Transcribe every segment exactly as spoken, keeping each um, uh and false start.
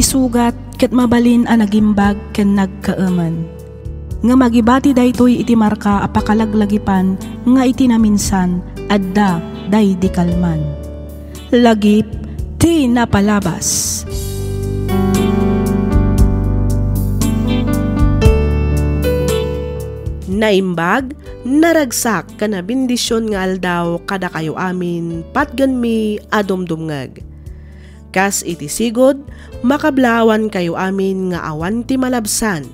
sugat ket mabalin a nagimbag ken nagkaemen. Ngem agibati daytoy iti marka a pakalaglagipan nga iti naminsan, adda daydi kalman. Lagip ti napalabas. Naimbag, naragsak, ken nabendision nga aldaw kadakayo amin, patgenmi a dumdumngeg. Kas iti sigud, makablaawankayo amin nga awan ti malabsan.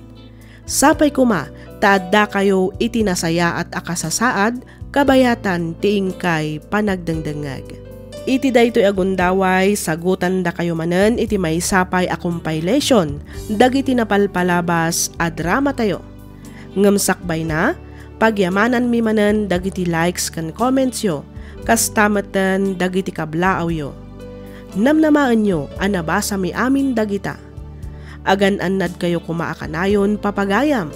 Sapay koma ta addakayo iti nasayaat a kasasaad kabayatan ti inkay panagdengdengngeg. Iti daytoy a gundaway, sagutandakayo manen iti maysa pay a compilation dagiti napalpalabas a dramatayo. Ngem sakbayna, pagyamananmi manen dagiti likes ken commentsyo, kasta metten dagiti kablaawyo. Namnamaenyo a nabasami amin dagita. Agan-annadkayo koma a kanayon, papagayam.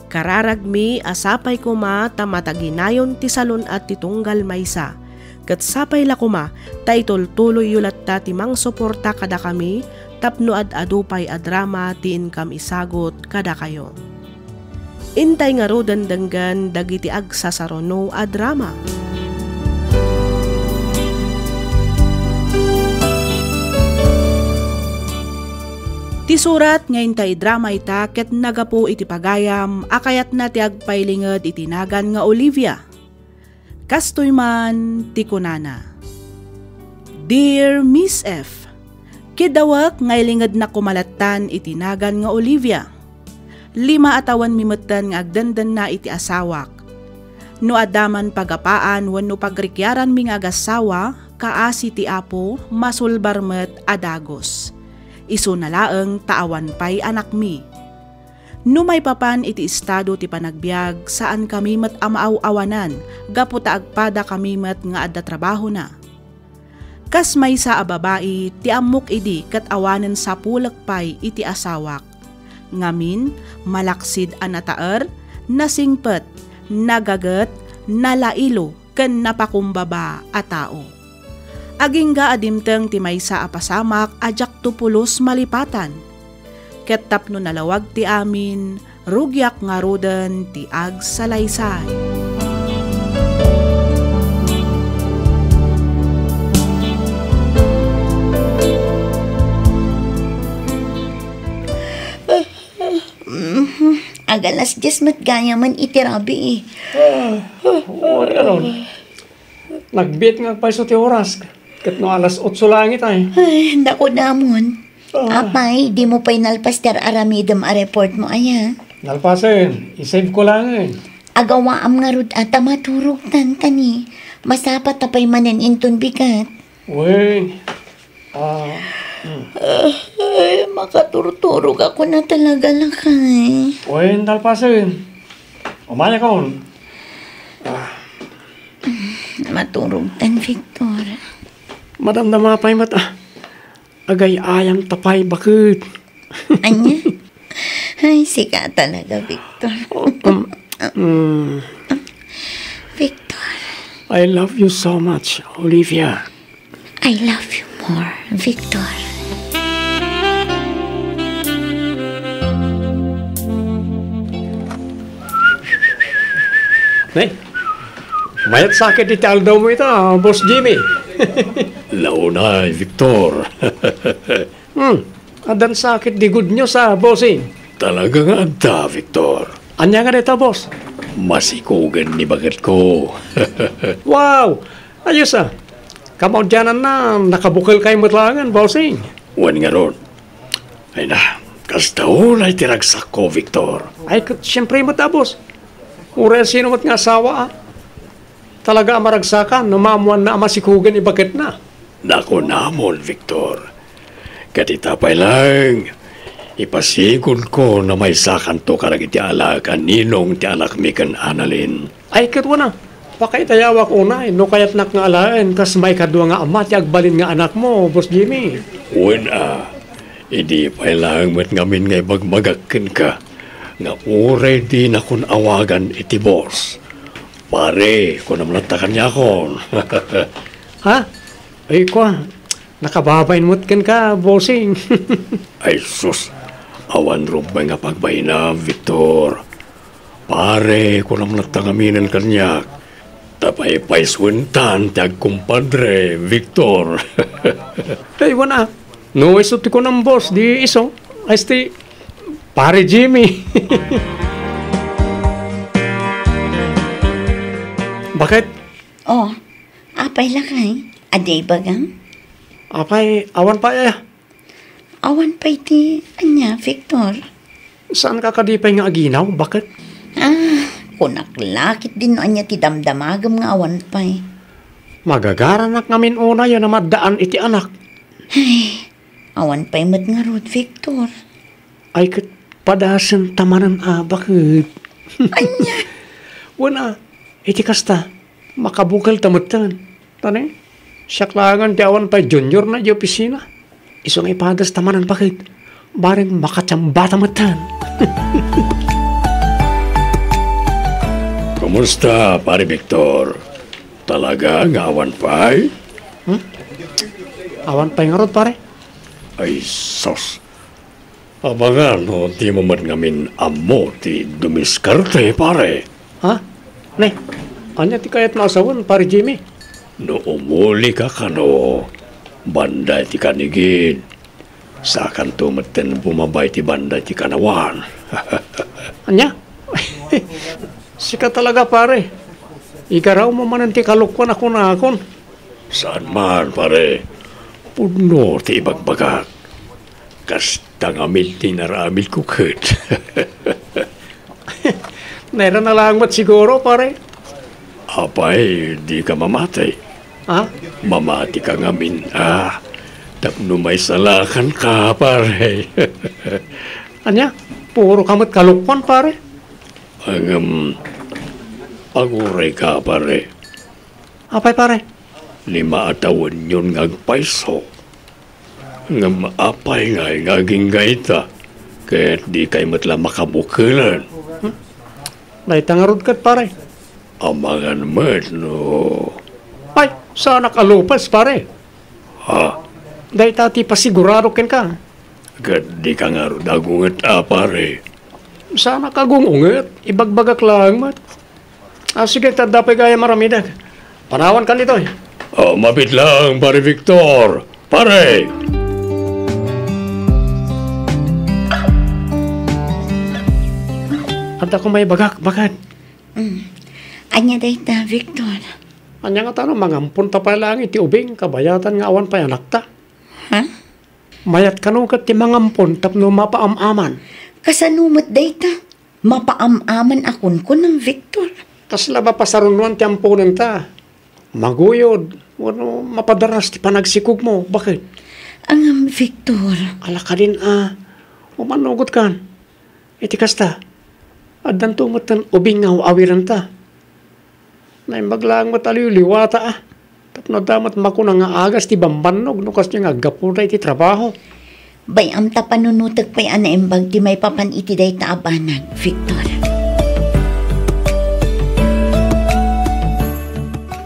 Kararagmi a sapay koma ta mataginayon ti salun-at ti tunggal maysa, ket sapay la koma ta itultuloyyo latta ti mangsuporta kadakami tapno ad-adu pay a drama ti inkam isagut kadakayo. Intay ngaruden denggen dagiti agsasaruno a drama. Ti surat nga intay drama ita ket nagapu iti pagayam a kayatna ti agpailinged iti nagan nga Olivia. Kastoy man ti kunana, "Dear Miss F, kidawek nga ilingednak koma lattan iti nagan nga Olivia. Lima a tawenmi metten nga agdendenna iti asawak. No adda man pagapaan wenno pagrikiaranmi nga agassawa, kaasi ti Apo, masulbar met a dagus. Isuna laeng ta awan pay anakmi. No maipapan iti estado ti panagbiag, saankami met a maaw-awanan gapu ta agpadakami met nga adda trabahona. Kas maysa a babai ti ammok idi ket awanen sapulek pay iti asawak. Ngamin, malaksid a nataer, nasingpet, nagaget, nalailo, ken napakumbaba a tao. Agingga a dimteng ti maysa a pasamak a diakto pulos malipatan. Ket tapno nalawag ti amin, rugiak ngaruden ti agsalaysay." Mhm. Agalas dies met gayamen iti rabii. Ah, wen ngarud. Nagbiit nga agpayso ti oras, ket no alas otso laeng itay. Ay, naku, damon. Ah. Apay, dimo pay nalpas ti ar-aramidem a report mo, aya? Nalpasen, i-save ko laengen. Agawaam ngarud a ta maturogtan kani. Masapa ta pay manen inton bigat. Wen, ah, hmm. Ay, makaturturog ako na talaga, lakay. Wen, nalpasen. Umayakon. Ah. Maturogtan, Victor. Madamdama pay met, ah. Agay-ayam ta pay baket. Ania? Ay, sika talaga, Victor. Oh, um, mm. Victor. I love you so much, Olivia. I love you more, Victor. Nay, mayat sakit iti aldaw mo ita, Boss Jimmy. Launay, Victor. Hmm, addan sakit di good news, ah, bossing. Talaga nga adda, Victor. Ania nga dayta, boss? Masikugen ni baketko. Wow! Ayos, ah. Kamaudiananna, nakabukel kay met laengen, bossing. Wen ngarud. Ay na, kasta unay ti ragsakko, Victor. Ay, ket siempre met, ah, boss. Uray sino met nga asawa, ah. Talaga a maragsakan no maammoanna a masikugen ni baketna. Nakunamon, Victor. Ket ita pay laeng, ipasigudko no maysakanto kadagiti alaek a ninong ti anakmi ken Annalyn. Ay, ket wen a, pakaitayawak unay no kayatnak nga alaen kas maikadua nga ama ti agbalin nga anakmo, Boss Jimmy. Wen a, idi pay laeng met ngamin nga ibagmagak kenka nga uray dinakon awagan iti boss. Pare, kunam latta kaniakon. Ha? Ay, kua, Nakababain met kenka, bossing. Ay sus, awan rumbeng a pagbainam, Victor. Pare, kunam latta ngaminen kaniak, ta paypaysuentan ti agkumpadre, Victor. Ay, wen a. No isu ti kunam, boss, di isu. Ay, sti, Pare Jimmy. Bakit? Oh, apay lakay? Adi ibagam? Apay, awan pay aya? Awan pay ti ania, Victor? Saanka kadi pay nga aginaw? Bakit? Ah, kunak la ketdin no ania ti damdamagem nga awan pay. Magagaranak ngamin unay a namaddaan iti anak. Ay, awan pay met ngarud, Victor. Ay, ket padasenta manen a, bakit? Ania? Wen a, iti kasta, makabukelta metten. Tani, siak laengen ti awan pay junior na idiay opisina. Isu nga ipadasta manen, bakit? Bareng makatiambata metten. Kumusta, Pare Victor? Talaga nga awan pay? Hmm? Awan pay ngarud, pare? Ay, sus. Amangan no dimo met ngamin ammo ti dumiskarte, pare. Ha? Ne, ania ti kayatmo a sawen, Pare Jimmy? No umulika kano, banda iti kanigid, saakanto metten bumaba iti banda iti kanawan. Ania? Sika talaga, pare. Igarawmo manen ti kalokuan a kunakon. Saan man, pare. Pudno ti ibagbagak. Kasta ngamin ti inaramidko ket. Nairana laeng met siguro, pare. Apay, dika mamati? Ha? Mamatika ngamin, ah. Tapno maisalakanka, pare. Ania? Puro ka met kalokuan, pare. Ngem, agurayka, pare. Apay, pare? Ni maatawenyon nga agpayso. Ngem apay ngay nga agingga ita, ket dikay met la makabukelen? Hmm? Dayta ngarud ket, pare. Amangan met no. Ay, saanak a lupes, pare. Ha? Dayta ti pasigurado kenka. Ket dika ngarud agunget a, pare. Saanak agung-unget, ibagbagak laeng met. Ah, sige, ta adda pay gayam aramidek. Panawankan ditoy. Oh, mabit lang, Pare Victor. Pare! Adda ko maibagak, bakit? Mm. Ania dayta, Victor? Ania ngata no mangamponta pay laeng iti ubing, kabayatan nga awan pay anakta? Ha? Mayat kano ket ti mangampon tapno mapaam-aman. Kasano met dayta? Mapaam-aman a kunkunam, Victor. Kasla mapasarunoan ti amponenta. Maguyod, wenno mapadaras ti panagsikogmo. Bakit? Ngem, Victor. Ala kadin a, umannugotkan. Iti kasta, addanto metten ubing nga aw-awirenta. Naimbag laeng met a liwliwata, ah. Tapno adda met makuna nga agas ti bambannog no kasdiay nga aggapuda iti trabaho. Bay-am ta panunotek pay a naimbag ti maipapan iti dayta a banag, Victor.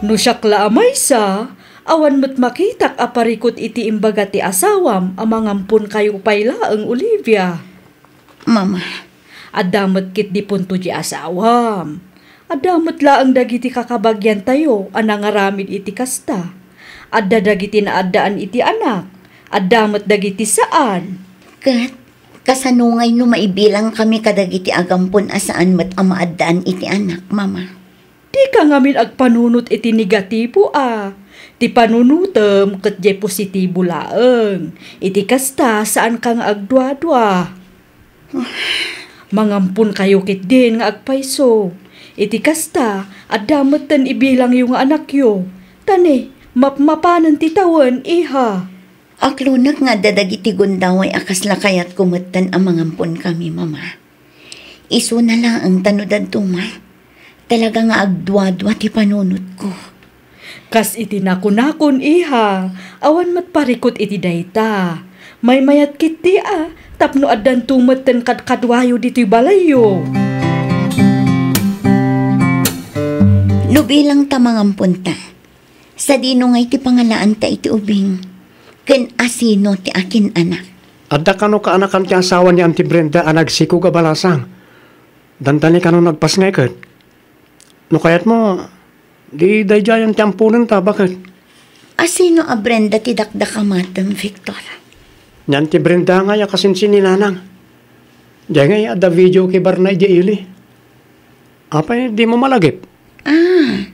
No siak la a maysa, awan met makitak a parikut iti imbaga ti asawam a mangamponkayo pay laeng, Olivia. Mama. Adda met ketdi punto ti asawam. Adda met laeng dagiti kakabagiantayo a nangaramid iti kasta. Adda dagiti naaddaan iti anak. Adda met dagiti saan. Ket, kasano ngay no maibilangkami kadagiti agampon a saan met a maaddaan iti anak, Mama? Dika ngamin agpanunot iti negatibo a. Ti panunotem ket diay positibo laeng. Iti kasta, saanka nga agduadua. Mangamponkayo ketdin nga agpayso. Iti kasta, adda metten ibilangyo nga anakyo. Ta ne, mapmapanen ti tawen, iha. Aklonek nga adda dagiti gundaway a kasla kayatko metten a mangamponkami, Mama. Isuna laeng ta no dadduma, talaga nga agduadua ti panunotko. Kas iti nakunakon, iha, awan met parikut iti dayta. Maymayat ketdi a, tapno addanto metten kadkaduayo ditoy balayyo. No bilang ta mangamponta, sadino ngay ti pangalaanta iti ubing? Ken asino ti akin-anak? Adda kano kaanakan ti asawa ni Auntie Brenda a nagsikog a balasang? Dandani kano nagpasngay ket? No kayatmo, di daydiayen ti amponenta, baket. Asino a Brenda ti dakdakamatem, Victor? Ni Auntie Brenda ngay a kasinsin ni Nanang. Diay ngay adda video kay Barnay diay ili. Apay, dimo malagip? Ah,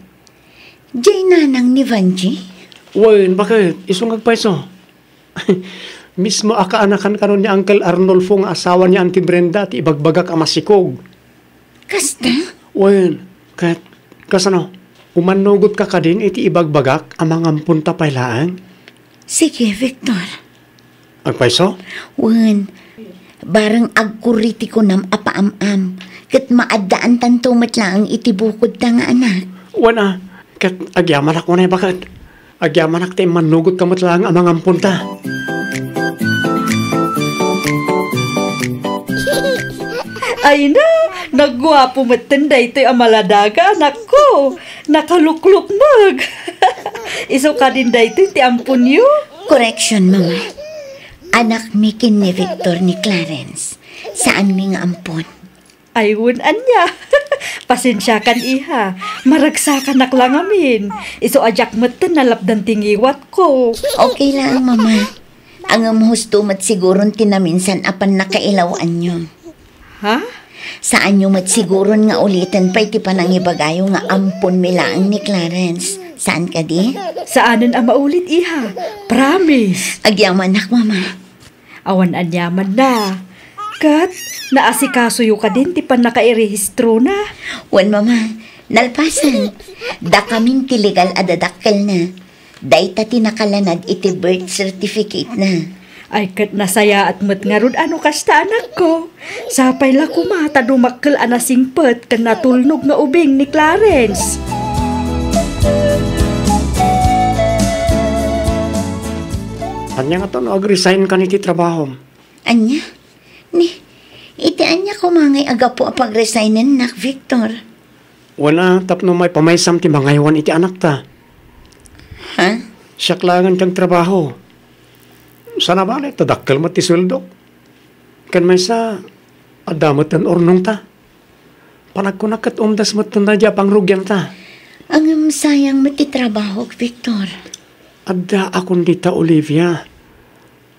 diay nanang ni Vanji? Wen, baket? Isu nga agpayso. Mismo a kaanakan kano ni Uncle Arnulfo nga asawa ni Auntie Brenda ti ibagbagak a masikog. Kasta? Wen, ket kasano? Umannugotka kadin iti ibagbagak a mangamponta pay laeng? Sige, Victor. Agpayso? Wen, bareng agkurri ti kunam a paam-am, ket maaddaantanto met laeng iti bukodta nga anak. Wen a, ket agyamanak unay baket. Agyamanak ta immannugotka met laeng a mangamponta. Ay na, nagguapo metten daytoy a maladaga, anakko. Nakaluklukmeg. Isu kadin daytoy ti amponyo? Correction, Mama. Anakmi ken ni Victor ni Clarence. Saanmi nga ampon. Ay, wen ania. Pasensiakan, iha. Maragsakanak la ngamin. Isu a diak metten nalapdan ti ngiwatko. Okay laeng, Mama. Ngem husto met siguron ti naminsan a pannakailawanyo. Ha? Saanyo met siguron nga uliten pay ti panangibagayo nga amponmi laeng ni Clarence. Saan kadi? Saanen a maulit, iha. Promise. Agyamanak, Mama. Awan aniamanna. Ket naasikasoyo kadin ti pannakairehistrona? Wen, Mama. Nalpasen. Dakamin ti legal a dadakkelna. Dayta ti nakalanad iti birth certificate-na. Ay, ket nasayaat met ngarud a no kasta, anakko. Sapay la koma ta dumakkel a nasingpet ken natulnog nga ubing ni Clarence. Ania ngata no ag-resign kan iti trabahom? Ania? Ni, iti ania koma ngay a gapu a pag-resignennak, Victor? Wen a, tapno maipamaysam ti mangaywan iti anakta. Ha? Siak laengen ti agtrabaho. Sana bale, ta dakkel met ti sueldok. Ken maysa, adda met ti urnongta. Panagkunak ket umdas met ti daydi a pangrugianta. Ngem sayang met ti trabahok, Victor. Adda a kun dita, Olivia.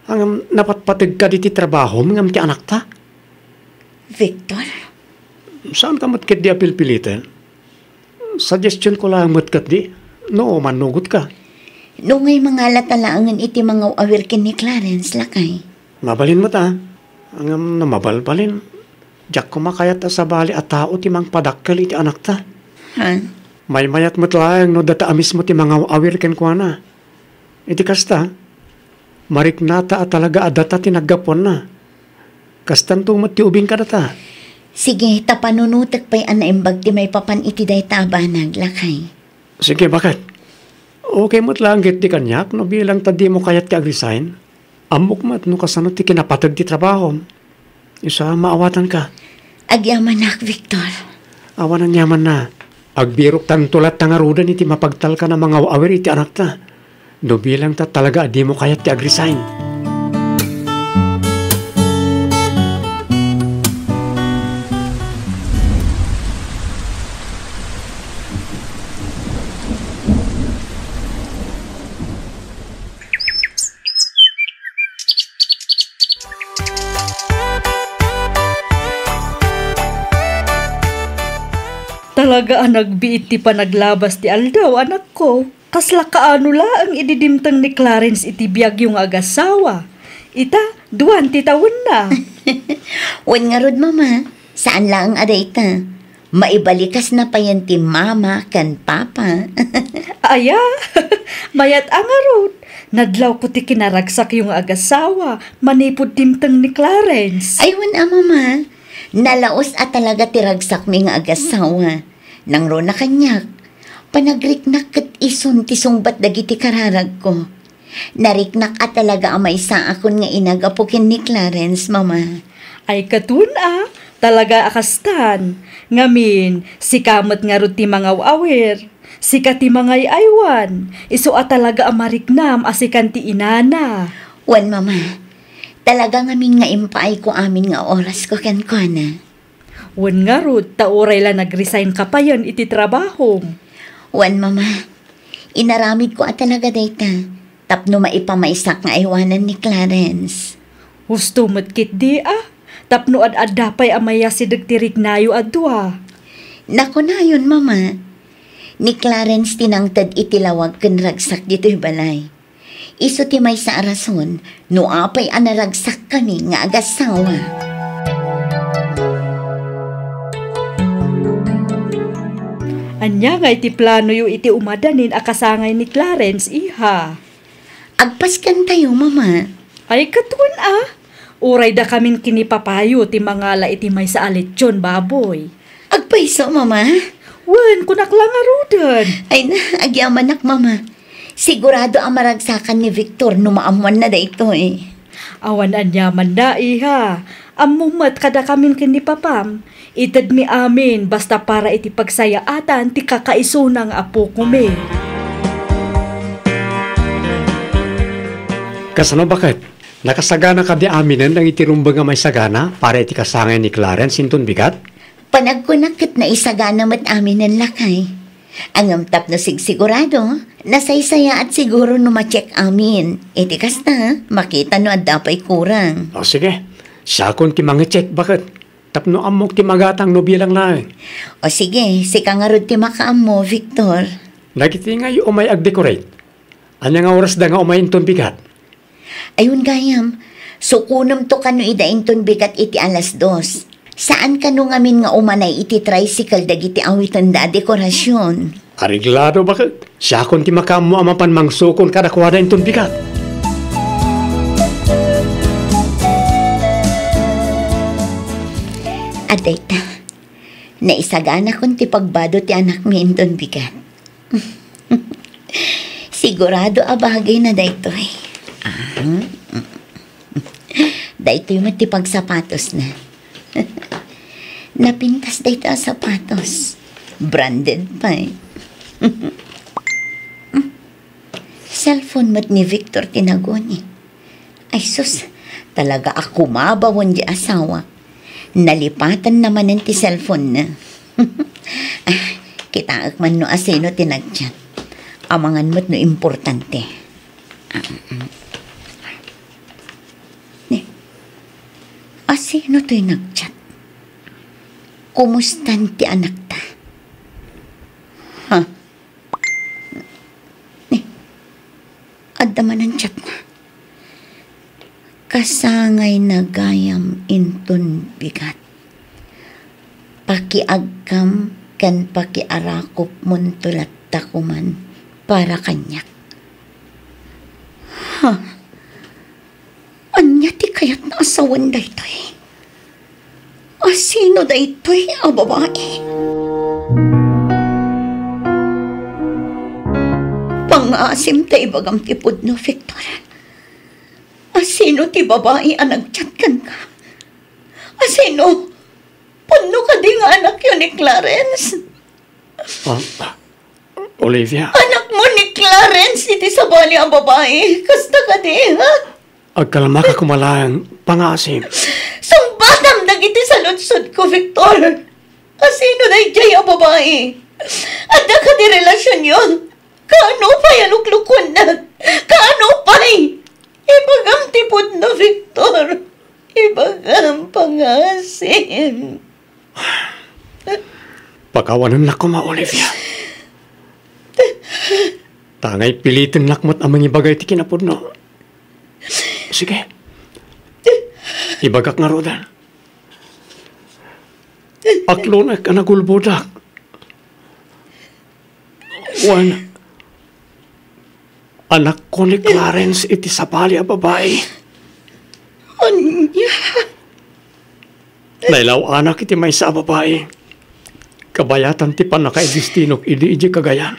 Ngem napatpategka diti trabahom ngem ti anakta? Victor? Saanka met ketdi a pilpiliten? Suggestionko laeng met ketdi, no mannugotka. No ngay mangalata laengen iti mangaw-awir ken ni Clarence, lakay. Mabalin met a. Ngem no mabalbalin, diak koma kayat a sabali a tao ti mangpadakkel iti anakta. Ha? Maymayat met laeng no data a mismo ti mangaw-awir kenkuana. Iti kasta, mariknata a talaga a data ti naggapuanna. Kastanto met ti ubing kadata. Sige, ta panunotek pay a naimbag ti maipapan iti dayta a banag, lakay. Sige, baket? Okay met laeng ketdi kaniak no bilang ta dimo kayat ti ag-resign. Ammok met no kasano ti kinapateg ti trabahom. Isu a, maawatanka. Agyamanak, Victor. Awan aniamanna. Agbiroktanto latta ngaruden iti mapagtalkan a mangaw-awir iti anakta. No bilang ta talaga a dimo kayat ti ag-resign. Talaga a nagbiit ti panaglabas ti aldaw, anakko. Kasla kaano laeng idi dimteng ni Clarence iti biagyo nga agasawa? Ita, duan ti tawenna. Wen ngarud, Mama, saan laeng a dayta. Maibalikasna payen ti mama ken papa. Aya, mayat a ngarud. Nadlawko ti kinaragsakyo nga agasawa manipud dimteng ni Clarence. Ay, wen a, Mama. Nalaus a talaga ti ragsakmi nga agasawa. Nangruna kaniak, panagriknak ket isun ti sungbat dagiti kararagko. Nariknak a talaga a maysaakon nga inagapo ken ni Clarence, Mama. Ay, ket wen a, talaga a kastan. Ngamin, sika met ngarud ti mangaw-awir. Sika ti mangay-aywan, isu a talaga a mariknam a sikan ti inana. Wen, Mama, talaga ngamin nga impaayko amin nga orasko kenkuana. Wen ngarud, ta uray la nag-resign ka payen iti trabahom. Wen, Mama, inaramidko a talaga dayta tapno maipamaysak nga aywanan ni Clarence. Husto met ketdi a, tapno ad-adda pay a mayasideg ti riknayo a dua. Nakunayon, Mama, ni Clarence ti nangted iti lawag ken ragsak ditoy balay. Isu ti maysa a rason no apay a naragsakkami nga agassawa. Ania ngay ti planoyo iti umadanin a kasangay ni Clarence, iha? Agpaskentayo, Mama. Ay, ket wen a. Uray dakamin ken ni papayo ti mangala iti maysa a lechon baboy. Agpayso, Mama? Wen, kunak la ngaruden. Ay na, agyamanak, Mama. Sigurado a maragsakan ni Victor no maammoanna daytoy. Awan aniamanna, iha. Ammom met kadakamin ken ni papam. Itedmi amin basta para iti pagsayaatan ti kakaisuna nga apokomi. Kasano, baket? Nakasagana kadi aminen dagiti rumbeng a maisagana para iti kasangay ni Clarence inton bigat? Panagkunak ket naisagana met aminen, lakay. Ngem tapno sigsigurado, nasaysayaat siguro no ma-check amin. Iti kasta, makita no adda pay kurang. O sige, siakon ti mangi-check, baket, tapno ammok ti magatang no bilang laeng. O sige, sika ngarud ti makaammo, Victor. Dagiti ngay umay ag-decorate, ania nga orasda nga umay inton bigat? Ayon gayam, sukonemto kano ida inton bigat iti alas dos. Saan kano ngamin nga umanay iti tricycle dagiti awitenda a dekorasion. Areglado, baket. Siakon ti makaammo a mapan mangsukon kadakuada inton bigat. Adda ita, naisaganakon ti pagbado ti anakmi inton bigat. Sigurado a bagayna daytoy. Ah, daytoy met ti pagsapatosna. Napintas daytoy a sapatos. Branded pay. Cellphone met ni Victor ti naguni. Ay sus, talaga a kumabawen ti asawa. Nalipatanna manen ti cellphone-na. Ah, kitaek man no asino ti nag-chat. Amangan met no importante. Ah, mm. Ni, asino toy nag-chat? Kumustan ti anakta? Ha? Ni, adda manen chatna. Kasangayna gayam inton bigat. Pakiagkam ken pakiarakupmonto latta koman para kaniak. Ha? Ania ti kayatna a sawen daytoy? Asino daytoy a babai? Pangngaasim ta ibagam ti pudno, Victor. Asino ti babai a nag-chat kenka? Asino? Pudno kadi nga anakyo ni Clarence? Ah, Olivia. Anakmo ni Clarence iti sabali a babai. Kasta kadi, ha? Agkalmaka koma laeng, pangngaasim. Sungbatam dagiti saludsodko, Victor. Asino daydiay a babai? Adda kadi relasionyo? Kaano pay a luklukuennak? Kaano pay? Ibagam ti pudno, Victor. Ibagam, pangngaasim. Pakawanennak koma, Olivia. Tangay pilitennak met a mangibaga iti kinapudno. Sige. Ibagak ngaruden. Aklonek a nagulbodak. Wen, anakko ni Clarence iti sabali a babai. Ania? Nailaw-anak iti maysa a babai. Kabayatan ti pannakaidestinok idi idiay Cagayan.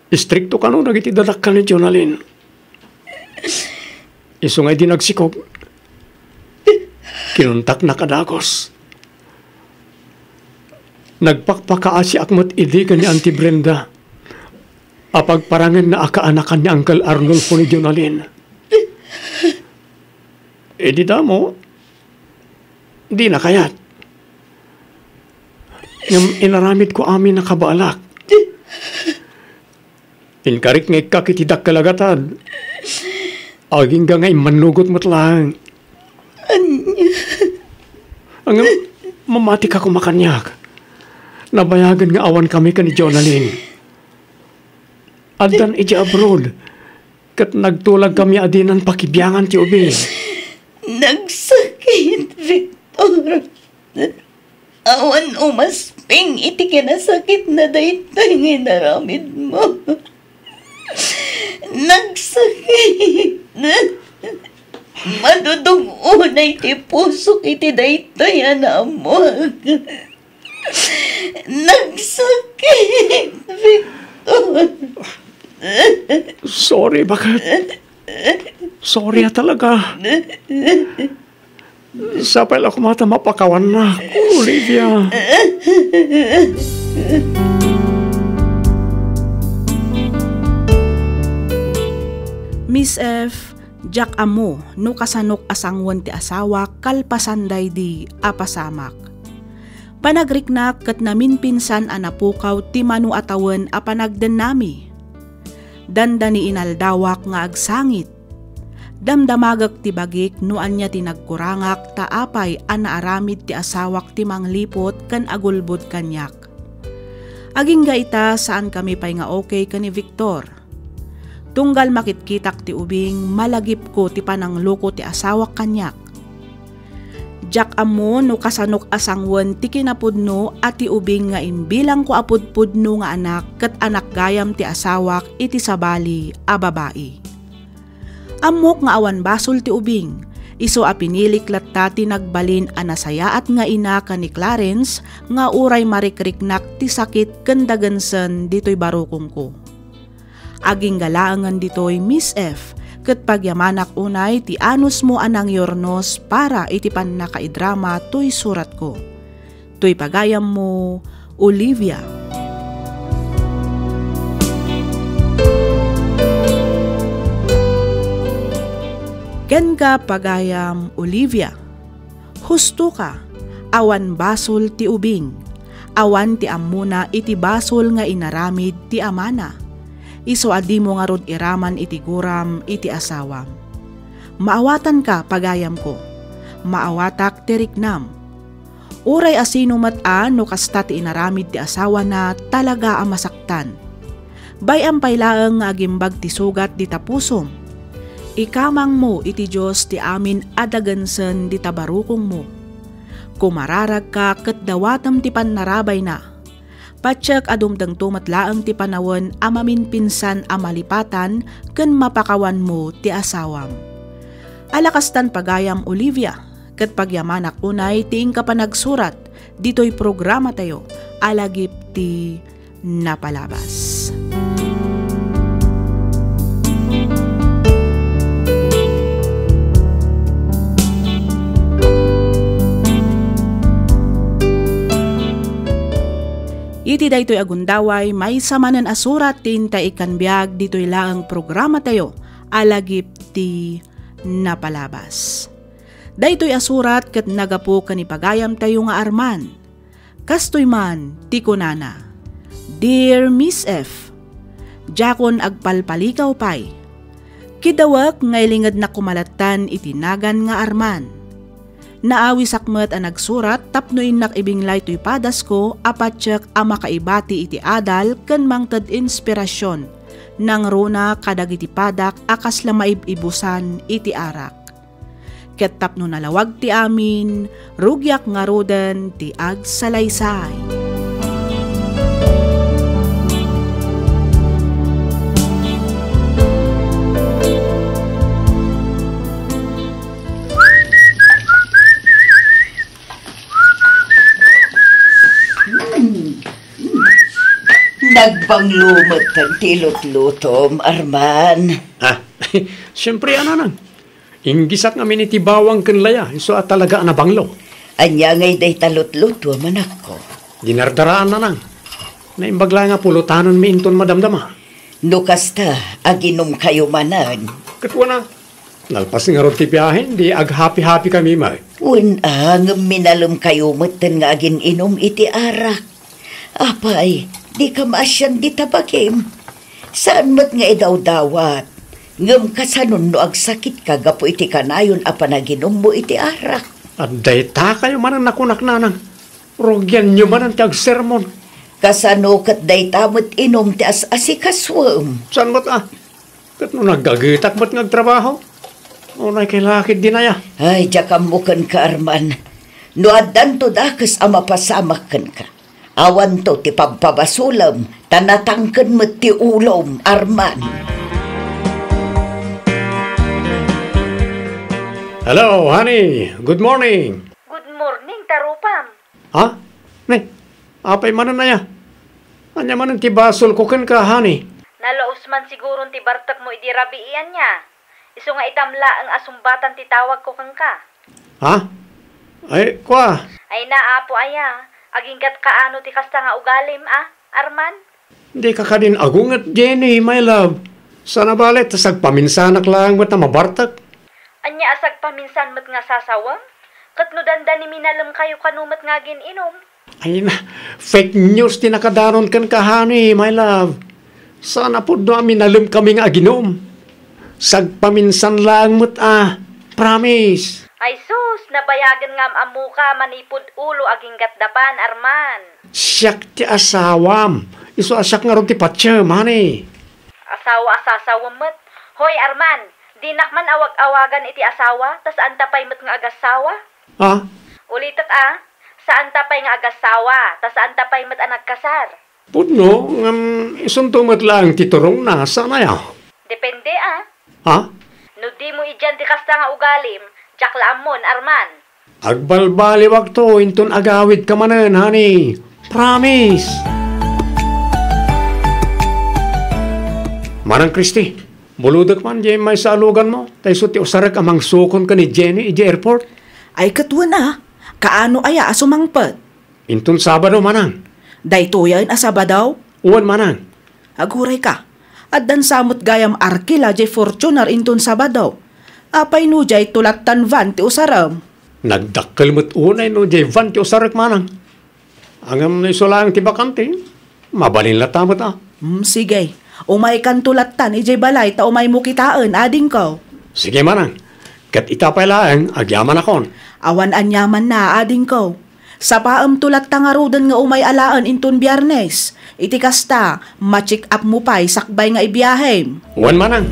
Istrikto kano dagiti dadakkel ni Jonalyn. Isu nga idi nagsikog, kinuntaknak a dagus. Nagpakpakaasiak met idi ken ni Auntie Brenda a pagparangenna a kaanakan ni Uncle Arnulfo ni Jonalyn. Idi damo, dina kayat. Ngem inaramidko amin a kabaelak. Inkarik nga ikkak iti dakkel a gatad. Agingga nga immannugot met laeng. Ania? Ngem, mamatika koma kaniak. Nabayagen nga awankami ken ni Jonalyn. Addan idiay abroad, ket nagtulagkami a dinan pakibiangan ti ubing. Nagsakit, Victor. Awan umasping iti kinasakitna daytoy nga inaramidmo. Nagsakit. Madudug unay ti pusok iti daytoy a naammoak. Nagsakit, Victor. Sorry, baket. Sorry a talaga. Sapay la koma ta mapakawannak, Olivia. Miss F, diak ammo no kasanok a sangoen ti asawak kalpasan daydi a pasamak. Panagriknak ket naminpinsan a napukaw ti mano a tawen a panagdennami. Dandani inaldawak nga agsangit. Damdamagek ti bagik no ania ti nagkurangak ta apay a naaramid ti asawak ti mangliput ken agulbod kaniak. Agingga ita, saankami pay nga okay ken ni Victor. Tunggal makitkitak ti ubing, malagipko ti panangloko ti asawak kaniak. Diak ammo no kasanok a sangoen ti kinapudno a ti ubing nga imbilangko a pudpudno nga anak ket anak gayam ti asawak iti sabali a babai. Ammok nga awan basol ti ubing, isu a pinilik latta ti nagbalin a nasayaat nga ina ken ni Clarence nga uray marikriknak ti sakit ken dagensen ditoy barukongko. Agingga laengen ditoy, Miss F, ket pagyamanak unay ti anusmo a nangyurnos para iti pannakaidrama toy suratko. Toy pagayammo, Olivia. Kenka, pagayam Olivia. Husto ka, awan basol ti ubing, awan ti ammona iti basol nga inaramid ti amana. Isu a dimo ngarud iraman iti guram iti asawam. Maawatanka, pagayamko. Maawatak ti riknam. Uray a sino met a no kasta ti inaramid ti asawana, talaga a masaktan. Bay-am pay laeng nga agimbag ti sugat dita pusom. Ikamangmo iti Dios ti amin a dagensen dita barukongmo. Kumararagka ket dawatem ti pannarabayna. Patiek a dumtengto met laeng ti panawen a maminpinsan a malipatan ken mapakawanmo ti asawam. Ala kastan, pagayam Olivia, ket pagyamanak unay ti inka panagsurat ditoy programatayo a lagip ti napalabas. Iti daytoy a gundaway, maysa manen a surat ti inta ikkan biag ditoy laeng programatayo a lagip ti napalabas. Daytoy a surat ket nagapu ken ni pagayamtayo nga Arman. Kastoy man ti kunana, "Dear Miss F, diakon agpalpalikaw pay. Kidawek nga ilingednak koma lattan iti nagan nga Arman. Naawisak met a nagsurat tapno innak ibinglay toy padasko a patiek a makaibati iti adal ken mangted inspirasyon. Nangruna kadagiti padak a kasla maib-ibusan iti arak. Ket tapno nalawag ti amin, rugiak ngaruden ti agsalaysay." Hmm. Nagbanglo met ti lutlutom, Arman. Ah, siempre, ananang. Inggisak ngamin iti bawang ken laya, isu a talaga a nabanglo. Ania ngay dayta lutluto, manakko? Dinardaraan, Nanang. Naimbag la nga pulotanenmi inton madamdama. No kasta, aginumkayo manen. Ket wen a, nalpas ngarud ti biahen, di aghapi-hapikami met. Wen a, ngem minalemkayo metten nga agin-inum iti arak. Apay, dika maasian dita bagim? Saan met nga idawdawat. Ngem kasanon no agsakitka gapu iti kanayon a panaginummo iti arak? Adda itakayo manen a kunak, Nanang. Rugianyo manen ti agsermon. Kasano ket dayta met inum ti as-asikasuem? Saan met a? Ket no naggagetak met nga agtrabaho? Unay kay lakid dinaya. Ay, diak ammo kenka, Arman. No addanto dakes a mapasamak kenka, awanto ti pabpabasolem, ta natangken met ti ulom, Arman. Hello, honey. Good morning. Good morning, tarupam. Ha? Ne, apay manen aya? Ania manen ti basolko kenka, honey? Nalaus man siguron ti bartekmo idi rabii ania. Isu nga itam laeng a sungbatan ti tawagko kenka. Ha? Ay, kua. Ay na, apo aya. Aginggat kaano ti kasta nga ugalim, a, Arman? Dika kadin agunget, Jenny, my love. Sana bale, ta sagpaminsanak laeng met a mabartek. Ania a sagpaminsan met nga sasawem? Ket no dandani minalemkayo kano met nga agin-inum? Ay na, fake news ti nakadanon kenka, honey, my love. Sana pudno a minalemkami nga aginum. Sagpaminsan laeng met a, promise. Ay sus, nabayagen nga am-ammoka manipud ulo aginggat dapan, Arman. Siak ti asawam. Isu a siak ngarud ti patiem, honey. Asawa a sasawem met. Hoy, Arman, dinak man awag-awagan iti asawa, ta saanta pay met nga agasawa? Ha? Ulitek a, saanta pay nga agasawa, ta saanta pay met a nagkasar? Pudno, ngem isunto met laeng ti turongna, saan aya? Depende a. Ha? No dimo idian ti kasta nga ugalim, diak la ammon, Arman. Agbalbaliwakto inton agawidka manen, honey. Promise! Manang Christy, bulodek man diay maysa a luganmo, ta isu ti usarek a mangsukon ken ni Jenny idiay airport. Ay ket wen a, kaano aya a sumangpet? Inton Sabado, manang. Daytoyen a Sabado? Wen, manang. Aguray ka. Addan sa met gayam arkila diay Fortuner inton Sabado. Apay no diay tulatan van ti usarem? Nagdakkel met unay no diay van ti usarek, manang. Ngem no isu laeng ti bakante, mabalin latta met a. Hmm, sige. Umaykanto lattan idiay balay ta umaymo kitaen, adingko. Sige, manang. Ket ita pay laeng, agyamanakon. Awan aniamanna, adingko. Sapaemto latta ngaruden nga umay alaen inton Biyernes. Iti kasta, ma-check up mo pay sakbay nga ibiahem. Wen, manang.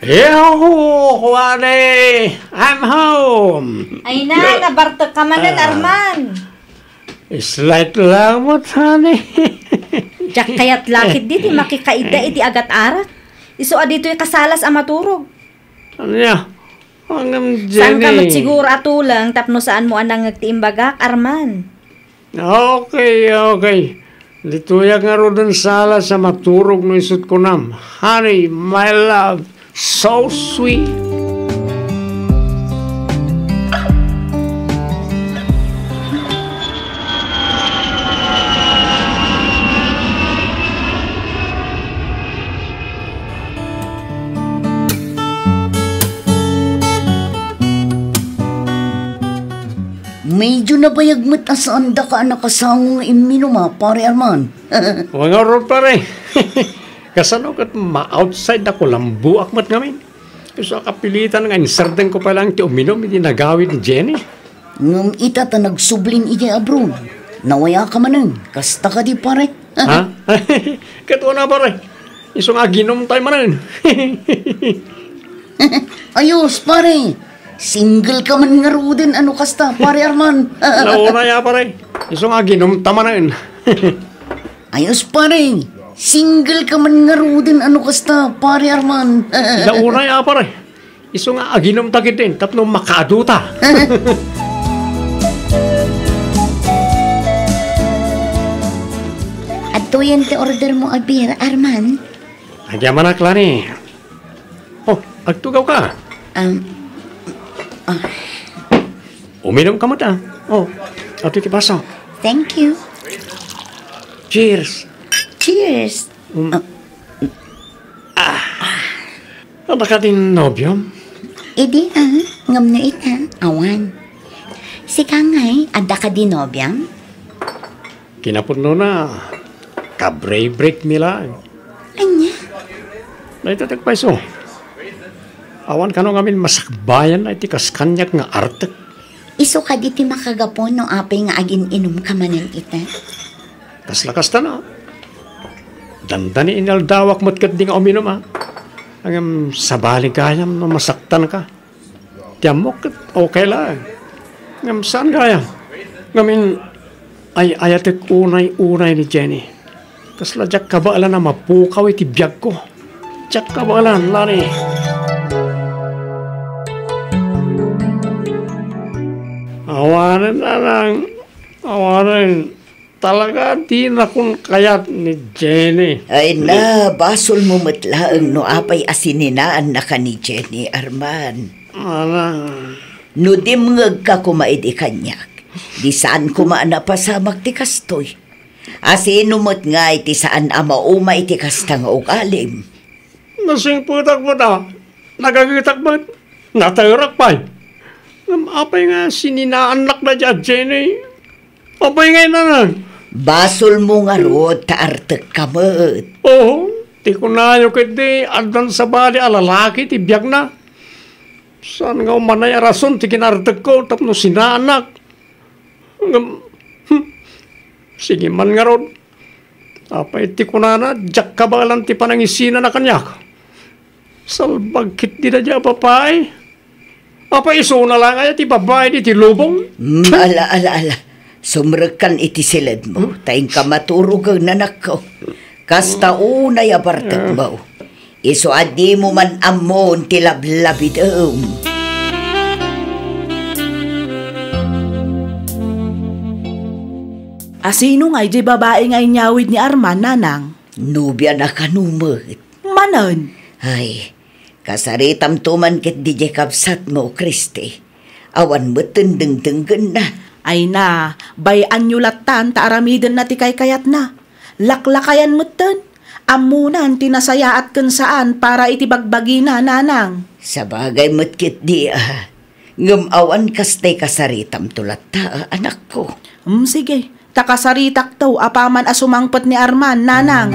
Yahoo! Honey! I'm home! Ay na, nabartek ka manen, ah, Arman. Slight lang met, honey. Diak kayat lakid di ti makikaida iti agat-arak. Isu a ditoy kasalas a maturog. Ania? Ngem, Jenny. Saan ka met siguro a tuleng tapno saanmo a nangngeg ti imbagak, Arman? Okay, okay. Ditoyak ngaruden salas a maturog no isut kunam. Honey, my love, so sweet. Medyo nabayag met a saandaka a nakasango nga imminum, a, Pare Arman. Wen ngarud, pare. Kasano ket ma-outside a kulamboak met ngamin? Isu a kapilitan nga insardengko pay laeng ti uminum iti nagawid ni Jenny. Ngem ita ta nagsublin idiay abroad, nawayaka manen. Kasta kadi, pare? Ha? Ket wen a, pare. Isu nga aginumtay manen. Ayos, pare. Single ka man ngaruden a no kasta, Pare Arman. Launay a, pare. Isu nga aginumta manen. Ayos, pare. Single ka man ngaruden a no kasta, Pare Arman. Launay a, pare. Isu nga aginumta ketdin tapno makaadu ta. Tuyen ti order mo a beer, Arman? Agyamanak, Lani. Oh, agtugawka. Um, ah. Uminumka met, ah. Oh, adtoy ti baso. Thank you. Cheers. Cheers. Um, Ah. Ah. Adda kadin nobiom? Idi, ah, ngem no ita, awan. Sika ngay, adda kadin nobiom? Kinapudnona, kabreak-break mi laeng. Ania? Dayta ti agpayso. Awan kano ngamin masakbayan na iti kas kaniak nga artek. Isu kadi ti makagapu no apay nga agin-inumka manen ita? Kasla kasta na. Dandani inaldawak met ketdi nga uminum, a. Ngem sabali gayam no masaktanka. Ti ammok ket okay laeng. Ngem saan gayam? Ngamin, ay-ayatek unay-unay ni Jenny. Kasla diak kabaelan a mapukaw iti biagko. Diak kabaelan, Lani. Awanen, Nanang. Awanen. Talaga, dinakon kayat ni Jenny. Ay na, basolmo met laeng no apay a sininaannaka ni Jenny, Arman. Nanang. No dimngegka koma idi kaniak, di saan koma a napasamak ti kastoy. A sino met ngay ti saan a mauma iti kasta nga ugalim? Nasingpetak met a, nagagetak met, naterak pay. Ngem apay nga sininaannak daydiay a Jenny? Apay ngay, Nanang? Basolmo ngarud ta artekka met. Oo, ti kunayo ketdi, addan sabali a lalaki ti biagna. Saan nga umanay a rason ti kinartekko tapno sinaannak? Ngem, hmm, sige man ngarud. Apay ti kunana, diak kabaelan ti panangisinana kaniak? Salbag ketdi daydiay a babai. Apay isuna laeng aya ti babai ditoy lubong? Hmm, ala, ala, ala. Sumrekkan iti siledmo, ta inka maturogen, anakko. Kasta unay a bartekmo. Isu a dimo man ammon ti lablabidem. A sino ngay diay babai nga inyawid ni Arman, Nanang? Nobiana kano met. Manen? Ay, kasaritamto man ketdi diay kabsatmo, Christy. Awan metten dengdenggenna. Ay na, bay-anyo lattan ta aramidenna ti kaykayatna. Laklakayan metten. Ammonan ti nasayaat ken saan para iti bagbagina, Nanang. Sabagay met ketdi, a. Ngem awan kasta ti kasaritamto latta, a, anakko. Mm, sige. Ta kasaritakto apaman a sumangpet ni Arman, Nanang.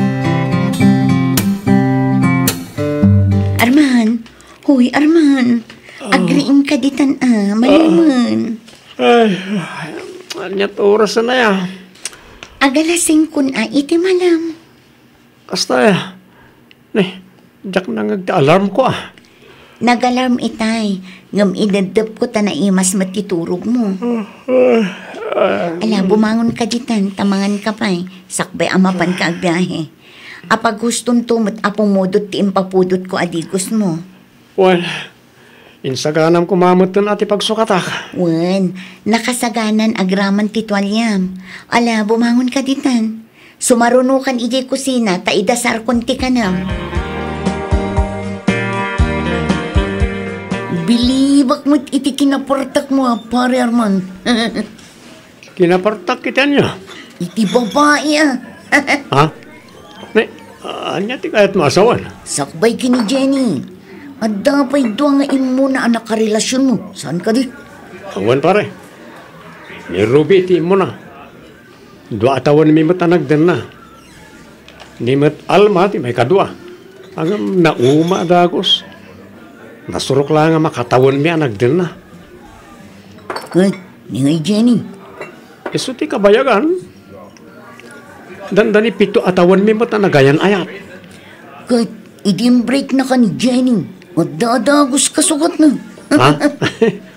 Arman! Hoy, Arman! Ah. Agriingka ditan, a, manumen. Ay, aniat oras a naya? Agalas singkon a iti malam. Kasta, a. Ne, diak nangngeg ti alarmko, a. Nagalarm itay, ngem ineddepko ta naimas met ti turogmo. Ah, ah. Ala, bumangonka ditan, ta manganka pay, sakbay a mapanka agbiahe. Apaghustonto met a pumudot ti impapudotko a digosmo. Wen, insaganam koma metten a ti pagsukatak. Wen, nakasaganan agraman ti tualiam. Ala, bumangonka ditan. Sumarunokan idiay kusina ta idasarkon ti kanem. Bilibak met iti kinapartakmo a, Pare Arman. Kinapartak iti ania? Iti babai, a. Ha? Ne, ania ti kayatmo a sawen? Sakbay ken ni Jenny. Adda pay dua nga immuna a nakarelasionmo. Saan kadi? Awan, pare. Ni Ruby ti immuna. Dua a tawenmi met a nagdenna. Ni met Alma ti maikadua. Ngem nauma a dagus. Nasurok laeng a makatawenmi a nagdenna. Ket ni ngay Jenny? Isu ti kabayagan. Dandani pito a tawenmi met a nagayan-ayat. Ket idi imbreaknaka ni Jenny, adda a dagus kasugatna. Ha?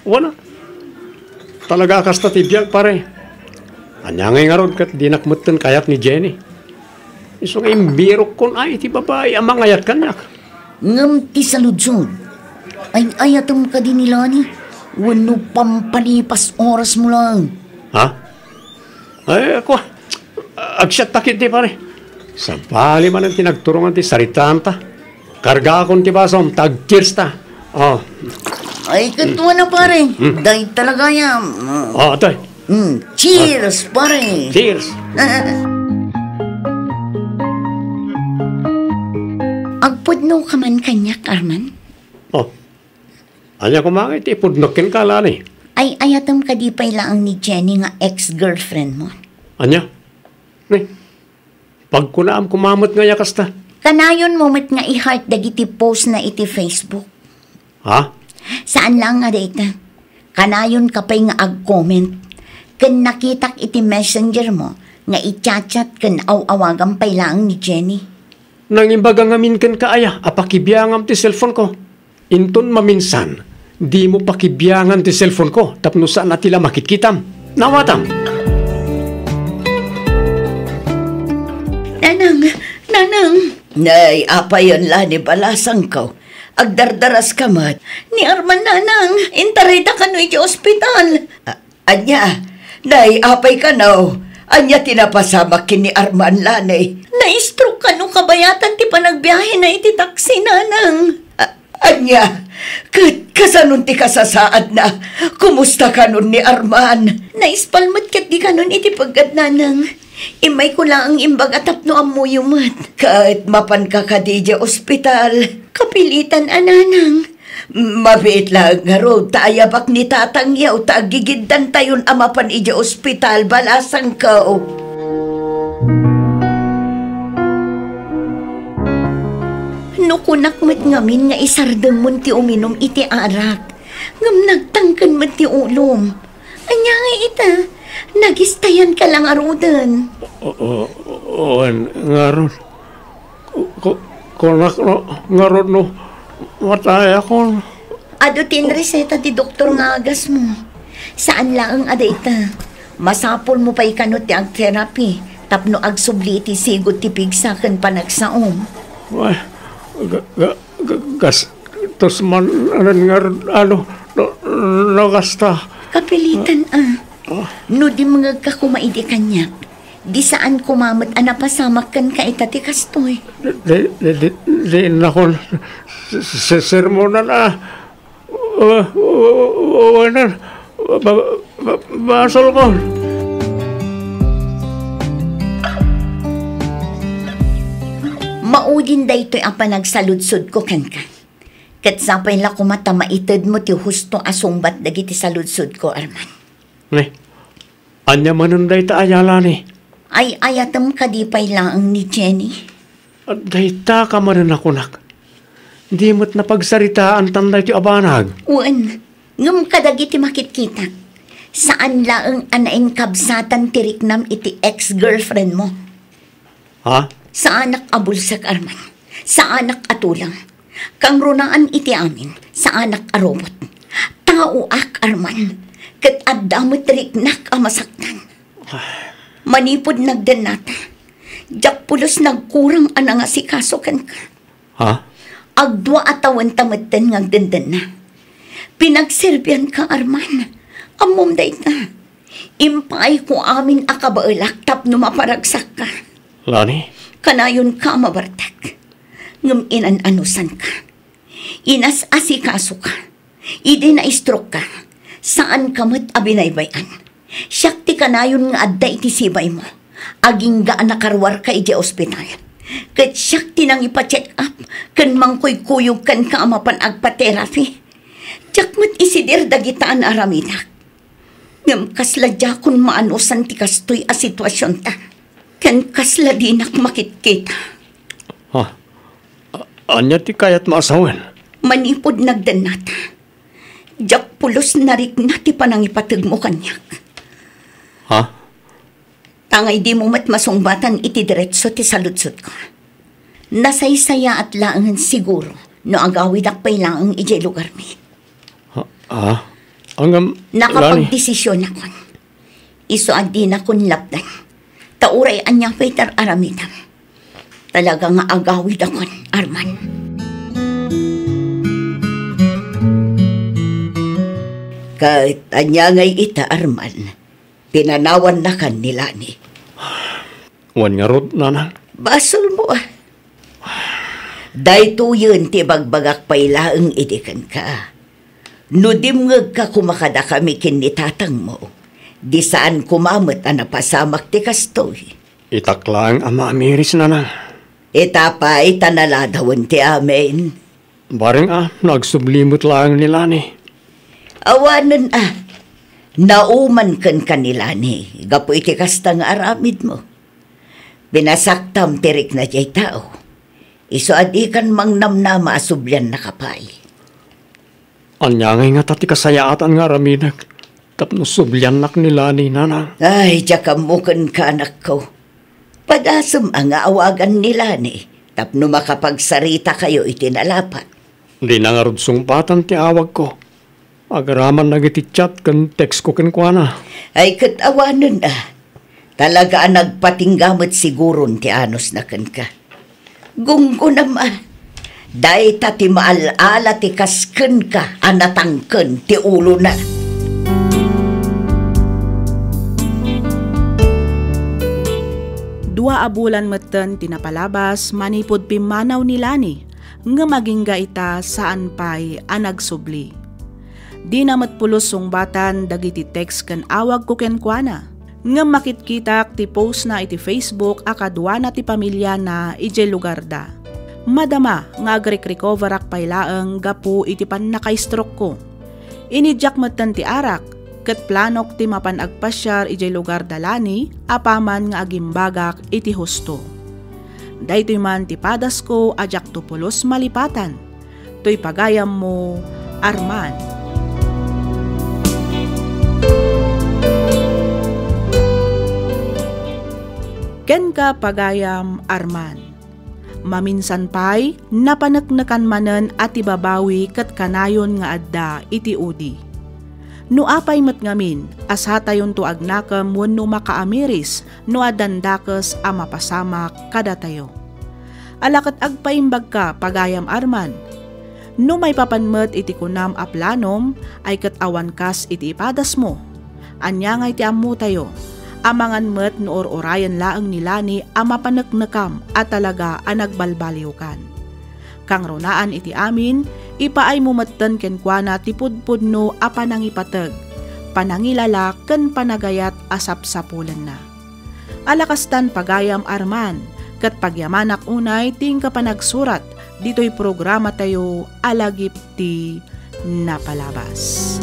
Wana. Talaga a kasta ti biag, pare. Ania ngay ngarud ket dinak metten kayat ni Jenny? Isu nga imbirokkon a iti babai a mangayat kaniak. Ngem ti saludsod, ay-ayatem kadi ni Lani wenno pampalipas orasmo laeng? Ha? Ay, ako, agsiatta ketdi, pare. Sabali manen ti nagturongan ti saritaanta. Kargaakon ti basom, ta ag-cheers ta. Oh. Ay, ket wen a, pare. Hmm. Dayta la gayam. Oh, atoy. Hmm. Cheers, pare. Cheers. Agpudno ka man kaniak, Arman? Oh. Ania koma ngay ti ipudnok kenka, Lani? Ay-ayatem kadi pay laeng ni Jenny nga ex-girlfriend mo? Ania? Ni, pagkunaam koma met ngay a kasta. Kanayon mo met nga i-heart dagiti post na iti Facebook. Ha? Saan lang nga dayta. Kanayon ka pay nga ag-comment. Ken nakitak iti messenger mo nga i-chat-chat ken aw-awagam pay laeng ni Jenny. Nangimbaga ngamin kenka aya a pakibiangam ti cellphone ko. Inton maminsan, dimo pakibiangan ti cellphone ko tapno saan a ti la makitkitam. Naawatam. Nanang, nanang. Nay, apayen la ni balasangko. Agdardaras ka met. Ni Arman, nanang, intarayda kano iti ospital. Ah, ania? Nay, apay kano? Ania ti napasamak ken ni Arman, Lani? Na-stroke kano kabayatan ti panagbiahena iti taksi, nanang. Ah, ania? Ket kasanon ti kasasaadna? Kumusta kanon ni Arman? Naispal met ketdi kanon iti peggad, nanang. Immayko laeng imbaga tapno ammoyo met. Ket mapanka kadi idiay ospital? Kapilitan a, nanang. Mabiit laeng ngarud ta ayabak ni tatangyo ta aggigiddantayon a mapan idiay ospital, balasangko. No kunak met ngamin nga isardengmon ti uminum iti arak, ngem nagtangken met ti ulom. Ania ngay ita? Nagistayanka la ngaruden. O, o, wen, ngarud. Ku-, ku-, kunak no, ngarud no, matayakon. Adu ti inreseta ti doktor nga agasmo. Saan laeng a dayta. Masapulmo pay kano ti ag-therapy tapno agsubli iti sigud ti pigsa ken panagsaom. Ay, ga-, ga-, ga-, gastos man, anan nga, ano, no, no, gasta. Kapilitan a. Ah. No dimngegka koma idi kaniak, di saan koma met a napasamak kenka ita ti kastoy. Di, di, di, di, di nakon s-, s-, sermonan a. Uh, uh, uh, uh, ba-, ba-, basolkon. Maudin daytoy a panagsaludsodko kenka. Ket sapay la koma ta maitedmo ti husto a sungbat dagiti saludsodko, Arman. Ne, ania manen dayta a yala ni? Ay-ayatem kadi pay laeng ni Jenny? Dayta ka manen a kunak. Di met napagsaritaantan daytoy a banag. Wen, ngem kadagiti makitkitak, saan laeng a nainkabsatan ti riknam iti ex-girlfriend mo. Ha? Saanak a bulsek, Arman. Saanak a tulang. Kangrunaan iti amin, saanak a robot. Taoak, Arman. Ket adda met riknak a masaktan. Manipud nagdennata, diak pulos nagkurang a nangasikaso kenka. Ha? Agdua a tawenta metten nga agdendenna. Pinagserbianka, Arman. Ammom dayta. Impaayko amin a kabaelak tapno maparagsakka. Lani? Kanayonka a mabartek. Ngem inan-anusanka. Inas-asikasoka. Idi na-stroke ka, saanka met a binaybay-an. Siak ti kanayon nga adda iti sibaymo. Agingga a nakaruarka idiay ospital. Ket siak ti nangipa-check up ken mangkuykuyog kenka a mapan agpa-therapy. Diak met isidir dagita a naaramidak. Ngem kasla diakon maanusan ti kastoy a situasionta. Ken kasla dinak makitkita. Ha? A-, ania ti kayatmo a sawen? Manipud nagdennata, diak pulos narikna ti panangipategmo kaniak. Ha? Tangay dimo met masungbatan iti diretso ti saludsodko. Nasaysayaat laengen siguro no agawidak pay laeng idiay lugarmi. Ha? Ah? Ngem, Lani? Nakapagdesisionakon. Isu a dinakon lapdan. Ta uray ania pay ti ar-aramidam. Talaga nga agawidakon, Arman. Ket ania ngay ita, Arman? Pinanawannakan ni Lani. Wen ngarud, nanang? Basolmo, ah. Daytoyen ti ibagbagak pay laeng idi kenka. No dimngegka koma kadakami ken ni tatangmo, di saan koma met a napasamak ti kastoy. Itak laeng a maamiris, nanang. Ita pay ta naladawen ti amin. Bareng a, no agsubli met laeng ni Lani. Awanen a, nauman kenka ni Lani gapu iti kasta nga aramidmo. Pinasaktam ti rikna diay tao. Isu a dikan mangnamnama a subliannaka pay. Ania ngay ngata ti kasayaatan nga aramidek tapno subliannak ni Lani, nanang? Ay, diak ammo kenka, anakko. Padasem a nga awagan ni Lani tapno makapagsarita kayo iti nalapat. Dina ngarud sungpatan ti awagko. Agraman dagiti chat ken text ko kenkuana. Ay, ket awanen a. Talaga a nagpatingga met siguron ti anusna kenka. Gunggonam a. Dayta ti maal-ala ti kas kenka a natangken ti ulona. Dua a bulan metten ti napalabas manipud pimmanaw ni Lani, ngem agingga ita saan pay a nagsubli. Dina met pulos sungbatan dagiti text ken awagko kenkuana. Ngem makitkitak ti postna iti Facebook a kaduana ti pamiliana idiay lugarda. Madama nga agrikrecoverak pay laeng gapu iti pannakaistrokko. Inidiak metten ti arak, ket planok ti mapan agpasiar idiay lugarda Lani apaman nga agimbagak iti husto. Daytoy man ti padasko a diakto pulos malipatan. Toy pagayammo, Arman. Kenka, pagayam Arman. Maminsan pay, napaneknekan manen a ti babawi ket kanayon nga adda iti udi. No apay met ngamin a satayonto agnakem wenno makaamiris no addan dakes a mapasamak kadatayo. Ala ket agpaimbagka, pagayam Arman. No maipapan met iti kunam a planom, ay ket awan kas iti ipadasmo. Ania ngay ti ammotayo? Amangan met no ur-urayen laeng ni Lani a mapaneknekam a talaga a nagbalbaliwkan. Kangrunaan iti amin, ipaaymo metten kenkuana ti pudpudno a panangipateg, panangilala ken panagayat a sapsapulenna. Ala kastan, pagayam Arman, ket pagyamanak unay ti inka panagsurat ditoy programatayo a Lagip ti Napalabas.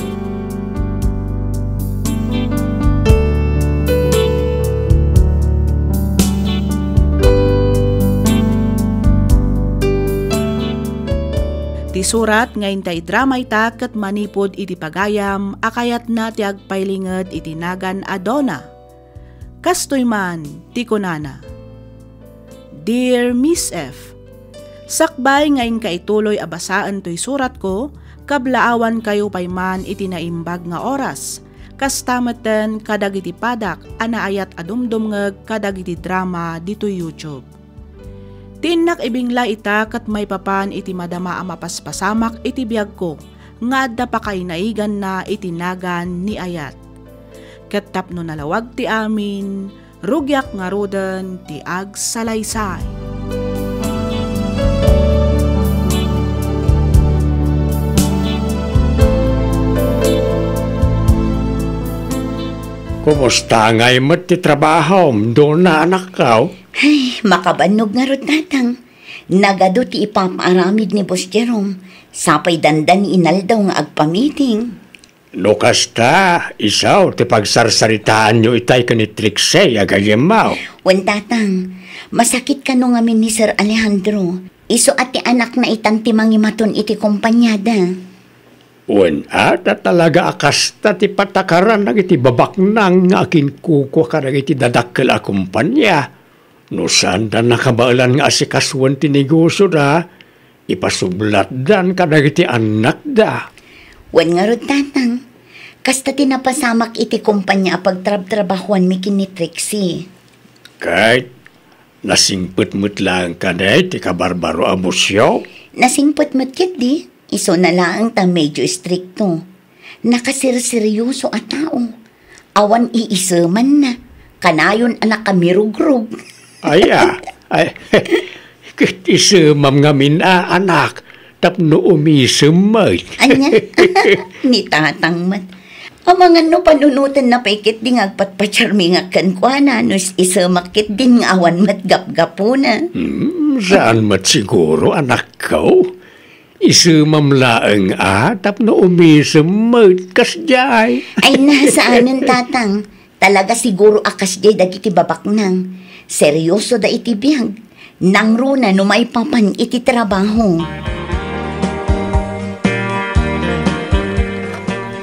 Ti surat nga inta idrama ita ket manipud iti pagayam a kayatna ti agpailinged iti nagan a Donna. Kastoy man ti kunana, Dear Miss F, sakbay nga inka ituloy a basaen toy suratko, kablaawankayo pay man iti naimbag nga oras, kasta metten kadagiti padak a naayat a dumdumngeg kadagiti drama ditoy YouTube. Ti innak ibingla ita ket maipapan iti madama a mapaspasamak iti biagko nga adda pakainaiganna iti nagan ni Ayat. Ket tapno nalawag ti amin, rugiak ngaruden ti agsalaysay. Kumusta ngay met ti trabahom, Donna, anakko? Ay, makabannog ngarud, Tatang. Nagadu ti ipapaaramid ni Boss Jerome, sapay dandani inaldaw nga agpamiting. No kasta, isu ti pagsarsaritaanyo itay ken ni Trixie a gayyemmo. Wen, Tatang, masakit kano ngamin ni Sir Alejandro. Isu a ti anakna itan ti mangimaton iti kompaniada. Wen, a, ta talaga a kasta ti patakaran dagiti babaknang nga akinkukua kadagiti dadakkel a kompania. No saanda nakabaelan nga asikasuen ti negosioda, ipasublatdan kadagiti annakda. Wen ngarud, Tatang, kasta ti napasamak iti kompania a pagtrabtrabahuanmi ken ni Trixie. Ket nasingpet met laeng kadi ti kabarbaro a bosyo? Nasingpet met ketdi, isuna laeng ta medyo istrikto. Nakasirseryoso a tao. Awan iisemanna. Kanayon a nakamirugrog. Aya, Ay, ket isemam ngamin a, anak, tapno umisem met. Ania? Ni tatang met. Amangan no panunotenna pay ketdi nga agpatpacharmingak kenkuana no is-, isemak ketdin nga awan met gapgapuna. Hmm, saan met siguro, anakko. Isemam laeng a tapno umisem met kasdiay. Ay, na, saanen, tatang. Talaga siguro a kasdiay dagiti babaknang. Seriosoda iti biag. Nangruna no maipapan iti trabaho.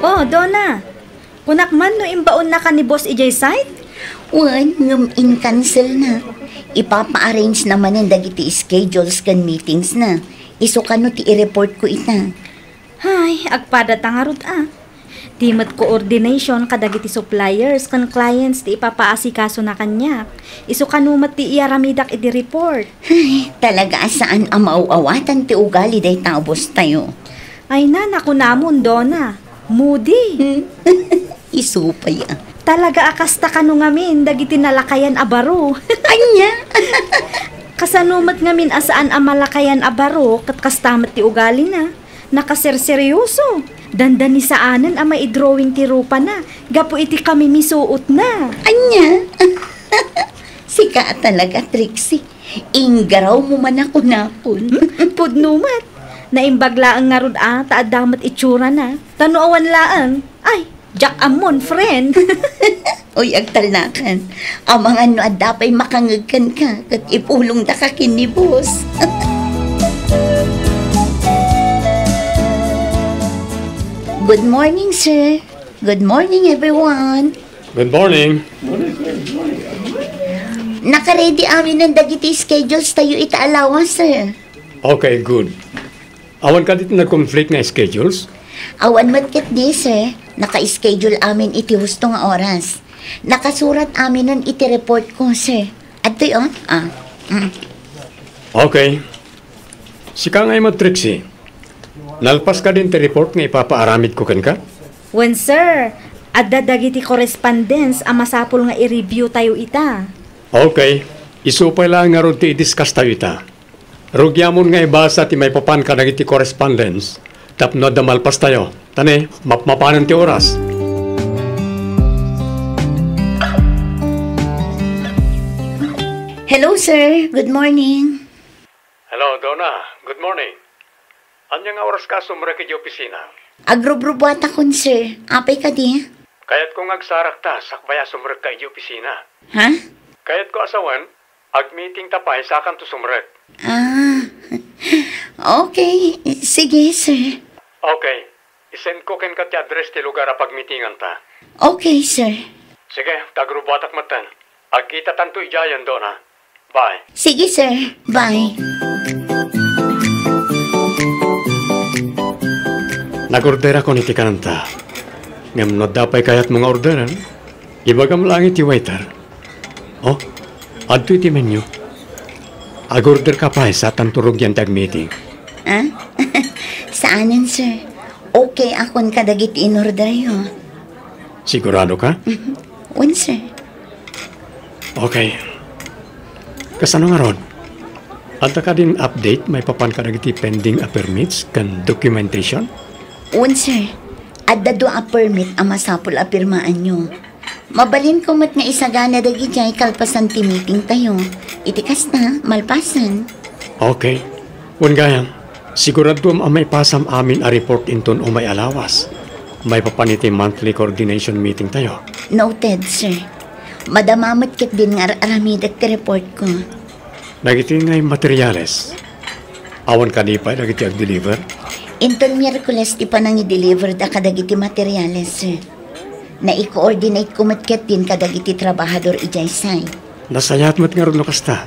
Oh, Donna. Kunak man no imbaonnaka ni boss idiay site? Wen, ngem in-cancelna. Ipapa-arrangena manen dagiti schedules ken meetingsna. Isu kano ti i-reportko ita. Ay, agpadata ngarud a. Di met coordination kadagiti suppliers ken clients ti ipapaasikasona kaniak. Isu kano met ti iyaramidak iti report. Ay, talaga a saan a maaw-awatan ti ugali dayta a bosstayo. Ay na, nakunamon, Donna. Moody. Isu pay a. Talaga a kasta kano ngamin dagiti nalakayan a baro. Ania? Kasano met ngamin a saan a malakayan a baro ket kasta met ti ugalina? Nakaserseryoso. Dandanisaanen a maidrawing ti rupana gapu iti kamimisuotna. Ania? Sika a talaga, Trixie. Inggarawmo man a kunakon. Pudno met. Naimbag laeng ngarud a ta adda met itsurana. Ta no awan laeng, ay, diak ammon, friend. Uy, agtalnakan. Amangan no adda pay makangeg kenka ket ipulongdaka ken ni boss. Good morning, sir. Good morning, everyone. Good morning. Naka-ready aminen dagiti schedules tayo ita a lawas, sir. Okay, good. Awan kadi ti nag-conflict nga schedules? Awan met ketdi, sir. Naka-schedule amin iti husto nga oras. Nakasurat aminen iti report ko, sir. Adtoy, oh. Ah. Mm. Okay. Sika ngay met, Trixie. Nalpas kadin ti report nga ipapaaramidko kenka? Wen, sir. Adda dagiti correspondence a masapul nga i-review tayo ita. Okay. Isu pay laeng ngarud ti i-discuss tayo ita. Rugiamon nga ibasa ti maipapan kadagiti correspondence tapno adda malpas tayo. Ta ne, mapmapanen ti oras. Hello, sir. Good morning. Hello, Donna. Good morning. Ania nga oras ka sumrek iti opisina? Agrubrubuatakon, sir. Apay kadi? Kayatko nga agsarakta sakbay a sumrekka iti opisina. Ha? Kayatko a sawen, agmeeting ta pay sakanto sumrek. Ah, okay. Sige, sir. Okay. I-send ko kenka ti address ti lugar a pagmeetinganta. Okay, sir. Sige, ta agrubbuatak metten. Agkitatanto idiayen, Donna. Bye. Sige, sir. Bye. Nag-orderakon iti kananta. Ngem no adda pay kayatmo nga orderen, ibagam laeng iti waiter. Oh, adtoy ti menu. Ag-order ka pay sa tanto rugian ti agmeeting. Ah? Saanen, sir. Okay akon kadagiti in-orderyo. Sigurado ka? Mhm. Wen, sir. Okay. Kasano ngarud? Adda kadin update maipapan kadagiti pending a permits ken documentation? Wen, sir. Adda dua a permit a masapul a pirmaanyo. Mabalinko met nga isagana dagidiay kalpasan ti meeting tayo. Iti kasta, malpasen. Okay. Wen gayam, siguraduem a maipasam amin a report inton umay a lawas. Maipapan iti monthly coordination meeting tayo. Noted, sir. Madama met ketdin nga ar-aramidek ti report ko. Dagiti ngay materials, awan kadi pay dagiti ag-deliver? Inton Miyerkules ti panangi-deliver da kadagiti materials, sir. Nai-coordinate ko met ketdin kadagiti trabahador idiay site. Nasayaat met ngarud no kasta.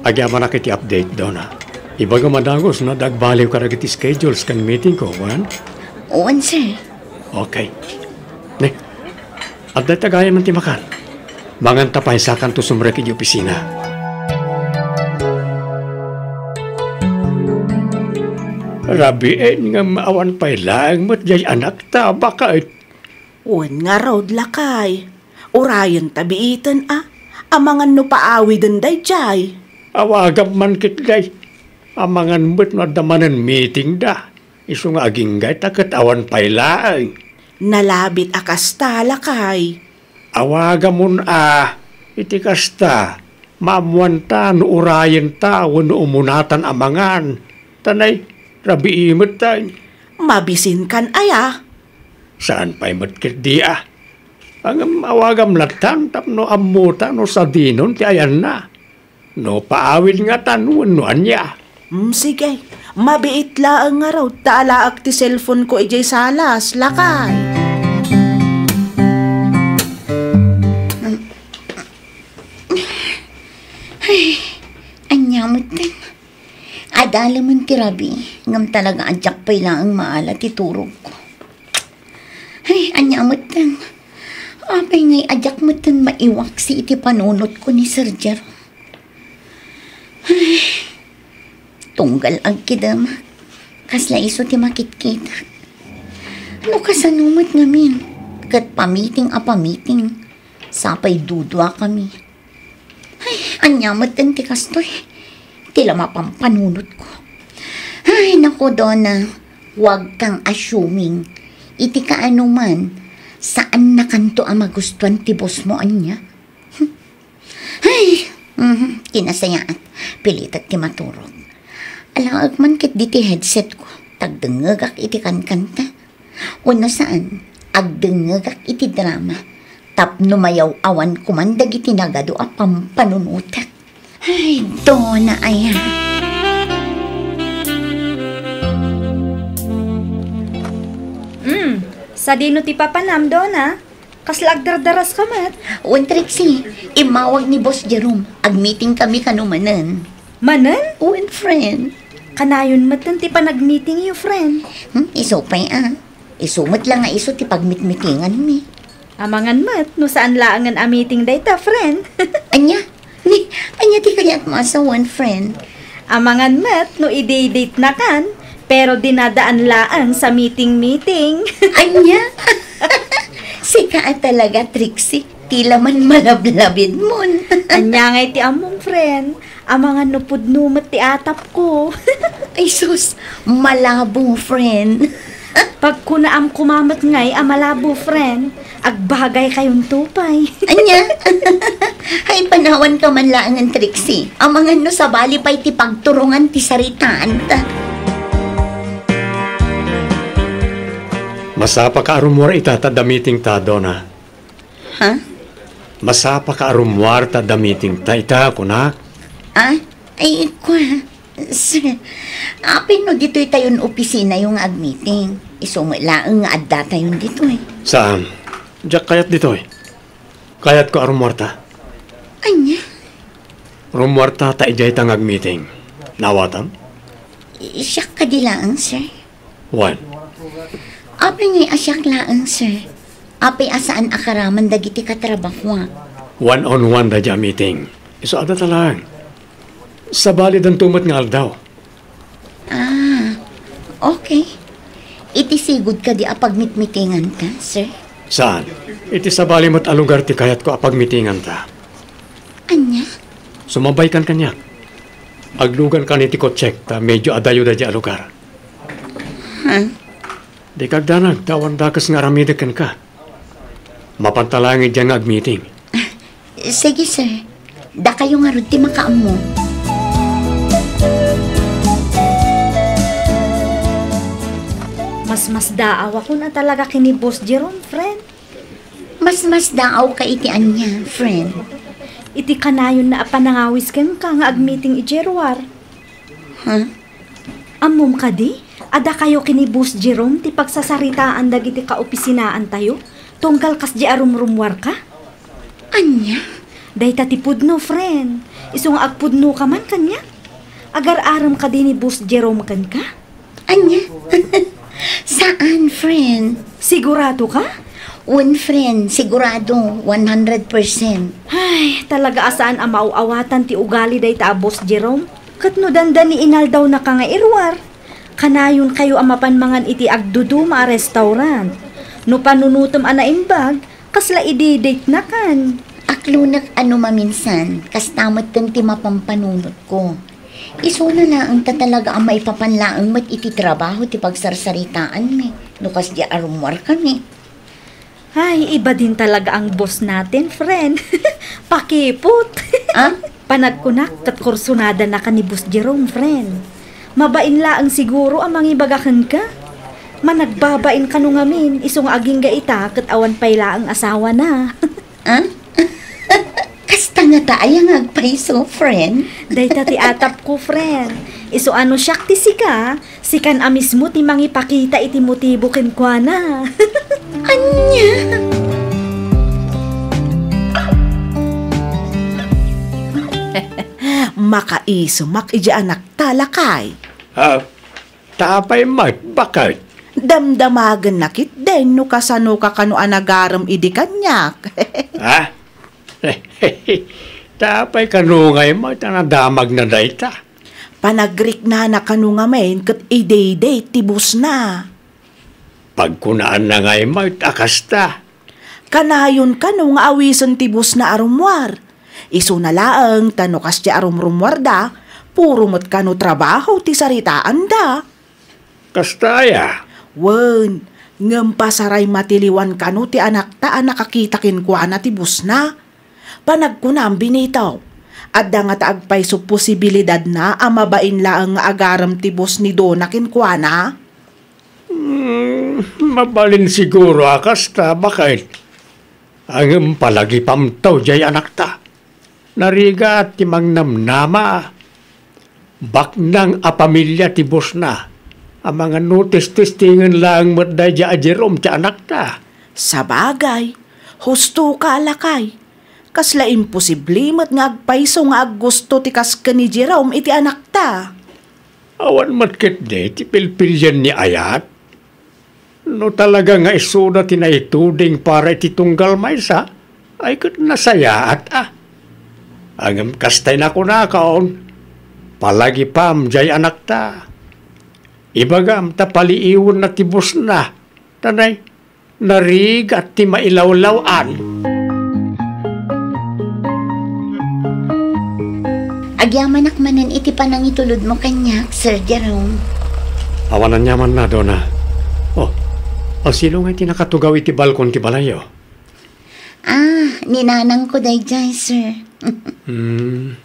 Agyamanak iti update, Donna. Ibagam a dagus no adda agbaliw kadagiti schedules ken meeting ko, wen? Wen, sir. Okay. Ne, adda ita gayam ti makan. Manganta pay sakanto sumrek iti opisina. Rabiin nga maawan pay laeng met diay anakta a baket. Wen ngarud, lakay. Urayen ta biiten a, amangan no paawiden daydiay. Awagam man ketdi. Amangan met no adda manen meetingda. Isu nga agingga ta ket awan pay laeng. Nalabit a kasta, lakay. Awagamon a, iti kasta, maammoanta no urayenta wenno umunatan a mangan. Ta nay, rabii metten. Mabisinkan aya? Saan pay met ketdi a. Ngem awagam lattan tapno ammota no sadinon ti ayanna. No paawid ngatan wenno ania. Mm, sige. Mabiit laeng ngarud ta alaek ti cellphone ko idiay salas, lakay. Ay, ania metten. Adalemen ti rabii, ngem talaga a diak pay laeng maala ti turogko. Ay, ania metten. Apay ngay a diak metten maiwaksi iti panunotko ni Sir Jerome. Ay, tunggal agkidem, kasla isu ti makitkitak. No kasano met ngamin, ket pamiting a pamiting, sapay duduakami. Ay, ania metten ti kastoy? Ti la mapampanunotko. Ay, naku, Dona, huwag kang assuming. Iti kaano man, saannakanto a magustuan ti boss mo, ania? Ay, mhm, kinasayaat. Pilitek ti maturog. Alaek man ketdi ti headset ko. Tagdengngegak iti kankanta. Wenno saan, agdengngegak iti drama. Tapno mayaw-awan koman dagiti nagadu a pampanunotek. Ay, Dona aya. Mm, sadino ti papanam, Dona? Kasla agdardaraska met? Wen, Trixie, immawag ni Boss Jerome. Agmeeting kami kano manen. Manen? Wen, friend. Kanayon met ti panagmeetingyo, friend. Hmm, isu pay a. Isu met la nga isu ti pagmitmitinganmi. Amangan met no saan laengen a meeting dayta, friend. Ania? Ni, ania ti kayatmo a sawen, friend? Amangan met no i-date-nakan, pero dinadaan laeng sa meeting-meeting. Ania? Sika a talaga, Trixie. Ti la man malablabidmon. Ania ngay ti ammom, friend? Amangan no pudno met ti atapko. Ay sus, malabo, friend. Pagkunaam koma met ngay a malabo, friend. Agbagay kayonto pay. Ania? Ay, panawanka man laengen, Trixie. Amangan no sabali pay ti pagturongan ti saritaanta. Masapaka a rummuar ita ta adda meetingta, Dona. Ha? Masapaka a rummuar ta adda meetingta ita, kunak. Ah? Ay, kua. Sir, apay no ditoy tayon opisinayo nga agmeeting? Isu met laeng nga addatayon ditoy. Saan? Diak kayat ditoy. Kayatko a rummuarta. Ania? Rummuarta ta idiayta nga agmeeting. Naawatam? Siak kadi laeng, sir. Wen. Apay ngay a siak laeng, sir? Apay a saan a karaman dagiti katrabahoak? One on one daydiay a meeting. Isu adda ta laeng. Sabalidanto met nga aldaw. Ah, okay. Iti sigud kadi a pagmitmitinganta, sir? Saan? Iti sabali met a lugar ti kayatko a pagmitinganta. Ania? Sumabaykan kaniak. Aglugankan iti kotsek ta medio adayo daydiay a lugar. Ha? Dika agdanag ta awan dakes nga aramidek kenka. Mapanta laeng idiay nga agmeeting. Sige, sir. Dakayo ngarud ti makaammo. Masmasdaawakon a talaga ken ni Boss Jerome, friend. Masmasdaawka iti ania, friend? Iti kanayonna a panangawis kenka nga agmeeting idiay ruar. Ha? Ammom kadi a dakayo ken ni Boss Jerome ti pagsasaritaan dagiti kaopisinaantayo tunggal kasdiay a rumrummuarka? Ania? Dayta ti pudno, friend. Isu nga agpudnoka man kaniak. Agar-arem kadi ni Boss Jerome kenka? Ania? Saan, friend? Siguradoka? Wen, friend, sigurado, one hundred percent. Ay, talaga a saan a maaw-awatan ti ugali dayta a Boss Jerome. Ket no dandani inaldawnaka nga iruar, kanayonkayo a mapan mangan iti agduduma a restaurant. No panunotem a naimbag, kasla i-date-nakan. Aklonek a no maminsan, kasta metten ti mapampanunotko. Isuna laeng ta talaga a maipapan laeng met iti trabaho ti pagsarsaritaanmi no kasdi a rummuarkami. Ay, iba din talaga ang boss natin, friend. Pakipot. Ah? Panagkunak, ket kursunada na ka ni Boss Jerome, friend. Mabain laeng siguro a mangibaga kenka. Managbabain kano ngamin, isu nga agingga ita, ket awan pay laeng asawa na. Ah? Kasta nga ta aya nga agpayso, friend? Dayta ti atapko, friend. Isu a no siak ti sika, sikan a mismo ti mangipakita iti motibo kenkuana. Ania? Makaisumak iti anakta, lakay. Ah, ta apay met, baket? Damdamagenna ketdin no kasanoka kano a nagarem idi kaniak. Ah? Ta apay kano ngay met a nadamagna dayta? Panagriknana kano ngamin ket idaydiay ti boss na. Pagkunaanna ngay met a kasta. Kanayon kano nga awisen ti boss na a rummuar. Isuna laeng ta no kasdi a rumrummuarda, puro met kano trabaho ti saritaanda. Kasta aya? Wen, ngem pasaray matiliwan kano ti anakta a nakakita kenkuana ti boss na. Panagkunam, Benito, adda ngata agpayso posibilidadna a mabain laeng nga agarem ti boss ni Dona kenkuana? Hmm, mabalin siguro a kasta, baket? Ngem palagipamto diay anakta. Narigat ti mangnamnama. Baknang a pamilia ti boss na. Amangan no testestingen laeng met daydiay a Jerome ti anakta. Sabagay, husto ka, lakay. Kasla imposible met nga agpayso nga aggusto ti kas ken ni Jerome iti anakta. Awan met ketdi ti pilpilian ni ayat. No talaga nga isuna ti naituding para iti tunggal maysa, ay ket nasayaat a. Ngem kasta ti nakunakon, palagipam diay anakta. Ibagam ta paliiwenna ti boss na, ta nay, narigat ti mailawlaw-an. Agyamanak manen iti panangitulodmo kaniak, Sir Jerome. Awan aniamanna, Dona. Oh, asino ngay ti nakatugaw iti balkon ti balayyo? Ah, ni nanangko daydiay, sir. Hmm,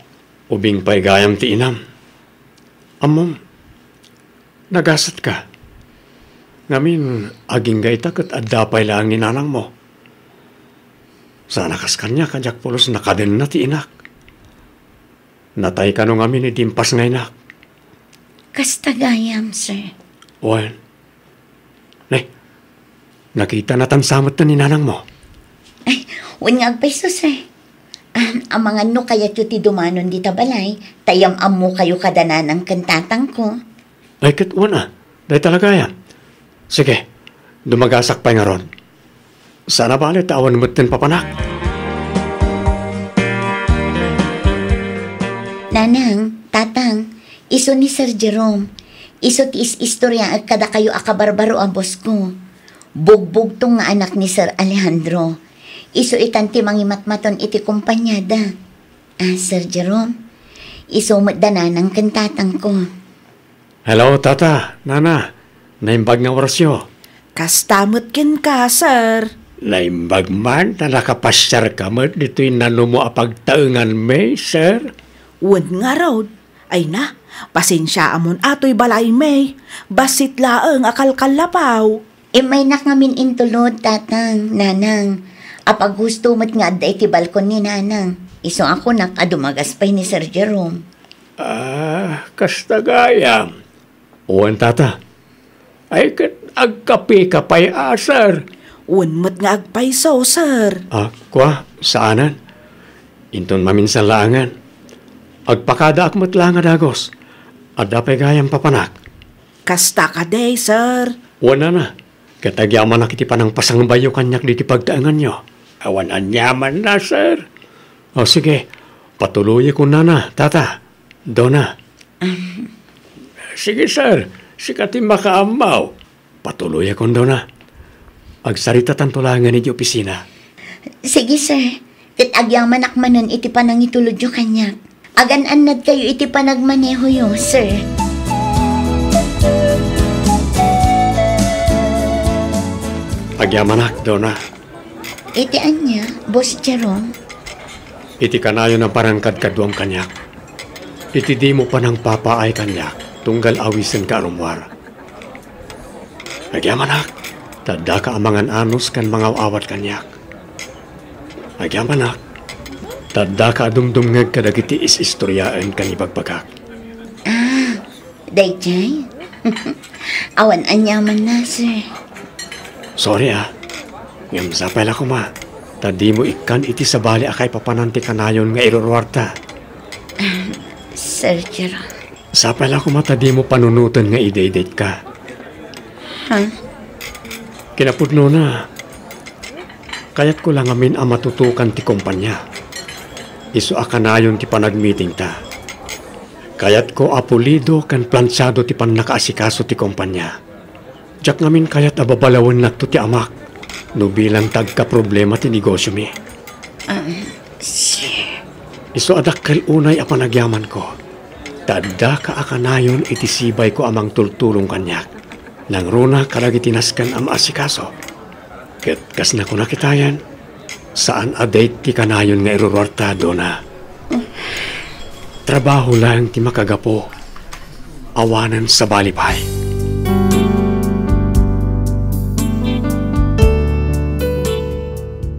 ubing pay gayam ti inam. Ammom, nagasatka. Ngamin, agingga ita ket adda pay laeng ni nanangmo. Saan a kas kaniak a diak pulos nakadenna ti inak. Natay kano ngamin idi impas nga inak. Kasta gayam, sir. Wen. Ne, nakita natan sa met ni nanangmo? Ay, wen nga agpayso, sir. Ah, amangan no kayatyo ti dumanon dita balay, ta yam-ammokayo kada nanang ken tatangko. Ay, ket wen a, dayta la gayam. Sige, dumagasak pay ngarud. Saan a bale ta awan metten papanak. Nanang, tatang, isu ni Sir Jerome. Isu ti is-istoriaek kadakayo a kabarbaro a boss-ko. Bugbugtong nga anak ni Sir Alejandro. Isu itan ti mangimatmaton iti kompaniada. Ah, Sir Jerome, isu met da nanang ken tatangko. Hello, tata, nana. Naimbag nga orasyo. Kasta met kenka, sir. Naimbag man ta nakapasiarka met ditoy nanumo a pagtaenganmi, sir. Wen ngarud. Ay na, pasensiaamon a toy balaymi. Bassit laeng a kalkallapaw. Immaynak ngamin intulod, tatang, nanang. Apaghusto met nga adda iti balkon ni nanang. Isu a kunak a dumagas pay ni Sir Jerome. Ah, kasta gayam. Wen, tata. Ay, ket agkapeka pay a, sir. Wen met nga agpayso, sir. Ah, kua, saanen. Inton maminsan laengen. Agpakadaak met laeng a dagus. Adda pay gayam papanak. Kasta kadi, sir. Wen, nana. Ket agyamanak iti panangpasangbayo kaniak ditoy pagtaenganyo. Awan aniamanna, sir. O, sige. Patuloyekon, nana, tata, dona. Sige, sir. Sika ti makaammo. Patuloyekon, dona. Agsaritatanto laengen iti opisina. Sige, sir. Ket agyamanak manen iti panangitulodyo kaniak. Agan-annadkayo iti panagmanehoyo, sir. Agyamanak, Donna. Iti ania, Boss Jerome? Iti kanayon a parangkadkaduam kaniak. Iti dimo panangpapaay kaniak, tunggal awisenka a rummuar. Agyamanak, ta addaka a mangan-anus ken mangaw-awat kaniak. Agyamanak, ta addaka a dumdumngeg kadagiti is-istoriaen ken ibagbagak. Ah, daydiay? Awan aniamanna, sir. Sorry, ah. Ngem sapay la koma, ta dimo ikkan iti sabali a kaipapanan ti kanayon nga iruruarta. Ah, Sir Jerome. Sapay la koma ta dimo panunoten nga idaydayetka. Ha? Kinapudnona, kayatko la ngamin a matutukan ti kompania. Isu a kanayon ti panagmitingta. Kayatko a pulido ken plansiado ti pannakaasikaso ti kompania. Diak ngamin kayat a babalawennakto ti amak no bilang ta agkaproblema ti negosiomi. Ah, sir. Isu a dakkel unay a panagyamanko, ta addaka a kanayon iti sibayko a mangtultulong kaniak, nangruna kadagiti nasken a maasikaso. Ket kas nakunak itayen, saan a date ti kanayon nga iruruarta, Donna. Trabaho laeng ti makagapu. Awanen sabali pay.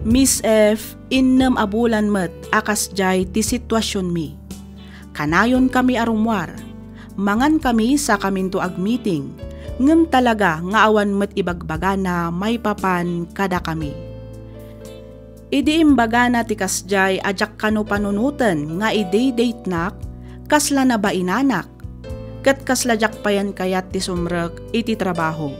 Miss F, innem a bulan met a kasdiay ti situasionmi. Kanayonkami a rummuar. Mangankami sakaminto agmiting, ngem talaga nga awan met ibagbagana maipapan kadakami. Idi imbagana ti kasdiay a diak kano panunoten nga idaydayenak, kasla nabainanak, ket kasla diak payen kayat ti sumrek iti trabaho.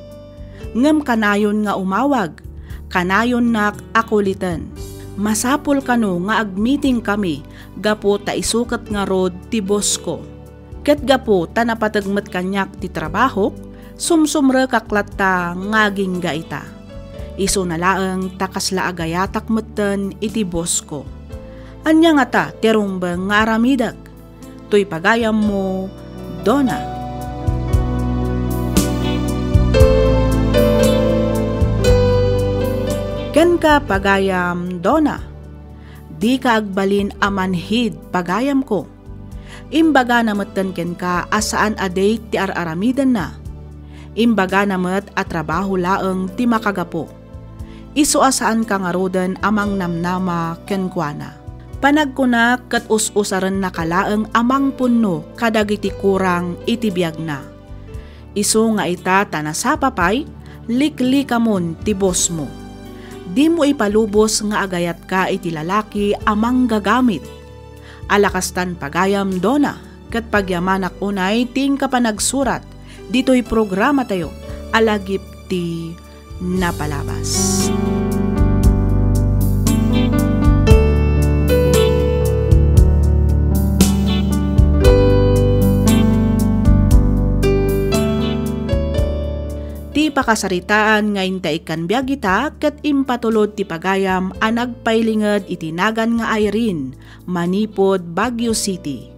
Ngem kanayon nga umawag, kanayonnak a kuliten. Masapul kano nga agmitingkami gapu ta isu ket ngarud ti bossko. Ket gapu ta napateg met kaniak ti trabahok, sumsumrekak latta nga agingga ita. Isuna laeng ta kasla agayatak metten iti bossko. Ania ngata ti rumbeng nga aramidek? Toy pagayammo, Donna. Kenka, pagayam, Donna. Dika agbalin a manhid, pagayamko. Imbagana metten kenka a saan a date ti ar-aramidenna. Imbagana met a trabaho laeng ti makagapu. Isu a saanka ngaruden a mangnamnama kenkuana. Panagkunak ket us-usarennaka laeng a mangpunno kadagiti kurang iti biagna. Isu nga ita ta nasapa pay, liklikamon ti bosmo. Dimo ipalubos nga agayatka iti lalaki a manggagamit. Ala kastan pagayam, Donna, ket pagyamanak unay ti inka panagsurat ditoy programatayo a Lagip ti Napalabas. Ti pakasaritaan nga intaikkan biag ita ket impatulod ti pagayam a nagpailinged iti nagan nga Irene, manipud Baguio City.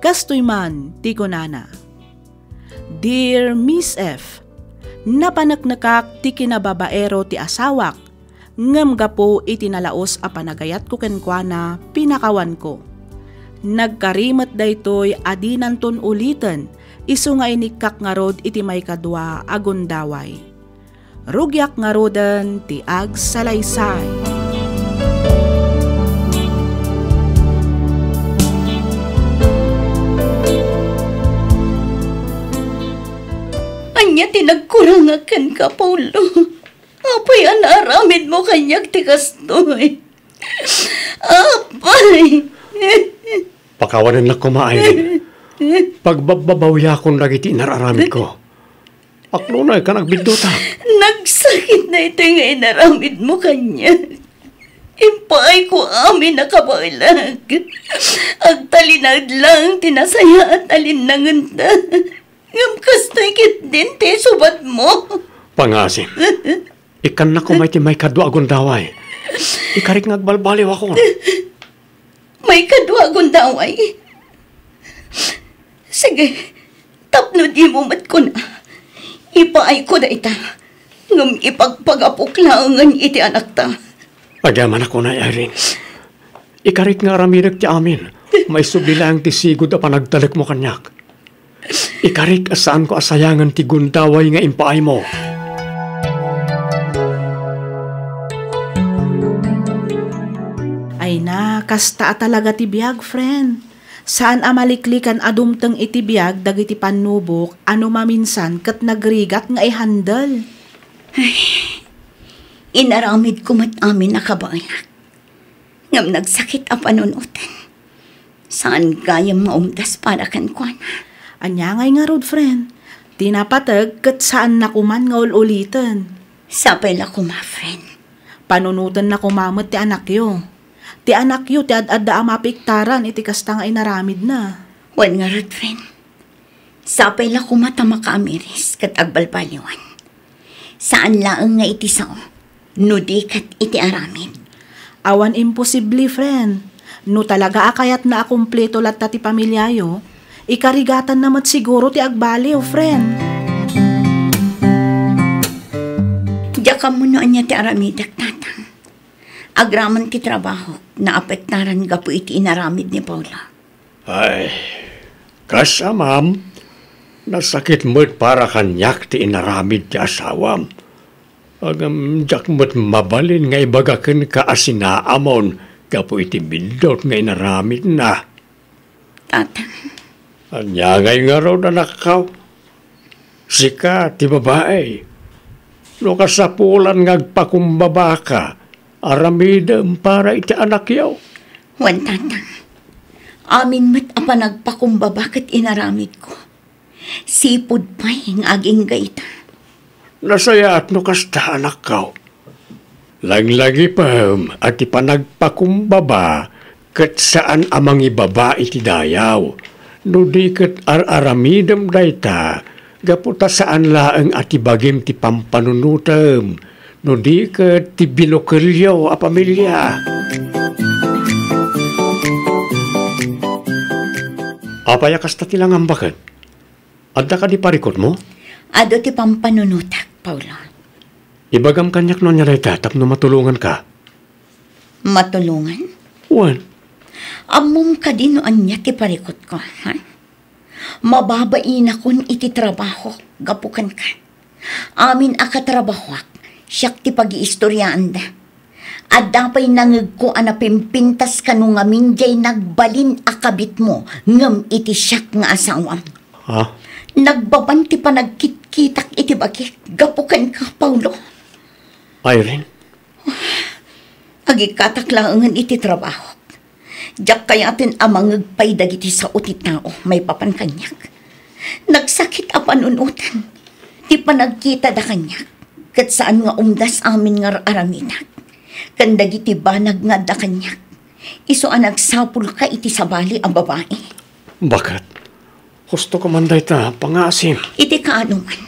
Kastoy man ti kunana, "Dear Miss F, napaneknekak ti kinababaero ti asawak, ngem gapu iti nalaus a panagayatko kenkuana, pinakawanko. Nagkari met daytoy a dinanton uliten, isu nga inikkak ngarud iti maikadua a gundaway." Rugiak ngaruden ti agsalaysay. Ania ti nagkurangak kenka, Paulo? Apay a naaramidmo kaniak ti kastoy? Apay! Pakawanennak koma, Irene. Pagbabbabawiakon dagiti inar-aramidko. Aklonay ka, nagbidduta. Nagsakit daytoy nga inaramidmo kaniak. Impaayko amin a kabaelag. Agtalinaed lang ti nasayaat a linnangenta. Ngem kastoy ketdin ti isubatmo. Pangasim. Ikkannak koma iti maikadua a gundaway. Ikarik nga agbalbaliwakon. Maikadua, gundaway. Sige, tapno dimo met kuna, ipaayko dayta, ngem ipagpagapok laengen iti anakta. Agyamanak unay, Irene. Ikarik nga aramidek ti amin. Maisubli laeng ti sigud a panagtalekmo kaniak. Ikarik a saanko a sayangen ti gundaway nga impaaymo. Ay na, kasta a talaga ti biag, friend. Saan a maliklikan a dumteng iti biag dagiti pannubok a no maminsan ket nagrigat nga i-handle. Ay, inaramidko met amin a kabaelak. Ngem nagsakit a panunoten. Saan gayam nga umdas para kenkuana. Ania ngay ngarud, friend? Ti napateg ket saanna koman nga ul-uliten. Sapay la koma, friend. Panunotenna koma met ti anakyo. Ti anakyo ti ad-adda a mapiektaran iti kasta nga inaramidna. Wen ngarud, friend. Sapay la koma ta makaamiris ket agbalbaliwan. Saan laeng nga iti sao, no di ket iti aramid. Awan imposible, friend. No talaga a kayatna a kumpleto latta ti pamiliayo, ikarigatanna met siguro ti agbaliw, friend. Diak ammo no ania ti aramidek, Tatang. Agraman ti trabahok, naapektaran gapu iti inaramid ni Paolo. Ay, kas amam, nasakit met para kaniak ti inaramid ti asawam. Ngem diak met mabalin nga ibaga kenka a sinaamon gapu iti biddut nga inaramidna. Tatang. Ania ngay ngarud, anakko? Sika ti babai. No kasapulan nga agpakumbabaka, aramidem para iti anakyo. Wen, Tatang. Amin met a panagpakumbaba ket inaramidko. Sipud pay nga agingga ita. Nasayaat no kasta, anakko. Langlangipem a ti panagpakumbaba ket saan a mangibaba iti dayaw, no di ket ar-aramidem dayta gapu ta saan laeng a ti bagim ti pampanunotem, no di ket ti binukelyo a pamilia. Apay a kasta ti langam, baket? Adda kadi parikutmo? Adu ti pampanunotak, Paolo. Ibagam kaniak no ania dayta tapno matulonganka. Matulongan? Wen. Ammom kadi no ania ti parikutko, ha? Mababainakon iti trabahok gapu kenka. Amin a katrabahoak, siak ti pagiistoriaanda. Adda pay nangegko a napimpintas kano ngamin diay nagbalin a kabitmo ngem iti siak nga asawam. Ha? Nagbaban ti panagkitkitak iti bagik gapu kenka, Paolo. Irene? Agikkatak laengen iti trabahok. Diak kayaten a mangeg pay dagiti sao ti tao maipapan kaniak. Nagsakit a panunotan ti panagkitada kaniak, ket saan nga umdas amin nga ar-aramidak. Ken dagiti banag nga adda kaniak, isu a nagsapulka iti sabali a babai. Baket? Husto ka man dayta, pangngaasim. Iti kaano man,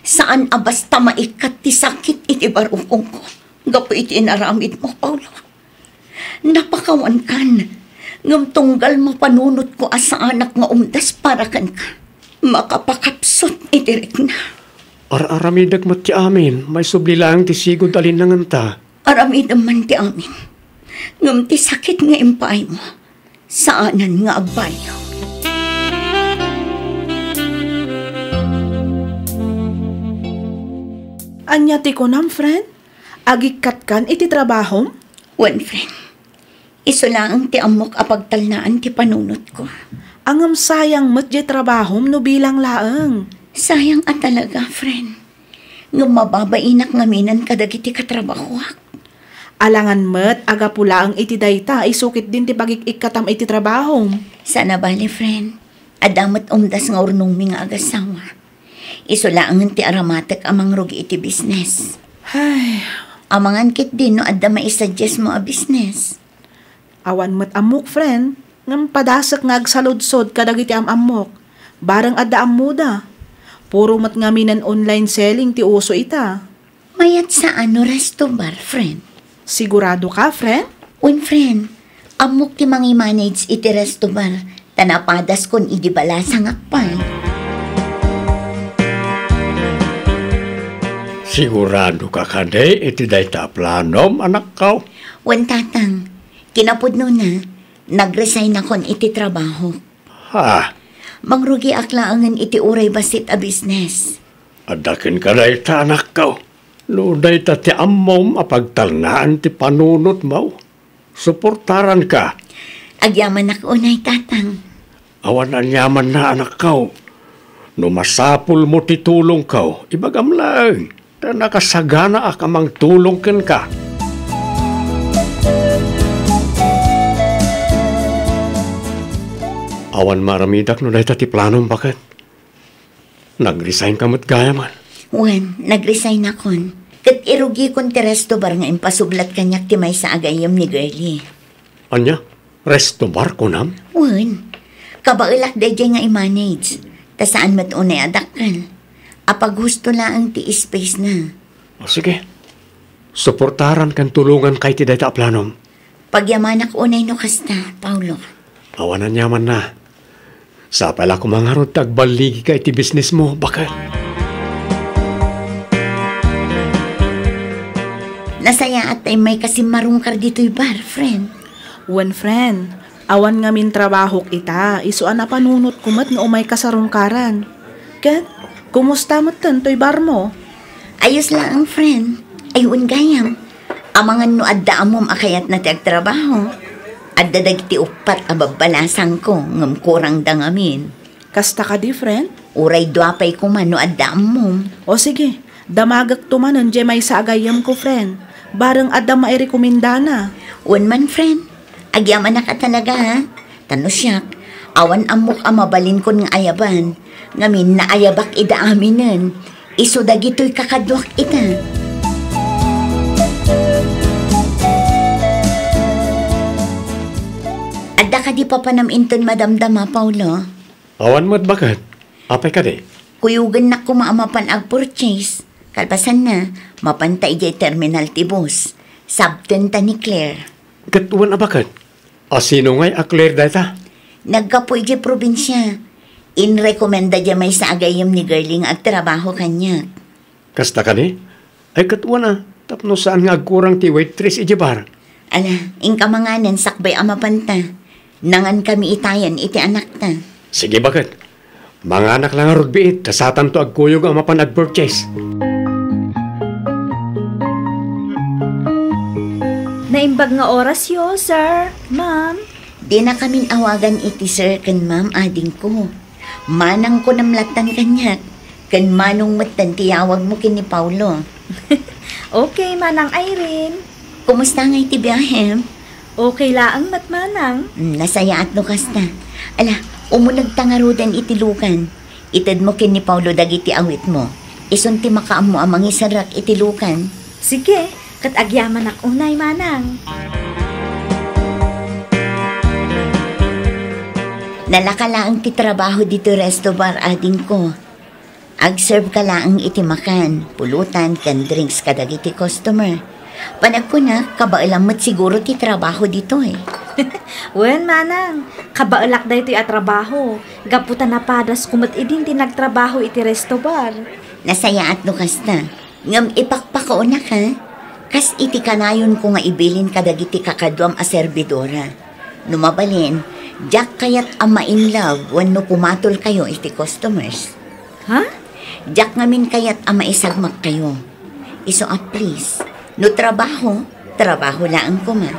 saan a basta maikkat ti sakit iti barukongko gapu iti inaramidmo, Paolo. Napakawankan, ngem tunggal mapanunotko a saanak nga umdas para kenka, makapakapsut iti rikna. Ar-aramidek met ti amin, maisubli laeng ti sigud a linnangenta. Aramidem man ti amin, ngem ti sakit nga impaaymo, saanen nga agbaliw. Ania ti kunam, friend? Agikkatkan iti trabahom? Wen, friend. Isu laeng ti ammok a pagtalnaan ti panunotko. Ngem sayang met diay trabahom no bilang laeng. Sayang a talaga, friend. Ngem mababainak ngaminen kadagiti katrabahoak. Alangan met a gapu laeng iti dayta, isu ketdin ti pagik-ikkatam iti trabahom. Saan a bale, friend. Adda met umdas nga urnongmi nga agasawa. Isu laengen ti aramatek a mangrugi iti business. Ay. Amangan ketdin no adda maisuggest mo a business. Awan met ammok, friend, ngem padasek nga agsaludsod kadagiti am-ammok. Bareng adda ammoda. Puro met ngaminen online selling ti uso ita. Mayat saan no resto bar, friend? Sigurado ka, friend? Wen, friend. Ammok ti mangimanage iti resto bar, ta napadaskon idi balasangak pay. Sigurado ka kadi iti dayta a planom, anakko? Wen, tatang. Kinapudnona, nag-resignakon iti trabaho. Ha? Mangrugiak laengen iti uray bassit a business. Adda kenka dayta, anakko. No dayta ti ammom a pagtalnaan ti panunotmo, suportaranka. Agyamanak unay, tatang. Awan aniamanna, anakko. No masapulmo ti tulongko, ibagam laeng, ta nakasaganaak a mangtulong kenka. Awan maaramidak no dayta ti planom, baket. Nag-resign ka met gayamen. Wen, nag-resignakon. Ket irugikon ti resto bar nga impasublat kaniak ti maysa a gayyem ni Girlie. Ania? Resto bar, kunam? Wen. Kabaelak daydiay nga i-manage. Ta saan met unay a dakkel. Apaghusto laeng ti space na. O, sige. Suportaran ken tulonganka iti dayta a planom. Pagyamanak unay no kasta, Paulo. Awan aniamanna. Sapay la koma ngarud ta agballigika iti businessmo, baket. Nasayaat ta immay kasimmarungkar ditoy bar, friend. Wen, friend. Awan ngamin trabahok ita, isu a napanunotko met nga umayka sarungkaran. Ket, kumusta metten toy barmo? Ayos laeng, friend. Ay, wen gayam. Amangan no adda ammom a kayatna ti agtrabaho. Adda dagiti uppat a babbalasangko ngem kurangda ngamin. Kasta kadi, friend? Uray dua pay koma no adda ammom. O sige, damagekto manen diay maysa a gayyemko, friend. Bareng adda mairekomendana. Wen man, friend. Agyamanak a talaga, ha? Ta no siak, awan ammok a mabalinkon nga ayaban. Ngamin, naayabak ida aminen. Isu dagitoy kakaduak ita. Adda kadi papanam inton madamdama, Paulo? Awan met, baket. Apay kadi? Kuyogennak koma a mapan agpurchase. Kalpasanna, mapanta idiay terminal ti bus. Sabtenta ni Claire. Ket wen a baket? A sino ngay a Claire dayta? Naggapu idiay probinsia. Inrekomenda diay maysa a gayyem ni Girlie nga agtrabaho kaniak. Kasta kadi? Ay, ket wen a, tapno saan nga agkurang ti waitress idiay bar. Ala, inka manganen sakbay a mapanta. Nangankami itayen iti anakta. Sige, baket. Manganak la ngarud biit, ta satanto agkuyog a mapan agpurchase. Naimbag nga orasyo, sir, ma'am. Dinakamin awagan iti sir ken ma'am, adingko. Manang kunam lattan kaniak, ken manong metten ti yawagmo ken ni Paulo. Okay, Manang Irene. Kumusta ngay ti biahem? Okay laeng met, Manang. Mm, nasayaat no kasta. Ala, umunegta ngaruden iti lukan. Itedmo ken ni Paulo dagiti awitmo. Isun ti makaammo a mangiserrek iti lukan. Sige, ket agyamanak unay, Manang. Nalaka laeng ti trabaho ditoy resto bar, adingko. Agserve ka laeng iti makan, pulutan, ken drinks kadagiti customer. Panagkunak, kabaelam met siguro ti trabaho ditoy. Wen, Manang, kabaelak daytoy a trabaho. Gapu ta napadasko met idin ti nagtrabaho iti resto bar. Nasayaat no kasta. Ngem ipakpakaonak, ha? Kas iti kanayonko nga ibilin kadagiti kakaduam a serbidora. No mabalin, diak kayat a ma-in love wenno pumatolkayo iti customers. Ha? Diak ngamin kayat a maisagmakkayo. Isu a please. No trabaho, trabaho laeng koma.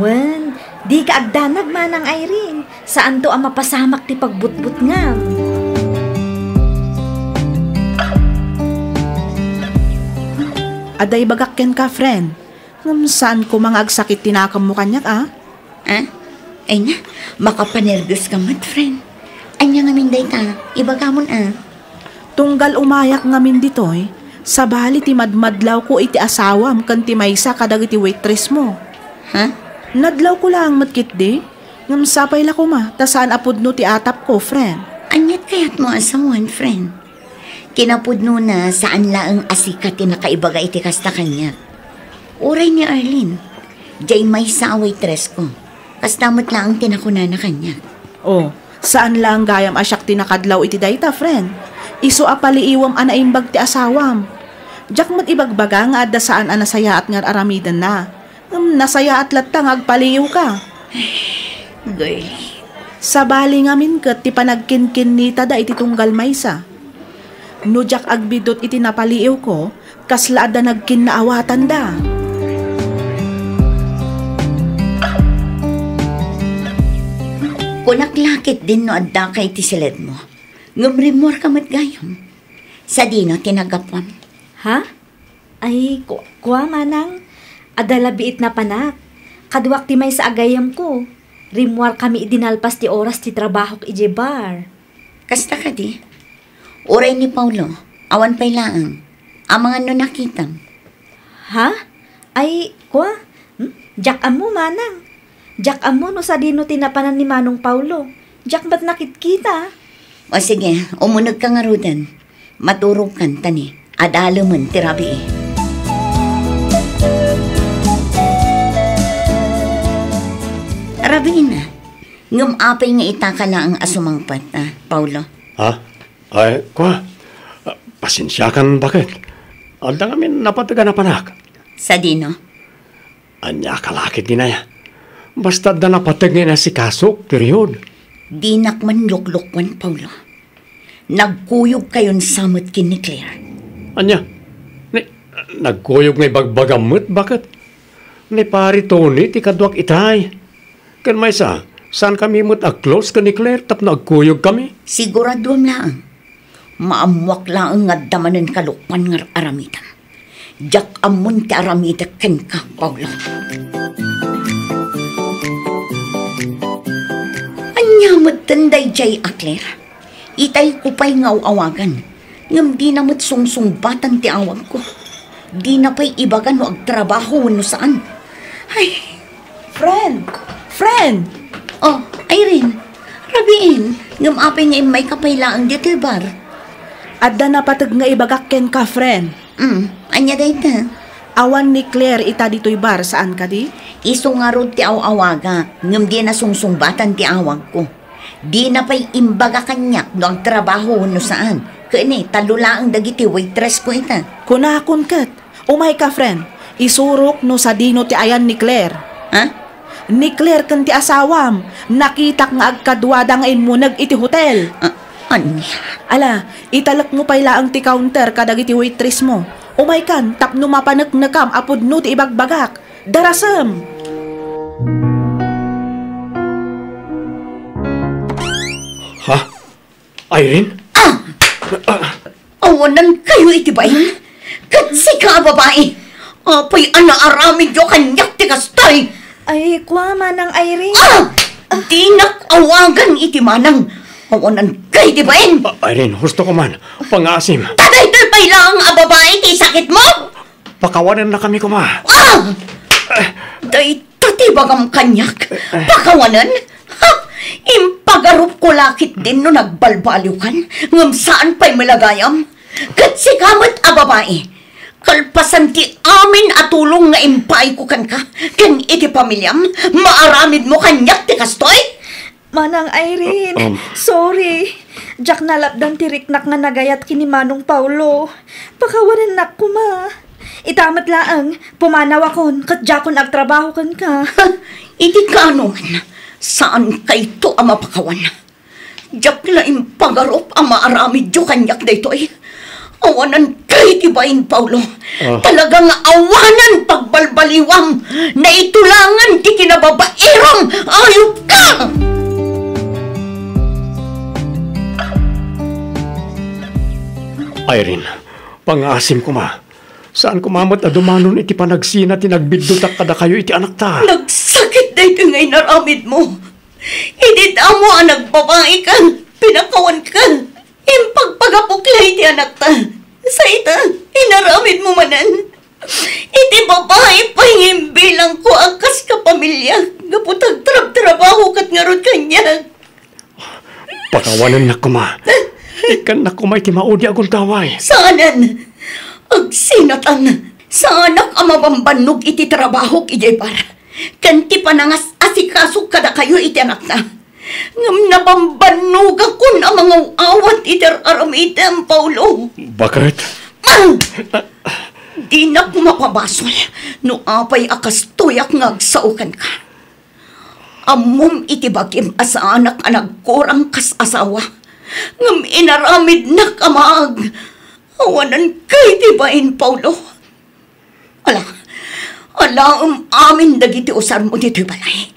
Wen, dika agdanag, Manang Irene. Saanto a mapasamak ti pagbutbutngam. Adda ibagak kenka, friend. Ngem saan koma nga agsakit ti nakemmo kaniak, a? Ah? Ay na, makapanerbios ka met, friend. Ania ngamin dayta? Ibagamon, a. Tunggal umayak ngamin ditoy, sabali ti madmadlawko iti asawam ken ti maysa kadagiti waitressmo. Ha? Nadlawko laeng met ketdi, ngem sapay la koma ta saan a pudno ti atapko, friend. Aniat kayatmo a sawen, friend? Kinapudnona, saan laeng a sika ti nakaibaga iti kasta kaniak. Uray ni Arlene, diay maysa a waitress ko. Kasta met laeng ti nakunana kaniak. Oh, saan laeng gayam a siak ti nakadlaw iti dayta, friend? Isu a paliiwem a naimbag ti asawam. Diak met ibagbaga nga adda saan a nasayaat nga ar-aramidenna. Ngem nasayaat latta nga agpaliiwka. Girlie. Sabali ngamin ket ti panagkinkinnitada iti tunggal maysa. No diak agbiddut iti napaliiwko, kasla adda nagkinnaawatanda. Kunak la ketdin no addaka iti siledmo. Ngem rimmuarka met gayam. Sadino ti naggapuam? Ha? Ay, ku-, kua, manang. Adda la biit napanak. Kaduak ti maysa a gayyemko. Rimmuarkami idi nalpas ti oras ti trabahok idiay bar. Kasta kadi? Uray ni Paulo, awan pay laeng. Amangan no nakitam. Ha? Ay, kua? Hmm? Diak ammo, manang. Diak ammo no sadino ti napanan ni Manong Paulo. Diak met nakitkita. O sige, umunegka ngaruden. Maturogkan ta ni, adalemen ti rabii. Rabiina, ngem apay nga itaka laeng a sumangpet, a, Paulo? Ha? Ay, kua, ah, pasensiakan baket. Adda ngamin napateg a napanak. Sadino? Ania ka la ketdin aya? Basta adda napateg nga inasikasok, period. Dinak man luklukwan, Paulo. Nagkuyogkayon sa met ken ni Claire. Ania? Ni, nagkuyog nga ibagbagam met, baket? Ni Pari Tony ti kaduak itay. Ken maysa, saankami met a close ken ni Claire tapno agkuyogkami? Siguraduem laeng. Maammoak laeng nga adda manen kalukpan nga ar-aramidem. Diak ammon ti aramidek kenka, Paulo. Ania metten daydiay a Claire? Itayko pay nga aw-awagan, ngem dina met sungsungbatan ti awagko. Dina pay ibaga no agtrabaho wenno saan. Ay, Friend! Friend! Oh, Irene. Rabiin, ngem apay nga immayka pay laeng ditoy bar? Adda napateg nga ibagak kenka, friend. Mm, ania dayta? Awan ni Claire ita ditoy bar, saan kadi? Isu ngarud ti aw-awagak, ngem dina sungsungbatan ti awagko. Dina pay imbaga kaniak no agtrabaho wenno saan. Ket ni, tallo laeng dagiti waitress ko ita. Kunakon ket, umayka, friend. Isurok no sadino ti ayan ni Claire. Ha? Ni Claire ken ti asawam, nakitak nga agkaduada nga immuneg iti hotel. Ah, ania? Ala, italekmo pay laeng ti counter kadagiti waitress mo. Umaykan tapno mapaneknekam a pudno ti ibagbagak. Darasem! Ha? Irene? Ah! Ah! Awanan kayo iti bain. Ket sika a babai, apay a naaramidyo kaniak ti kastoy? Ay, kua, Manang Irene. Ah! Dinak awagan iti manang. Awanan kayo iti bain. Ah, Irene, husto ko man. Pangaasim. Dagaytoy pay laeng a babai ti sakitmo? Pakawanennakami koma. Ah! Dayta ti bagam kaniak. Pakawanen? Ha? Impagarupko la ketdin no nagbalbaliwkan, ngem saan pay met a gayam. Ket sika met a babai, kalpasan ti amin a tulong nga impaayko kenka ken iti pamiliam, maaramidmo kaniak ti kastoy? Manang Irene, Um. sorry. Diak nalapdan ti riknak nga nagayat ken ni Manong Paulo. Pakawanennak koma. Ita met laeng, pumanawakon, ket diakon agtrabaho kenka. Iti kaanoman, saankayto a mapakawan. Diak la impagarup a maaramidyo kaniak daytoy. Awanan kay ti bain, Paulo. Ah. Talaga nga awanan pagbalbaliwam. Naitulangan ti kinababairam. Ayupka! Irene, pangaasim koma. Saan koma met a dumanon iti panagsina ti nagbiddutak kadakayo iti anakta. Nagsakit daytoy nga inaramidmo. Idi damo a nagbabaika, pinakawanka. Impagpagapok la iti anakta. Sa ita, inaramidmo manen. Iti babai pay nga imbilangko a kas kapamilya, gapu ta agtrabtrabaho ket ngarud kaniak. Pakawanennak koma. Ikkannak koma iti maudi a gundaway. Saanen. Agsinatan. Saanak a mabambannog iti trabahok idiay bar, ken ti panangas-asikasok kadakayo iti anakna. Ngem nabambannogakon a mangaw-awat iti ar-aramidem, Paulo. Bakit? Dinak mapabasol no apay a kastoyak nga agsao kenka. Ammom iti bagim a saanak a nagkurang kas asawa, ngem inaramidnak a maag. Awanan kay ti bain, Paulo. Ala, alaem amin dagiti usarmo ditoy balay.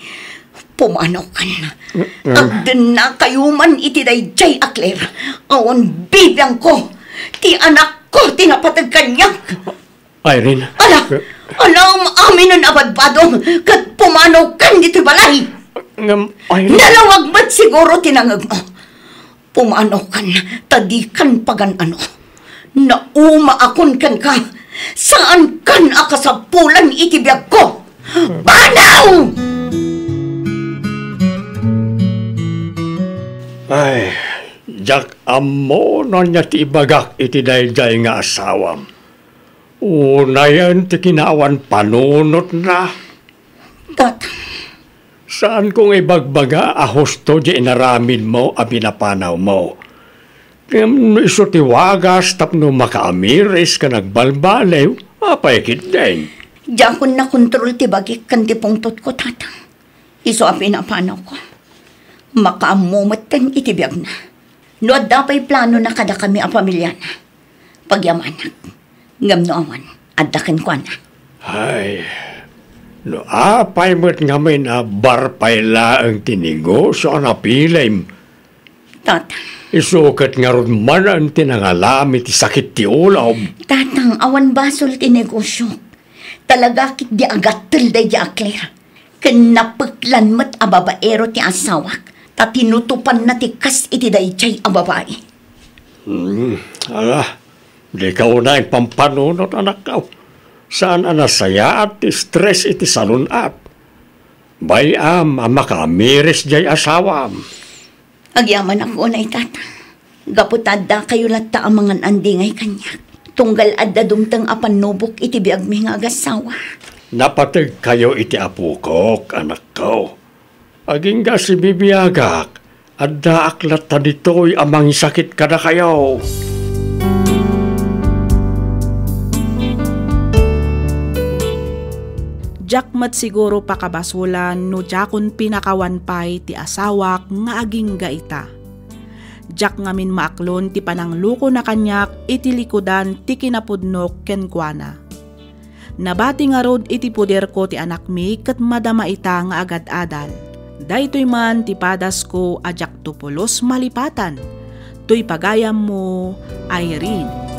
Pumanaw kan. Mm. Agdennakayo man iti daydiay a Claire. Awan bibiangko. Ti anakko ti napateg kaniak. Irene. Ala, alaem aminen a badbadom ket pumanaw kan ditoy balay. Ngem, Irene. Nalawag met siguro ti nangegmo. Pumanaw kan, ta dikan pagan-ano. Naumaakon kenka, saan kan a kasapulan iti biagko. Panaw! Ay, diak ammo no ania ti ibagak iti daydiay nga asawam. Unayen ti kinaawan panunotna. Tatang. Saanko nga ibagbaga a husto diay inaramidmo a pinapanawmo. Ngem no isu ti wagas tapno makaamiris ken agbalbaliw, apay ketdin? Diakon nakontrol ti bagik ken ti pungtotko, Tatang. Isu a pinapanawko. Makaammo metten iti biagna. No adda pay planona kadakami a pamilyana, pagyamanak. Ngem no awan, adda kenkuana. Ay, no apay met ngamin a bar pay laeng ti negosio a napilim. Tatang. Isu ket ngarud manen ti nangalami ti sakit ti ulob. Tatang, awan basol ti negosiok. Talaga ketdi agattel daydiay a Claire. Ken napeklan met a babaero ti asawak, ta tinutopanna ti kas iti daydiay a babai. Hmm, ala, dika unay pampanunot, anakko. Saan a nasayaat ti stress iti salun-at. Bay-am a makaamiris diay asawam. Agyamanak unay, Tatang. Gapu ta addakayo latta a mangan-andingay kaniak. Tunggal adda dumteng a pannubok iti biagmi nga agassawa. Napategkayo iti apokok, anakko. Agingga sibibiagak, addaak latta ditoy a mangisakit kadakayo. Diak met siguro pakabasolan no diakon pinakawan pay ti asawak nga agingga ita. Diak ngamin maaklon ti pananglukona kaniak iti likudan ti kinapudnok kenkuana. Nabati ngarud iti poderko ti anakmi ket madama ita nga agad-adal. Daytoy man ti padasko a diakto pulos malipatan. Toy pagayammo, Irene.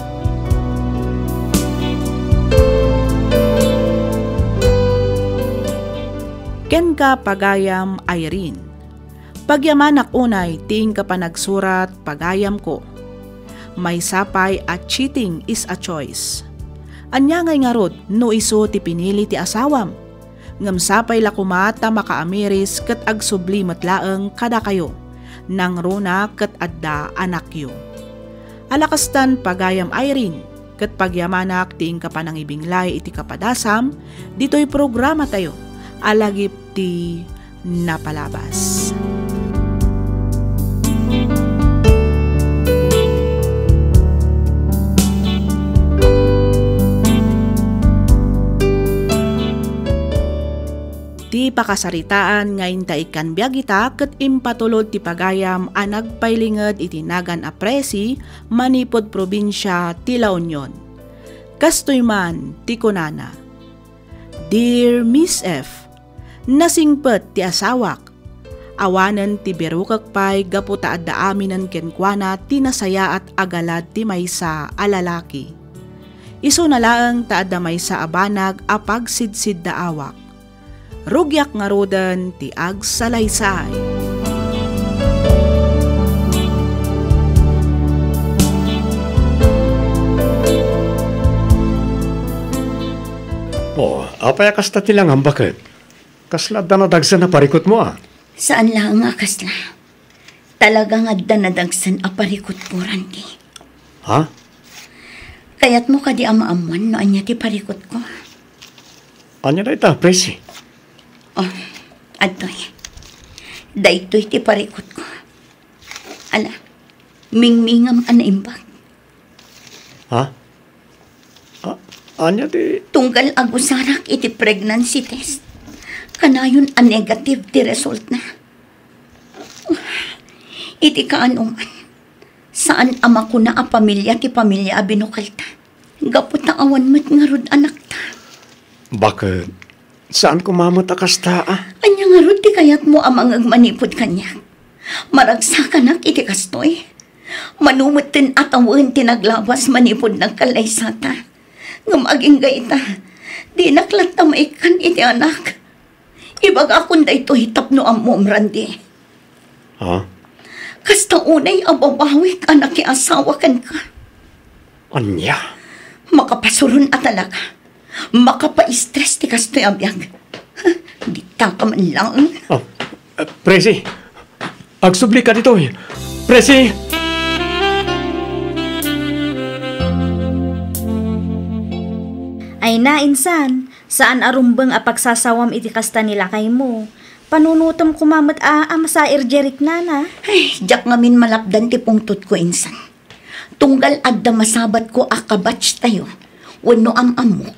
Kenka, pagayam Irene. Pagyamanak unay ti inka panagsurat, pagayamko. Maysa pay a cheating is a choice. Ania ngay ngarud no isu ti pinili ti asawam? Ngem sapay la koma ta makaamiris ket agsubli met laeng kadakayo. Nangruna ket adda anakyo. Ala kastan, pagayam Irene, ket pagyamanak ti inka panangibinglay iti kapadasam ditoy programatayo a lagip ti Napalabas. Ti pakasaritaan nga inta ikkan biag ita ket impatulod ti pagayam a nagpailinged iti nagan a Presi manipud probinsia ti La Union. Kastoy man ti kunana, "Dear Miss F, nasingpet ti asawak. Awanen ti birukek pay gapu ta adda aminen kenkuana ti nasayaat a galad ti maysa a lalaki. Isuna laeng ta adda maysa a banag a pagsidsiddaawak. Rugiak ngaruden ti agsalaysay." Oh, apay a kasta ti langam, baket? Kasla adda nadagsen a parikutmo, a? Saan laeng a kasla. Talaga nga adda nadagsen a parikutko, Randy. Ha? Kayatmo kadi a maammuan no ania ti parikutko? Ania dayta, Presi? Oh, adtoy. Daytoy ti parikutko. Ala, mingmingam a naimbag. Ha? A-, ania ti Tunggal agusarak iti pregnancy test, kanayon a negative ti resultna. Iti kaanoman, saan a makuna a pamilia ti pamilia a binukelta. Gapu ta awan met ngarud anakta. Baket, saan koma met a kasta, a? Ania ngarud ti kayatmo a mangeg manipud kaniak? Maragsakanak iti kastoy? Mano metten a tawen ti naglabas manipud nagkallaysata. Ngem agingga ita, dinak latta maikkan iti anak. Ibagakon daytoy tapno ammom, Randy. Ha? Kasta unay a babawik a nakiasawa kenka. Ania? Makapasuron a talaga. Makapaistres ti kastoy a biag. Dita ka man lang. Oh, eh, Presi, agsubli ka ditoy. Presi! Ay na, insan, saan a rumbeng a pagsasawam iti kasta ni lakaymo. Panunutem koma met a, a masair diay riknana. Ay, diak ngamin malapdan ti pungtotko, insan. Tunggal adda masabatko a kabatch tayo, wenno am-ammok,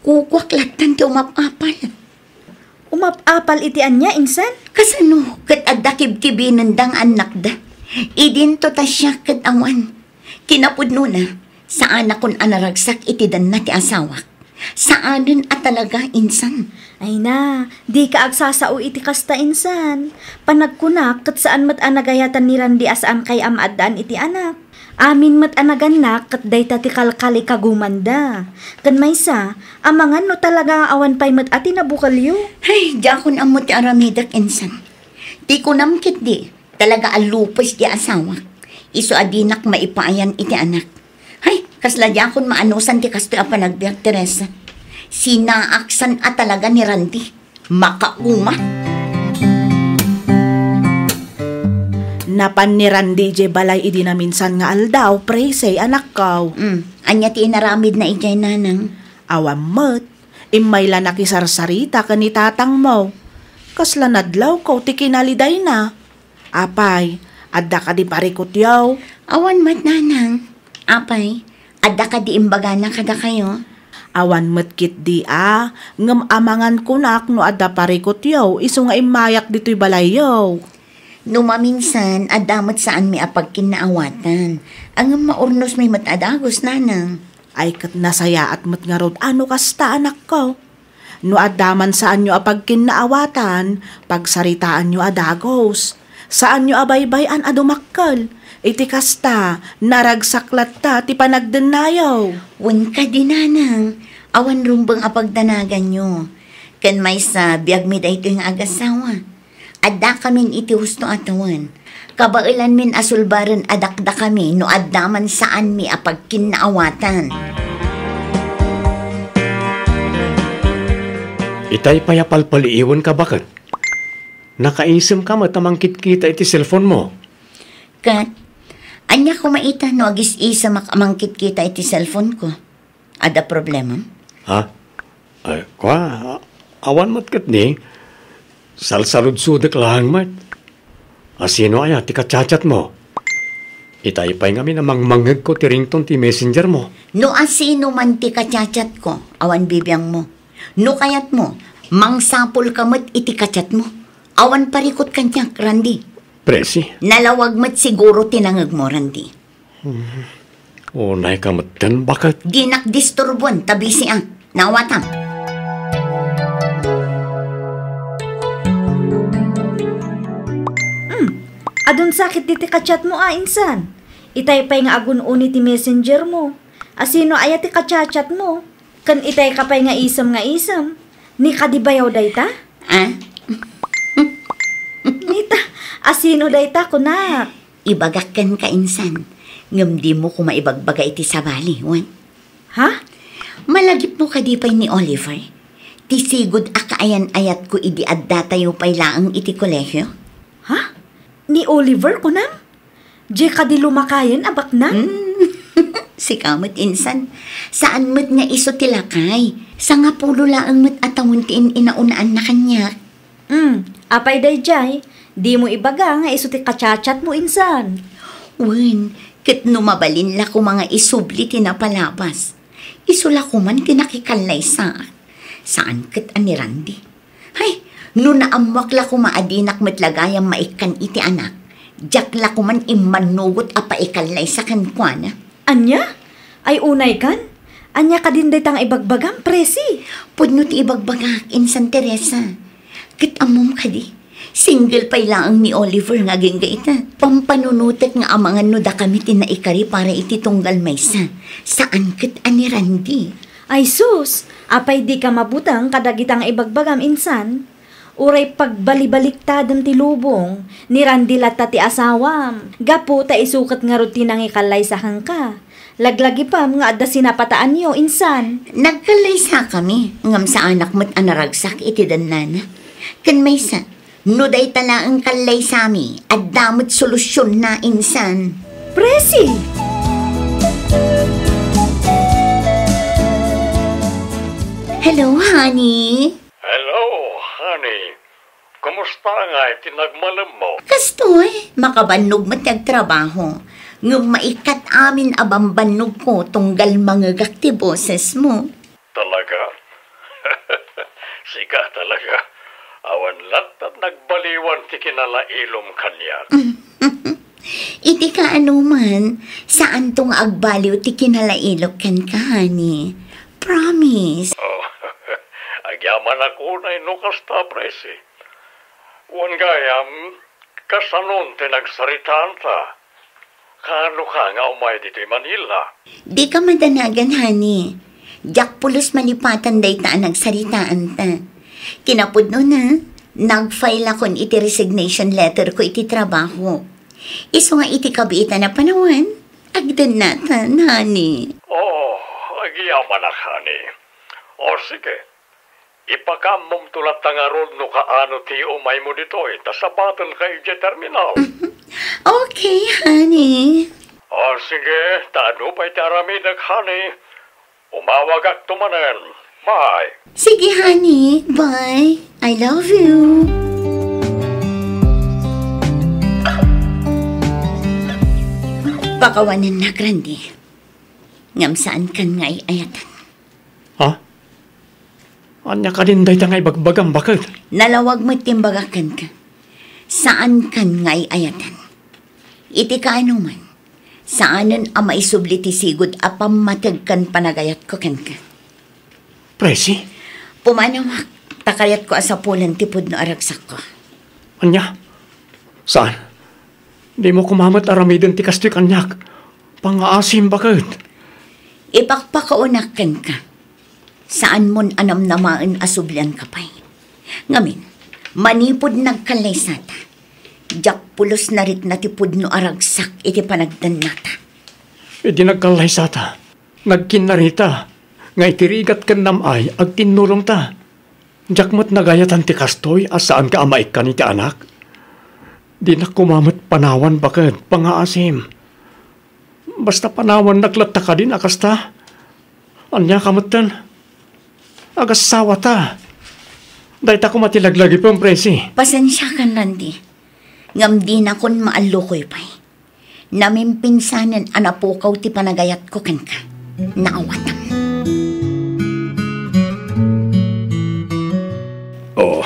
kukuak lattan ti umap-apal. Umap-apal iti ania, insan? Kasano ket adda kibkibinenda nga annakda? Idinto ta siak ket awan. Kinapudnona, saanakon a naragsak iti danna ti asawak. Saanen a talaga, insan. Ay na, dika agsasao iti kasta, insan. Panagkunak ket saan met a nagayatan ni Randy a saankay a maaddaan iti anak. Amin met a nagannak ket dayta ti kalkalikagumanda. Ken maysa, amangan no talaga nga awan pay met a ti nabukelyo. Ay, diakon ammo ti aramidek, insan. Ti kunam ketdi, talaga a lupes ti asawak. Isu a dinak maipayan iti anak. Hay, kasla diakon maanusan ti kastoy a panagbiag, Teresa. Sinaaksan a talaga ni Randy. Makauma. Napan ni Randy idiay balay idi naminsan nga aldaw, Presi, anakko. Mm, ania ti inaramidna idiay, nanang? Awan met, immay la nakisarsarita ken ni tatangmo. Kasla nadlawko ti kinalidayna. Apay, adda kadi parikutyo? Awan met, nanang. Apay, adda kadi imbagana kadakayo? Awan met ketdi a, ngem amangan kunak no adda parikutyo isu nga immayak ditoy balayyo. No maminsan, adda met saanmi a pagkinnaawatan. Ngem maurnosmi met a dagus, nanang. Ay, ket nasayaat met ngarud a no kasta, anakko. No adda man saanyo a pagkinnaawatan, pagsaritaanyo a dagus. Saanyo a baybay-an a dumakkel. Iti kasta, naragsak latta ti panagdennayo. Wen kadi, nanang, awan rumbeng a pagdanaganyo. Ken maysa, biagmi daytoy nga agasawa. Addakamin iti husto a tawen. Kabaelanmin a sulbaren a dakdakami no adda man saanmi a pagkinnaawatan. Itay pay a palpaliiwenka, baket. Nakaisemka met a mangkitkita iti cellphone-mo. Ket, ania koma ita no agis-isemak a mangkitkita iti cellphone-ko? Adda problema? Ha? Ay, kua, awan met ketdi. Salsaludsodek laeng met. Asino aya ti kachatchatmo? Itay pay ngamin a mangmangngegko ti ringtone ti messenger-mo. No asino man ti kachatchatko, awan bibiangmo. No kayatmo, mangsapulka met iti kachatmo. Awan parikut kaniak, Randy. Presi. Nalawag met siguro ti nangegmo, Randy. Hmm. Unayka metten, baket. Dinak disturbuan ta bisiak. Naawatam. Hmm. Adun sakit diti kachatmo a insan. Itay pay nga agun-uni ti messenger-mo. Asino aya ti kachatchatmo? Ken itay ka pay nga isem nga isem. Ni kadi bayaw dayta? Ah? Nita, asino dayta, kunak? Ibagak kenka insan, ngem dimo koma ibagbaga iti sabali, wen? Ha? Malagipmo kadi pay ni Oliver? Ti sigud a kaayan-ayatko idi addatayo pay laeng iti kolehio? Ha? Ni Oliver, kunam? Diay kadi lumakayen a baknang? Hmm. Sika met insan, saan met nga isu ti lakay. Sangapulo laeng met a tawen ti in-inaunaan na kaniak. Hmm, apay daydiay? Dimo ibaga nga isu ti kachatchatmo insan? Wen, ket no mabalin la koma nga isubli ti napalabas, isu la koman ti nakikallaysaak. Saan ket a ni Randy. Hay, no naammoak la koma a dinak met la gayam maikkan iti anak, diak la koman immannugot a paikallaysa kenkuana. Ania? Ay unay kan? Ania kadin dayta nga ibagbagam, Presi? Pudno ti ibagbagak, insan Teresa. Ket ammom kadi, single pay laeng ni Oliver nga agingga ita. Pampanunotek nga amangan no dakami ti naikari para iti tunggal maysa. Saan ket a ni Randy. Ay sus! Apay dika mabuteng kadagita nga ibagbagam insan? Uray pagbalibaliktadem ti lubong, ni Randy latta ti asawam. Gapu ta isu ket ngarud ti nangikallaysa kenka. Laglagipem nga adda sinapataanyo insan. Nagkallaysakami, ngem saanak met a naragsak iti dennana. Ken maysa, no dayta laeng kallaysami, adda met solusionna insan. Presi! Hello, honey. Hello, honey. Kumusta ngay ti nagmalemmo? Kastoy, makabannog met ti agtrabaho. Ngem maikkat amin a bambannogko tunggal mangegak ti bosesmo. Talaga? Sika talaga. Awan latta nagbaliwan ti kinalailom kaniak. Iti kaanoman, saanto nga agbaliw ti kinalailok kenka, honey. Promise. Oh, agyamanak unay no kasta, Presi. Wen gayam, kasanon ti nagsaritaanta? Kaano ka nga umay ditoy Manila? Dika madanagan, honey. Diak pulos malipatan dayta a nagsaritaanta. Kinapudnona, nag-file akon iti resignation letter ko iti trabaho. Isu nga iti kabiitan a panawen, agdennatan, honey. Oo, agyamanak, honey. O sige, ipakaammomto latta ngarud no kaano ti umaymo ditoy, ta sapatenka idiay terminal. Okay, honey. O sige, ta adu pay ti aramidek, honey. Umawagakto manen. Bye. Sige, honey. Bye. I love you. Pakawanennak, Randy. Ngem saankan nga ay-ayatan. Ha? Ania kadin dayta nga ibagbagam, baket? Nalawag met ti imbagak kenka. Saankan nga ay-ayatan. Iti kaanoman, saanen a maisubli ti sigud a pammateg ken panagayatko kenka. Presi? Pumanawak, ta kayatko a sapulen ti pudno a ragsakko. Ania? Saan? Dimo koma met aramiden ti kastoy kaniak. Pangngaasim, baket. Ipakpakaonak kenka. Saanmon a namnamaen a sublianka pay. Ngamin, manipud nagkallaysata, diak pulos narikna ti pudno a ragsak iti panagdennata. Idi nagkallaysata, nagkinnarita nga iti rigat ken nam-ay agtinnulongta. Diak met nagayatan ti kastoy a saanka a maikkan iti anak. Dinak koma met panawan, baket, pangngaasim. Basta panawannak latta kadin a kasta. Ania ka metten? Agassawata. Dayta koma ti laglagipem, Presi. Pasensiakan, Randy. Ngem dinakon maallukoy pay. Namimpinsanen a napukaw ti panagayatko kenka. Naawatam. Oh,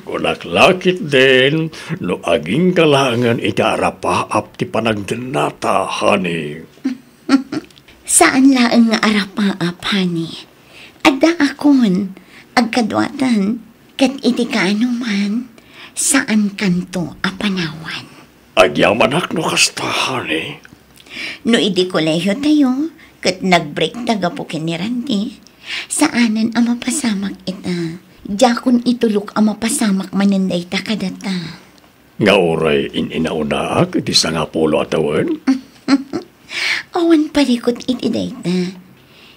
kunak la ketdin no agingga laengen iti arapaap ti panagdennata, honey. Saan laeng nga arapaap, honey. Addaakon, agkaduatan, ket iti kaanoman, saankanto a panawan. Agyamanak no kasta, honey. No idi kolehiyotayo, ket nag-breakta gapu ken ni Randy, saanen a mapasamak ita. Diakon itulok a mapasamak manen dayta kadata. Nga uray in-inaunaak iti sangapulo a tawen? Awan parikut iti dayta.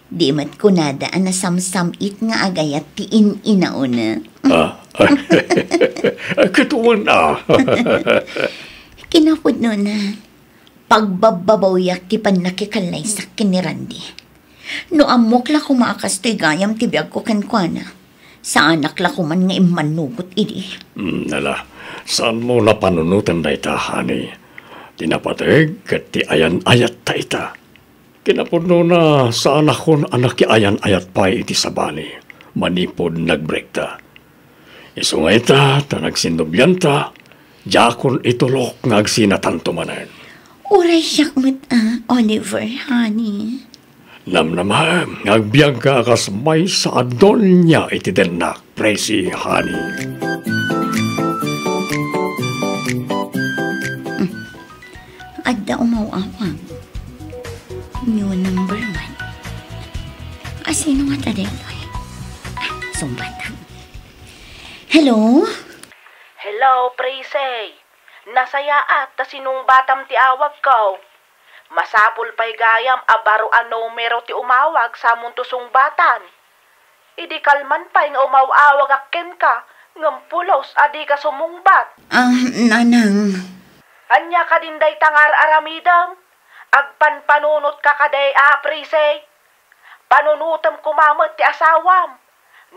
Di met kunada a nasamsam-it nga agayat ti in-inauna. Ah? Ket wen a. Kinapudnona, Pagbabbabawiak ti pannakikallaysak ken ni Randy. No ammok la koma a kastoy gayam ti biagko kenkuana, saanak la koman nga immannugot idi. Hmm, ala, saanmo a panunoten dayta, honey. Ti napateg ket ti ayan-ayatta ita. Kinapudnona, saanakon a nakiayan-ayat pay iti sabali manipud nagbreakta. Isu nga ita, ta nagsinnobianta, diakon itulok nga agsinatanto manen. Uray siak met a, Oliver, honey. Namnamaem nga agbiagka a kas maysa a donia iti dennak, Presi, honey. Adda umaw-awag. New number one. A, sino ngata daytoy? A, sungbatan. Hello? Hello, Presi. Nasayaat ta sinungbatam ti awagko. Masapul pay gayam a baro a numero ti umawag sa amonto sungbatan. Idi kalman pay nga umaw-awagak kenka, ngem pulos a dika sumungbat. A, nanang. Ania kadin dayta nga ar-aramidem? Agpanpanunotka kadi a, Presi? Panunotem koma met ti asawam.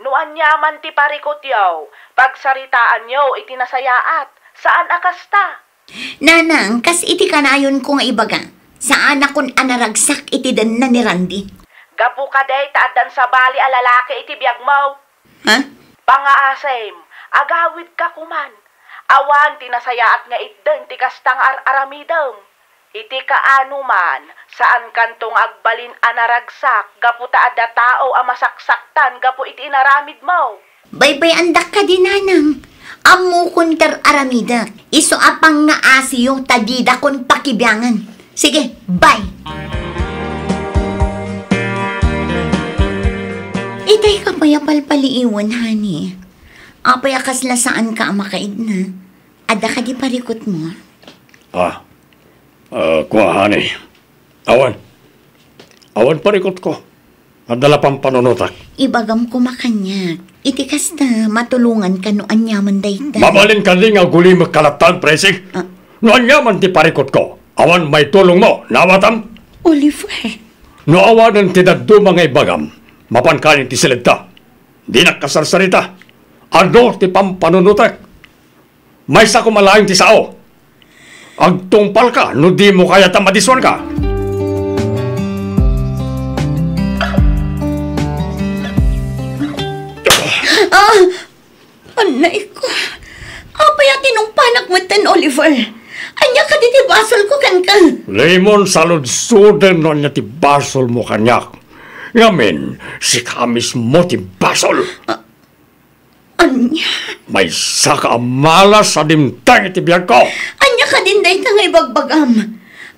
No aniaman ti parikutyo, pagsaritaanyo iti nasayaat. Saan a kasta? Nanang, kas iti kanayonko nga ibaga, saanakon a naragsak iti denna ni Randy. Gapu kadi ta addan sabali a lalaki iti biagmo. Ha? Pangngaasim, agawidka koman. Awan ti nasayaat nga itden ti kasta nga ar-aramidem. Iti kaano man, saankanto nga agbalin a naragsak gapu ta adda tao a masaksaktan gapu iti inaramidmo. Baybay-andak kadi, nanang. Ammokon ti ar-aramidek. Isu a pangngaasim ta didakon pakibiangen. Sige, bye! Itay ka pay a palpaliiwen, honey. Apay a kasla saanka a makaidna? Adda kadi parikutmo? A, a, kua, honey. Awan. Awan parikutko. Adda la pampanunotak. Ibagam koma kaniak. Iti kasta, matulonganka no aniaman dayta. Mabalin kadi nga agulimekka latta, Presi? A. No aniaman ti parikutko, awan maitulongmo, naawatam? Oliver. No awanen ti dadduma nga ibagam, mapanka iti siledta. Dinak kasarsarita. Adu ti pampanunotek. Maysa koma laeng ti sao. Agtungpalka no dimo kayat a madisuanka. A! Anayko. Apay a tinungpalak metten, Oliver? Ania kadi ti basolko kenka? Limon, saludsoden no ania ti basolmo kaniak. Ngamin, sika mismo ti basol. A, Ania? Maysaka a malas a dimteng iti biagko. Ania kadin dayta nga ibagbagam?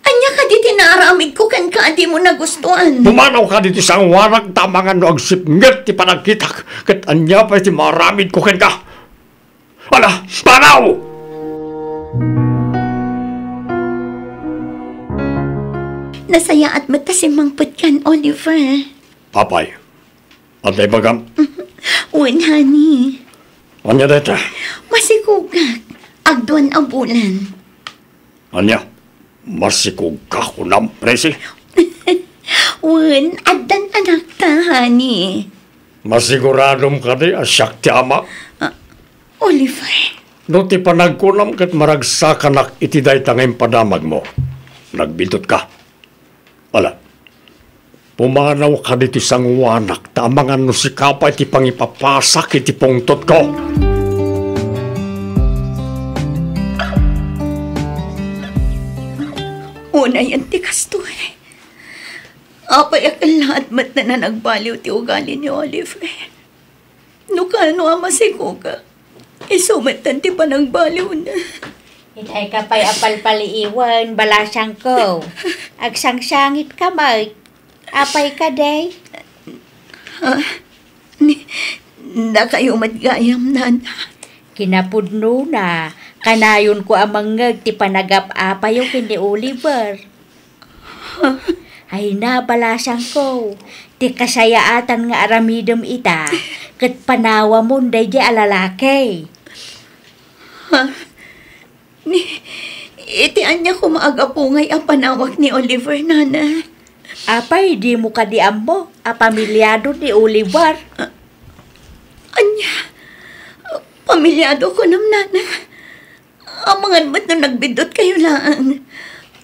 Ania kadi ti naaramidko kenka a dimo nagustuan? Pumanaw kadi ti sangoanak ta amangan no agsipnget ti panagkitak, ket ania pay ti maaramidko kenka? Ala, panaw! Nasayaat met ta simmangpetkan, Oliver. Apay, adda ibagam? Wen, honey. Ania dayta? Masikogak. Agduan a bulan. Ania? Masikogka kunam, Presi? Wen, addan anakta, honey. Masiguradom kadi a siak ti ama? A, Oliver. No ti panagkunam ket maragsakanak iti dayta nga impadamagmo, nagbintotka. Ala, pumanaw kadi ti sangoanak ta amangan no sika pay ti pangipapasak iti pungtotko. Unayen ti kastoy. Apay a kellaat met a nagbaliw ti ugali ni Oliver. No kano a masikoka, isu metten ti panagbaliwna. Itay ka pay a palpaliiwen, balasiangko. Agsangsangitka met. Apay kadi? Ha? Ni, dakayo met gayam, nana. Kinapudnona, kanayonko a mangngeg ti panagap-apayo ken ni Oliver. Ay na, balasiangko, ti kasayaatan nga aramidem ita, ket panawamon daydiay a lalaki. Ha? Ni, Iti ania koma a gapu ngay a panawak ni Oliver, nana? Apay, dimo kadi ammo a pamiliado ni Oliver? Ania? Pamiliado kunam, nana? Amangan met no nagbiddutkayo laeng.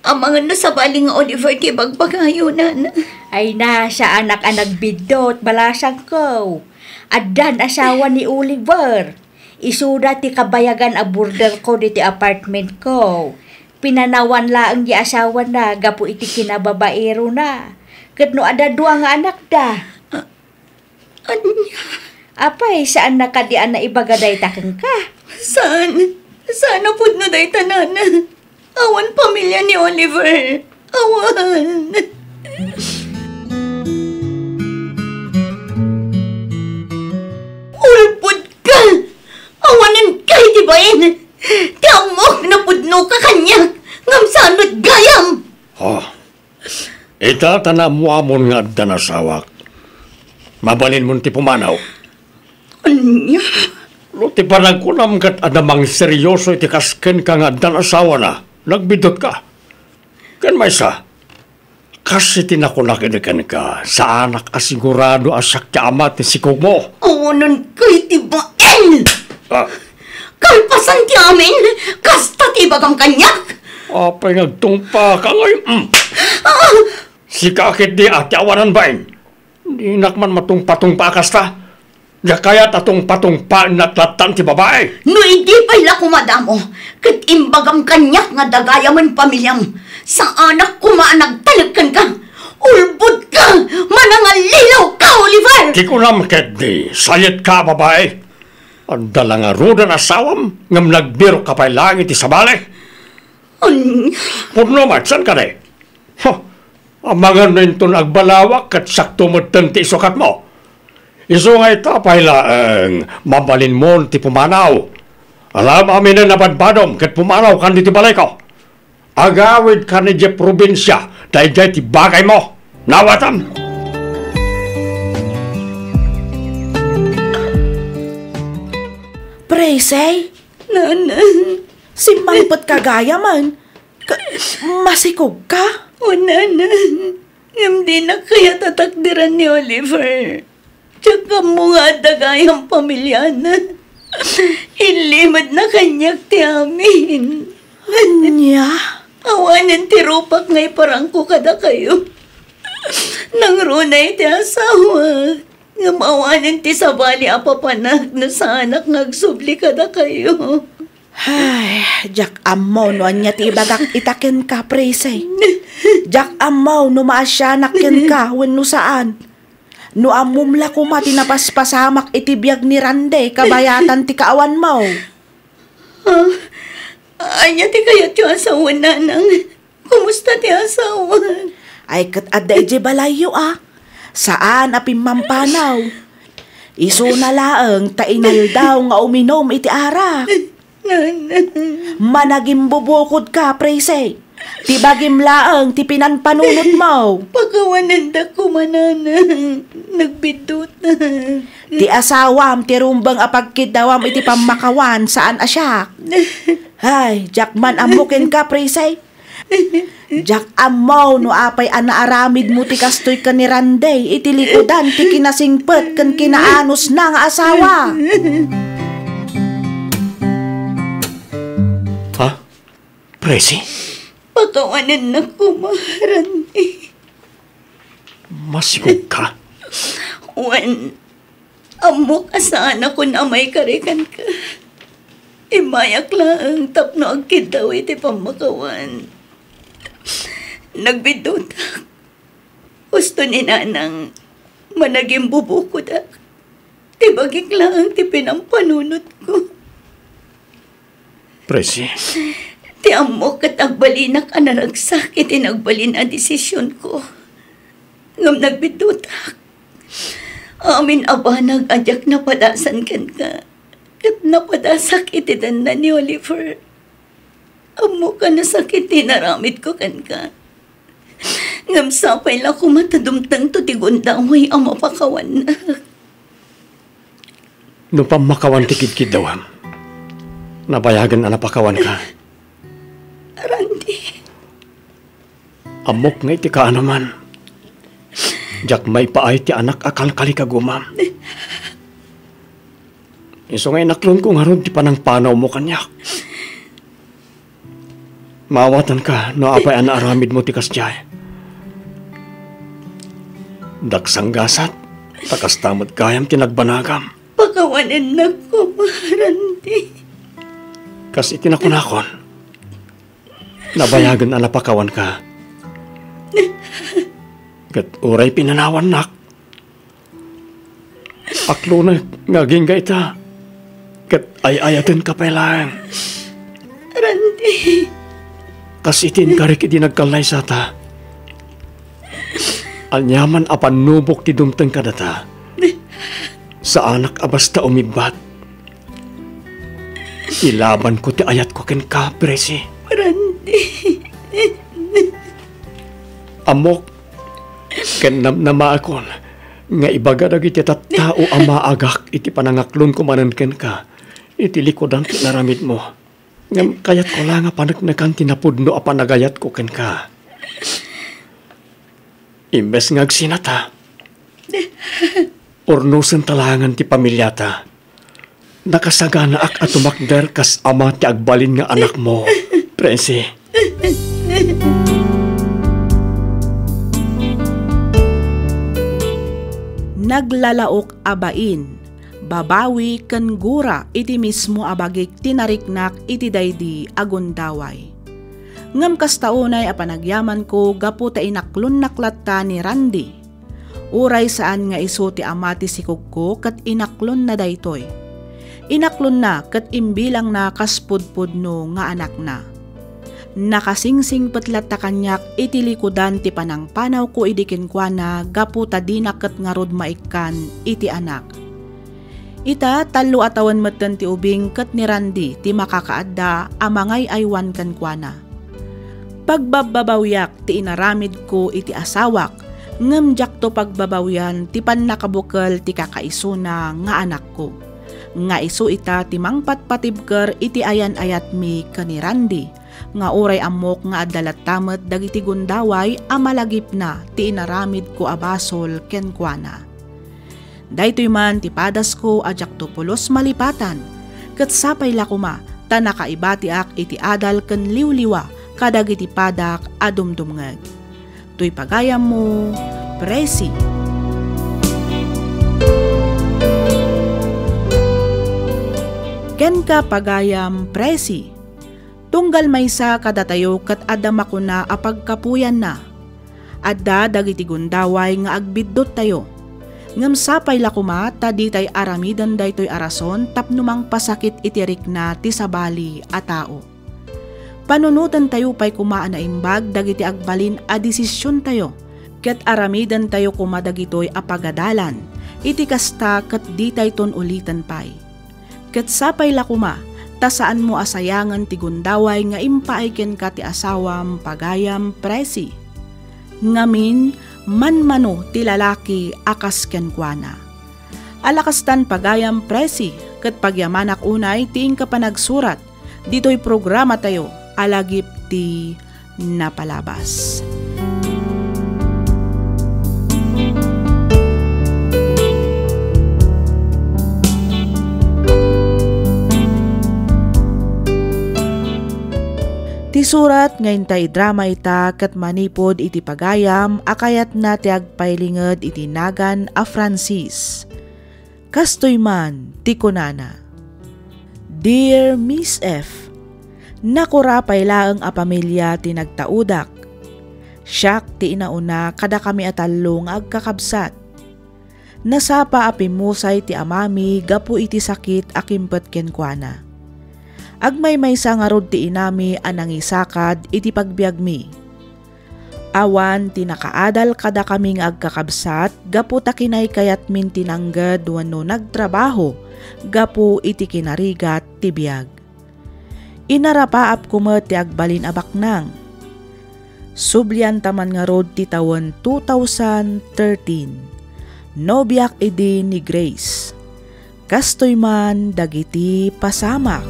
Amangan no sabali nga Oliver ti ibagbagayo, nana. Ay na, saanak a nagbiddut, balasangko. Addan asawa ni Oliver. Isuda ti kabayagan a boarder ko ditoy apartment ko. Pinanawan laeng ti asawana gapu iti kinababaerona. Ket no adda dua nga anakda. Ania? Apay, saanna kadi a naibaga dayta kenka? Saan? Saan a pudno dayta, nana? Awan pamilia ni Oliver. Awan. Ulbodka! Awanen ka iti bain! Ti ammok, napudnoka kaniak, ngem saan met gayam! Oh, ita ta naammoamon nga addan asawak. Mabalinmon ti pumanaw. Ania? No ti panagkunam ket adda mangseryoso iti kas kenka nga addan asawana, nagbiddutka. Ken maysa, kas iti nakunak idi kenka, saanak a sigurado a siak ti ama ti sikogmo. Awanen ka iti bain! Ah. Kalpasan ti amin, kasta ti ibagam kaniak. Apay nga agtungpaka ngay? Mm. Ah! Sika ketdi a ti awanan bain. Dinak man matungpatungpa a kasta. Diak kayat a tungpatungpaennak lattan ti babai. No idi pay la koma damo, ket imbagam kaniak nga dagayamen pamiliam, saanak koma a nagtalek kenka. Ulbodka! Manangallilaw ka, Oliver! Ti kunam ketdi, sayetka a babai. Adda la ngaruden asawam, ngem nagbirokka pay laeng iti sabali. Ania? Pudno met, saan kadi? Huh! Amangan no inton agbalawak ket sakto metten ti isukatmo. Isu nga ita pay laeng, mabalinmon ti pumanaw. Alam aminen a badbadom ket pumanaw kan ditoy balayko. Agawidka idiay probinsia, daydiay ti bagaymo. Nawatem! Praisey? Nana. Simmangpetka gayamen. Ka-, masikogka? O, nana. Ngem dinak kayat a takderan ni Oliver. Diak ammo nga adda gayam pamiliana. Inlimedna kaniak ti amin. Ania? Awanen ti rupak nga iparangko kadakayo. Nangruna iti asawak. Ngem awanen ti sabali a papanak no saanak nga agsubli kadakayo. Ay, diak ammo no ania ti ibagak ita kenka, Praisey. Diak ammo no maasianak kenka wenno saan. No ammom la koma ti napaspasamak iti biag ni Randy kabayatan ti kaawanmo. Ah, ania ti kayatyo a sawen, nanang? Kumusta ti asawak? Ay, ket adda idiay balayyo, a. Saan a pimmampanaw. Isuna laeng ta inaldaw nga uminom iti arak. Nana. Managimbubukodka, Praisey. Ti bagim laeng ti pinanpanunotmo. Pakawanendak koma, nana. Nagbiddutak. Ti asawam ti rumbeng a pagkiddawam iti pammakawan, saan a siak. Ay, diak man ammo kenka, Praisey. Diak ammo no apay a naaramidmo ti kastoy ken ni Randy iti likudan ti kinasingpet ken kinaanusna nga asawa. Ha? Praisey? Pakawanennak koma, Randy. Masikogka? Wen, ammok a saanakon a maikari kenka. Immayak laeng tapno agkiddaw iti pammakawan. Nagbiddutak. Husto ni nanang, managimbubukodak. Ti bagik laeng ti pinampanunotko. Praisey. Ti ammok ket agbalinak a naragsak iti nagbalin a desisionko. Ngem nagbiddutak. Amin a banag a diak napadasan kenka, ket napadasak iti denna ni Oliver. Ammok a nasakit ti inaramidko kenka. Ngem sapay la koma ta dumtengto ti gundaway a mapakawannak. No pammakawan ti kidkiddawam, nabayagen a napakawanka. Aran Ammok nga iti kaano man, diak maipaay ti anak a kalkalikagumam. Isu nga inaklonko ngarud ti panangpanawmo kaniak. Maawatanka no apay a naaramidmo ti kasdiay. Daksanggasat, ta kasta met gayam ti nagbanagam. Pakawanennak koma, Randy. Kas iti nakunakon, nabayagen a napakawanka. Ket uray pinanawannak, aklonek nga agingga ita, ket ay-ayatenka pay laeng. Randy. Kas iti inkarik idi nagkallaysata, aniaman a pannubok ti dumteng kadata, saanak a basta umibbat. Ilabanko ti ayatko kenka, Presi. Randy. Ammok, ken namnamaakon nga ibaga dagiti tattao a maagak iti panangaklonko manen kenka iti likudan ti inaramidmo. Ngem kayatko la nga paneknekan ti napudno a panagayatko kenka. Imbes nga agsinata, urnosenta laengen ti pamiliata. Nakasaganaak a tumakder kas ama ti agbalin nga anakmo, Presi. Naglalaok a bain, babawi ken gura iti mismo a bagik ti nariknak iti daydi a gundaway. Ngem kasta unay a panagyamanko gapu ta inaklonnak latta ni Randy. Uray saan nga isu ti ama ti sikogko ket inaklonna daytoy. Inaklonna ket imbilangna kas pudpudno nga anakna. Nakasingsingpet latta kaniak iti likudan ti panangpanawko idi kenkuana gapu ta dina ket ngarud maikkan iti anak. Ita, tallo a tawen metten ti ubing ket ni Randy ti makakaadda a mangay-aywan kenkuana. Pagbabbabawiak ti inaramidko iti asawak, ngem diakto pagbabawian ti pannakabukel ti kakaisuna nga anakko. Nga isu ita ti mangpatpatibker iti ayan-ayatmi ken ni Randy, nga uray ammok nga adda latta met dagiti gundaway a malagipna ti inaramidko a basol kenkuana. Daytoy man ti padasko a diakto pulos malipatan, ket sapay la koma ta nakaibatiak iti adal ken liwliwa kadagiti padak a dumdumngeg. Toy pagayammo, Presi. Kenka, pagayam Presi. Tunggal maysa kadatayo ket adda makuna a pagkapuyanna. Adda dagiti gundaway nga agbiddottayo. Ngem sapay la koma ta ditay aramiden daytoy a rason tapno mangpasakit iti rikna ti sabali a tao. Panunotentayo pay koma a naimbag dagiti agbalin a desisiontayo, ket aramidentayo koma dagitoy a pagadalan iti kasta ket ditayton uliten pay. Ket sapay la koma ta saanmo a sayangen ti gundaway nga impaay kenka ti asawam, pagayam Presi. Ngamin, manmano ti lalaki a kas kenkuana. Ala kastan, pagayam Presi, ket pagyamanak unay ti inka panagsurat ditoy programatayo a lagip ti napalabas. Ti surat nga inta idrama ita ket manipud iti pagayam a kayatna ti agpailinged iti nagan a Francis. Kastoy man ti kunana, "Dear Miss F, nakura pay laeng a pamilia ti nagtaudak. Siak ti inauna kadakami a tallo nga agkakabsat. Nasapa a pimmusay ti amami gapu iti sakit a kimpet kenkuana. Agmaymaysa ngarud ti inami a nangisakad iti pagbiagmi. Awan ti nakaadal kadakami nga agkakabsat gapu ta kinaykayatmin ti nangged wenno nagtrabaho gapu iti kinarigat ti biag. Inarapaapko met ti agbalin a baknang. Sublianta man ngarud ti tawen two thousand thirteen. Nobiak idi ni Grace. Kastoy man dagiti pasamak."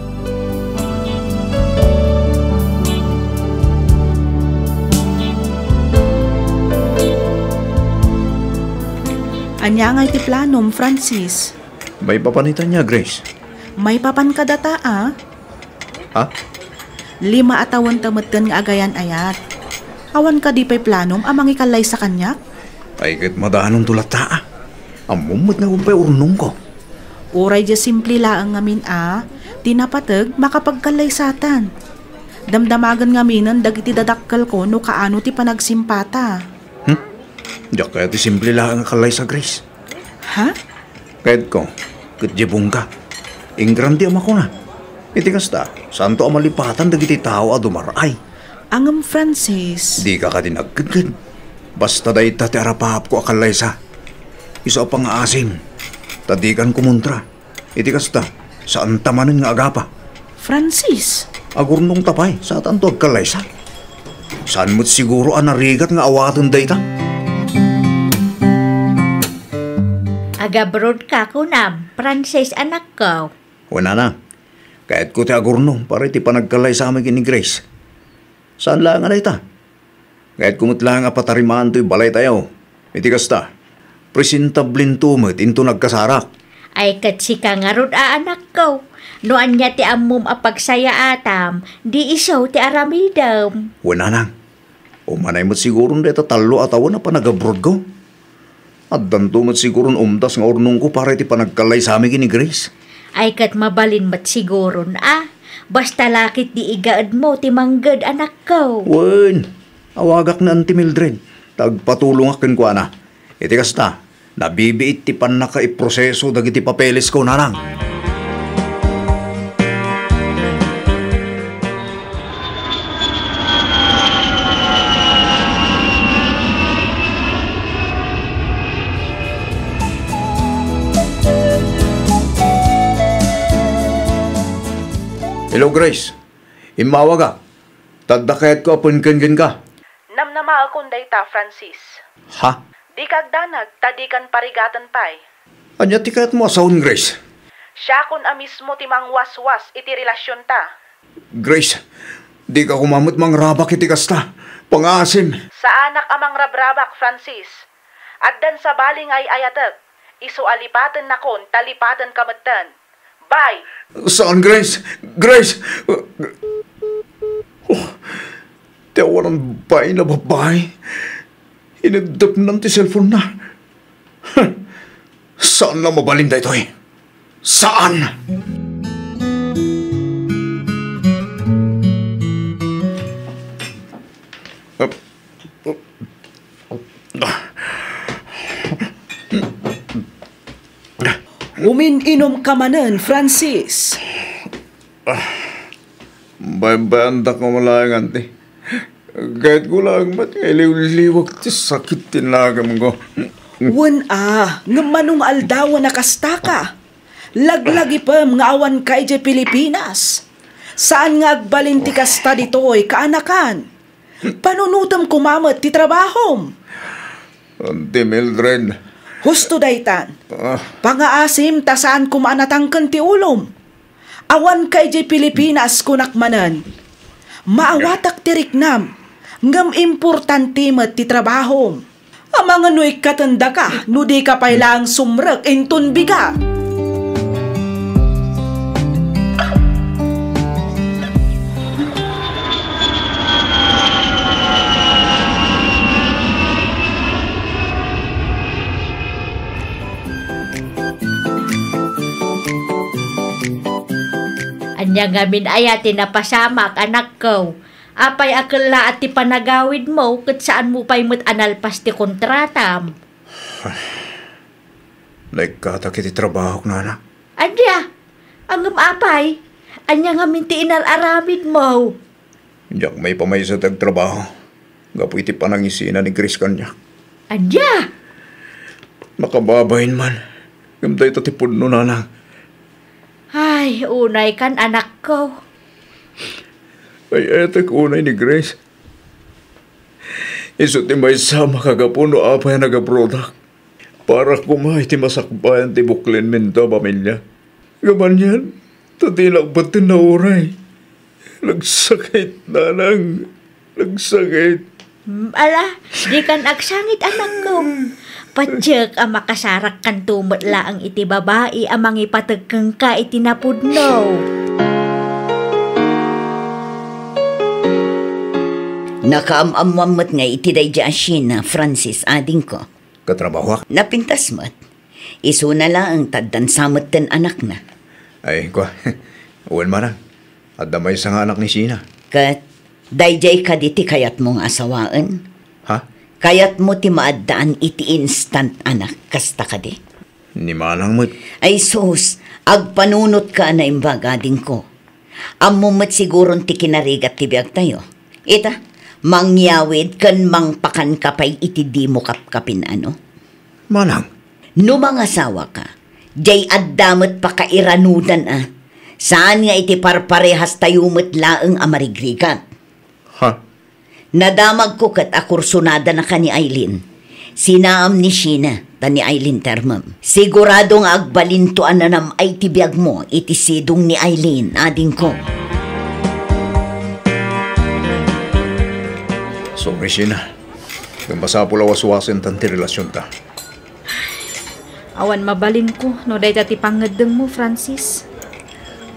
Ania ngay ti planom, Francis? Maipapan ita nia, Grace? Maipapan kadata, a? Ha? Lima a tawenta metten nga agayan-ayat. Awan kadi pay planom a mangikallaysa kaniak? Ay, ket madanonto latta, a. Ammom met nga awan pay urnongko. Uray diay simple laeng ngamin, a, ti napateg, makapagkallaysatan. Damdamagen ngaminen dagiti dadakkelko no kaano ti panagsimpata. Hmm? Diak kayat ti simple laeng a kallaysa, Grace. Ha? Kayatko, ket diay bungka. Ingrandi a makuna. Iti kasta, saanto a malipatan dagiti tao a dumar-ay. Ngem, Francis. Dika kadi nagkedked. Basta dayta ti arapaapko a kallaysa. Isu a pangaasim, ta dikan kumontra. Iti kasta, saanta manen nga agapa. Francis! Agurnongta pay, saanto agkallaysa. Saan met siguro a narigat nga awaten dayta? Agabrodka, kunam, Francis, anakko. Wen, nanang. Kayatko ti agurnong para iti panagkallaysami ken ni Grace. Saan laeng a dayta? Kayatko met laeng a patarimaanto ti balaytayo. Iti kasta, presentablento met inton agkasarak. Ay, ket sika ngarud a anakko. No ania ti ammom a pagsayaatam, di isu ti aramidem. Wen, nanang. Umanay met siguron dayta tallo a tawen a panagabrodko. Addanto met siguron umdas nga urnongko para iti panagkallaysami ken ni Grace. Ay, ket mabalin met siguron, a. Basta la ket di igaedmo ti mangged, anakko. Wen, awagak ni Auntie Mildred, ta agpatulongak kenkuana. Iti kasta, nabibiit ti pannakaiproseso dagiti papelesko, nanang. Hello, Grace. Immawagak. Ta adda kayatko a penken kenka. Namnamaekon dayta, Francis. Ha? Dika agdanag, ta dikan parigaten pay. Ania ti kayatmo a sawen, Grace? Siakon a mismo ti mangwaswas iti relasionta. Grace, dika koma met mangrabak iti kasta. Pangaasim. Saanak a mangrabrabak, Francis. Addan sabali nga ay-ayatek. Isu a lipatennakon ta lipatenka metten. Bye! Saan, Grace? Grace! Oh, ti awanan bain a babai. Ineddepnan ti cellphone-na. Saan a mabalin daytoy? Saan? Umin-inom ka manen, Francis. Baybayandak nga malayangan ti. Kayatko laeng met nga iliwliwag ti sakit ti nagemko. Wen a, ngem mano nga aldawen a kastaka? Laglagipem nga awanka idiay Pilipinas. Saan nga agbalin ti kasta ditoy, kaanakan. Panunotem koma met ti trabahom. Auntie Mildred. Husto daytan. Ah. Pangaasim ta saan koma a natangken ti ulom. Awanka idiay Pilipinas, kunak manen. Maawatak ti riknam, ngem importante met ti trabahom. Amangan no ikkatendaka no dika pay laeng sumrek inton bigat. Ania ngamin aya ti napasamak, anakko? Apay a kellaat ti panagawidmo ket saanmo pay met a nalpas ti kontratam? Naikkatak iti trabahok, nana. Ania? Ngem apay? Ania ngamin ti inar-aramidmo? Diak maipamaysa ti agtrabaho gapu iti panangisina ni Grace kaniak. Ania? Makababain man. Ngem dayta ti pudno, nanang. Ay, unaykan, anakko. Ay-ayatek unay ni Grace. Isu ti maysa a makagapu no apay a nagabrodak. Para koma iti masakbayan ti buklenminto a pamilia. Ngem anian, ta dinak metten nauray. Nagsakit, nanang. Nagsakit. Mm, ala, dikan agsangit, anakko. Patiek a makasarakkanto met laeng iti babai a mangipateg kenka iti napudno. Nakaam-ammoan met ngay iti daydi a Sheena, Francis, adingko. Katrabahoak. Napintas met. Isuna laeng ta addan sa metten anakna. Ay, kua. Wen, manang. Adda maysa nga anak ni Sheena. Ket daydiay kadi ti kayatmo nga asawaen? Ha? Kayatmo ti maaddaan iti instant anak, kasta kadi? Ni manang met. Ay sus, agpanunotka a naimbag, adingko. Ammom met siguron ti kinarigat ti biagtayo. Ita, mangyawid ken mangpakanka pay iti dimo kapkapin, ano? Manang. No mangasawaka, diay adda met pakairanudan a. Saan nga iti parparehastayo met laeng a marigrigat. Ha? Nadamagko ket a kursonadanaka ni Aileen. Sinaam ni Sheena, ta ni Aileen termem. Sigurado nga agbalinto a nanam-ay ti biagmo iti sidong ni Aileen, adingko. Sorry, Sheena. Ngem masapul a waswasentan ti relasionta. Awan mabalinko no dayta ti pangngeddengmo, Francis.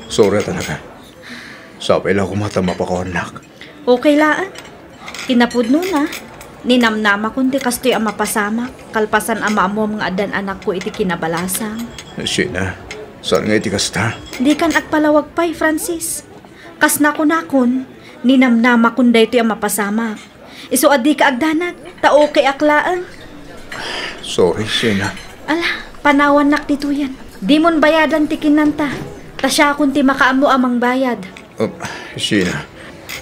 Sorry talaga. Sapay la koma ta mapakawannak. Okay laeng. Kinapudnona, ninamnamakon ti kastoy a mapasamak, kalpasan a maammuam nga addan anakko iti kinabalasang. Sheena, saan nga iti kasta? Dikan agpalawag pay, Francis. Kas nakunakon, ninamnamakon daytoy a mapasamak. Isu a dika agdanag, ta okayak laeng. Sorry, Sheena. Ala, panawannak ditoyen. Dimon bayadan ti kinanta, ta siakon ti makaammo a mangbayad. Uh, Sheena.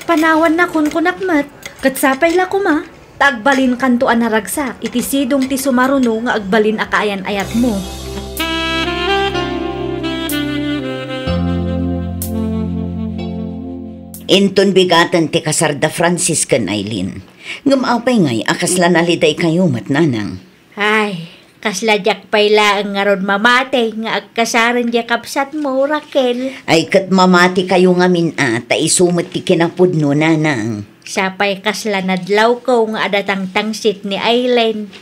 Panawannak, kunkunak met, ket sapay la koma, ta agbalinkanto a naragsak iti sidong ti sumaruno nga agbalin a kaayan-ayatmo. Inton bigaten ti kasarda Francis ken Aileen. Ngem apay ngay a kasla nalidaykayo met, nanang? Ay, kasla diak pay laeng ngarud mamati nga agkasaren diay kabsatmo, Raquel. Ay, ket mamatikayo ngamin a, ta isu met ti kinapudno, nanang. Sapay kasla nadlawko nga adda tangtangsit ni Aileen.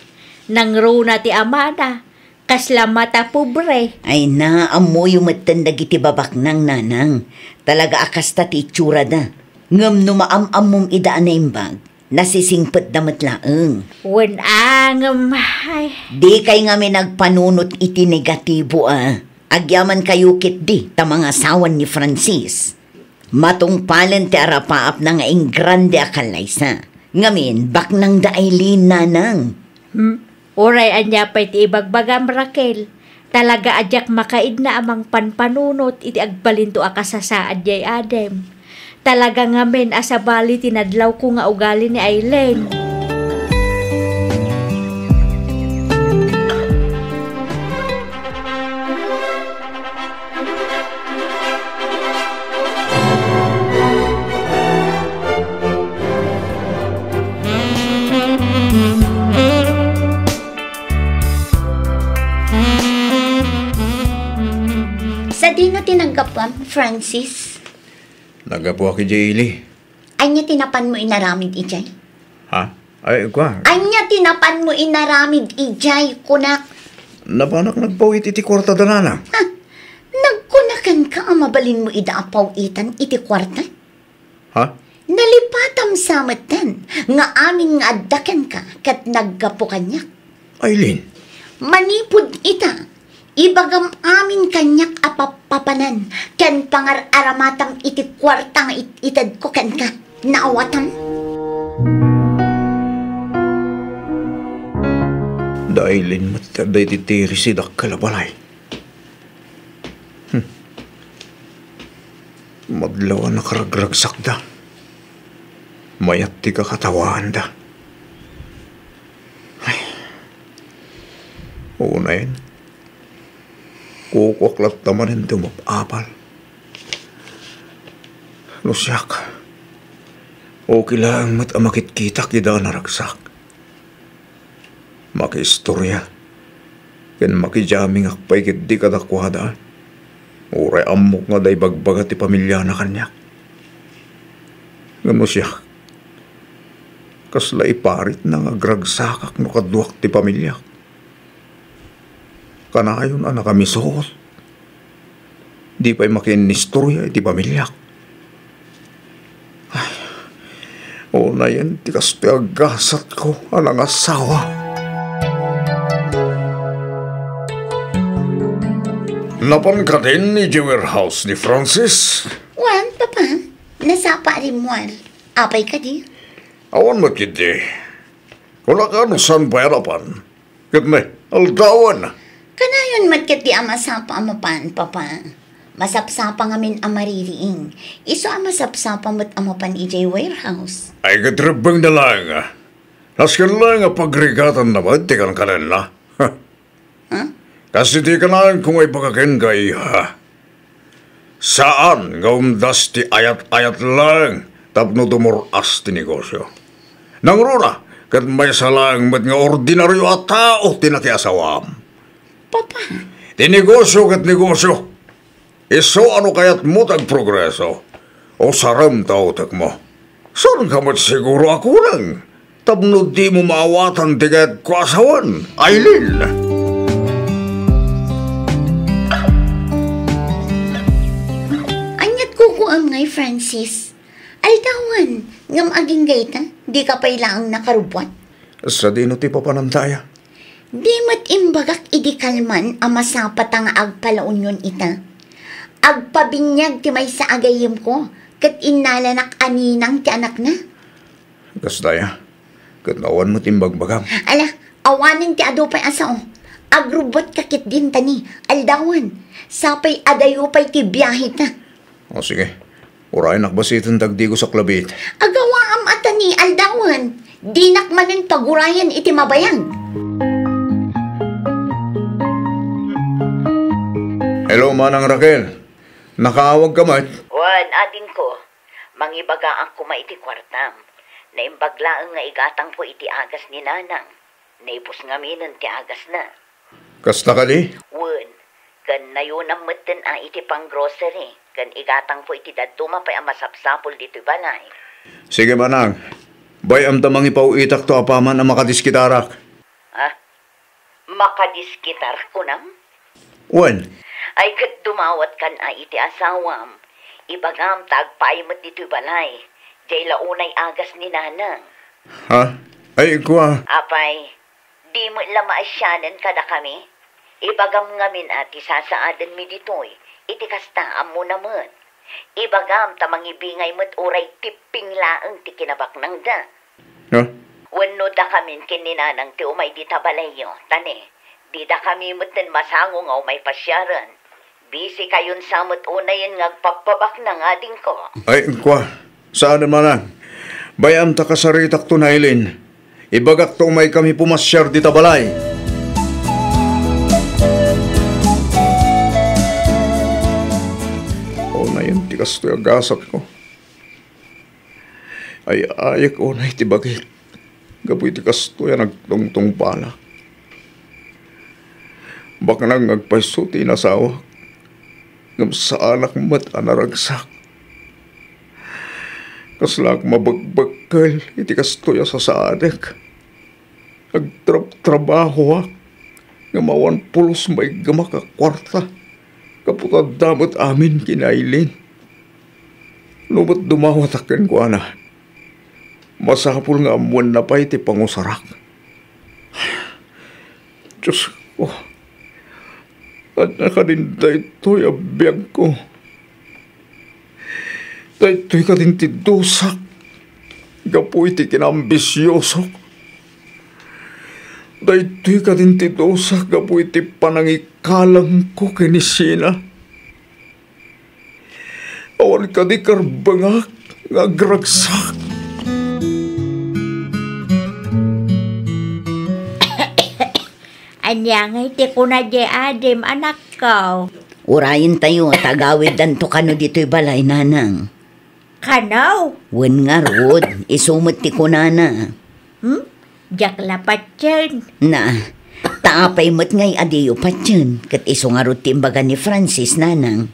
Nangruna ti amada. Kasla mata pobre. Ay na, ammoyo metten dagiti babaknang, nanang. Talaga a kasta ti itsurada. Ngem no maam-ammom ida a naimbag, nasisingpetda met laeng. Wen a, ngem, ay. Dikay ngamin agpanunot iti negatibo a. Agyamankayo ketdi ta mangasawan ni Francis. Matungpalen ti arapaapna nga ingrande a kallaysa. Ngamin, baknangda Aileen, nanang. Hmm? Uray ania pay ti ibagbagam, Raquel, talaga a diak makaidna a mangpanpanunot iti agbalinto a kasasaad diay adim. Talaga ngamin a sabali ti nadlawko nga ugali ni Aileen. Sadino ti naggapuam, Francis? Naggapuak idiay ili. Ania ti napanmo inaramid idiay? Ha? Ay, kua. Ania ti napanmo inaramid idiay, kunak? Napanak nagpawit iti kuarta da nanang. Ha? Nagkuna kenka a mabalinmo ida a pawitan iti kuarta? Ha? Nalipatam sa metten nga amin nga adda kenka ket naggapu kaniak. Aileen. Manipud ita, ibagam amin kaniak a pappapanan ken pangar-aramatam iti kuarta nga it-itedko kenka. Naawatam? Da Aileen met ti adda iti tiri si dakkel a balay. Hmm. Madlaw a nakaragragsakda. Mayat ti kakatawaanda. Ay. Unayen, kukuak latta manen ti umap-apal. No siak, okay laeng met a makitkitak ida a naragsak. Makiistoria ken makidiamingak pay ketdi kadakuada. Uray ammok nga adda ibagbaga ti pamiliana kaniak. Ngem no siak, kasla iparitna nga agragsakak no kaduak ti pamiliak. Kanayon a nakamisoot. Di pay makiinnistoria iti pamiliak. Ay, unayen ti kastoy a gasatko a nangasawa. Napan kadin idiay warehouse ni Francis? Wen, Papa, nasapa rimmuar. Apay kadi? Awan met ketdi. Kunaka no saan pay a napan. Ket ne, aldawen. Kanayon met ketdi a masapa a mapan, Papa. Masapsapa ngamin a maririing. Isu a masapsapa met a mapan idiay warehouse. Ay, ket rebbengna laeng. Nasken laeng a pagrigatanna met ti kankanenna. Ha? Kas iti kanayon ko nga ibaga kenka, iha. Saan nga umdas ti ayat-ayat laeng tapno dumur-as ti negosio. Nangruna, ket maysa laeng met nga ordinario a tao ti nakiasawam. Papa. Ti negosio ket negosio. Isu a no kayatmo ti agprogreso, usarem ta utekmo. Saanka met siguro a kuneng tapno dimo maawatan ti kayatko a sawen, Aileen? Aniat kukuam ngay, Francis? Aldawen, ngem agingga ita, dika pay laeng nakarubbuat. Sadino ti papanamda aya? Di met imbagak idi kalman a masapata nga agpalaunyon ita. Agpabiniag ti maysa a gayyemko, ket innalanak a ninang ti anakna. Kasta aya, ket no awan met imbagbagam. Ala, awanen ti adu pay a sao. Agrubbuatka ketdin ta ni, aldawen. Sapay adayo pay ti biaheta. O, sige. Urayenak basiten dagdi ko saklabit. Agawaam a ta ni aldawen. Dinak manen pagurayen iti mabayag. Hello, Manang Raquel. Nakaawagka met? Wen, adingko. Mangibagaak koma iti kuartam. Naimbag laeng nga igatangko iti agas ni Nanang. Naibus ngaminen ti agasna. Kasta kadi? Wen, ken nayonam metten a iti panggrocery, ken igatangko iti dadduma pay a masapsapul ditoy balay. Sige, Manang. Bay-am ta mangipaw-itakto apaman a makadiskitarak. Ha? Makadiskitar, kunam? Wen. Ay, ket dumawatkan a iti asawam. Ibagam ta agpaay met ditoy balay. Diay la unay agas ni Nanang. Ha? Ay, kua. Apay, di met la maasianen kadakami? Ibagam ngamin a ti sasaadenmi ditoy, iti kasta, ammona met. Ibagam ta mangibingay met uray tipping laeng ti kinabaknangda. Ha? Wenno dakamin ken ni Nanang ti umay dita balayyo, ta ne, didakami metten masango nga umay pasiaren. Busy kayon sa met unayen nga agpappabaknang, adingko. Ay, kua. Saan a manang? Bay-am ta kasaritakto ni Aileen. Ibagak ta umaykami pumasiar dita balay. Unayen ti kastoy a gasatko. Ay-ayek unay ti bagik gapu iti kastoy a nagtungtungpalak. Baknang nga agpayso ti inasawak, ngem saanak met a naragsak. Kaslaak mabekbekkel iti kastoy a sasaadek. Agtrabtrabahoak, ngem awan pulos maiggamak a kuarta, gapu ta adda met amin ken ni Aileen. No met dumawatak kenkuana, masapul nga ammoenna pay ti pangusarak. Diosko, ania kadin daytoy a biagko? Daytoy kadin ti dusak gapu iti kinaambisiosok? Daytoy kadin ti dusak gapu iti panangikalangko ken ni Sina? Awan kadi karbengak nga agragsak? Ania ngay ti kuna diay adim, anakko? Urayentayo ta agawiddanto kano ditoy balay, nanang. Kano? Wen ngarud, isu met ti kunana. Hmm? Diak la patien. Na, ta apay met ngay a diyo patien, ket isu ngarud ti imbaga ni Francis, nanang.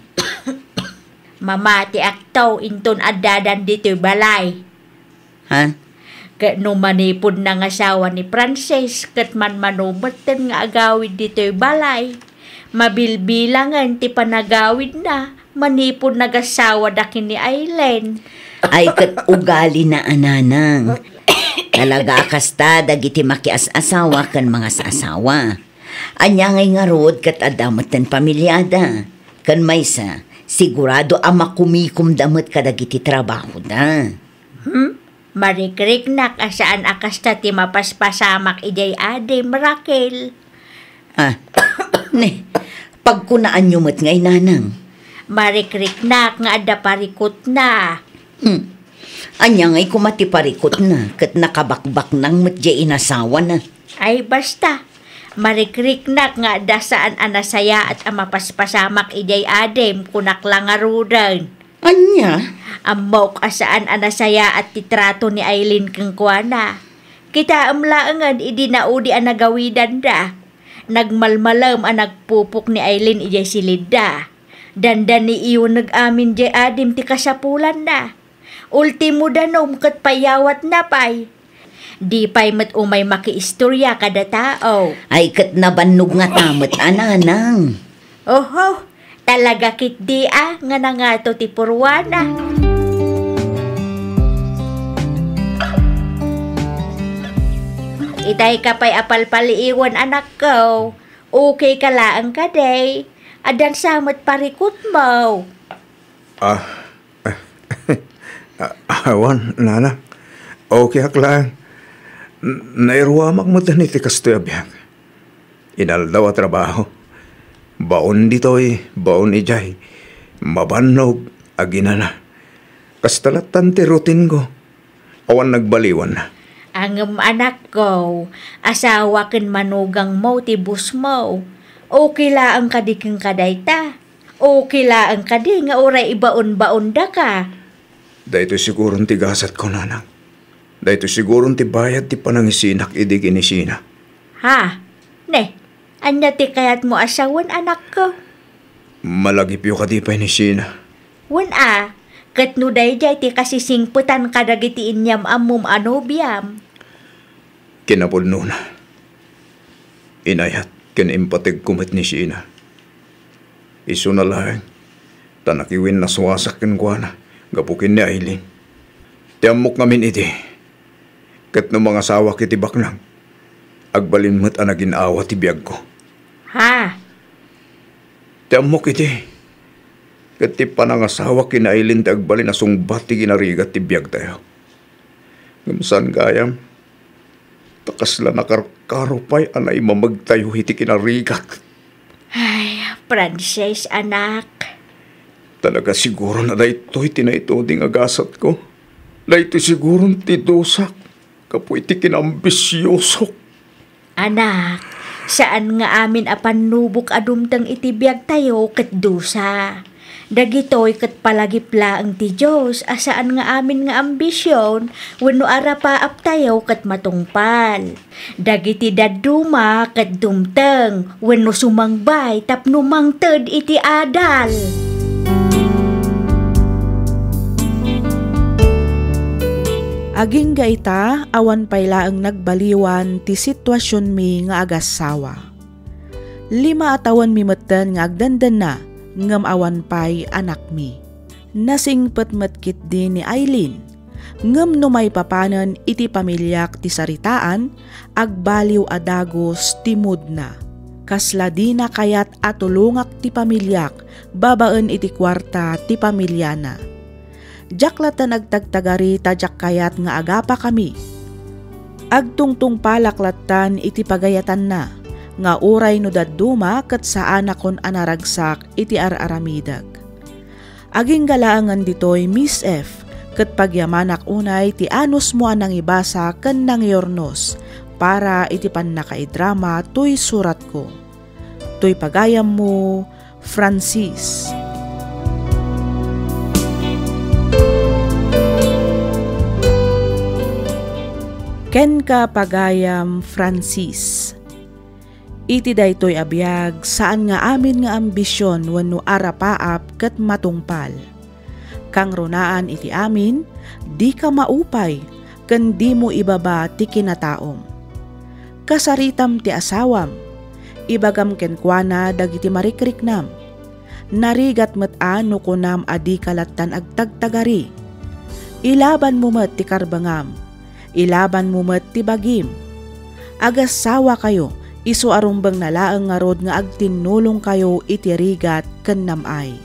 Mamatiakto inton addadan ditoy balay. Ha? Ket no manipud nangasawa ni Francis, ket manmano metten nga agawid ditoy balay. Mabilbilangen ti panagawidna manipud nagasawa da ken ni Aileen. Ay, ket ugalina a nanang. Talaga a kasta dagiti makias-asawa ken mangas-asawa. Ania ngay ngarud ket adda metten pamiliada. Ken maysa, sigurado a makumikomda met kadagiti trabahoda. Hmm? Marikriknak a saan a kasta ti mapaspasamak idiay adim, Raquel. Ah, ne, pagkunaanyo met ngay, nanang. Marikriknak nga adda parikutna. Hmm. Ania ngay koma ti parikutna ket nakabakbaknang met diay inasawana? Ay, basta. Marikriknak nga adda saan a nasayaat a mapaspasamak idiay adim, kunak la ngaruden. Ania? Ammok a saan a nasayaat ti trato ni Aileen kenkuana. Kitaem laengen idi naudi a nagawidanda. Nagmalmalem a nagpupok ni Aileen idiay silidda. Dandani iuneg amin diay adim ti kasapulanna. Ultimo danum ket payawatna pay. Di pay met umay makiistoria kada tao. Ay, ket nabannog ngata met a nanang. Oho, talaga ketdi a nga nangato ti purwana. Itay ka pay a palpaliiwen, anakko. Okay ka laeng kadi? Addan sa met parikutmo? Ah, ah, awan, nana. Okay ak laeng. N-, nairuamak met iti kastoy a biag. Inaldaw a trabaho. Baon ditoy, baon idiay. Mabannog, aginana. Kasta lattan ti routine-ko. Awan nagbaliwan. Ngem anakko, asawa ken manugangmo ti boss-mo. Okay laeng kadi kenka dayta? Okay laeng kadi nga uray ibaon-baondaka? Daytoy siguron ti gasatko, nanang. Daytoy siguron ti bayad ti panangisinak idi ken ni Sheena. Ha? Ne, ania ti kayatmo a sawen, anakko? Malagipyo kadi pay ni Sheena? Wen a, ket no daydiay ti kasisingpetan kadagiti inyam-ammom a nobiam. Kinapudnona, inayat ken impategko met ni Sheena. Isuna laeng, ta nakiwinnaswasak kenkuana gapu ken ni Aileen. Ti ammok ngamin idi, ket no mangasawak iti baknang, agbalin met a nagin-awa ti biagko. Ha? Ti ammok idi, ket ti panangasawak ken ni Aileen ti agbalin a sungbat ti kinarigat ti biagtayo. Ngem saan gayam, ta kasla nakarkaro pay a naimamegtayo iti kinarigat. Ay, Francis, anak. Talaga siguron a daytoy ti naituding a gasatko. Daytoy siguron ti dusak gapu iti kinambisiosok. Anak, saan nga amin a pannubok a dumteng iti biagtayo ket dusa. Dagitoy ket palagip laeng ti Dios a saan nga amin nga ambision wenno arapaaptayo ket matungpal. Dagiti dadduma ket dumteng wenno sumangbay tapno mangted iti adal. Agingga ita, awan pay laeng nagbaliwan ti situasionmi nga agassawa. Lima a tawenmi metten nga agdandanna, ngem awan pay anakmi. Nasingpet met ketdi ni Aileen. Ngem no maipapanen iti pamiliak ti saritaan, agbaliw a dagus ti moodna. Kasla dina kayat a tulongak ti pamiliak babaen iti kuarta ti pamiliana. Diak latta nagtagtagari ta diak kayat nga agapakami. Agtungtungpalak lattan iti pagayatanna, nga uray no dadduma ket saanakon a naragsak iti ar-aramidek. Agingga laengen ditoy, Miss F, ket pagyamanak unay ti anusmo a nangibasa ken nangiurnos para iti pannakaidrama toy suratko. Toy pagayammo, Francis. Kenka, pagayam Francis. Iti daytoy a biag, saan nga amin nga ambision wenno arapaap ket matungpal. Kangrunaan iti amin, dika maupay ken dimo ibaba ti kinataom. Kasaritam ti asawam, ibagam kenkuana dagiti marikriknam. Narigat met a no kunam a dika lattan agtagtagari. Ilabanmo met ti karbengam. Ilabanmo met ti bagim. Agassawakayo, isu a rumbengna laeng ngarud nga agtinnulongkayo iti rigat ken nam-ay.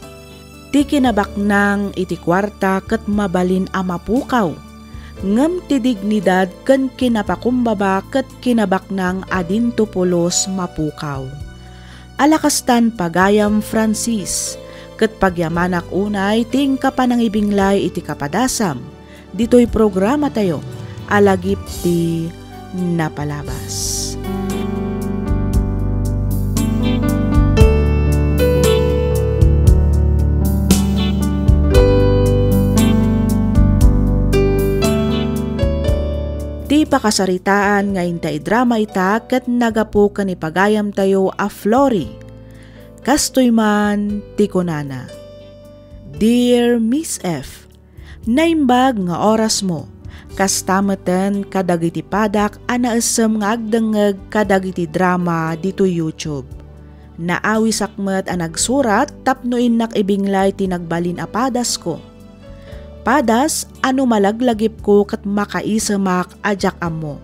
Ti kinabaknang iti kuarta ket mabalin a mapukaw, ngem ti dignidad ken kinapakumbaba ket kinabaknang a dinto pulos mapukaw. Ala kastan, pagayam Francis, ket pagyamanak unay ti inka panangibinglay iti kapadasam ditoy programatayo a Lagip ti Napalabas. Ti pakasaritaan nga inta idrama ita ket nagapu ken ipagayamtayo a Flory. Kastoy man ti kunana, Dear Miss F, naimbag nga orasmo. Kasta meten kadagiti padak a naessem nga agdengngeg kadagiti drama ditoy YouTube. Naawisak met a nagsurat tapno innak ibinglay ti nagbalin a padasko. Padas a no malaglagipko ket makaisemak a diak ammo.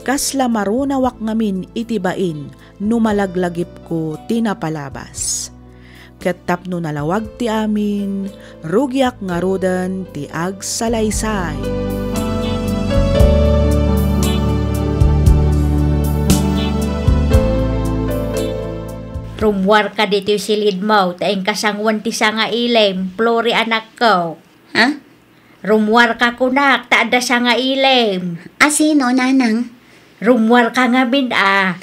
Kasla marunawak ngamin iti bain no malaglagipko ti napalabas. Ket tapno nalawag ti amin, rugiak ngaruden ti agsalaysay. Rummuarka ditoy silidmo ta inka sangoen ti sangailim, Flory, anakko. Ha? Rummuarka, kunak, ta adda sangailim. A sino, nanang? Rummuarka ngamin a.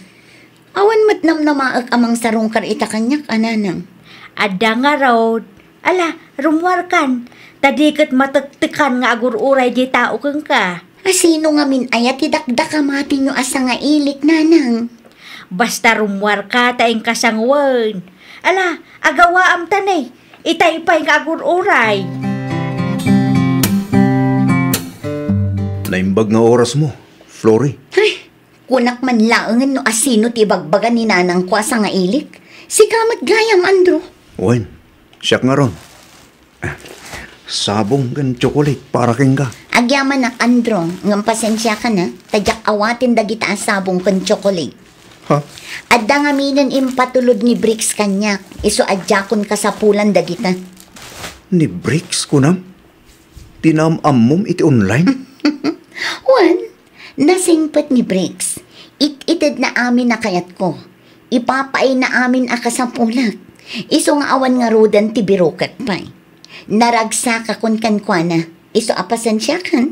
Awan met namnamaek a mangsarungkar ita kaniak a nanang. Adda ngarud. Ala, rummuarkan. Ta di ket matektekan nga agur-uray di tao kenka. A sino ngamin aya ti dakdakamatinyo a sangailik, nanang? Basta rummuarka ta inka sangoen. Ala, agawaam ta ne. Itay pay nga agur-uray. Naimbag nga orasmo, Flory. Ay, kunak man laengen no asino ti ibagbaga ni nanangko a sangailik. Sika met gayam, Andrew. Wen, siak ngarud. Sabong ken tsokolate para kenka. Agyamanak, Andrew, ngem pasensiakan a, ta diak awaten dagita a sabong ken tsokolate. Ha? Adda ngaminen impatulod ni Bricks kaniak, isu a diakon kasapulan dagita. Ni Bricks, kunam? Ti naam-ammom iti online? Wen, nasingpet ni Bricks. It-itedna amin a kayatko. Ipapaayna amin a kasapulak. Isu nga awan ngaruden ti birukek pay. Naragsakakon kenkuana. Isu a pasensiakan.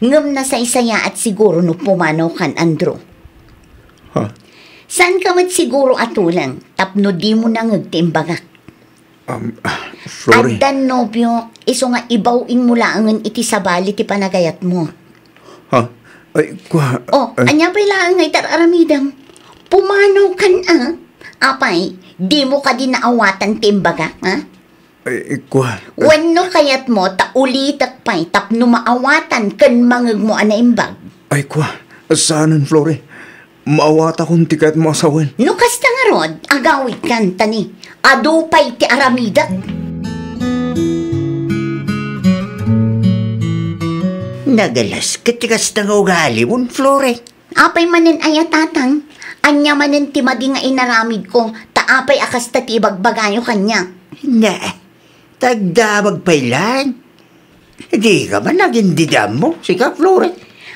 Ngem nasaysayaat siguro no pumanawkan, Andrew. Ha? Saanka met siguro a tuleng tapno dimo nangeg ti imbagak. Um, ah, Flory. Addan nobiok, isu nga ibaw-ingmo laengen iti sabali ti panagayatmo. Ha? Ay, kua-, Oh, ay. Ania pay laeng nga itar-aramidem? Pumanakan, a? Apay, dimo kadi naawatan ti imbagak, ha? Ay, kua-, Wenno kayatmo ta ulitek pay tapno maawatan ken mangegmo a naimbag? Ay, kua-, saanen, Flory. Maawatakon ti kayatmo a sawen. No kasta ngarud, agawidkan, ta ni, adu pay ti aramidek. Nagalas ket ti kasta nga ugalimon, Flory. Apay manen aya, tatang? Ania manen ti madi nga inaramidko, ta apay a kasta ti ibagbagayo kaniak? Na, tagdamag pay laeng. Dika man agindidammo, sika, Flory.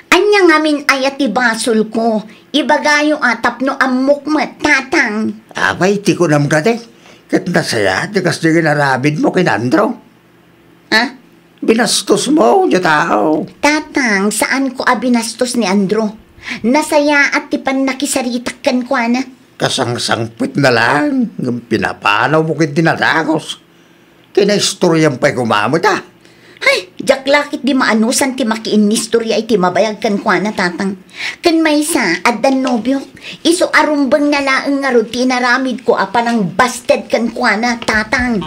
Ania ngamin aya ti basolko? Ibagayo a tapno ammok met, tatang. Apay ti kunam kadi? Ket nasayaat ti kasdi nga inaramidmo ken Andrew. Ha? Binastosmo, diay tao. Tatang, saanko a binastos ni Andrew. Nasayaat ti pannakisaritak kenkuana. Kasangsangpetna laeng, ngem pinapanawmo ket ti nadagus. Kinaistoriam pay koma met a. Hay, diak la ket di maanusan ti makiinnistoria iti mabayag kenkuana, tatang. Ken maysa, addan nobiok. Isu a rumbengna laeng ngarud ti inaramidko a panangbasted kenkuana, tatang.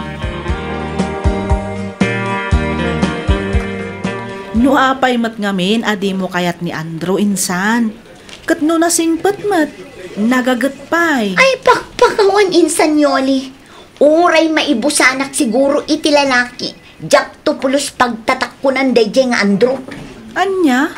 No apay met ngamin a dimo kayat ni Andrew, insan? Ket no nasingpet met, Nagaget pay. Ay, pakpakawan, Insan Yoli. Uray maibusanak siguro iti lalaki, diakto pulos pagtatakkunan daydiay nga Andrew. Ania?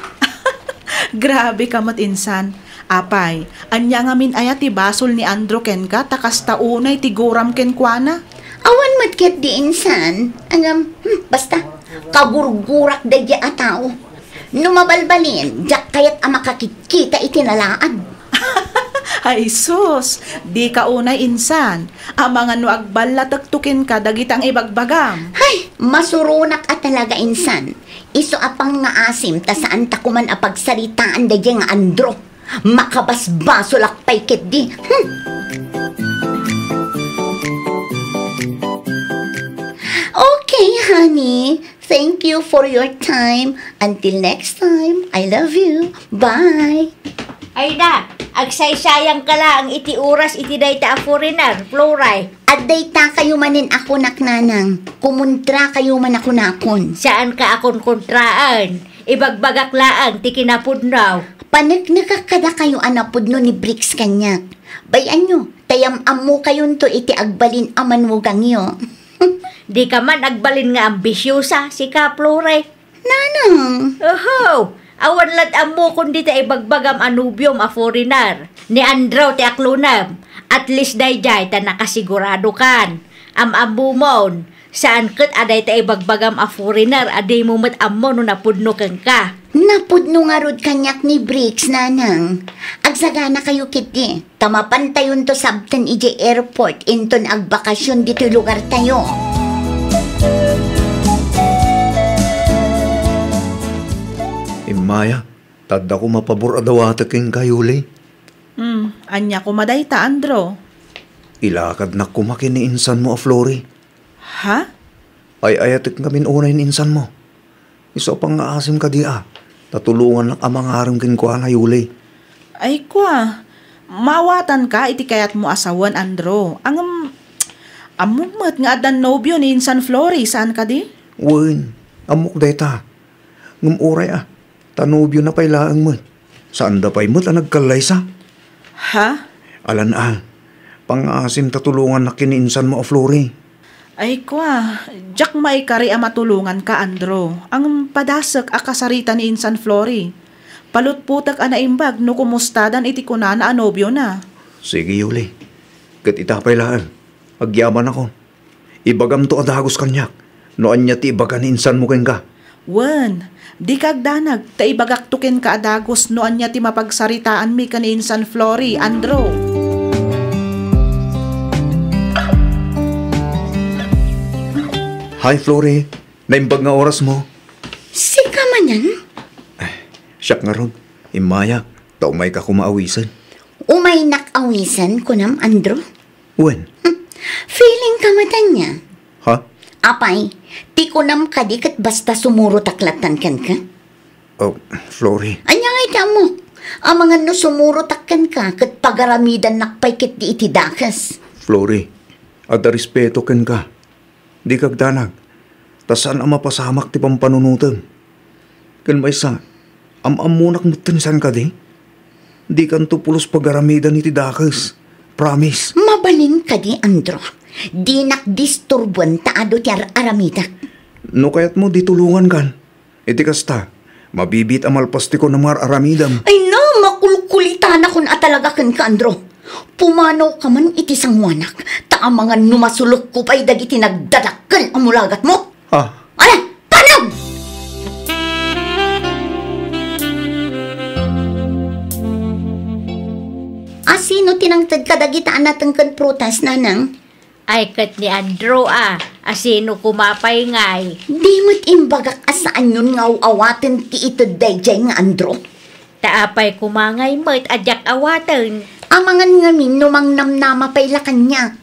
Grabe ka met, Insan. Apay, ania ngamin aya ti basol ni Andrew kenka ta kasta unay ti guram kenkuana? Awan met ketdi, Insan. Ngem, hmm, basta, kagurgurak daydiay a tao. No mabalbalin, diak kayat a makakitkita iti nalaad. Ay sus, dika unay, Insan. Amangan no agballatekto kenka dagita nga ibagbagam. Hay, masuronak a talaga, Insan. Isu a pangngaasim ta saanta koman a pagsaritaan daydiay nga Andrew. Makabasbasolak pay ketdi. Hmm. Okay, honey. Thank you for your time. Until next time, I love you. Bye. Ay na, agsaysayang ka laeng iti oras iti dayta a foreigner, Floray. Addayta kayo manen a kunak, nanang. Kumuntra kayo man a kunakon. Saan ka a kunkontraan? Ibagbagak laeng ti kinapudno. Paneknekak kadakayo a napudno ni Bricks kaniak. Bay-anyo, ta yam-ammokayonto iti agbalin a manugangyo. Di ka man agbalin nga ambisiosa, sika, Flore. Nanang! Oho! Awan la't ammokon dita ibagbagam a nobiom a foreigner. Ni Andrew ti aklonem. At least daydiay ta nakasigurado kan. Am-ammomon. Saan ket a dayta ibagbagam a foreigner a dimo met ammo no napudno kenka. Napudno ngarud kaniak ni Bricks, nanang. Agsagana kayo ketdi, ta mapantayonto sabten idiay airport inton agbakasyon ditoy lugartayo. Immaya, ta adda koma pabor a dawatek kenka, Yuli. Hmm, ania koma dayta, Andrew? Ilakadnak koma ken ni insanmo a Flori. Ha? Ay-ayatek ngamin unay ni insanmo. Isu a pangngaasim kadi a, ta tulongannak a mangarem kenkuana, Yuli. Ay kua, maawatanka iti kayatmo a sawen, Andrew. Ngem, ammok met nga addan nobio ni insan Flori, saan kadi? Wen, ammok dayta. Ngem uray a, ta nobiona pay laeng met. Saanda pay met a nagkallaysa. Ha? Alan a, pangngaasim ta tulongannak ken ni insanmo a Flori. Ay kua, diak maikari a matulonganka, Andrew. Ngem padasek a kasarita ni insan Flori. Palutpotek a naimbag no kumustadan iti kunana a nobiona. Sige, Yuli. Ket ita pay laeng, agyamanakon. Ibagamto a dagus kaniak no ania ti ibaga ni insanmo kenka. Wen, dika agdanag, ta ibagakto kenka a dagus no ania ti mapagsaritaanmi ken ni insan Flori, Andrew. Hi, Flori. Naimbag nga orasmo. Sika manen? Eh, siak ngarud. Immaya, ta umayka koma awisen. Umaynak awisen, kunam, Andrew? Wen. Hmm. Feeling ka met ania? Ha? Apay, ti kunam kadi ket basta sumurotak lattan kenka? Oh, Flori. Ania ngay ti ammok? Amangan no sumurotak kenka ket pagaramidannak pay ketdi iti dakes. Flori, adda respeto kenka. Dika agdanag, ta saan a mapasamak ti pampanunotem. Ken maysa, am-ammonak metten, saan kadi? Dikanto pulos pagaramidan iti dakes. Promise. Mabalin kadi, Andrew? Dinak disturboen ta adu ti ar-aramidek. No kayatmo, di tulongankan. Iti kasta, mabibiit a malpastikon a mar-aramidem. Ay na, makulkulitanakon a talaga kenka, Andrew. Pumanawka man iti sangoanak, ta amangan no masulekko pay dagiti nagdadakkel a mulagatmo. Ah. Ala, panaw! Asino ti nangted kadagita a nateng ken prutas, nanang? Ay, ket ni Andrew a, asino koma pay ngay? Di met imbagak a saanyon nga aw-awaten ti ited daydiay nga Andrew? Ta apay koma ngay met a diak awaten? Amangan ngamin no mangnamnama pay la kaniak.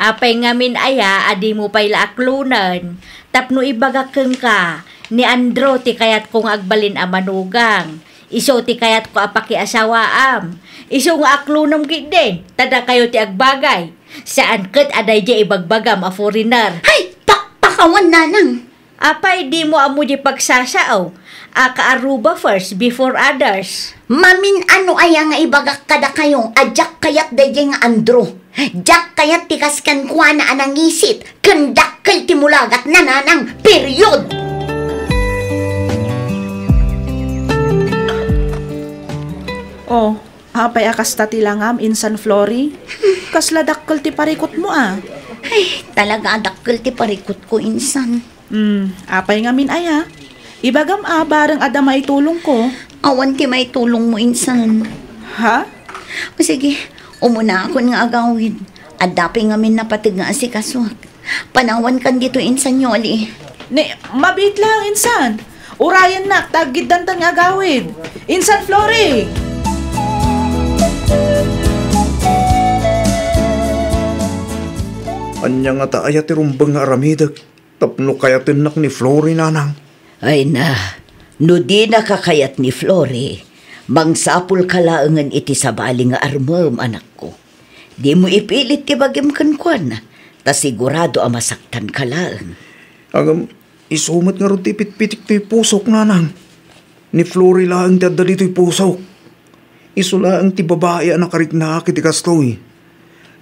Apay ngamin aya a dimo pay la aklonen? Tapno ibagak kenka, ni Andrew ti kayatko nga agbalin a manugang. Isu ti kayatko a pakiasawaam. Isu nga aklonem ketdin, ta dakayo ti agbagay. Saan ket a daydiay ibagbagam a foreigner. Hay, pakpakawan, nanang! Apay dimo ammo di pagsasao a ka-Aruba first before others? Mamin-ano aya nga ibagak kadakayo a diak kayat daydiay nga Andrew? Diak kayat ti kas kenkuana a nangisit ken dakkel ti mulagatna, nanang. Period! Oh, apay a kasta ti langam, Insan Flory? Kasla dakkel ti parikutmo, a. Ay, talaga a dakkel ti parikutko, Insan. Hmm, apay ngamin aya? Ibagam a bareng adda maitulongko. Awan ti maitulongmo, Insan. Ha? O sige, umunaakon nga agawid. Adda pay ngamin napateg nga asikasuak. Panawankan ditoy, Insan Yoli. Ni, mabiit lang, Insan. Urayennak, ta aggiddantan nga agawid. Insan Flory! Ania ngata aya ti rumbeng nga aramidek tapno kayatennak ni Flory, nanang? Ay na, no dinaka kayat ni Flory, mangsapulka laengen iti sabali nga armem, anakko. Dimo ipilit ti bagim kenkuana, ta sigurado a masaktanka laeng. Ngem, isu met ngarud ti ipitpitik toy pusok, nanang. Ni Flory laeng ti adda ditoy pusok. Isu laeng ti babai a nakariknaak iti kastoy.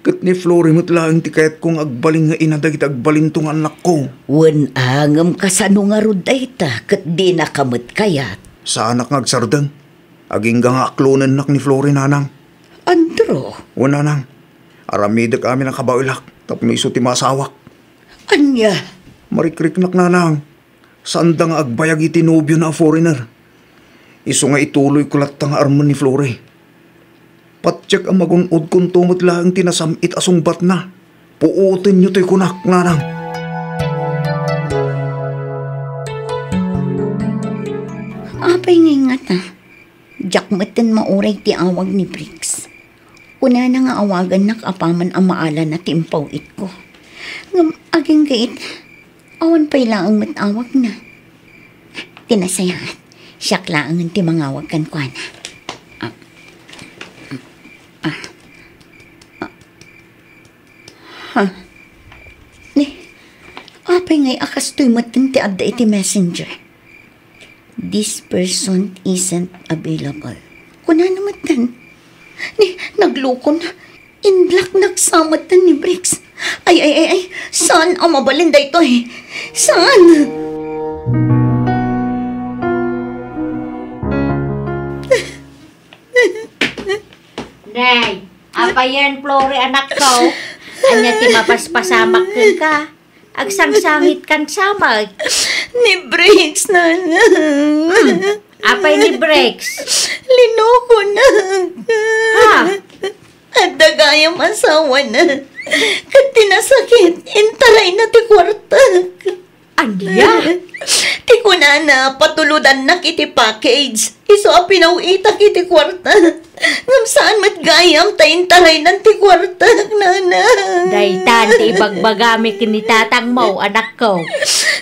Ket ni Flory met laeng ti kayatko nga agbalin nga ina dagiti agbalinto nga annakko. Wen a, ngem kasano ngarud dayta ket dinaka met kayat? Saanak nga agsardeng. Agingga nga aklonennak ni Flory, nanang. Andrew. Wen, nanang. Aramidek amin a kabaelak tapno isu ti maasawak. Ania? Marikriknak, nanang. Saanda nga agbayag iti nobiona a foreigner. Isu nga ituloyko latta nga armen ni Flory. Patiek a magun-odkonto met laeng ti nasam-it a sungbatna. Puotenyo toy kunak, nanang. Apay ngay ngata? Diak metten mauray ti awag ni Briggs. Kunana nga awagannak apaman a maalana ti impaw-itko. Ngem agingga ita, awan pay laeng met awagna. Ti nasayaat, siak laengen ti mangawag kenkuana. Ah. Ah. Ah. Ha? Ni, apay ngay a kastoy metten ti adda iti messenger? "This person isn't available." Kunana metten. Ni, naglukona. Inblock naksa metten ni Briggs. Ay, ay, ay, ay. Saan a mabalin daytoy? Saan? Nay, apayen, Flory, anakko? Ania ti mapaspasamak kenka? Agsangsangit kan samag. Ni Briggs, nanang. Hmm. Apay ni Briggs? Linukonak. Ha? Adda gayam asawana. Ket ti nasakit, intarayna ti kuartak. Ania? Ti kunana, patulodannak iti package. Isu a pinaw-itak iti kuarta. Ngem saan met gayam ta intaraynan ti kuartak, nanang. Daytan ti ibagbagami ken ni tatangmo, anakko.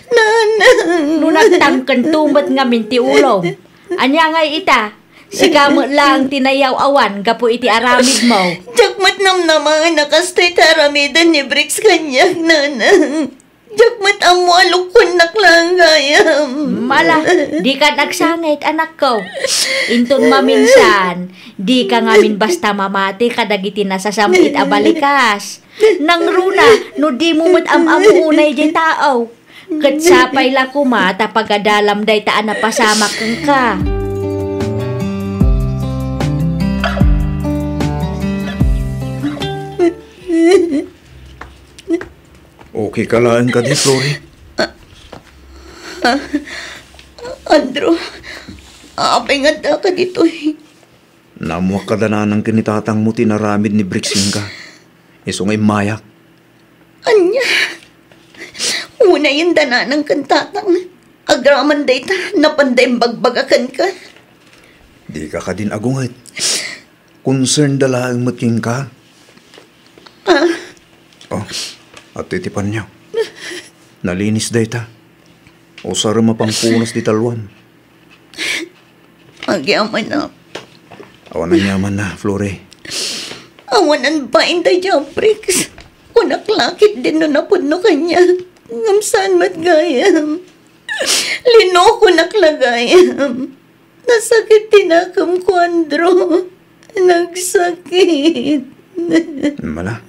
Nanang. No nagtangkento met ngamin ti ulom. Ania ngay ita? Sika met laeng ti nayaw-awan gapu iti aramidmo. Diak met namnama a kastoy ti aramiden ni Briggs kaniak, nanang. Diak met ammo a lukuennak laeng gayam. Ala, dikan agsangit, anakko. Inton maminsan, dika ngamin basta mamati kadagiti nasasam-it a balikas. Nangruna, no dimo met am-ammo unay diay tao. Ket sapay la koma ta pagadalam dayta a napasamak kenka. Okay ka laeng kadi, Flory? Ah, ah, Andrew, apay nga addaka ditoy? Naammoak kada nanang ken ni tatangmo ti inaramid ni Briggs kenka. Isu nga immayak. Ania? Unayen da nanang ken tatang. Agraman dayta, napanda imbagbaga kenka. Dika kadin agunget. Concern da laeng met kenka. Ah. Oh, adtoy ti panyo. Nalinis dayta. Usarem a pangpunas ti talloam. Agyamanak, ah. Awan aniamanna, Flory. Awan bain daydiay a Briggs. Kunak la ketdin no napudno kaniak. Ngem saan met gayam. Linokonak la gayam. Nasakit ti nakemko, Andrew. Nagsakit. Mala.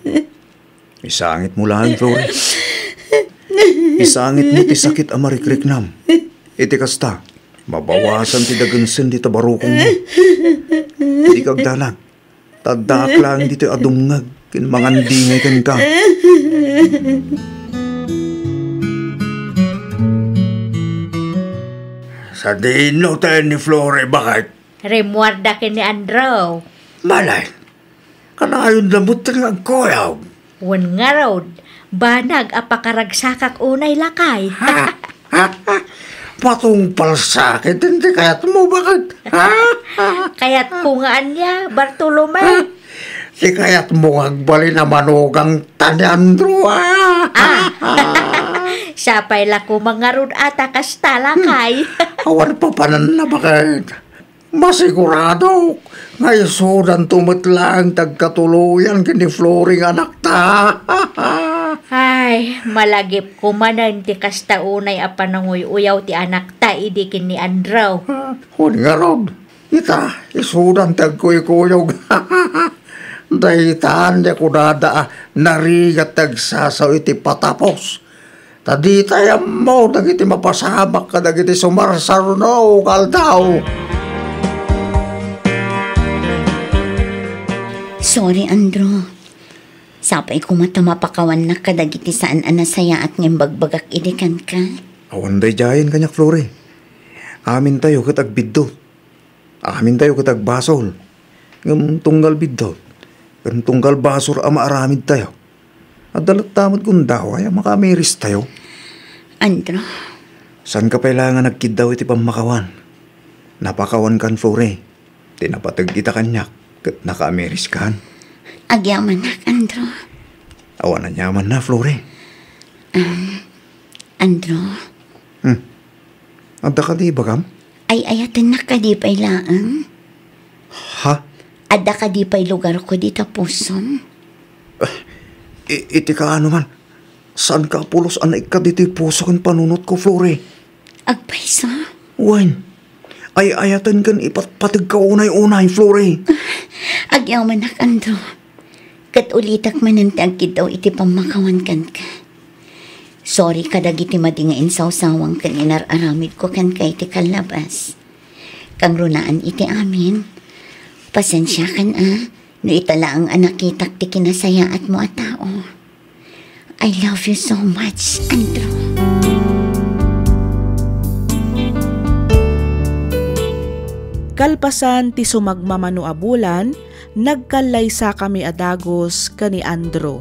Isangitmo laeng, Flore. Isangitmo ti sakit a marikriknam. Iti kasta, mabawasan ti dagensen dita barukongmo. Dika agdanag. Ta addaak laeng ditoy a dumngeg ken mangandingay kenka. Sadino tayo ni Flore, baket? Rimmuarda ken ni Andrew. Malay, kanayon da met nga agkuyog. Wen ngarud, banag a pakaragsakak unay, lakay. Ha? Ha? Ha? Patungpal sakit, iti kayatmo, baket? Ha? Kayatko nga ania, Bartolome? Ha? Ti kayatmo nga agbalin a manugang ta ni Andrew, ah? Ah. Sapay la koma ngarud a ta kasta, lakay. Awan papananna, baket? Masiguradok nga isudanto met laeng ti agkatuloyan ken ni Flore nga anakta. Ay, malagipko manen ti kasta unay a pananguy-uyaw ti anakta idi ken ni Andrew. Wen ngarud, ita, isudan ti agkuykuyog. Daytan ti kunada a narigat ti agsasao iti patapos. Ta ditay ammo dagiti mapasamak kadagiti sumarsaruno nga aldaw. Sorry, Andrew. Sapay koma ta mapakawannak kadagiti saan a nasayaat nga imbagbagak idi kenka. Awan daydiayen kaniak, Flore. Amintayo ket agbiddut. Amintayo ket agbasol. Ngem tunggal biddut ken tunggal basol a maaramidtayo, adda latta met gundaway a makaamiristayo. Andrew. Saanka pay laeng a nagkiddaw iti pammakawan. Napakawankan, Flore. Ti napateg ita kaniak ket nakaamiriskan. Agyamanak, Andrew. Awan aniamanna, Flore. Um, Andrew. Hmm. Adda kadi ibagam? Ay-ayatennak kadi pay laeng? Ha? Adda kadi pay lugarko dita pusom? Ah, i-, iti kaano man, saanka a pulos a naikkat ditoy puso ken panunotko, Flore. Agpayso? Wen, ay-ayaten ken ipatpategka unay-unay, Flore. Agyamanak, Andrew. Ket ulitek manen ti agkiddaw iti pammakawan kenka. Sorry kadagiti madi nga insawsawang ken inar-aramidko kenka iti kallabas. Kangrunaan iti amin, pasensiakan a no ita laeng a nakitak ti kinasayaatmo a tao. I love you so much, Andrew. Kalpasan ti sumagmamano a bulan, nagkallaysakami a dagus ken ni Andrew.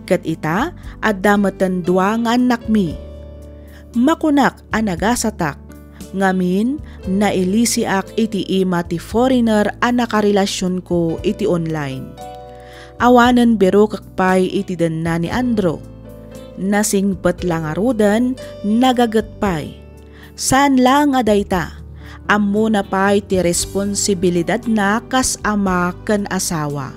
Ket ita, adda meten dua nga annakmi. Makunak a nagasatak, ngamin, nailisiak iti ima ti foreigner a nakarelasionko iti online. Awanen birukek pay iti denna ni Andrew. Nasingpet la ngaruden, nagaget pay. Saan laeng a dayta, ammona pay ti responsibilidadna kas ama ken asawa.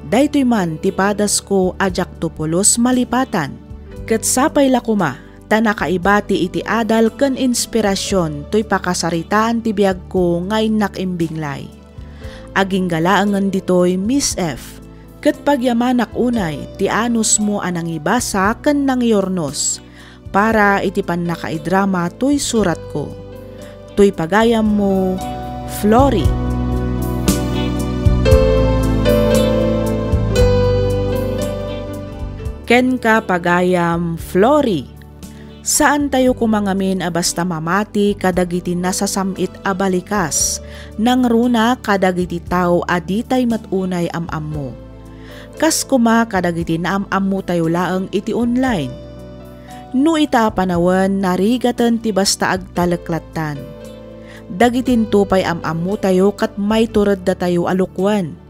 Daytoy man ti padasko a diakto pulos malipatan. Ket sapay la koma ta nakaibati iti adal ken inspirasion toy pakasaritaan ti biagko nga innak imbinglay. Agingga laengen ditoy, Miss F, ket pagyamanak unay ti anusmo a nangibasa ken nangiurnos para iti pannakaidrama toy suratko. Toy pagayammo, Flori. Kenka, pagayam Flori, saantayo koma ngamin a basta mamati kadagiti nasasam-it a balikas, nangruna kadagiti tao a ditay met unay am-ammo. Kas koma kadagiti naam-ammotayo laeng iti online. No ita a panawen, narigaten ti basta agtalek lattan. Dagitinto pay am-ammotayo ket maitureddatayo a lukwen.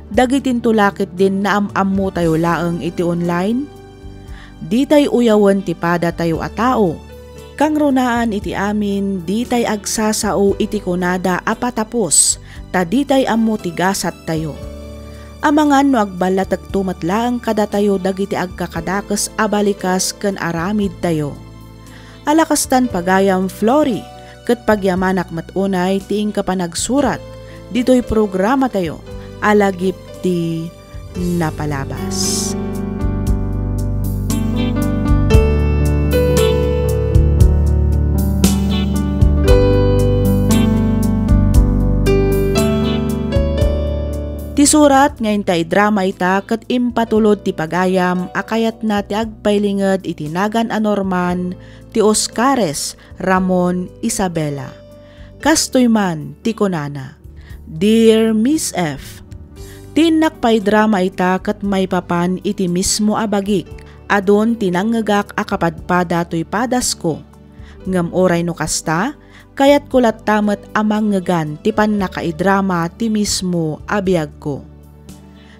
Dagitinto la ketdin naam-ammotayo laeng iti online. Ditay uyawen ti padatayo a tao. Kangrunaan iti amin, ditay agsasao iti kunada a patapos, ta ditay ammo ti gasattayo. Amangan no agballatekto met laeng kadatayo dagiti agkakadakes a balikas ken aramidtayo. Ala kastan pagayam, Flory, ket pagyamanak met unay ti inka panagsurat ditoy programatayo a Lagip ti Napalabas. Ti surat nga inta idrama ita ket impatulod ti pagayam a kayatna ti agpailinged iti nagan a Norman ti Oscares, Ramon, Isabela. Kastoy man ti kunana, "Dear Miss F, ti innak paidrama ita ket maipapan iti mismo a bagik, adun ti nangngegak a kapadpada toy padasko. Ngem uray no kasta, kayatko latta met a mangngegan ti pannakaidrama ti mismo a biagko.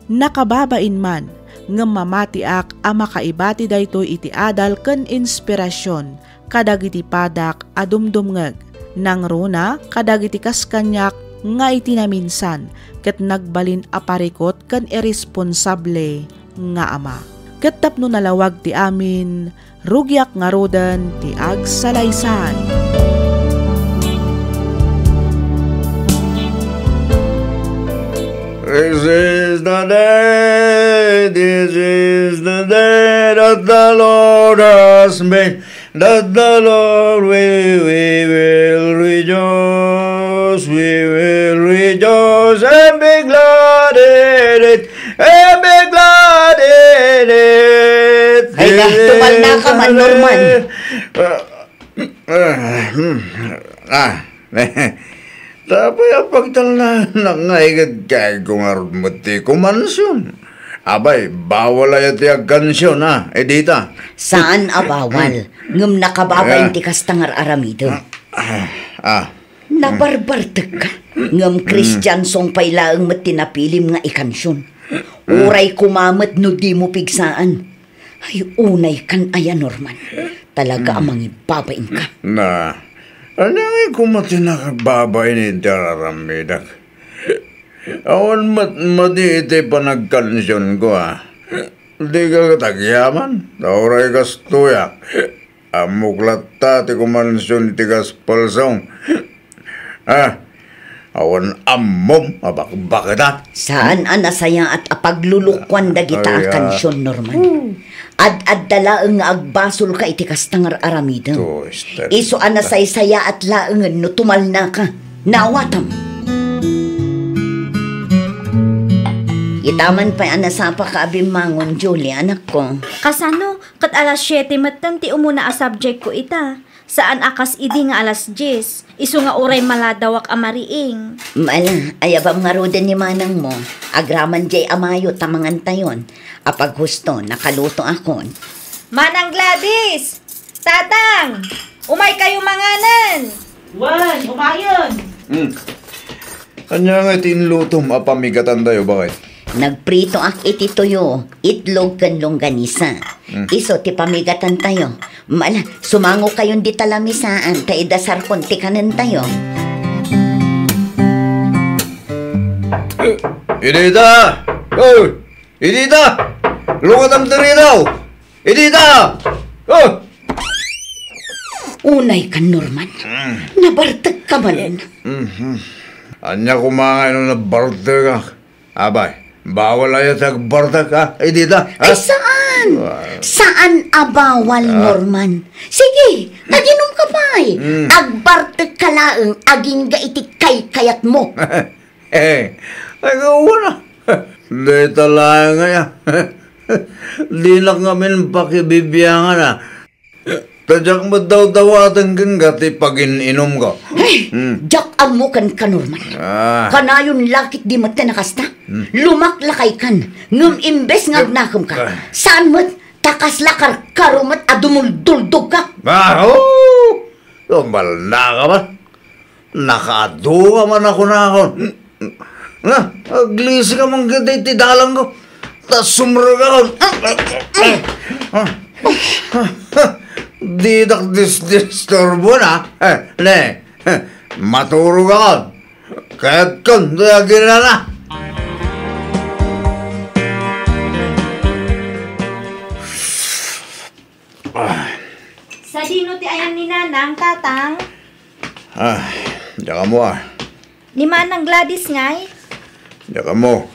Nakababain man, ngem mamatiak a makaibati daytoy iti adal ken inspirasion kadagiti padak a dumdumngeg, nangruna kadagiti kas kaniak nga iti naminsan ket nagbalin a parikut ken irresponsable nga ama. Ket tapno nalawag ti amin, rugiak ngaruden ti agsalaysay." This is the day, this is the day that the Lord has made, that the Lord we, we will rejoice, we will rejoice and be glad in it, and be glad in it. Ay na, tumalna ka man, Norman. Ah, ah, hmm, ah. Tapay a pagtalnaenak nga igad kay kumarud met ti kumansion. Abay, bawal aya ti agkansion, a, Edita? Saan a bawal. Ngem nakababain ti kasta nga ar-aramidem. Ah, ah. Nabarbartek ka. Ngem Christian song pay laeng met ti napilim nga ikansion. Uray koma met no dimo pigsaan. Ay, unay kan aya, Norman. Talaga a mangibabain ka. Na, ania ngay koma ti nakababain iti ar-aramidak? Awan met madi iti panagkansionko, a. Dika ket agyaman, ta uray kastoy, a. Ammok latta ti kumansion iti gospel song. Ah, awan ammom a bakbaket, a. Saan a nasayaat a paglulukuan dagita a kansion, Norman. Ad-adda laeng nga agbasolka iti kasta nga ar-aramidem. Isu a nasaysayaat laengen no tumalnaka. Naawatam. Itaman pay a nasapaka a bimmangon, Julie, anakko. Kasano? Ket alas siete metten ti umuna a subjectko ita. Saan a kas idi nga alas dies, isu nga uray maladawak a mariing. Mala, ayabam ngaruden ni manangmo. Agraman diay a mayo ta mangantayon. Apaghusto, nakalutoakon. Manang Gladys! Tatang! Umaykayo manganen! Wen, umayen! Hmm. Ania nga iti inlutom a pamigatantayo, baket? Nagpritoak iti tuyo, itlog ken longganisa. Mm. Isu ti pamigatantayo. Mala, sumangokayon dita lamisaan ta idasarkon ti kanentayo. Eh, Edita! Oh! Edita! Lungatam diri daw! Edita! Oh! Unay kan, Norman. Mm. Nabartek ka man. Mhm. Ania koma nga no nabartek ka? Abay, bawal aya ti agbartek, a, Edita, a? Ay, saan? Ah. Saan a bawal, Norman? Sige, aginom ka pay. Mm. Agbartek ka laeng agingga iti kaykayatmo. Eh, ay, kawan, a. Dayta laeng aya. Dinak ngamin pakibibiangan, a. Ta diak met dawdawaten kenka ti pagin-inumko. Ay, hmm, diak ammo kenka, Norman. Ah. Kanayon la ketdi met ti nakasta. Hmm. Lumaklakaykan, ngem imbes nga agnakemka, ah, saan met, ta kasla karkaro met a dumulduldogka. Ah, oh! Tumalnaka man. Nakaadu ka man a kunakon. Nga, aglisi ka man ketdi iti dalangko. Ta sumrekakon. Didak disdisturbon, a. Eh, ne. Maturogakon. Kayatkon, ti aginana. Ah. Sadino ti ayan ni Nanang, Tatang? Ah, diak ammo, ah. Ni Manang Gladys ngay? Diak ammo.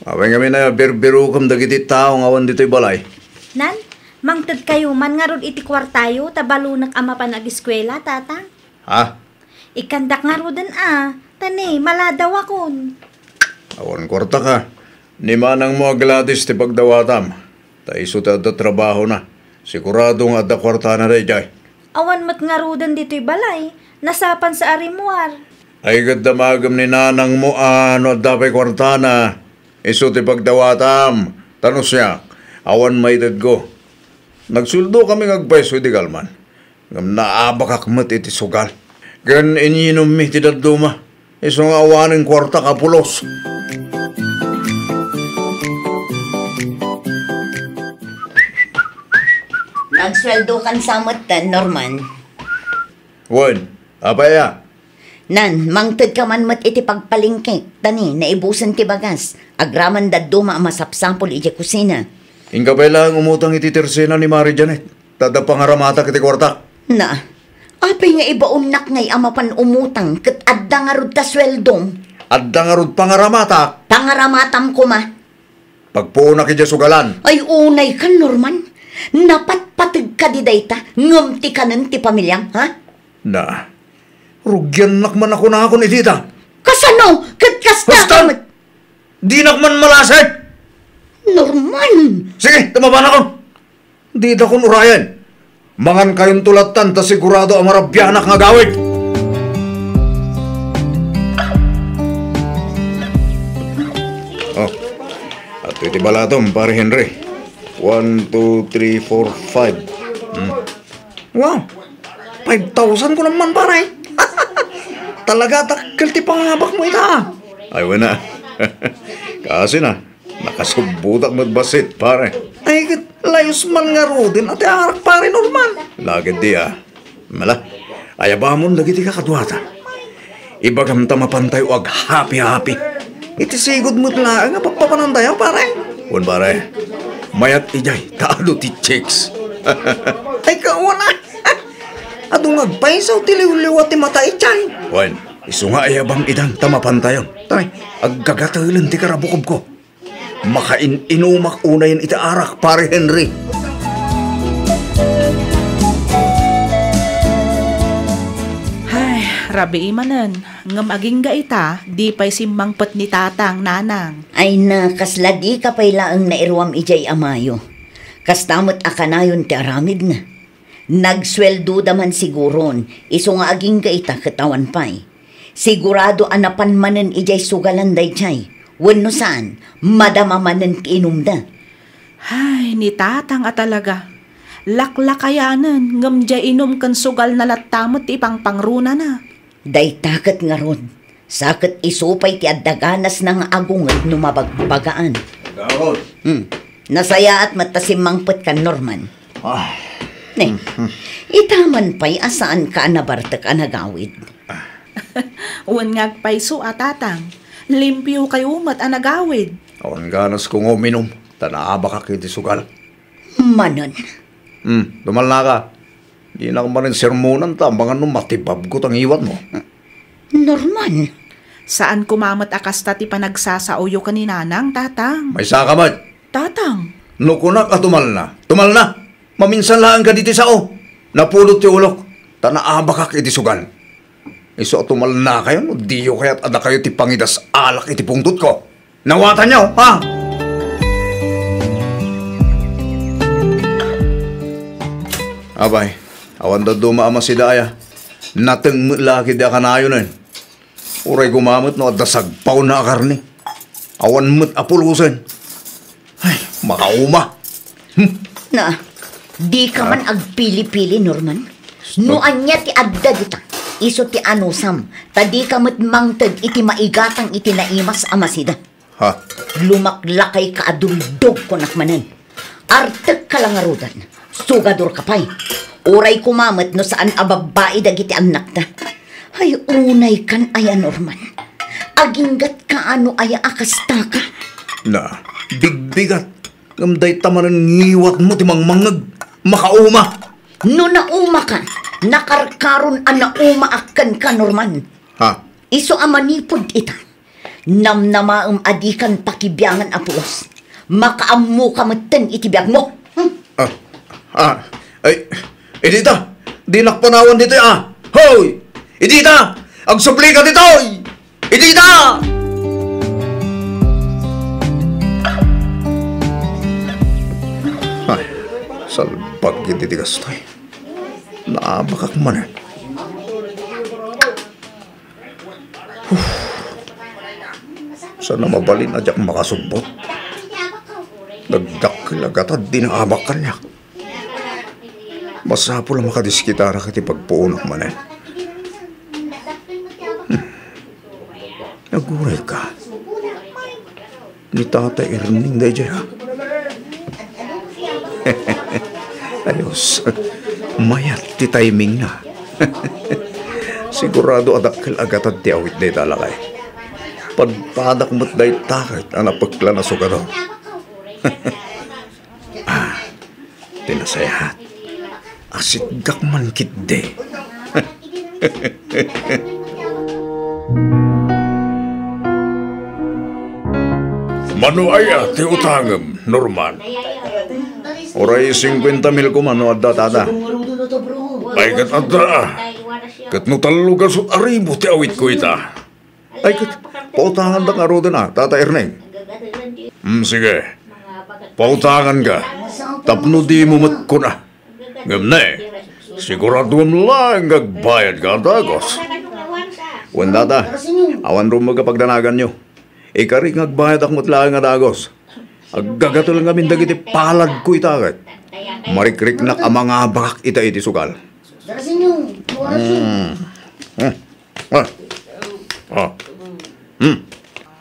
Apay ngamin a birbirukem dagiti tao nga awan ditoy balay? Nan, mangtedkayo man ngarud iti kuartayo ta balonek a mapan ageskuela, Tatang. Ha? Ikkandak ngaruden a, ta ne, maladawakon. Awan kuartak a. Ni manangmo a Gladys ti pagdawatam, ta isu ti adda trabahona. Sigurado nga adda kuartana daydiay. Awan met ngaruden ditoy balay, nasapansa a rimmuar. Ay, ket damagem ni nanangmo a no adda pay kuartana, isu ti pagdawatam. Ta no siak, awan maitedko. Nagsueldo kami nga agpayso idi kalman. Ngem naabakak met iti sugal. Ken inyinummi ti dadduma. Isu nga awanen kuartak a pulos. Nagsueldokan sa metten, Norman. Wen, apay a? Nan, mangtedka man met iti pagpalengkek, ta ni, naibusen ti bagas. Agraman dadduma a masapsapul idiay kusina. Inka pay laeng umutang iti tersena ni Mari Janet. Ta adda pangaramatak iti kuartak. Na, apay nga ibaonnak ngay a mapan umutang ket adda ngarud ta sueldom? Adda ngarud pangaramatak. Pangaramatam koma. Pagpuonak idiay sugalan. Ay, unaykan, Norman. Napatpateg kadi dayta, ngem ti kanen ti pamiliam, ha? Na, rugiannak man a kunakon iti ta. Kasano? Ket kasta Huston! Dinak man malasig! Norman! Sige, ta mapanakon. Didakon urayen. Mangankayonto lattan ta sigurado a marabianak nga agawid. Oh, adtoy ti balatom, Pare Henry. One, two, three, four, five. Hmm. Wow! Five thousand ko naman, pare. Talaga, dakkel ti pangabakmo ita. Ay, wen a. Kaasi na. Nakasubbotak met bassit, pare. Ay, ket layus man ngaruden a ti arak, pare Norman. Lagid di, a. Mala, ayabamon dagiti kakaduata. Ibagam ta mapantayo aghapi-hapi. Iti sigud met laeng a pappapanantayo, pare. Wen, pare. Mayat idiay, ta adu ti chicks. Ay, kawan a. Adu nga agpayso ti liwliwa ti mata idiay. Wen, isu nga ayabam idan ta mapantayon. Tay, aggagatelen ti karabukobko. Makain-inumak unayen iti arak, Pare Henry. Hay, rabii manen, ngem agingga ita, di pay simmangpet ni Tatang, Nanang. Ay na, kasla dika pay laeng nairuam idiay amayo. Kasta met a kanayon ti aramidna. Nagsueldoda man siguron, isu nga agingga ita ket awan pay. Sigurado a napan manen idiay sugalan daydiay, wenno saan, madama manen ti inumda. Ay, ni Tatang a talaga. Laklakayanen, ngem diay inum ken sugalna latta met ti ipangpangrunana. Dayta ket ngarud, sa ket isu pay ti adda ganasna nga agunget no mabagbagaan. Gawod. Hmm. Nasayaat met ta simmangpetkan, Norman. Ah. Ne, ita man pay a saanka a nabartek a nagawid. Wen nga agpayso a, Tatang. Limpiokayo met a nagawid. Awan ganasko nga uminum, ta naabakak iti sugal. Manen. Hmm, tumalnaka. Dinak manen sermonan ta, amangan no matibabko ta ngiwatmo. Norman. Saan koma met a kasta ti panagsasaoyo ken ni Nanang, Tatang. Maysaka met. Tatang. No kunak a tumalna, tumalna. Maminsan laeng kaditi sao. Napudot ti ulok, ta naabakak iti sugal. Isu a tumalnakayo no diyo kayat a dakayo ti pangidas-alak iti pungtotko. Nawatanyo, ha? Apay, awan dadduma a masida aya. Nateng met la ketdi a kanayonen. Uray koma met no adda sagpaonna a karne. Awan met a pulosen. Ay, makauma. Hmm. Na, dika man agpili-pili, Norman. No ania ti adda dita, isu ti anusam, ta dika met mangted iti maigatang iti naimas a masida. Ha? Lumaklakayka a duldog, kunak manen. Artekka la ngaruden, sugadorka pay. Uray koma met no saan a babbai dagiti annakda. Ay, unaykan aya, Norman. Aginggatka a no aya a kastaka. Na, bigbigat. Ngem dayta manen ngiwatmo ti mangmangngeg. Makauma. No naumaka, nakarkaron a naumaak kenka, Norman. Ha? Isu a manipud ita, namnamaem a dikan pakibiangan a pulos. Makaammoka metten iti biagmo. Hmm. Ah, ah, ay, ay, dita, dinak panawan ditoy, ah. Hoy! Idita! Agsublika ditoy! Idita! Ay, salbag iti gastoy. Naabakak manen. Uf. Sana mabalin a diak makasubbot. Nagdakkel a gatad ti naabak kaniak. Masapul a makadiskitarak iti pagpuonak manen. Hmm. Agurayka. Ni Tata Erning daydiay, ha? Ayos. Mayat ti timingna. Sigurado a dakkel a gatad ti awit dayta, lakay. Padpadak met dayta ket a napeklan a sugato. Ah, ti nasayaat. Asitgak man ketdi. Mano aya ti utangem, Norman? Uray singkuenta mil koma no adda, Tata. Ay, ket adda, ah. Ket no tallo gasut a ribu ti awitko ita. Ay, ket, pautanganda ngaruden, ah, Tata Erning. Hmm, sige. Pautanganka. Tapno dimo met kuna. Ngem ne, siguraduem laeng nga agbayadka a dagos. Wen, Tata, awan rumbeng a pagdanaganyo. Ikari nga agbayadak met laeng a dagos. Aggagatel ngamin dagiti paladko ita ket. Marikriknak a mangabakak ita iti sugal. Hmm. Hmm. Ah. Ah. Hmm.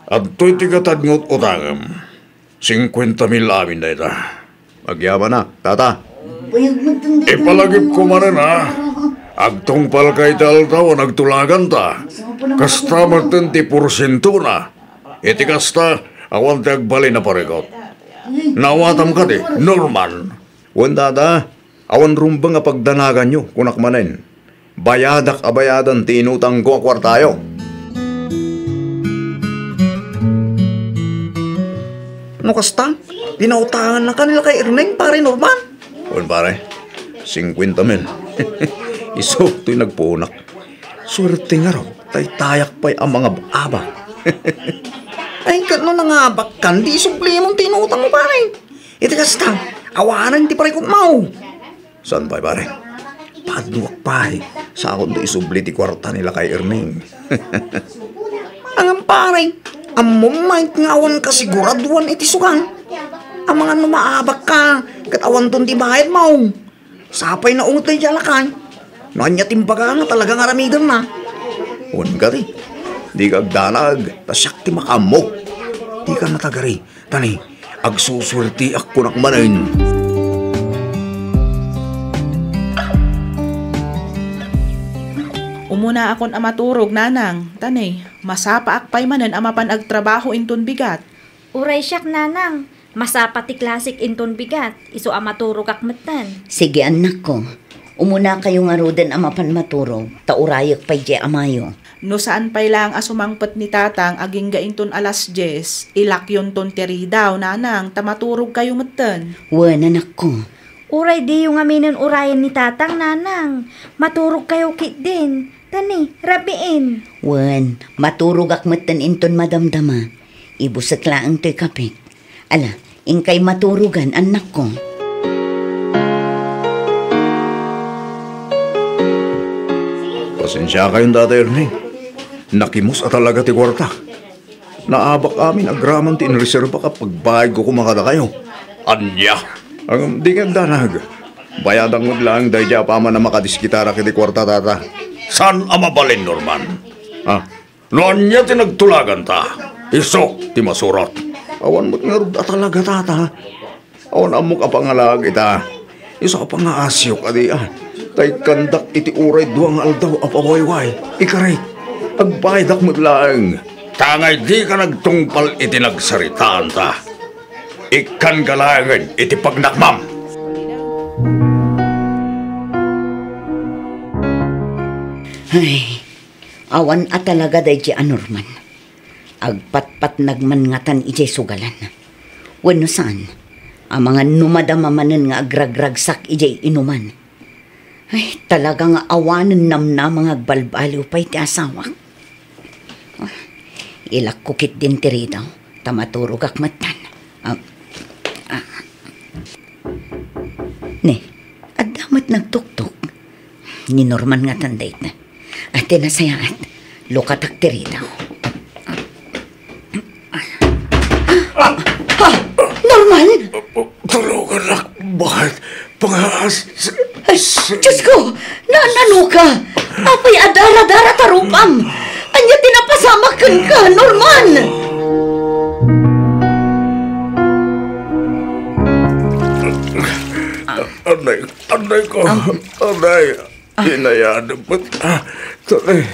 Adtoy ti gatad nga ut-utangem. Singkuenta mil amin dayta. Agyamanak, Tata. Ipalagipko manen, a. Agtungpalka iti aldaw a nagtulaganta. Kasta metten ti porsientona. Iti kasta, awan ti agbalin a parikut. Naawatam kadi, Norman? Wen, Tata. Awan rumbeng a pagdanaganyo, kunak manen. Bayadak a bayadan ti inutangko a kuartayo. No kasta, pinautangannaka ni lakay Erneng, Pare Norman? Wen, pare, singkuenta mil. Isu toy nagpuonak. Suerte ngarud, taytayak pay a mangab-abak. Ay, ket no nangabakkan, di isublimon ti inutangmo, pare. Iti kasta, awanen ti parikutmo. Saan pay, pare? Padduak pay. Saanto isubli ti kuarta ni lakay Erning. Ngem, pare, ammom met nga awan kasiguraduan iti sugal. Amangan no maabakka, ket awanton ti bayadmo. Sapay naunget daydiay a lakay. No ania ti imbagana, talaga nga aramidenna. Wen kadi, dika agdanag, ta siak ti makaammo. Dika natagari. Tani, agsusuertiak kunak manen. Umunaakon a maturog, nanang. Tani, masapaak pay manen a mapan agtrabaho inton bigat. Uray siak, nanang. Masapa ti klasik inton bigat, isu a maturogak metten. Sige, annakko. Umunakayo ngaruden a mapan maturog, ta urayek pay diay amayo. No saan pay laeng a sumangpet ni tatang agingga inton alas dies, ilakyonton ti ridaw, nanang, ta maturogkayo metten. Wen, anakko. Uray diyo ngaminen urayen ni tatang, nanang. Maturogkayo ketdin. Tani, rabiin. Wen, maturogak metten inton madamdama. Ibusek laeng toy kape. Ala, inkay maturogan, annakko. Pasensiakayon, Tata Ernie. Nakimus a talaga ti kuarta. Naabak amin agraman ti inreserbak a pagbayadko koma kadakayo. Ania? Ngem, dika agdanag. Bayadak met laeng daydiay a paman a makadiskitarak iti kuarta, Tata. Saan a mabalin, Norman? Ah, No ania ti nagtulaganta, isuk ti masurat. Awan met ngarud a talaga, Tata. Awan ammok a pangalaag ita. Isu a pangaasyo kadi, a. Ta ikkandak iti uray dua nga aldaw a pawayway. Ikari, agbayadak met laeng. Ta ngay dika nagtungpal iti nagsaritaanta. Ikkanka laengen iti pagnakmam. Ay, awan a talaga daydi a Norman. Agpatpatnag man ngatan idiay sugalan. Wenno saan, amangan no madama manen nga agragragsak idiay inuman. Ay, talaga nga awanen namnama nga agbalbaliw pay ti asawak. Ah, ilakko ketdin ti ridaw, ta maturogak metten. Ah, ah. Ne, adda met nagtuktok. Ni Norman ngatan dayta. Ay, ti nasayaat, lukatak ti ridaw. Ah, ah, Norman! Tulongannak, bakit? Pangaas. Ay, Diyos ko! Na, nano ka? Apay a dara-dara ta rupam? Ania ti napasamak kenka, Norman? Anay, anay ko. Anay. Inayadem met, ah, tani,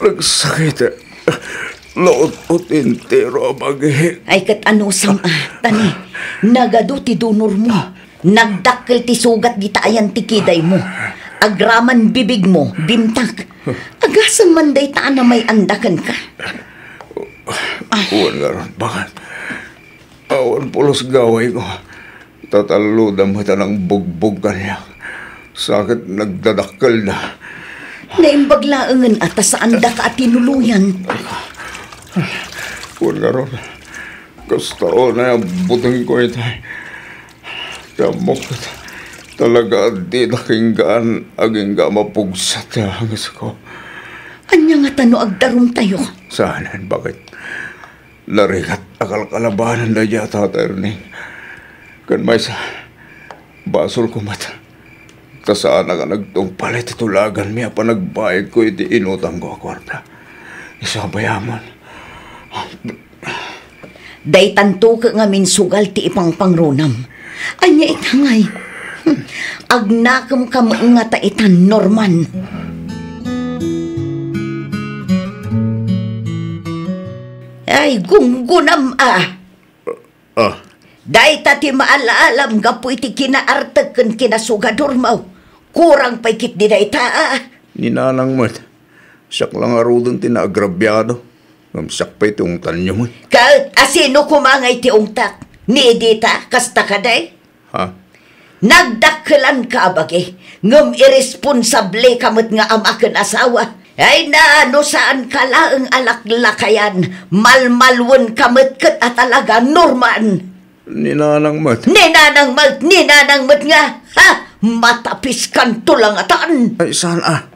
nagsakit. Naut-ot entero a bagi. Ay, ket anusam, ah, tani, nagadu ti donor mo. Nagdakkel ti sugat dita ayan ti kiday mo. Agraman bibig mo, bimtak. Agasem man dayta a namay-anda kenka. Wen ngarud, bakit? Awan pulos gawayko. Tatalloda met a nangbugbog kaniak. Sakit nagdadakkelda. Naimbag laengen a ta saandaka a tinuloyan. Wen ngarud, kasta unay a butengko itay. Ti ammok ket talaga a dinak inggaan agingga a mapugsat ti angesko. Ania ngata no agdarumtayo? Saanen, bakit? Narigat a kalkalabanan daydi a Tata Erning. Ken maysa, basolko met. Ta saanak a nagtungpal iti tulaganmi a panagbaegko iti inutangko a kuarta. Isu a bayamon. Daytanto ket ngamin sugal ti ipangpangrunam. Ania ita ngay? Hmm. Agnakemka met ngata ita, Norman. Ay, gunggonam a. Ah. Dayta ti maala-alam gapu iti kinaartek ken kinasugadormo. Kurang pay ketdi dayta a. Ni nanang met. Siak la ngaruden ti naagrabiado. Ngem siak pay ti ungtanyo met. Ket asino koma ngay ti ungtak? Ni dita, kasta kadi? Ha? Nagdakkelanka a bagi, ngem iresponsableka met nga ama ken asawa. Ay na, no saanka laeng a laklakayan, malmalwenka met ket a talaga, Norman. Ni nanang met. Ni nanang met, ni nanang met nga, ha? Matapiskanto la ngatan. Ay, saan a?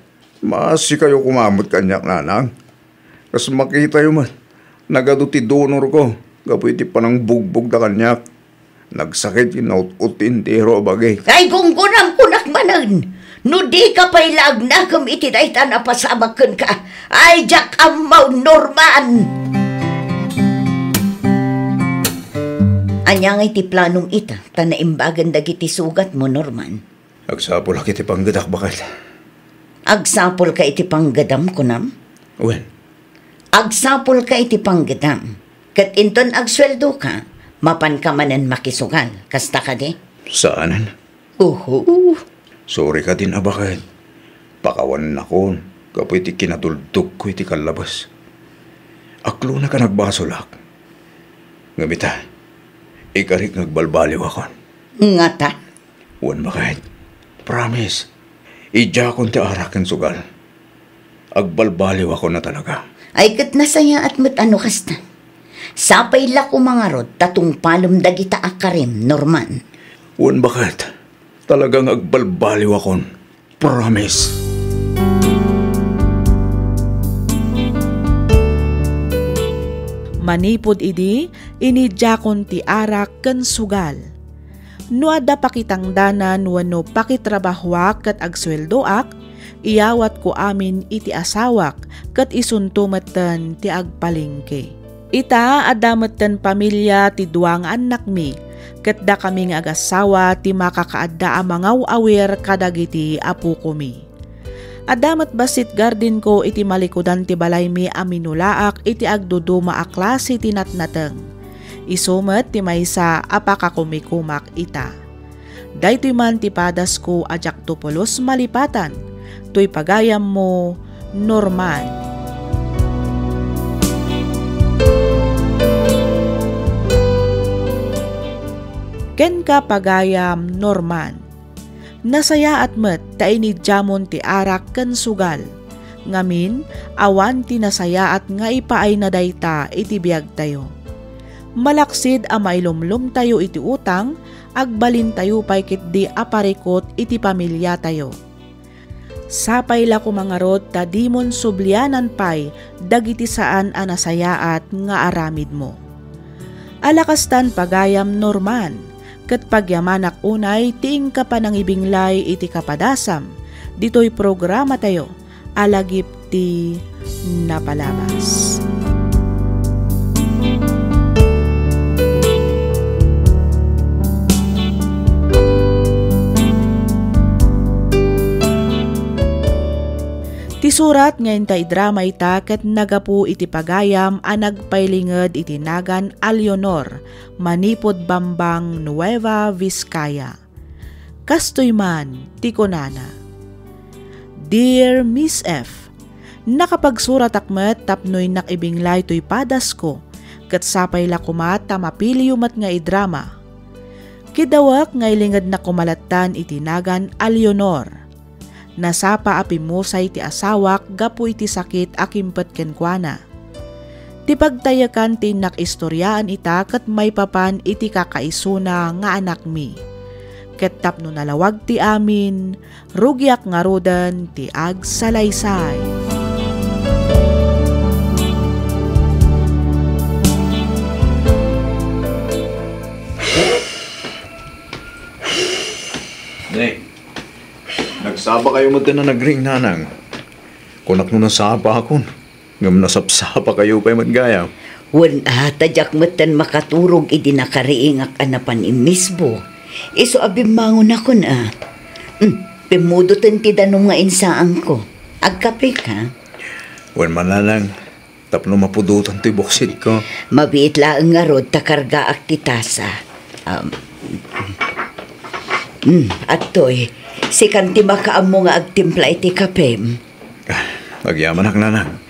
Maasikayo koma met kaniak, nanang. Kas makitayo met, nagadu ti donorko gapu iti panangbugbogda kaniak. Nagsakit ken naut-ot ti entero a bagi. Ay, gunggonam, kunak manen, no dika pay la agnakem iti dayta a napasamak kenka, ay, diak ammo, Norman! Ania ngay ti planom ita, ta naimbagen dagiti sugatmo, Norman? Agsapulak iti panggedak, baket. Agsapulka iti panggedam, kunam? Wen. Agsapulka iti panggedam. Ket inton agsueldoka, mapanka manen makisugal. Kasta kadi? Saanen. Uhu. Sorry kadin a, baket. Pakawannakon gapu iti kinatuldokko iti kallabas. Aklonak a nagbasolak. Ngem ita, ikarik nga agbalbaliwakon. Ngata? Wen, baket. Promise. Idiakon ti arak ken sugal. Agbalbaliwakon a talaga. Ay, ket nasayaat met a no kasta. Sapay la koma ngarud ta tungpalem dagita a karim, Norman. Wen, baket. Talaga nga agbalbaliwakon. Promise. Manipud idi, inidiakon ti arak ken sugal. No adda pakitangdanan wenno pakitrabahoak ket agsueldoak, iyawatko amin iti asawak ket isunto metten ti agpalengke. Ita, adda metten pamilia ti dua nga annakmi, ket dakami nga agassawa ti makakaadda a mangaw-awir kadagiti apokomi. Adda met bassit gardenko iti malikudan ti balaymi a minulaak iti agduduma a klase ti natnateng. Isu met ti maysa a pakakumikumak ita. Daytoy man ti padasko a diakto pulos malipatan. Toy pagayammo, Norman. Kenka, pagayam Norman. Nasayaat met ta inidiamon ti arak ken sugal. Ngamin, awan ti nasayaat nga ipaayna dayta iti biagtayo. Malaksid a mailumlomtayo iti utang, agbalintayo pay ketdi a parikut iti pamiliatayo. Sapay la koma ngarud ta dimon sublianan pay dagiti saan a nasayaat nga aramidmo. Ala kastan, pagayam Norman, ket pagyamanak unay ti inka panangibinglay iti kapadasam ditoy programatayo a Lagip ti Napalabas. Ti surat nga inta idrama ita ket nagapu iti pagayam a nagpailinged iti nagan Alionor manipud Bambang, Nueva Vizcaya. Kastoy man ti kunana, "Dear Miss F, nakapagsuratak met tapno innak ibinglay toy padasko, ket sapay la koma ta mapiliyo met nga idrama. Kidawek nga ilingednak koma lattan iti nagan Alionor. Nasapa a pimmusay ti asawak gapu iti sakit a kimpet kenkuana. Ti pagtayekan ti innak istoriaan ita ket maipapan iti kakaisuna nga anakmi. Ket tapno nalawag ti amin, rugiak ngaruden ti agsalaysay." Ne, nagsapa kayo met a nagring, nanang. Kunak no nasapakon. Ngem nasapsapa kayo pay met gayam. Wen a, ta diak metten makaturog idi nakariingak a napan immisbo. Isu a bimmangonakon a. Hmm, pimmudoten ti danum nga insaanko. Agkapeka? Wen man, nanang, tapno mapudotan ti buksidko. Mabiit laeng ngarud ta kargaak ti tasa. Um, hmm, adtoy, sikan ti makaammo nga agtimpla iti kapem. Ah, agyamanak, nanang.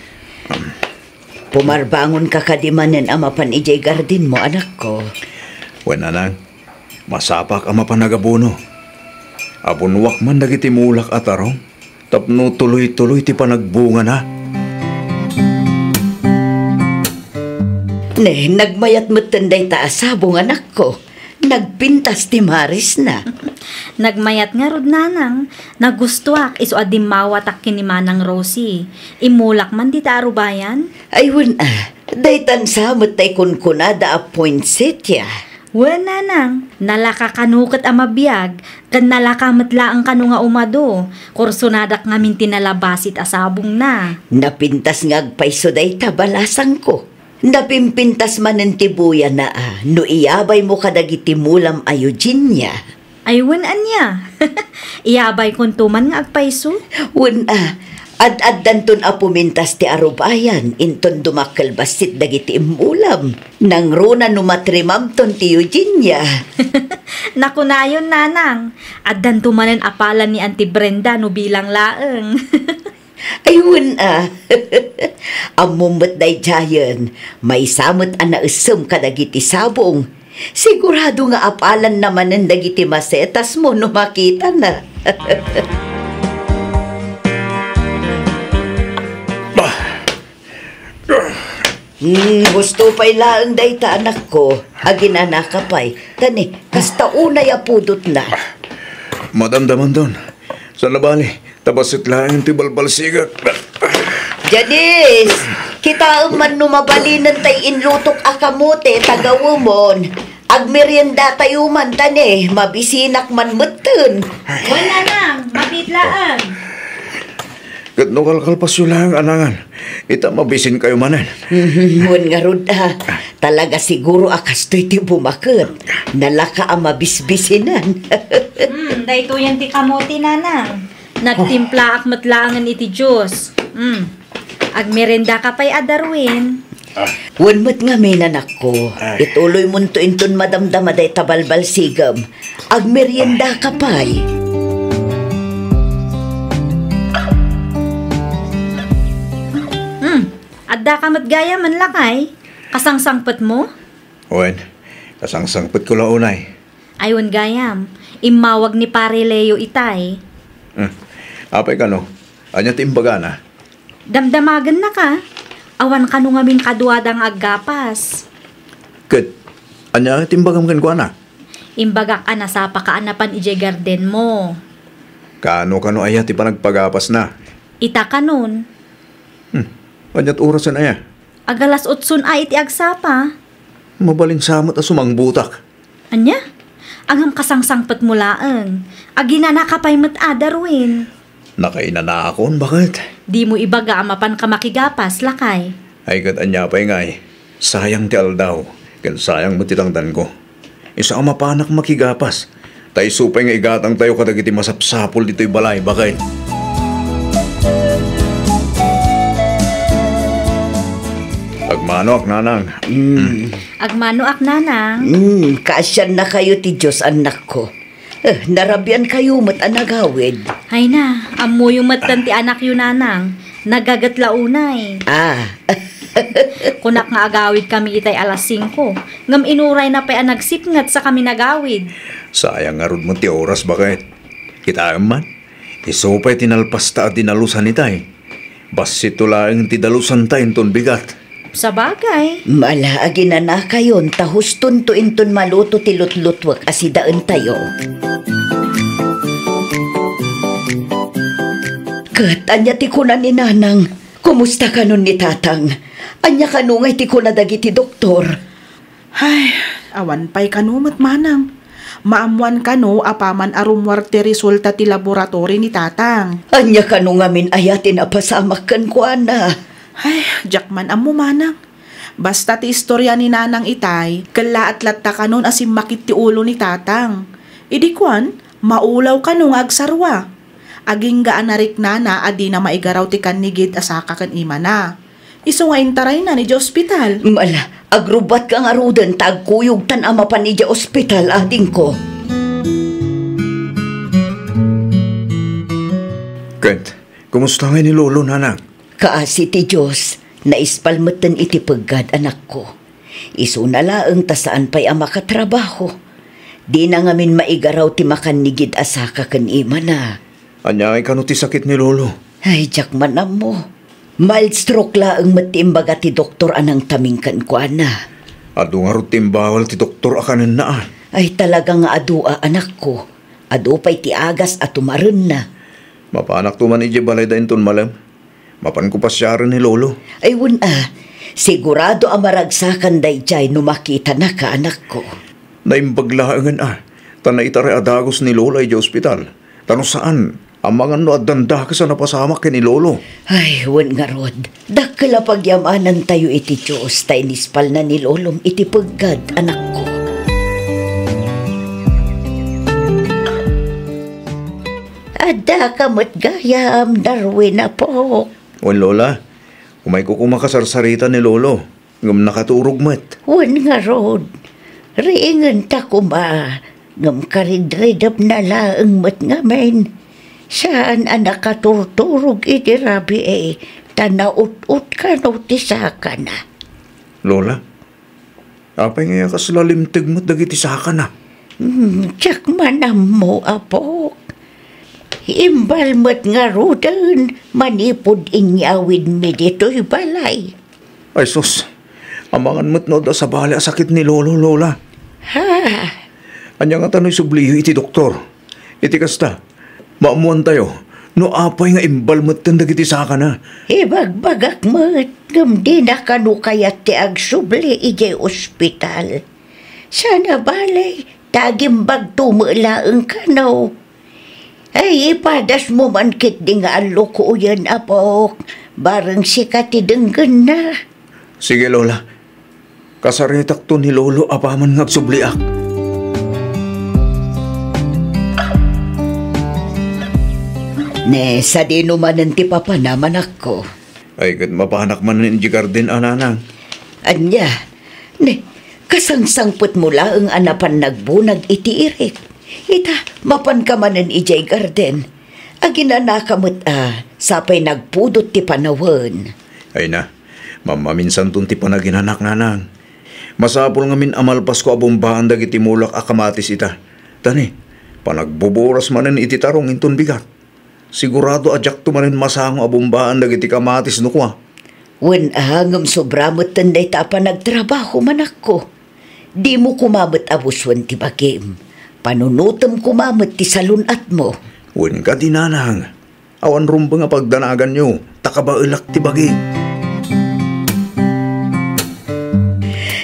Um, Pumarbangonka kadi manen a mapan idiay gardinmo, anakko? Wen, nanang, masapak a mapan agabuno. Abunuak man dagiti mulak a tarong tapno tuloy-tuloy ti panagbungana. Ne, nagmayat metten dayta a sabong, anakko. Nagpintas ti marisna. Nagmayat ngarud, nanang. Nagustuak isu a dimmawatak ken ni Manang Rosie. Immulak man dita a rubayan? Ay, wen a, daytan sa met tay kunkunada a poinsettia. Wen, nanang, nalaka kano ket a mabiag, ken nalaka met laeng kano nga umado. Kursonadak ngamin ti nalabasit a sabongna. Napintas nga agpayso dayta, balasangko. Napimpintas manen ti buyana a no iyabaymo kadagiti mulam a Eugenia. Ay, wen ania? Iyabaykonto man nga agpayso? Wen a, ad-addanton a pumintas ti arubayan inton dumakkel bassit dagiti immulam. Nangruna no matrimamton ti Eugenia. Nakunayon, nanang, addanto manen a palan ni Auntie Brenda no bilang laeng. Ay, wen a. Ammom met daydiayen, maysa met a naessem kadagiti sabong. Sigurado nga apalanna manen dagiti masetasmo no makitana. Hmm, husto pay laeng dayta, anakko. Aginanaka pay. Tani, kasta unay a pudotna. Madamdamandon. Saan a bali, ta bassit laeng ti balbalsigek. Janice, kitaem man no mabalinen tay inlutok a kamote ta gawemon. Agmeriendatayo man, tani, mabisinak man metten. Wen, nanang, mabiit laeng. Ket no kalkalpasyo laeng, anangan, ita mabisinkayo manen. Wen ngarud a, talaga siguro a kastoy ti bumaket. Nalaka a mabisbisinan. Hmm, daytoyen ti kamote, nanang. Nagtimplaak met laengen iti juice. Hmm. Agmeriendaka pay a, Darwin. Wen met ngamin, anakko. Ay. Ituloymonto inton madamdama dayta balbalsigem. Agmeriendaka pay. Daka met gayam, lakay? Kasangsangpetmo? Wen, kasangsangpetko la unay. Ay, wen gayam, immawag ni Pare Leo itay. Hmm. Apay kano? Ania ti imbagana? Damdamagennaka. Awan kano ngamin kaduada nga aggapas. Ket, ania ti imbagam kenkuana? Imbagak a nasapaka a napan idiay gardenmo. Kano, kano aya ti panagpagapasna? Ita kanon. Hmm. Ania't orasen aya? Agalas otson a iti agsapa. Mabalin sa met a sumangbutak. Ania? Ngem kasangsangpetmo laeng. Aginanaka pay met a, Darwin. Nakainanakon, baket? Dimo ibaga a mapanka makigapas, lakay. Ay, ket ania pay ngay? Sayang ti aldaw, ken sayang met ti tangdanko. Isu a mapanak makigapas, ta isu pay nga igatangtayo kadagiti masapsapul ditoy balay, baket. Agmanoak, nanang. Mm. Agmanoak, nanang. Mm, kaasiannakayo ti Dios, annakko. Eh, narabiankayo met a nagawid. Ay na, ammoyo metten ti anakyo, nanang. Nagaget la unay. Ah. Kunak nga agawidkami itay alas singko, ngem inurayna pay a nagsipnget sakami nagawid. Sayang ngarud met ti oras, baket. Kitaem man, isu pay ti nalpasta a dinalusan itay. Bassit to laeng ti dalusanta inton bigat. Sabagay. Mala, aginanakayon ta hustonto inton maluto ti lutlutuek a sidaentayo. Ket ania ti kuna ni Nanang? Kumusta kanon ni Tatang? Ania kano ngay ti kuna dagiti doktor? Ay, awan pay kano met, manang. Maammoan kano apaman a rummuar ti resulta ti laboratory ni Tatang. Ania kano ngamin aya ti napasamak kenkuana? Ay, diak man ammo, manang. Basta ti istorya ni Nanang itay, kellaat latta kanon a simmakit ti ulo ni Tatang. Idi kuan, maulaw kano nga agsarua. Agingga a nariknana a dina maigaraw ti kannigid a saka ken imana. Isu nga intarayna idiay ospital. Mala, agrubbuatka ngaruden ta agkuyogtan a mapan idiay ospital, adingko. Ket, kumusta ngay ni Lolo, Nanang? Kaasi ti Dios, naispal metten iti peggad, anakko. Isuna laeng ta saan pay a makatrabaho. Dina ngamin maigaraw ti makannigid a saka ken imana. Ania ngay kano ti sakit ni Lolo? Ay, diak man ammo. Mild stroke laeng met ti imbaga ti doktor a nangtaming kenkuana. Adu ngarud ti imbawal ti doktor a kanenna, a? Ay, talaga nga adu a, anakko. Adu pay ti agas a tumarenna. Mapanakto man idiay balayda inton malem. Mapanko pasiaren ni Lolo. Ay, wen a. Sigurado a maragsakan daydiay no makitanaka, anakko. Naimbag laengen a, ta naitaray a dagus ni Lola idiay ospital. Ta no saan, amangan no addan dakes a napasamak ken ni Lolo. Ay, wen ngarud. Dakkel a pagyamanantayo iti Dios ta inispalna ni Lolom iti peggad, anakko. Addaka met gayam, Darwin, apok. Wen, Lola, umayko koma kasarsarita ni Lolo, ngem nakaturog met. Wen ngarud, riingenta koma, ngem karidridepna laeng met ngamin. Saan a nakaturturog idi rabii, ta naut-ot kano ti sakana. Lola, apay nga kasla limteg met dagiti sakana? Hmm, diak man ammo, apok. Imbal met ngaruden manipud inyawidmi ditoy balay. Ay sus, amangan met no adda sabali a sakit ni Lolo, Lola. Ha? Ania ngata no isubliyo iti doktor? Iti kasta, maammoantayo no apay nga imbal metten dagiti sakana. Ibagbagak met, ngem dina kano kayat ti agsubli idiay ospital. Saan a bale, ta agimbagto met laeng kano. Ay, ipadasmo man ketdi nga allukoyen, apok, bareng sika ti denggenna. Sige, Lola. Kasaritakto ni Lolo apaman nga agsubliak. Ne, sadino manen ti papana, manakko? Ay, ket mapanak manen idiay garden a, nanang. Ania? Ne, kasangsangpetmo laeng a napan nagbunag iti irik. Ita, mapanka manen idiay garden. Aginanaka met a, sapay nagpudot ti panawen. Ay na, Mammaminsanton ti panaginanak, nanang. Masapul ngamin a malpasko a bumbaan dagiti mulak a kamatis ita. Tani, panagbuburas manen iti tarong inton bigat. Sigurado a diakto manen masango a bumbaan dagiti kamatis no kua. Wen a, ngem sobra metten dayta a panagtrabaho, manakko. Dimo koma met a busuen ti bagim. Panunotem koma met ti salun-atmo. Wen kadi, nanang, awan rumbeng a pagdanaganyo, ta kabaelak ti bagim.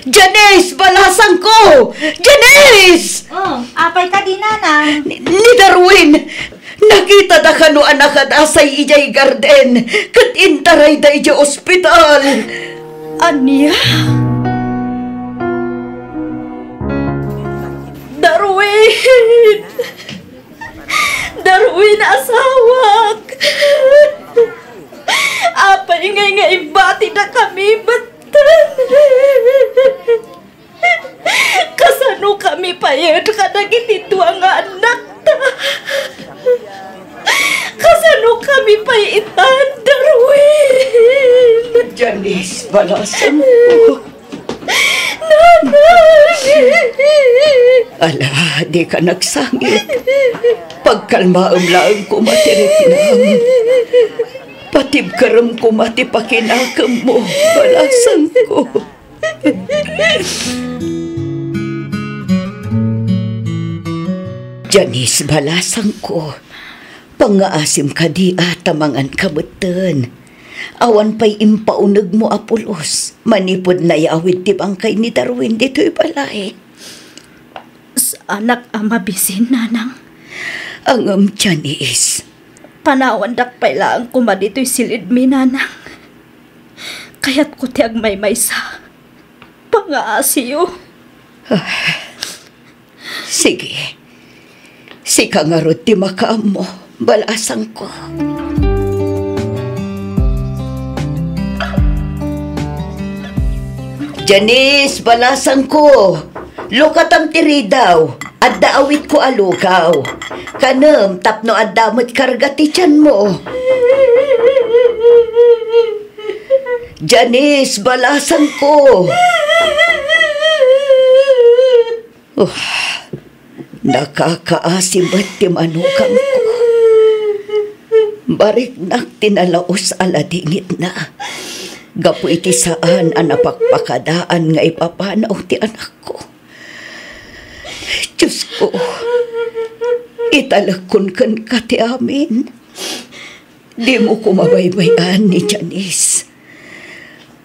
Janice! Balasangko! Janice! Oh, apay kadi, nanang? Ni, ni Darwin! Nakitada kano a nakadasay idiay garden ket intarayda idiay ospital. Ania? Darwin! Darwin, asawak! Apay ngay nga imbatidakami metten? Kasano kami pay kadagiti dua nga annakta? Kasano kami pay itan, Darwin? Janice, balasangko. Nanang! Ala, dika nagsangit. Pagkalmaem laeng koma ti riknam. Patibkerem koma ti pakinakemmo, balasangko. Janice, balasangko, pangngaasim kadi a ta manganka metten. Awan pay impaunegmo a pulos manipud nayawid ti bangkay ni Darwin ditoy balay. Saanak a mabisin, nanang. Ngem, Janice. Panawandak pay laeng koma ditoy silidmi, nanang. Kayatko ti agmaymaysa. Pangaasiyo. Ah, sige. Sika ngarud ti makaammo, balasangko. Janice, balasangko. Lukatam ti ridaw. Adda awitko a lugaw. Kanem tapno adda met karga ti tianmo. Janice, balasangko. Uh, nakakaasi met ti manukangko. Bariknak ti nalaus a ladingitna gapu iti saan a napakpakadaan nga ipapanaw ti anakko. Diosko, italekkon kenka ti amin. Dimo koma baybay-an ni Janice.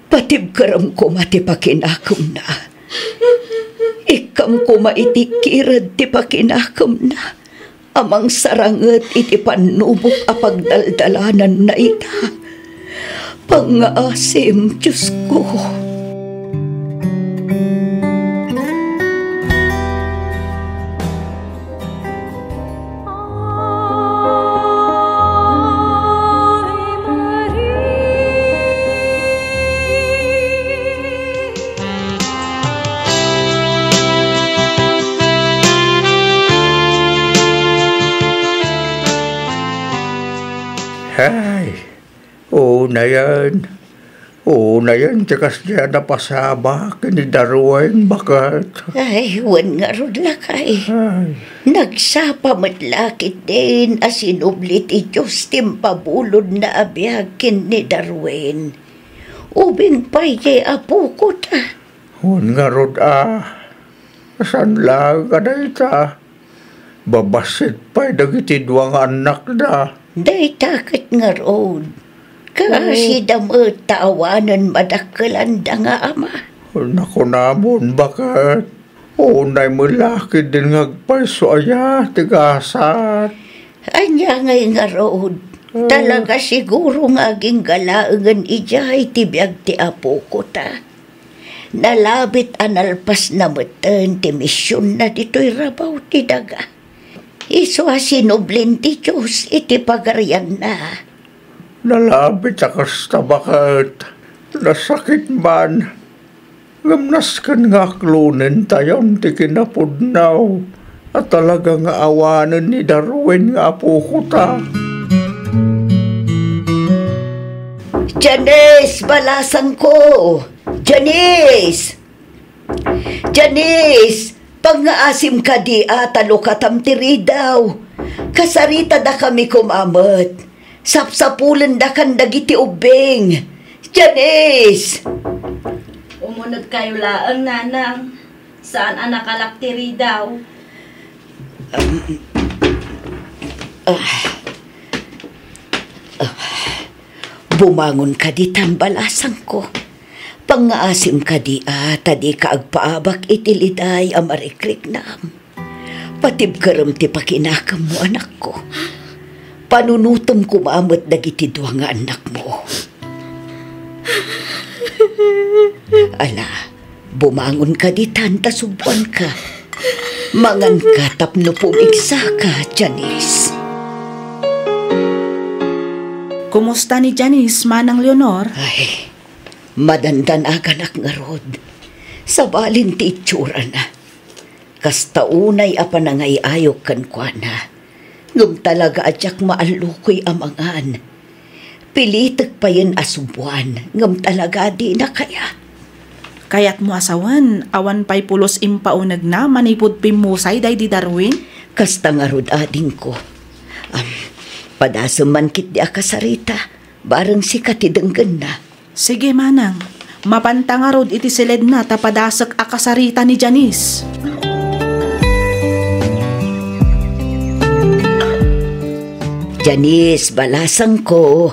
Patibkerem koma ti pakinakemna. Ikkam koma iti kired ti pakinakemna a mangsaranget iti pannubok a pagdaldalananna ita. Pangngaasim, Diosko. Ay, unayen. Unayen ti kasdiay a napasabak ken ni Darwin, baket. Ay, wen ngarud, lakay. Ay. Nagsapa met la ketdin a sinubli ti Dios ti impabulodna a biag ken ni Darwin. Ubing pay ti apoko ta. Wen ngarud a, saan laeng a dayta? Babassit pay dagiti dua nga annakda. Dayta ket ngarud, kaasida met ta awanen madakkelanda nga ama. Nakunamon, baket. Unay met la ketdin nga agpayso aya ti gasat. Ania ngay ngarud? Ah. Talaga siguro nga agingga laengen idiay ti biag ti apoko ta. Nalabit a nalpasna metten ti misionna ditoy rabaw ti daga. Isu a sinublin ti Dios iti pagarianna. Nalabit a kasta, baket. Nasakit man. Ngem nasken nga aklonentayon ti kinapudno a talaga nga awanen ni Darwin nga apoko ta. Janice, balasangko! Janice! Janice! Pangngaasim kadi a ta lukatam ti ridaw. Kasaritada kami koma met. Sapsapulendakan dagiti ubbing. Janice! Umunegkayo laeng, Nanang. Saan a nakalak ti ridaw. Ah. Ah. Bumangon kadi tan, balasangko. Pangngaasim kadi a ta dika agpaabak iti liday a marikriknam. Patibkerem ti pakinakammo, anakko. Panunotem koma met dagiti dua nga annakmo. Ala, bumangon kadi tan ta suboanka. Manganka tapno pumigsaka, Janice. Kumusta ni Janice, Manang Leonor? Ay, madandanaganak ngarud. Sabalin ti itsurana. Kasta unay a panangay-ayok kenkuana. Ngem talaga a diak maallukoy a mangan. Pilitek payen a suboan, ngem talaga a dina kayat. Kayatmo a sawen, awan pay pulos impaunegna manipud pimmusay daydi Darwin? Kasta ngarud, adingko. Am, padasem man ketdi a kasarita, bareng sika ti denggenna. Sige, Manang. Mapanta ngarud iti siledna ta padasek a kasarita ni Janice. Janice, balasangko.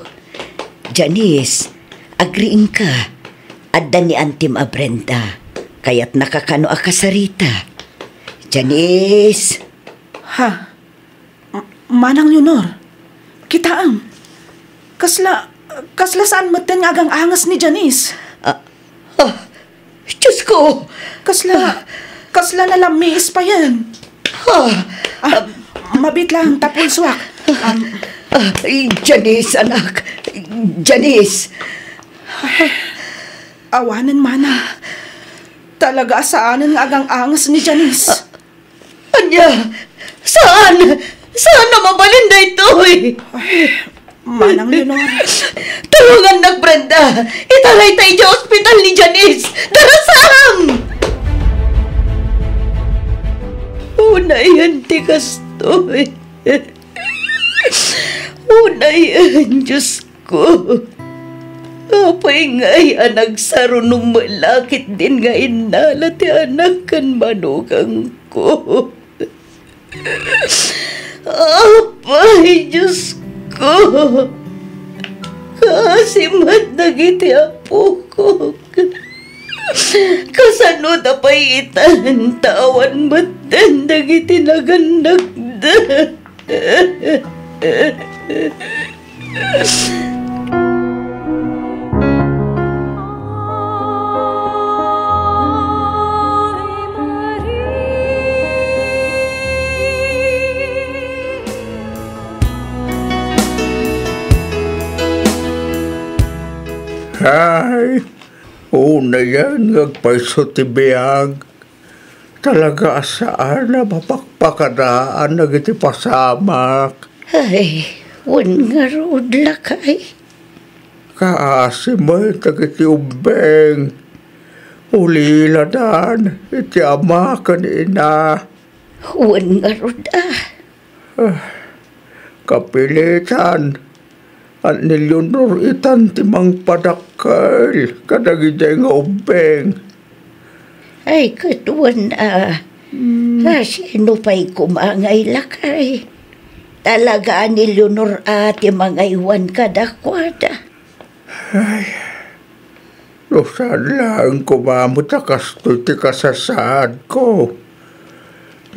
Janice, agriingka. Adda ni Antim a Brenda. Kayatnaka kano a kasarita. Janice. Ha? M-, Manang Leonor, kitaem. Kasla, kasla saan metten nga agang-anges ni Janice. Ah, ah, Diyos ko! Kasla, kasla nalammiis payen. Ah, Ah, mabit lang, ta pulsoak. Am, ah, Janice, anak. Janice. Awanen, Manang. Talaga a saanen nga agang-anges ni Janice. Ah, Ania? Saan? Saan a mabalin daytoy? Ay, Manang Leonor. Tulongannak, Brenda. Itaray ta idiay ospital ni Janice. Darasam! Unayen ti kastoy. Unayen, Diyos ko. Apay ngay a nagsarunong met la ketdin nga innala ti anak ken manugangko. Apay, Diyos ko, kaasi met dagiti apokok. Kasano da pay itan ta awan metten dagiti nagannakda? Ay, unayen nga agpayso ti biag. Talaga a saan a mapakpakadaan dagiti pasamak. Ay, wen ngarud, lakay. Kaasi met dagiti ubbing. Uliladan iti ama ken ina. Wen ngarud a. Ah, kapilitan, ni Leonor itan ti mangpadakkel kadagiti nga ubbing. Ay, ket wen a. Hmm. A, sino pay koma ngay, lakay? Talaga a ni Leonor a ti mangaywan kadakuada. Ay, no saan laeng koma met a kastoy ti kasasaadko,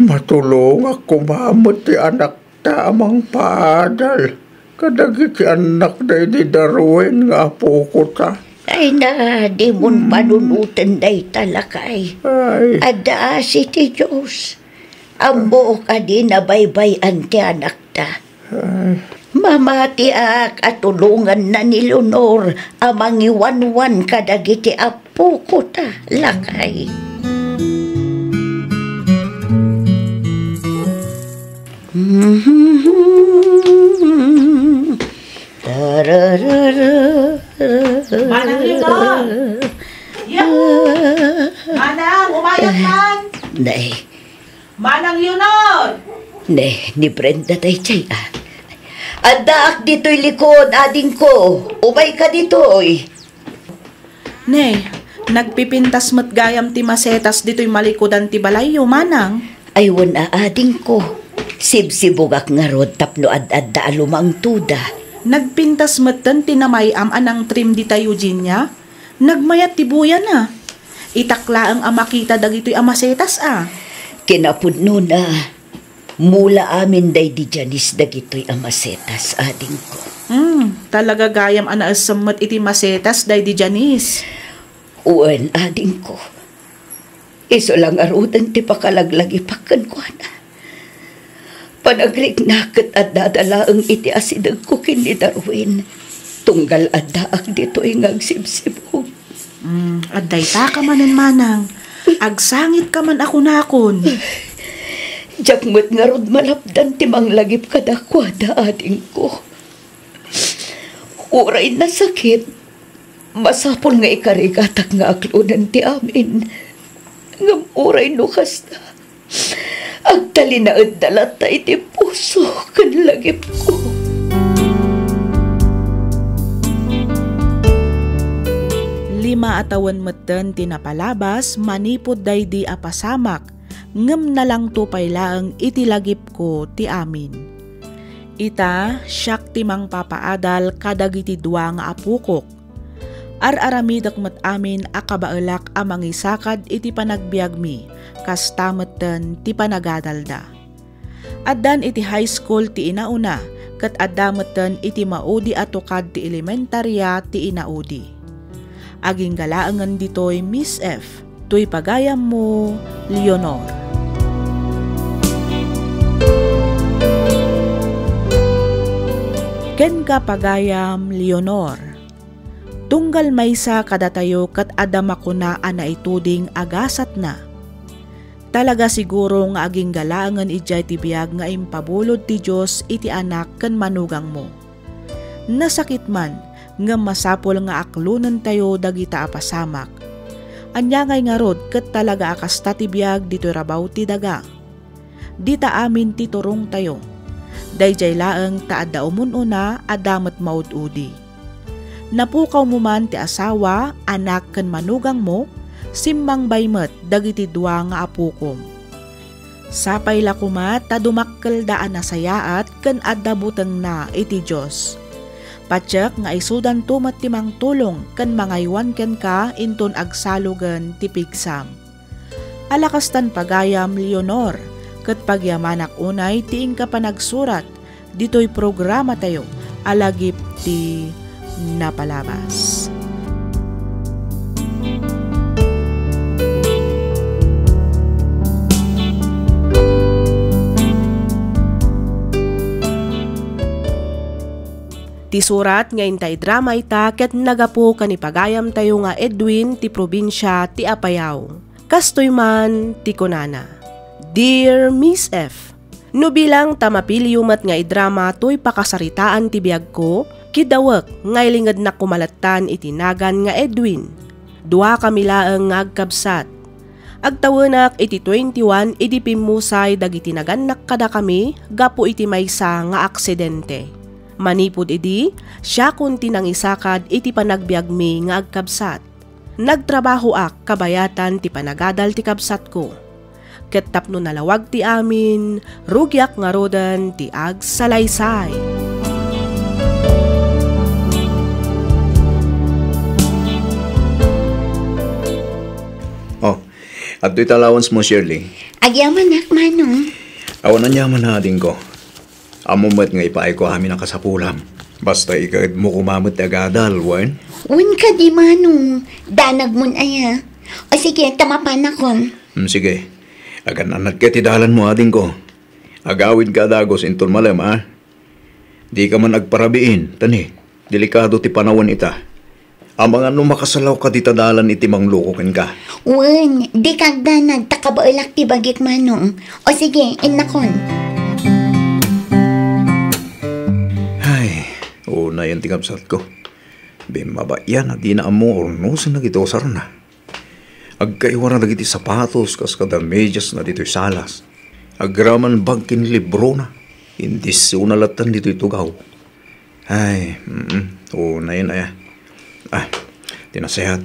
matulongak koma met ti anakta a mangpaadal kadagiti annakda idi Darwin nga apokota. Ay na, dimon panunoten dayta, lakay. Ay. Adda asi ti Dios. Ammook a di nabaybay-an ti anakta. Ay. Mamatiak a tulonganna ni Leonor a mangiwanwan kadagiti apokota, lakay. Manang Leonor! Manang, umayat man! Nay. Manang Leonor! Ne, ni Brenda daydiay, a. Addaak ditoy likod, adingko. Umayka ditoy. Ne, nagpipintas met gayam ti masetas ditoy malikudan ti balayyo, manang. Ay, wen a, adingko. Sibsibugak ngarud tapno ad-adda a lumangtoda. Nagpintas metten ti namay-am a nangtrim dita Eugenia. Nagmayat ti buyana. Itak laeng a makita dagitoy a masetas a. Kinapudnona, mula amin daydi Janice dagitoy a masetas, adingko. Hmm, talaga gayam a naessem met iti masetas daydi Janice. Wen, adingko. Isu la ngaruden ti pakalaglagipak kenkuana. Panagriknak ket addada laeng iti asidegko ken ni Darwin. Tunggal addaak ditoy nga agsibsibug. Mm, adda ita ka manen, manang. Agsangit ka man a kunakon. Diak met ngarud malapdan ti manglagip kadakuada, adingko. Uray nasakit, masapul nga ikarigatak nga aklonen ti amin. Ngem uray no kasta, agtalinaedda latta iti puso ken lagipko. Lima a tawen metten ti napalabas manipud daydi a pasamak, ngem nalangto pay laeng iti lagipko ti amin. Ita, siak ti mangpapaadal kadagiti dua nga apokok. Ar-aramidek met amin a kabaelak a mangisakad iti panagbiagmi, kasta metten ti panagadalda. Addan iti high school ti inauna, ket adda metten iti maudi a tukad ti elementaria ti inaudi. Agingga laengen ditoy, Miss F, toy pagayammo, Leonor. Kenka, pagayam, Leonor. Tunggal maysa kadatayo ket adda makuna a naituding a gasatna. Talaga siguro nga agingga laengen idiay ti biag nga impabulod ti Dios iti anak ken manugangmo. Nasakit man, ngem masapul nga aklonentayo dagita a pasamak. Ania ngay ngarud ket talaga a kasta ti biag ditoy rabaw ti daga. Dita amin ti turongtayo. Daydiay laeng ta adda umun-una, adda met maud-udi. Napukawmo man ti asawa, anak, ken manugangmo, simmangbay met dagiti dua nga apokom. Sapay la koma ta dumakkelda a nasayaat ken adda butengna iti Dios. Patiek nga isudanto met ti mangtulong ken mangaywan kenka inton agsalogen ti pigsam. Alakastan pagayam, Leonor, ket pagyamanak unay ti inka panagsurat ditoy programatayo a lagip ti napalabas. Ti surat nga inta idrama ita ket nagapu ken ni pagayamtayo nga Edwin ti probinsia ti Apayao. Kastoy man ti kunana, Dear Miss F, no bilang ta mapiliyo met nga idrama toy pakasaritaan ti biagko, kidawek nga ilingednak koma lattan iti nagan nga Edwin. Dua kami laeng nga agkabsat. Agtawenak iti twenty-one idi pimmusay dagiti nagannak kadakami gapu iti maysa nga aksidente. Manipud idi, siakon ti nangisakad iti panagbiagmi nga agkabsat. Nagtrabahoak kabayatan ti panagadal ti kabsatko. Ket tapno nalawag ti amin, rugiak ngaruden ti agsalaysay. Oh, adtoy ta allowance mo, Shirley. Agyamanak, Manong. Awan aniaman, adingko. Ammo met nga ipaayko amin a kasapulam. Basta ikaedmo koma met ti agadal, wen? Wen kadi, Manong. Danagmon aya. O sige, ta mapanakon. Hmm, sige. Agan-annadka ti dalanmo, adingko. Agawidka a dagus inton malem, a? Dika man agparabiin, ta ni, delikado ti panawen ita. Amangan no makasalawka dita dalan iti mangluko kenka. Wen, dika agdanag ta kabaelak ti bagik, Manong. O sige, innakon. Ay, una Nayon ti kabsatko. Bimmabaian a dina ammo urnosen dagiti usarna. Agkaiwara dagiti sapatos kas kada mediasna ditoy salas. Agraman bag ken librona. Indisona lattan ditoy tugaw. Ay, mm, o, nayon aya. Ah, ti nasayaat.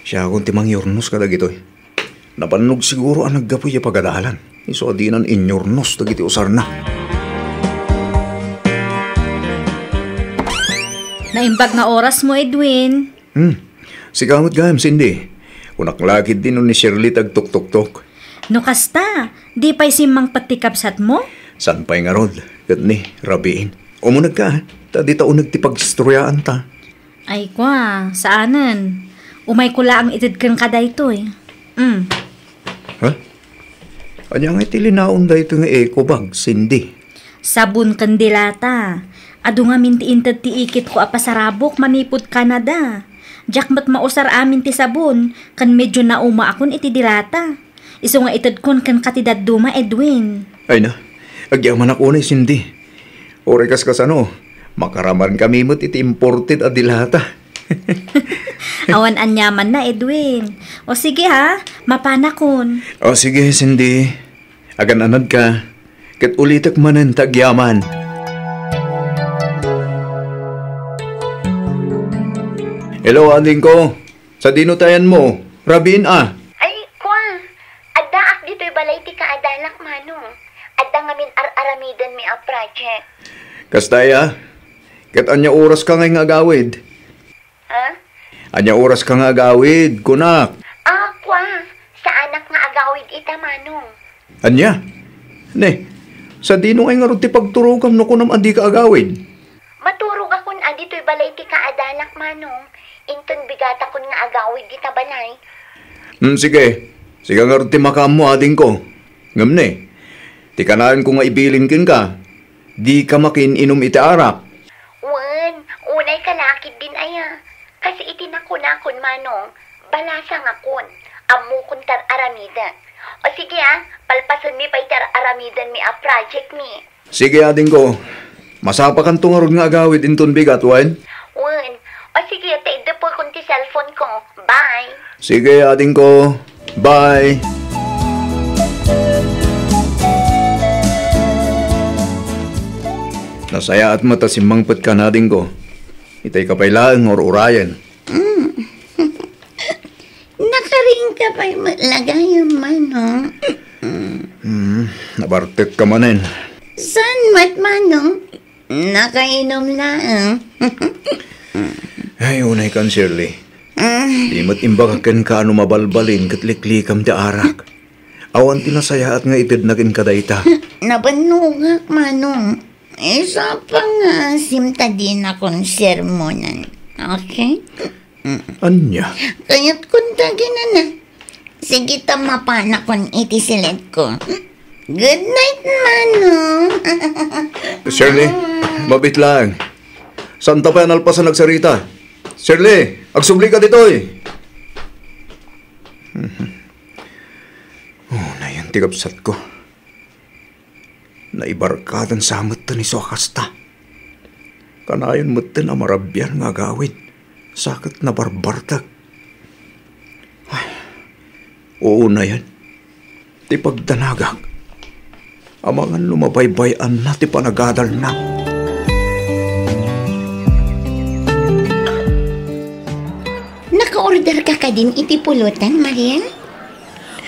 Siakon ti mangiurnos kadagitoy. Nabannog siguro a naggapu ya pagadalan. Isu a dinan inyurnos dagiti usarna. Naimbag nga oras mo, Edwin. Hmm. Sika met gayam, Cindy. Kunak la ketdi no ni Shirley ti agtuktoktok. No kasta, di pay simmangpet ti kabsat mo? Saan pay ngarud, ket ni, rabiin. Umunegka, ta dita uneg ti pagistoryaanta. Ay, kua, saanen. Umayko laeng ited kenka daytoy. Mm. Ha? Ania ngay ti linaon daytoy nga eco bag, Cindy? Sabon ken dilata. Adu ngamin ti inted ti ikitko a pasarabok manipud Canada. Diak met mausar amin ti sabon, ken medio naumaakon iti dilata. Isu nga itedkon kenka ti dadduma, Edwin. Ay na, agyamanak unay, Cindy. Uray kas kasano, makaraman kami met iti imported a dilata. Awan aniamanna, Edwin. O sige ha, mapanakon. O sige, Cindy. Agan-anadka, ket ulitek manen ta agyaman. Hello, adingko. Sadino ti ayanmo? Rabiin a. Ay, kua. Addaak ditoy balay ti kaadalak, Manong. Adda ngamin ar-aramidenmi a project. Kasta aya? Ket ania oraska ngay nga agawid? Ha? Ania oraska nga agawid, kunak? Ah, kua. Saanak nga agawid ita, Manong. Ania? Ne, sadino ngay ngarud ti pagturogam no kunam a dika agawid? Maturogakon a ditoy balay ti kaadalak, Manong. Inton bigatakon nga agawid dita balay. Hmm, sige. Sika ngarud ti makaammo, adingko. Ngem ne, ti kanaenko nga ibilin kenka, dika makiin-inum iti arak. Wen, unay ka lakid din aya. Kas iti nakunakon, Manong, balasangakon. Ammokon ti ar-aramidek. O sige, ah, palpasenmi pay ti ar-aramidenmi a projectmi. Sige, adingko. Masapakanto ngarud nga agawid inton bigat, wen? Wen. O sige, ta iddepekon ti cellphone ko. Bye. Sige, adingko. Bye. Nasayaat met a simmangpetka, adingko. Itay ka pay laeng nga ur-urayen. Mm. Nakariingka pay met la gayam, Manong. Mm, nabartekka manen. Saan met, Manong? Nakainom laeng. Ay, unay kan, Shirley. Mm. Di met imbagak kenka no mabalbalin ket liklikam ti arak. Awan ti nasayaat nga itedna kenka dayta. Nabannogak, Manong. Isapa nga simta dinakon sermonan. Okay? Mm. Ania? Kayatkon ta ginana. Sige ta mapanakon iti siletko. Good night, Manong. Shirley, mabit laeng. Saanta pay a nalpasan agsarita. Shirley, agsublika ditoy. Oh, nayon ti kabsatko. Naibarkadan sa metten isu a kasta. Kanayon metten a marabian nga agawid, sa ket nabarbartek. Ay, unayen ti pagdanagak. Amangan no mabaybay-anna ti panagadalna. Naka-order ka kadin iti pulutan, Mariel?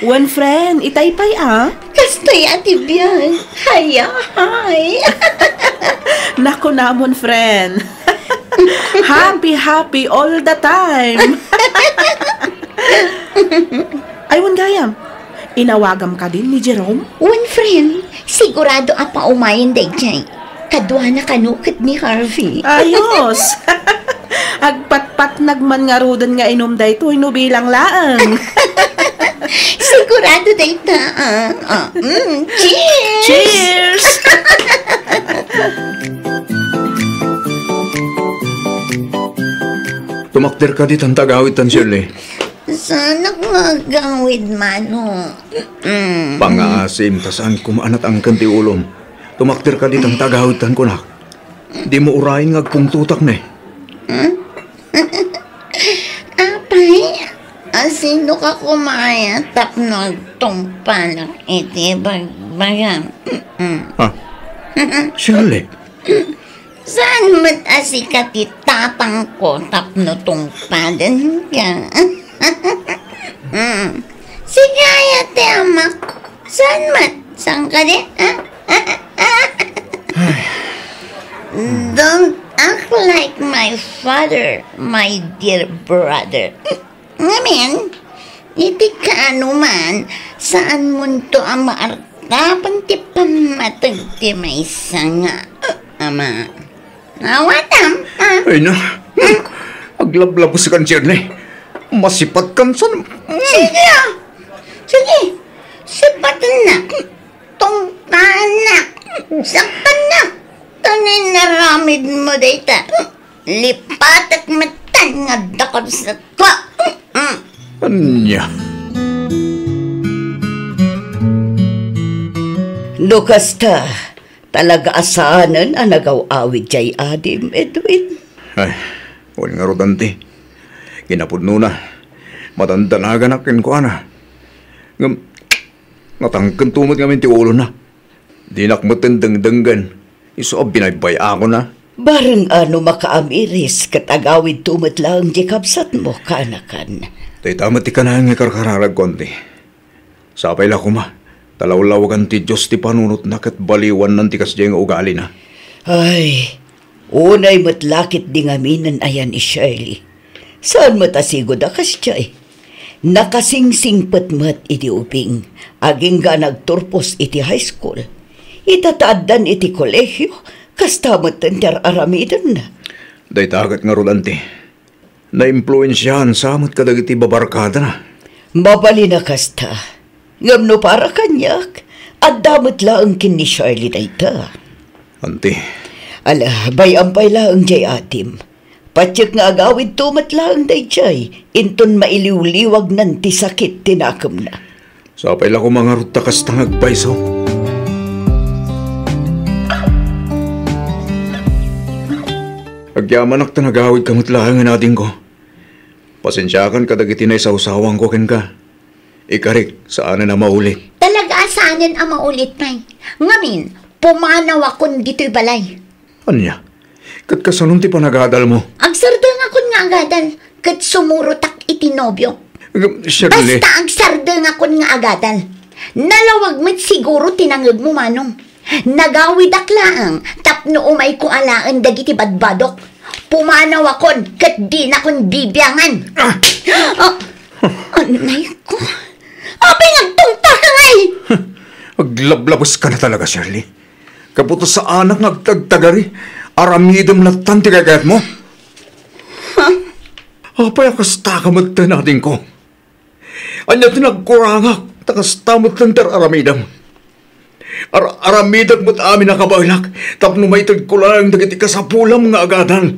Wen, friend, itay pay a? Kastoy a ti biag. Hayahay. Nakunamon, friend. Happy, happy all the time. Ay, wen gayam. Inawagam kadin ni Jerome? Wen, friend. Sigurado a paumayen daydiay. Kaduana kano ket ni Harvey. Ayos! Agpatpatnag man ngaruden nga inum daytoy no bilang laeng. Sigurado dayta, ah. Ah, mm, cheers! Cheers! Tumakder ka ditan tagawid tan, Shirley. Saanak nga agawid, Manong. Mm. Pangaasim, ta saan koma a natangken ti ulom. Tumakder ka ditan tagawid tan kunak. Dimo urayen nga agpungtotak ne. Apay, asino ka kumayan tapno agtungpanak iti bagbagam? Mm-mm. Ha? Shirley? Saan met a sika ti tatangko tapno tungpaden ka? Mm. Sika aya ti amak. Saan met? Saan ka di? Ah? Don't act like my father, my dear brother. Ngamin, iti kaano man, saan munto a maartapan ti pammateg ti maysa nga ama. Awatam, ah. Ay na. Aglablabos ka, Shirley. Masipat kan san. Sige, ah. Sige. Sipatennak. Tungpaannak. Saktannak. Tan inaramid mo dayta. Lipatek metten nga dakabsat ko. Mm. Ania? No kasta, talaga a saanen a nagaw-awid jay adim, Edwin. Ay, wen ngarud, anti. Kinapudnona, madandanaganak kenkuana. Ngem, natangkento met ngamin ti ulona. Dinak metten dengdenggen. Isu a binaybay-akona. Bareng a no makaamiris ket agawidto met laeng ti kabsatmo, kaanakan. Dayta met ti kanayon nga karkararagko, anti. Sapay la koma, ta lawlawagan ti Dios ti panunotna ket baliwannan ti kasdiay nga ugalina. Ay, unay met la ketdi ngaminen aya ni Shirley. Saan met a sigud a kasdiay. Nakasingsingpet met iti ubing, agingga nagturpos iti high school. Ita ta addan iti kolehio, kasta met ti ar-aramidenna. Dayta ket ngarud, anti. Naimpluensiaan sa met kadagiti babarkadana. Mabalin a kasta. Ngem no para kaniak, adda met laeng ken ni Shirley dayta. Anti. Ala, bay-am pay laeng jay adim. Patiek nga agawidto met laeng dayjay, inton mailiwliwagnan ti sakit ti nakemna. Sapay la koma ngarud ta kasta nga agpayso. Agyamanak ta nagawidka met laengen, adingko. Pasensiakan kadagiti naisawsawanko kenka. Ikarik, saanen a maulit. Talaga a saanen a maulit pay. Ngamin, pumanawakon ditoy balay. Ania? Ket kasanon ti panagadalmo? Agsardengakon nga agadal, ket sumurotak iti nobiok. Ngem, Shirley. Basta agsardengakon nga agadal. Nalawag met siguro ti nangegmo, manong. Nagawidak laeng tapno umayko alaen dagiti badbadok. Pumanawakon ket dinakon bibiangan. Ah! Ah, anay ko. Apay nga agtungpaka ngay? Aglablaboskana talaga, Shirley. Gapu ta saanak nga agtagtagari, aramidem lattan ti kayatmo. Ha? Apay a kastaka metten, adingko? Ania ti nagkurangak, ta kasta metten ti ar-aramidem? Ar-, aramidek met amin a kabaelak tapno maitedko laeng dagiti kasapulam nga agadal.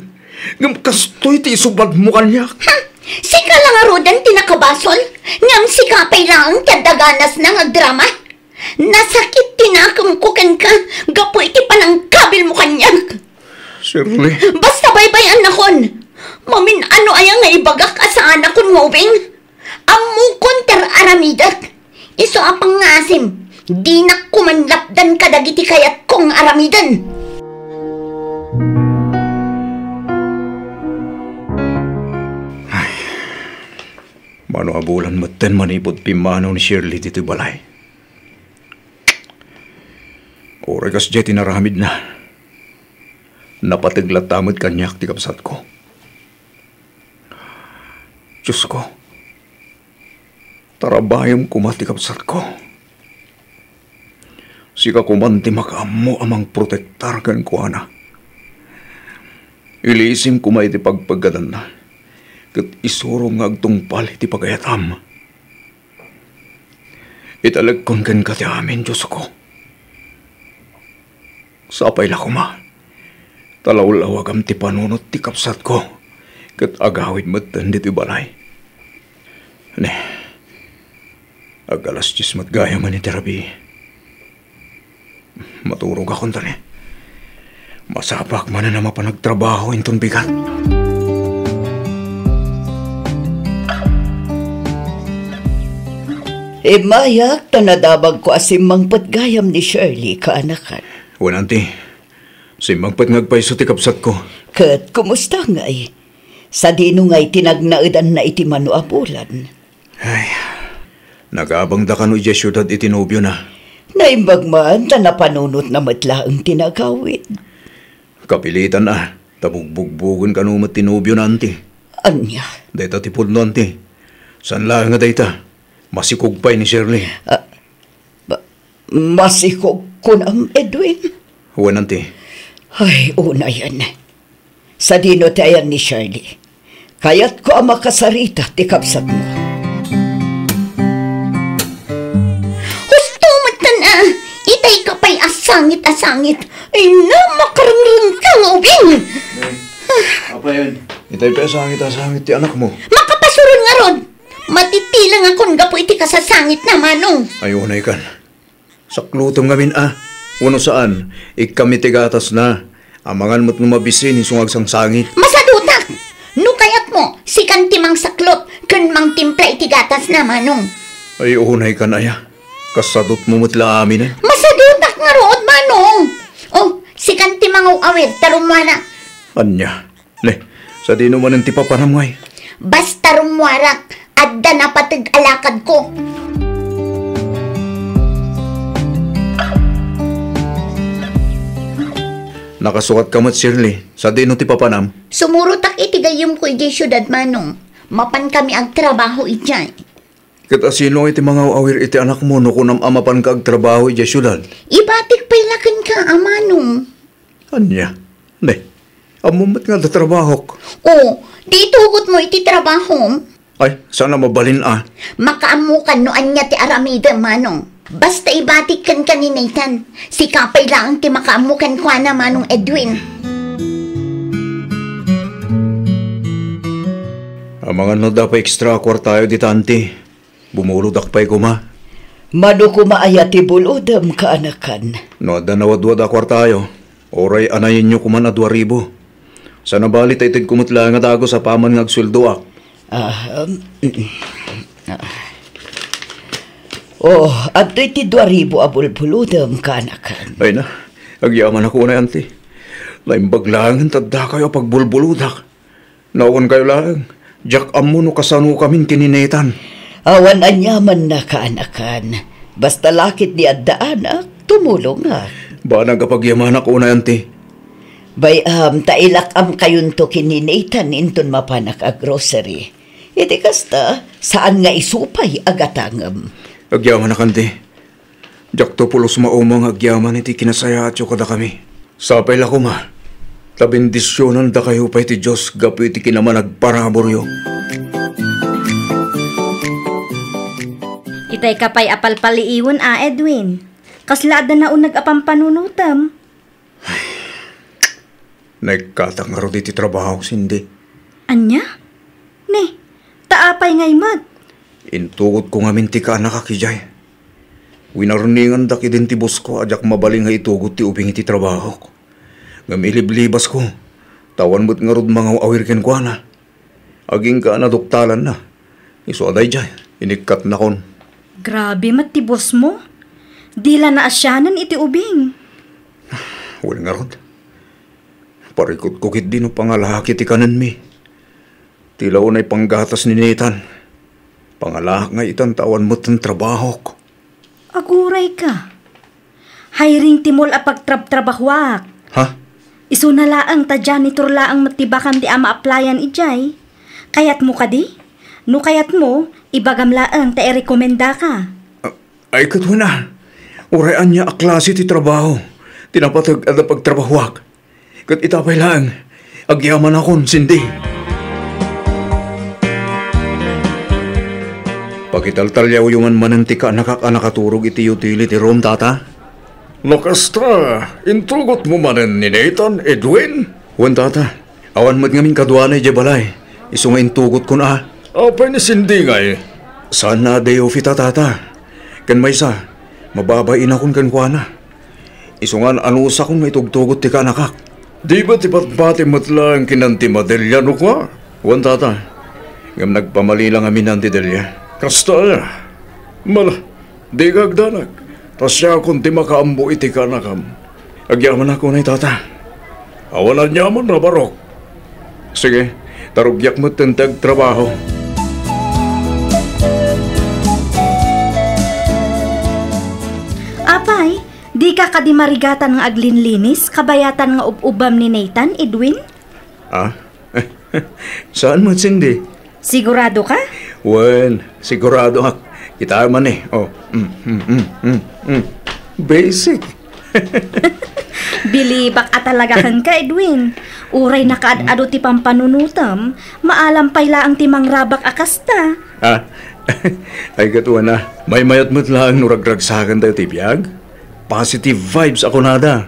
Ngem kastoy ti isubadmo kaniak. Hmm, sika la ngaruden ti nakabasol, ngem sika pay laeng ti adda ganasna nga agdrama. Nasakit ti nakemko kenka gapu iti panangkabilmo kaniak. Shirley. Basta baybay-annakon. Mamin-ano aya nga ibagak a saanakon nga ubing? Ammokon ti ar-aramidek. Isu a pangngasim, dinak koman lapdan kadagiti kayatko nga aramiden. Ay, mano a bulan metten manipud pimmanaw ni Shirley ditoy balay. Uray kasdiay ti naramidna, napateg latta met kaniak ti kabsatko. Diosko, tarabayem koma ti kabsatko. Sika koman ti makaammo a mangprotektar kenkuana. Ilisim koma iti pagpaggadanna, ket isurom nga agtungpal iti pagayatam. Italekkon kenka ti amin, Diosko. Sapay la koma, ta lawlawagam ti panunot ti kabsatko, ket agawid metten ditoy balay. Ne, ag-alas dies met gayam iti rabii. Maturogakon ta ne. Masapak manen a mapan agtrabaho inton bigat. Immayak ta nadamagko a simmangpet gayam ni Shirley, kaanakan. Wen, Auntie. Simmangpet nga agpayso ti kabsatko. Ket kumusta ngay? Sadino ngay ti nagnaedanna iti mano a bulan? Ay, nagabangda kano idiay siudad iti nobiona. Naimbag man ta napanunotna met laeng ti nagawid. Kapilitan a, ta bugbugbugen kano met ti nobiona, Auntie. Ania? Dayta ti pudno, Auntie. Saan laeng a dayta. Masikog pay ni Shirley. Ah, ba-, masikog kunam, Edwin? Wen, Auntie. Ay, unayen. Sadino ti ayan ni Shirley? Kayatko a makasarita ti kabsatmo. Husto met tan a, itay ka pay a sangit a sangit. Ay na, makarengreng ka nga ubing. Apa yun? Itay pay a sangit a sangit ti anakmo. Makapasuron ngarud. Matitilengakon gapu iti kasasangitna, Manong. Ay, unay kan. Saklutem ngamin a. Wenno saan, ikkam iti gatasna. Amangan met no mabisin isu nga agsangsangit. Masadutak! No kayatmo, sikan ti mangsaklot ken mangtimpla iti gatasna, Manong. Ay, unay kan aya. Kasadutmo met la aminen. Masadutak ngarud, Manong. Oh, sikan ti mangaw-awir, ta rummuara. Ania? Ne, sadino manen ti papanam ngay? Basta rummuarak, adda napateg a lakadko. Nakasukat ka met, Shirley. Sadino ti papanam? Sumurotak iti gayyemko idiay siudad, Manong. Mapankami agtrabaho idiay. Ket asino iti mangaw-awir iti anakmo no kunam a mapanka agtrabaho idiay siudad? Ibatik pay la kenka, a Manong. Ania? Ne, ammom met nga adda trabahok. O, di itugotmo iti trabahom? Ay, saan a mabalin a. Makaammokan no ania ti aramidem, Manong. Basta ibatik kenka ni Nathan. Sika pay laeng ti makaammo kenkuana, Manong Edwin. Amangan no adda pay extra a kuartayo dita, Auntie. Bumulodak pay koma. Mano koma aya ti bulodem, kaanakan? No adda nawadwad a kuartayo, uray anayenyo koman a dua ribu. Saan a bali ta itedko met laeng a dagus apaman nga agsueldoak. Ah, um, ah. Oh, adtoy ti dua ribu a bulbulodem, kaanakan. Ay na, agyamanak unay, Auntie. Naimbag laengen ta addakayo a pagbulbulodak. No awan kayo laeng, diak ammo no kasanokamin ken ni Nathan. Awan aniamanna, kaanakan. Basta la ketdi adda anak, tumulongak. Banag a pagyamanak unay, Auntie. Bay-am ta ilak-amkayonto ken ni Nathan inton mapanak a grocery. Iti kasta, saan nga isu pay a gatangem. Agyamanak, Auntie. Diakto pulos mauma nga agyaman iti kinasayaatyo kadakami. Sapay la koma, ta bendisionandakayo pay ti Dios gapu iti kinamanagparaburyo. Itay ka pay a palpaliiwen a, Edwin. Kasla adda nauneg a pampanunotem. Naikkatak ngarud iti trabaho, Cindy. Ania? Ne, ta apay ngay met? Intugotko ngamin ti kaanakak idiay. Winarningandak idin ti bosko a diak mabalin nga itugot ti ubing iti trabahok. Ngem iliblibasko, ta awan met ngarud mangaw-awir kenkuana. Agingga a naduktalanna. Isu a daydiay, inikkatnakon. Grabe met ti bosmo. Di la naasianen iti ubing. Wen ngarud. Parikutko ketdi no pangalahak iti kanenmi. Ti la unay panggatas ni Nathan. Pangalahak nga itan ta awan metten trabahok. Aguray ka. Hiring ti mall a pagtrabtrabahuak. Ha? Isuna laeng ta janitor laeng met ti bakante a ma-applyan idiay. Kayatmo kadi? No kayatmo, ibagam laeng ta irekomendaka. Ah, ay, ket wen a. Uray ania a klase ti trabaho ti napateg a pagtrabahuak. Ket ita pay laeng, agyamanakon, Cindy. Pakitaltaliawyo man manen ti kaanakak a nakaturog iti utility room, Tata. No kasta, intugotmo manen ni Nathan, Edwin? Wen, Tata. Awan met ngamin kaduana idiay balay. Isu nga intugotkon a. Apay ni Cindy ngay? Saanna a day off ita, Tata. Ken maysa, mababainakon kenkuana. Isu nga an-anusakon nga itugtugot ti kaanakak. Di ba ti patpati met laeng kinan ti Madelia no kua? Wen, tata. Ngem nagpamali la ngamin ti Delia. Kasta aya? Mala, dika agdanag. Ta siakon ti makaammo iti kaanakam. Agyamanak unay, tata. Awan aniaman a barok. Sige, ta rugiak metten ti agtrabaho. Apay, dika kadi marigatan nga aglinlinis kabayatan nga ub-ubam ni Nathan, Edwin? Ah? Saan met, Cindy? Sigurado ka? Wen, sigurado ak. Kita man eh. Oh. Mm, mm, mm, mm, mm. Basic. Bilibak a talaga kenka, Edwin. Uray nakaad-ado ti pampanunotem, maalam pay laeng ti mangrabak a kasta. Ah, ay, ket wen a, maymayat met laeng no ragragsakentayo ti biag. Positive vibes a kunada.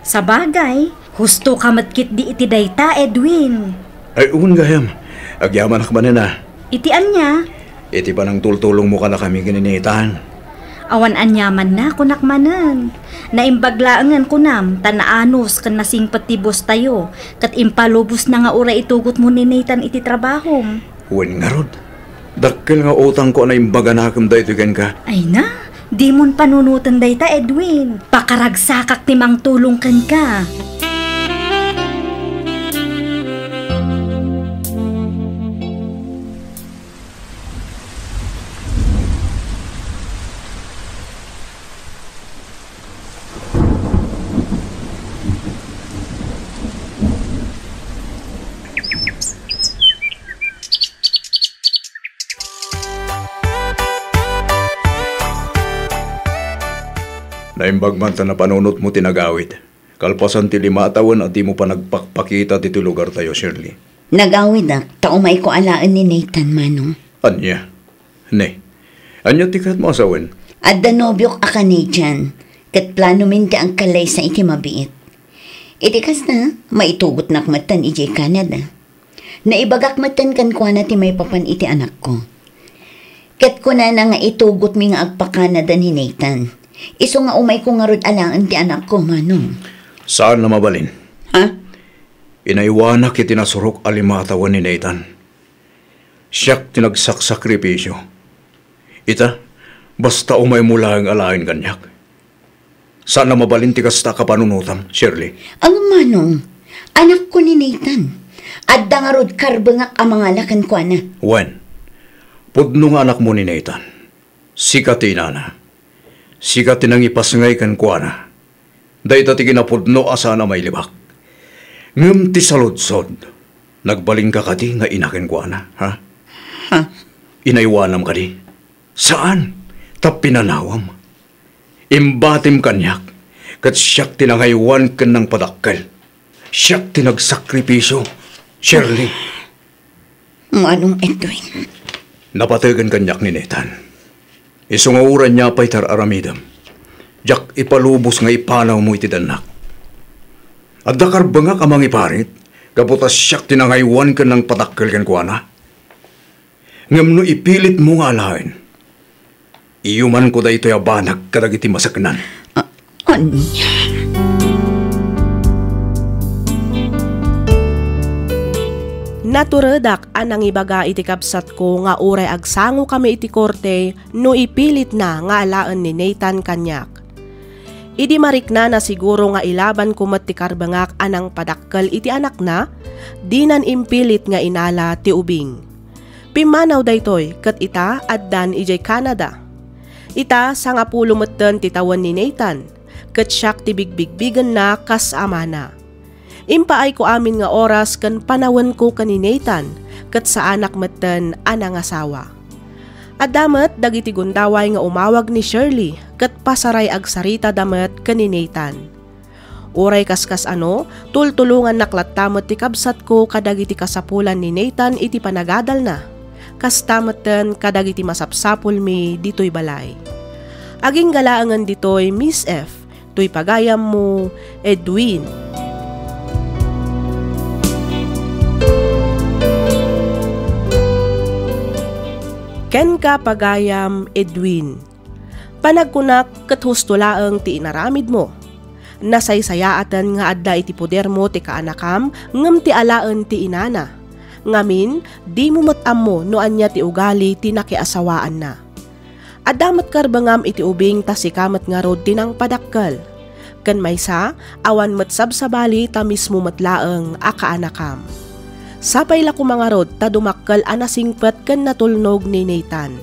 Sabagay, husto ka met ketdi iti dayta, Edwin. Ay, wen gayam. Agyamanak manen a. Iti ania? Iti panangtultulongmo kadakami ken ni Nathan. Awan aniamanna, kunak manen. Naimbag laengen kunam, ta naanus ken nasingpet ti boss tayo, ket impalubosna nga uray itugotmo ni Nathan iti trabahom. Wen ngarud, dakkel nga utangko a naimbaganakem daytoy kenka. Ay na, dimon panunoten dayta, Edwin. Pakaragsakak ti mangtulong kenka. Naimbag man ta napanunotmo ti nagawid. Kalpasan ti lima a tawen a dimo pa nagpakpakita ditoy lugartayo, Shirley. Nagawidak ta umayko alaen ni Nathan, Manong. Ania? Ne, ania ti kayatmo a sawen? Adda nobiok a Canadian, ket planomin ti agkallaysa iti mabiit. Iti kasta, maitugotnak metten idiay Canada. Naibagak metten kenkuana ti maipapan iti anakko. Ket kunana nga itugotmi nga agpa-Canada ni Nathan. Isu nga umayko ngarud alaen ti anakko, Manong. Saan a mabalin. Ha? Inaywanak iti nasurok a lima a tawen ni Nathan. Siak ti nagsaksakripisio. Ita, basta umaymo laeng alaen kaniak. Saan a mabalin ti kasta a kapanunotam, Shirley. Ngem Manong, anakko ni Nathan. Adda ngarud karbengak a mangala kenkuana. Wen, pudno nga anakmo ni Nathan. Sika ti inana. Sika ti nangipasngay kenkuana. Dayta ti kinapudno a saan a mailibak. Ngem ti saludsod, nagbalinka kadi nga ina kenkuana, ha? Ha? Inaywanam kadi? Saan, ta pinanawam. Imbatim kaniak, ket siak ti nangaywan ken nangpadakkel. Siak ti nagsakripisio, Shirley. Manong Edwin. Napategen kaniak ni Nathan. Isu nga uray nia pay ti ar-aramidem, diak ipalubos nga ipanawmo iti dannak. Adda karbengak a mangiparit, gapu ta siak ti nangaywan ken nangpadakkel kenkuana. Ngem no ipilitmo nga alaen, iyumanko daytoy a banag kadagiti maseknan. A-, ania? Naturedak a nangibaga iti kabsatko nga uray agsangokami iti korte no ipilitna nga alaen ni Nathan kaniak. Idi mariknana siguro nga ilabanko met ti karbengak a nangpadakkel iti anakna, dinan impilit nga inala ti ubing. Pimmanaw daytoy ket ita addan idiay Canada. Ita, sangapulo metten ti tawen ni Nathan, ket siak ti bigbigbigenna kas amana. Impaayko amin nga oras ken panawenko ken ni Nathan, ket saanak metten a nangasawa. Adda met dagiti gundaway nga umawag ni Shirley ket pasaray agsaritada met ken ni Nathan. Uray kaskasano, tultulongannak latta met ti kabsatko kadagiti kasapulan ni Nathan iti panagadalna. Kasta metten kadagiti masapsapulmi ditoy balay. Agingga laengen ditoy, Miss F, toy pagayammo, Edwin. Kenka, pagayam, Edwin. Panagkunak ket husto laeng ti inaramidmo. Nasaysayaaten nga adda iti podermo ti kaanakam ngem ti alaen ti inana. Ngamin, dimo met ammo no ania ti ugali ti nakiasawaanna. Adda met karbengam iti ubing ta sika met ngarud ti nangpadakkel. Ken maysa, awan met sabsabali ta mismo met laeng a kaanakam. Sapay la koma ngarud ta dumakkel a nasingpet ken natulnog ni Nathan.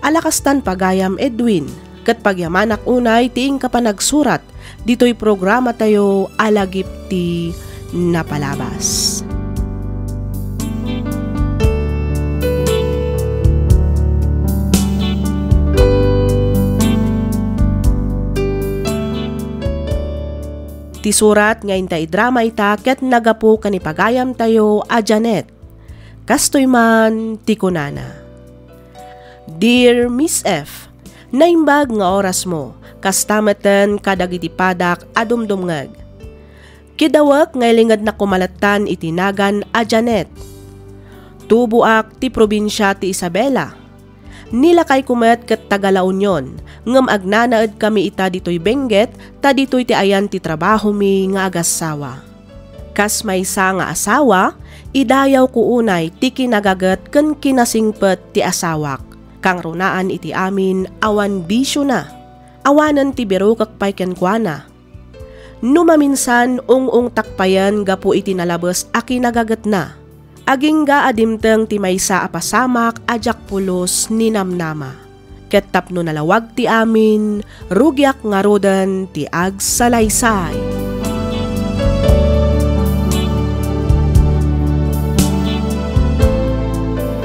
Ala kastan pagayam, Edwin, ket pagyamanak unay ti inka panagsurat ditoy programatayo a Lagip ti Napalabas. Ti surat nga inta idrama ita ket nagapu ken ni pagayamtayo a Janet. Kastoy man ti kunana, Dear Miss F, naimbag nga orasmo, kasta metten kadagiti padak a dumdumngeg. Kidawek nga ilingednak koma lattan iti nagan a Janet. Tuboak ti probinsia ti Isabela. Ni lakayko met ket taga La Union, ngem agnanaedkami ita ditoy Benguet ta ditoy ti ayan ti trabahomi nga agassawa. Kas maysa nga asawa, idayawko unay ti kinagaget ken kinasingpet ti asawak. Kangrunaan iti amin, awan bisiona. Awanen ti birukek pay kenkuana. No maminsan, ung-ungtak payen gapu iti nalabes a kinagagetna. Agingga a dimteng ti maysa a pasamak a diak pulos ninamnama. Ket tapno nalawag ti amin, rugiak ngaruden ti agsalaysay.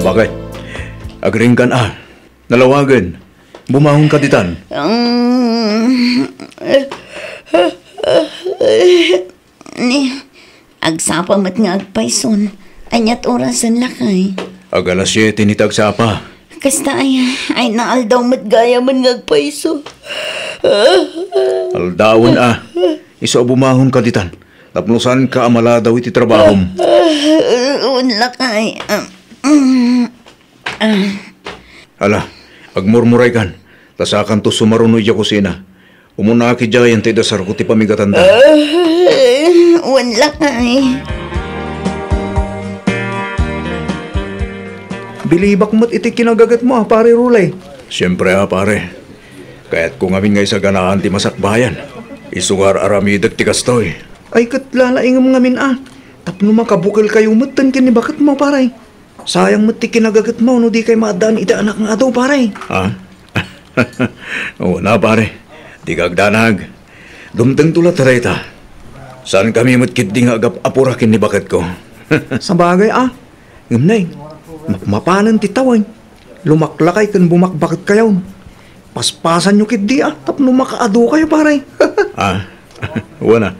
Bakit? Agriingkan a. Nalawagen. Bumangonka ditan. Um, ni, agsapa met nga agpayson. Aniat orasen, lakay? Ag alas siete ni ti agsapa. Kasta ay, ay naaldaw met gayamen nga agpayso. Aldawen a. Isu a bumangonka ditan. Tapno saanka a maladaw iti trabahom. Wen, lakay. Ah, mm. Ah. Ala, agmurmuraykan, ta sakanto sumaruno idiay kusina. Umunaak idiay, ta idasarko ti pamigatanda. Ah, wen, lakay. Bilibak met iti kinagagetmo a, Pare Rulay. Siempre a, pare. Kayatko ngamin nga isaganaan ti masakbayan. Isu nga ar-aramidek ti kastoy. Ay, ket lalaingem ngamin a. Tapno makabukelkayo metten ken ni baketmo, pare. Sayang met ti kinagagetmo no dikay maaddaan iti anak nga adu, pare. Ha? Wen a, pare. Dika agdanag. Dumtengto latta dayta. Saankami met ketdi nga agap-apura ken ni baketko. Sabagay a. Ngem nay, mapmapanen ti tawen. Lumaklakay ken bumakbaketkayon. Paspasanyo ketdi a tapno makaadukayo, pare. Ah, wen a.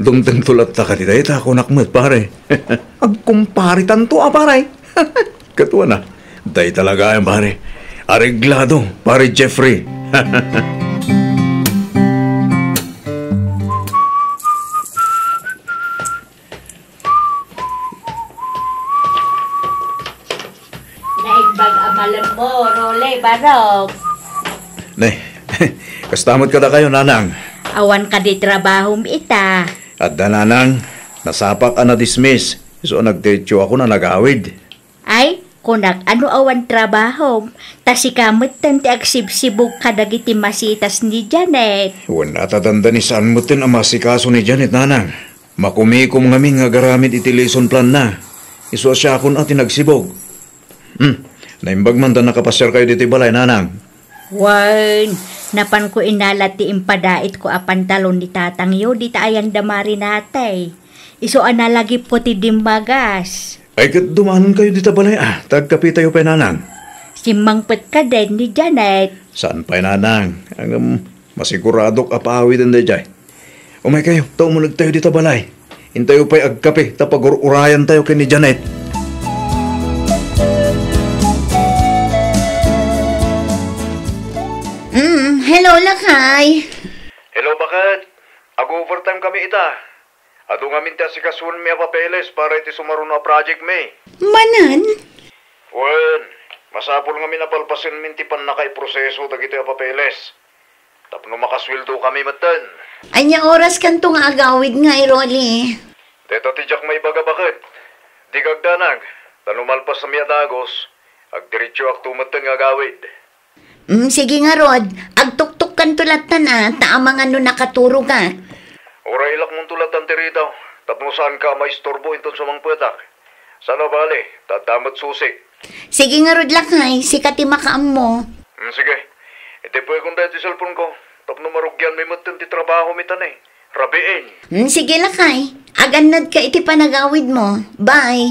Dumtengto latta kadi dayta, kunak met, pare. Agkumparitanto a, pare. Ket wen a. Dayta la gayam, pare. Areglado, Pare Jeffrey. Naimbag a malemmo, Rule, Barok. Ne, kasta met kadakayo, Nanang. Awan kadi trabahom ita? Adda, Nanang. Nasapak a na-dismiss. Isu a nagtetio ako a nagawid. Ay, kunak, ano awan trabahom? Ta sika metten ti agsibsibug kadagiti masitas ni Janet. Wen a, ta dandani saan metten a maasikaso ni Janet, Nanang. Makumikom ngamin nga agaramid iti lesson plan na. Isu a siakon a ti nagsibug. Hmm, naimbag man ta nakapasiarkayo ditoy balay, Nanang. Wen, napanko inala ti impadaitko a pantalon ni tatangyo dita ayan da Mari natay. Isu a nalagipko ti dimmagas. Ay, ket dumanonkayo dita balay a, ta agkapitayo pay, Nanang. Simmangpet kadin ni Janet. Saan pay, Nanang. Ngem masiguradok a paawiden daydiay. Umaykayo, ta umunegtayo dita balay. Intayo pay agkape ta pagur-urayantayo ken ni Janet. Mm, hello, lakay. Hello, baket. Ag-overtime kami ita. Adu ngamin ti asikasoenmi a papeles para iti sumaruno a project mi. Manen? Wen, masapul ngamin a palpasenmin ti pannakaiproseso dagitoy a papeles. tapno makasueldokami metten. Ania oras kanto nga agawid ngay, Rolly? Dayta ti diak maibaga, baket. Dika agdanag, ta no malpasmi a dagus, agdiretsoakto metten nga agawid. Mm, sige ngarud, agtuktokkanto lattan a, ta amangan no nakaturogak. Uraylakmonto lattan ti ridaw, tapno saanka a maisturbo inton sumangpetak. Saan a bale, ta adda met susik. Sige ngarud, lakay, sika ti makaammo. Mm, sige. Itipekon dayta ti cellphone-ko, tapno marugianmi metten ti trabahomi ta ne, rabiin. Mm, sige, lakay. Agannadka iti panagawidmo. Bye.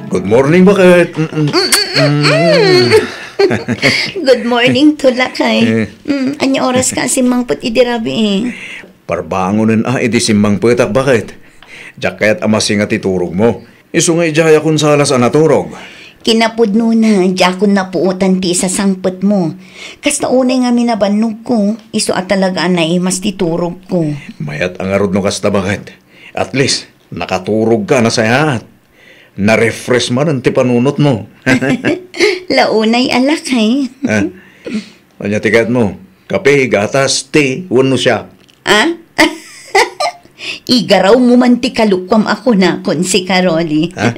Good morning, baket. Mm, mm, mm, mm. Good morning to, lakay. Eh. Mm, ania oraska a simmangpet idi rabii? Parbangonen a idi simmangpetak, baket. Diak kayat a masinga ti turogmo. Isu nga idiayakon salas a naturog. Kinapudnona, diakon napuotan ti isasangpetmo. Kasta unay ngamin a bannogko, isu a talaga a naimas ti turogko. Mayat a ngarud no kasta, baket. At least, nakaturogka a nasayaat. Na-refresh manen ti panunotmo. Launay a, lakay. Ah. Ania ti kayatmo? Kape, gatas, te, wenno siak? Ah? Igarawmo man ti kalokuam a kunakon, sika, Rolly. Ha?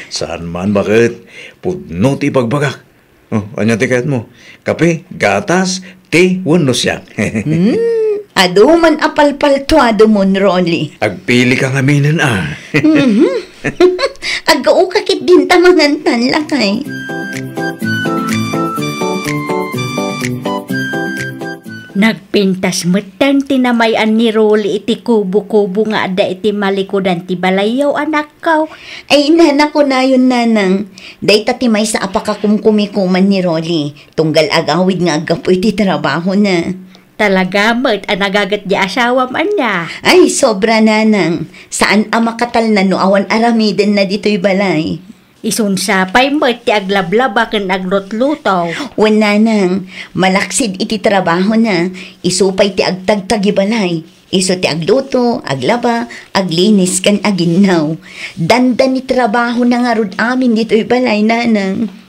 Saan man, baket? Pudno ti ibagbagak. Oh, ania ti kayatmo? Kape, gatas, te, wenno siak? Hmm, adu man a palpaltuademon, Rolly. Agpilika ngaminen a. Mhm. Aggaoka ketdin ta mangantan, lakay. Nagpintas metten ti namay-an ni Rolly iti kubo-kubo nga adda iti malikudan ti balayyo, anakko. Ay, nana, kunayon, nanang, dayta ti maysa a pakakumkumikuman ni Rolly, tunggal agawid nga aggapu iti trabahona. Talaga met a nagaget ti asawam, ania? Ay, sobra, nanang. Saan a makatalna no awan aramidenna ditoy balay. Isunsa pay met ti aglablaba ken aglutluto. Wen, nanang, malaksid iti trabahona, isu pay ti agtagtagi balay. Isu ti agluto, aglaba, aglinis, ken aginnaw. Dandani trabahona ngarud amin ditoy balay, nanang.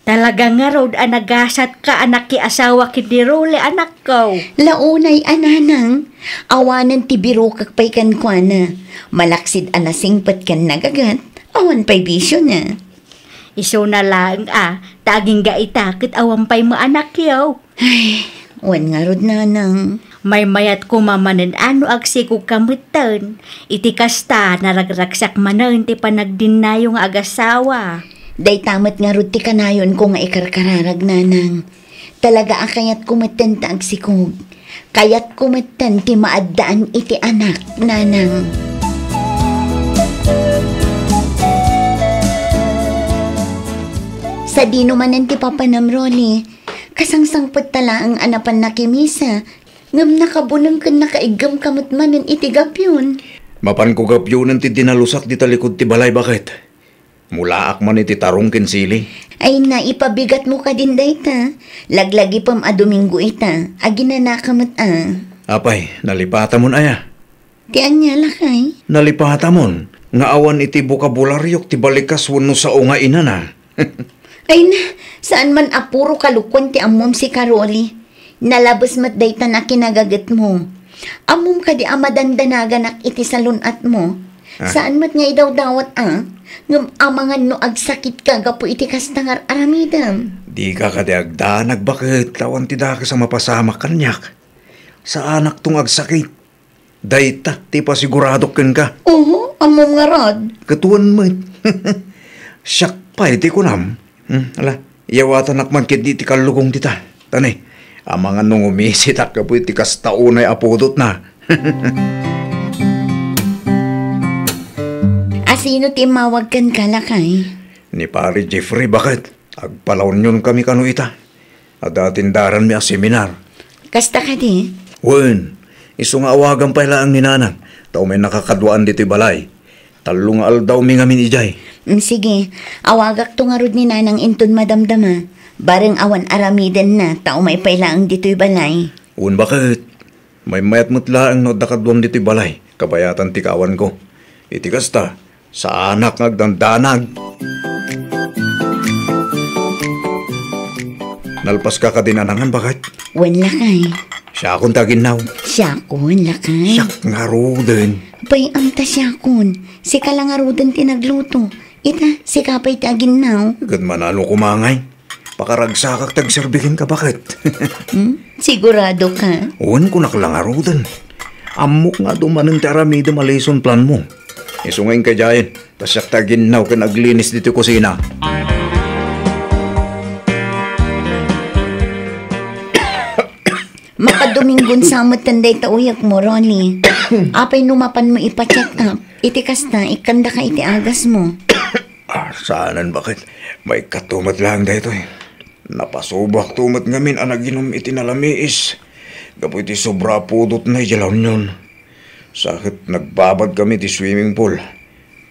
Talaga ngarud a nagasatka a nakiasawa ken ni Rolly, anakko. Launay a, nanang, awanen ti birokek pay kenkuana. Malaksid a nasingpet ken nagaget, awan pay bisiona. Isuna laeng a, ta agingga ita ket awan pay met anakyo. Ay, wen ngarud, nanang. Maymayat koma manen a no agsikogka metten. Iti kasta, naragragsak manen ti panagdinnayo nga agasawa. Dayta met ngarud ti kanayonko nga ikarkararag, nanang. Talaga a kayatko metten ta agsikog. Kayatko metten ti maaddaan iti anak, nanang. Sadino manen ti papanam, Rolly? Kasangsangpet ta laeng a napan nakimisa, ngem nakabuneng ken nakaiggemka met manen iti gapyon. Mapanko gapyonen ti dinalusak dita likud ti balay, baket. Mulaak man iti tarong ken sili. Ay, naipabigatmo kadin dayta. Laglagipem a Domingo ita. Aginanaka met a. Apay, nalipatamon aya? Ti ania, lakay? Nalipatamon nga awan iti bokabularyok ti balikas wenno sao nga inana. Ay na, saan man a puro kalokuan ti ammom, sika, Rolly. Nalabes met dayta a kinagagetmo. Ammom kadi a madandanaganak iti salun-atmo? Ah. Saan met nga idawdawat a, ngem amangan no agsakitka gapu iti kasta nga ar-aramidem. Dika kadi agdanag, baket, ta awan ti dakes a mapasamak kaniak. Saanakto nga agsakit. Dayta ti pasiguradok kenka. Oho, ammom ngarud. Ket wen met. Siak pay ti kunam. Hmm, ala, iyawatanak man ketdi ti kallukong dita. Ta ne, amangan no ngumisitak gapu iti kasta unay a pudotna. Asino ti immawag kenka, lakay? Ni Pare Jeffrey, baket. Agpalaunionkami kano ita. Adda atendaranmi a seminar. Kasta kadi? Wen, isu nga awagam pay laeng ni nanang, ta umay nakakaduaan ditoy balay. Tallo nga aldawmi ngamin idiay. Mm, sige, awagakto ngarud ni nanang inton madamdama. Bareng awan aramidenna, ta umay pay laeng ditoy balay. Wen, baket. Maymayat met laeng no adda kaduam ditoy balay, kabayatan ti kaawanko. Iti kasta, saanak nga agdandanag. Alpaska kadi nanangan, baket? Wen, lakay. Siakon ti aginnaw. Siakon, lakay. Siak ngaruden. Bay-am ta siakon. Sika la ngaruden ti nagluto. Ita, sika pay ti aginnaw. Ket manano koma ngay? Pakaragsakak ti agserbi kenka, baket? Hmm? Sigurado ka? Wen, kunak la ngaruden. Ammok nga adu manen ti aramidem a lesson plan mo. Isu nga inkay diayen, ta siak ti aginnaw ken aglinis ditoy kusina. Makadominggon sa metten dayta uyekmo, Rolly. Apay no mapanmo ipa-check up? Iti kasta, ikkandaka iti agasmo. Ah, saanen, baket? Maikkato met laeng daytoy. Napasuboakto met ngamin a naginum iti nalamiis gapu iti sobra a pudotna idiay La Union. Sa ket nagbabad kami iti swimming pool.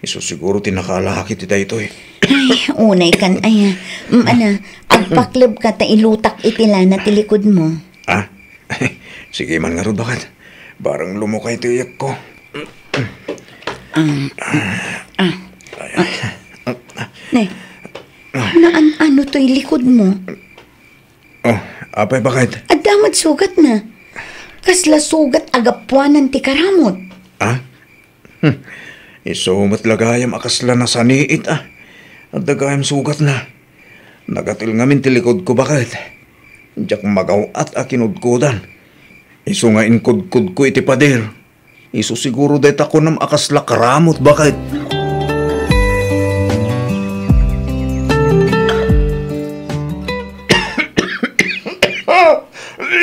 Isu siguro ti nakalaki ti daytoy. Ay, unay kan aya. Mm, ana, agpaklebka ta ilutak iti lana ti likudmo. Ah? Sige man ngarud, baket. Bareng lumukay ti uyekko. Ah, ah, ah. Ne, naan-ano toy likudmo? Oh, apay, baket? Adda met sugatna. Kasla sugat a gapuanan ti karamot. Ah? Hmm. Isu met la gayam a kasla nasaniit, ah. Adda gayam sugatna. Nagatel ngamin ti likudko, baket. Diak magaw-at a kinudkodan. Isu nga inkudkodko iti pader. Isu siguro dayta kunam a kasla karamot, baket.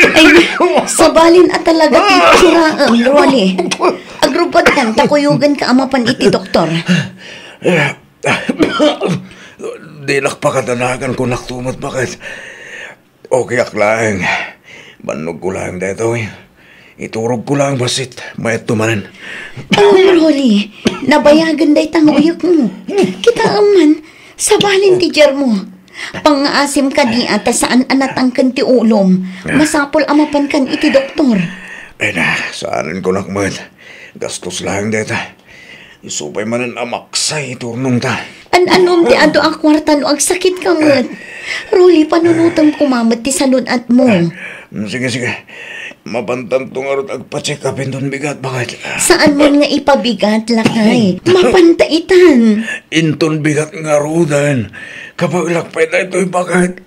Ay, sabalin a talaga ti itsuraem, Rolly. Agrubadkan ta kuyogenka a mapan iti doktor. Dinak pakadanagan, kunakto met, baket. Okay ak laeng. Bannogko laeng daytoy. Iturogko laeng bassit. Mayatto manen. Oh, Rolly, nabayagen dayta nga uyekmo. Kitaem man, sabalin ti jermo. Pangngaasim kadi a ta saan a natangken ti ulom. Masapul a mapankan iti doktor. Ay na, saanen kunak met. Gastos laeng dayta. Isu pay manen a maksay ti urnongta. An-anom ti adu a kuarta no agsakitka met. Rolly, panunotem koma met ti salun-atmo. Mm, sige, sige. Mapantanto ngarud agpa-check up inton bigat, baket. Saan man nga ipabigat, lakay. Mapanta itan. Inton bigat ngaruden. Kabaelak pay daytoy, baket.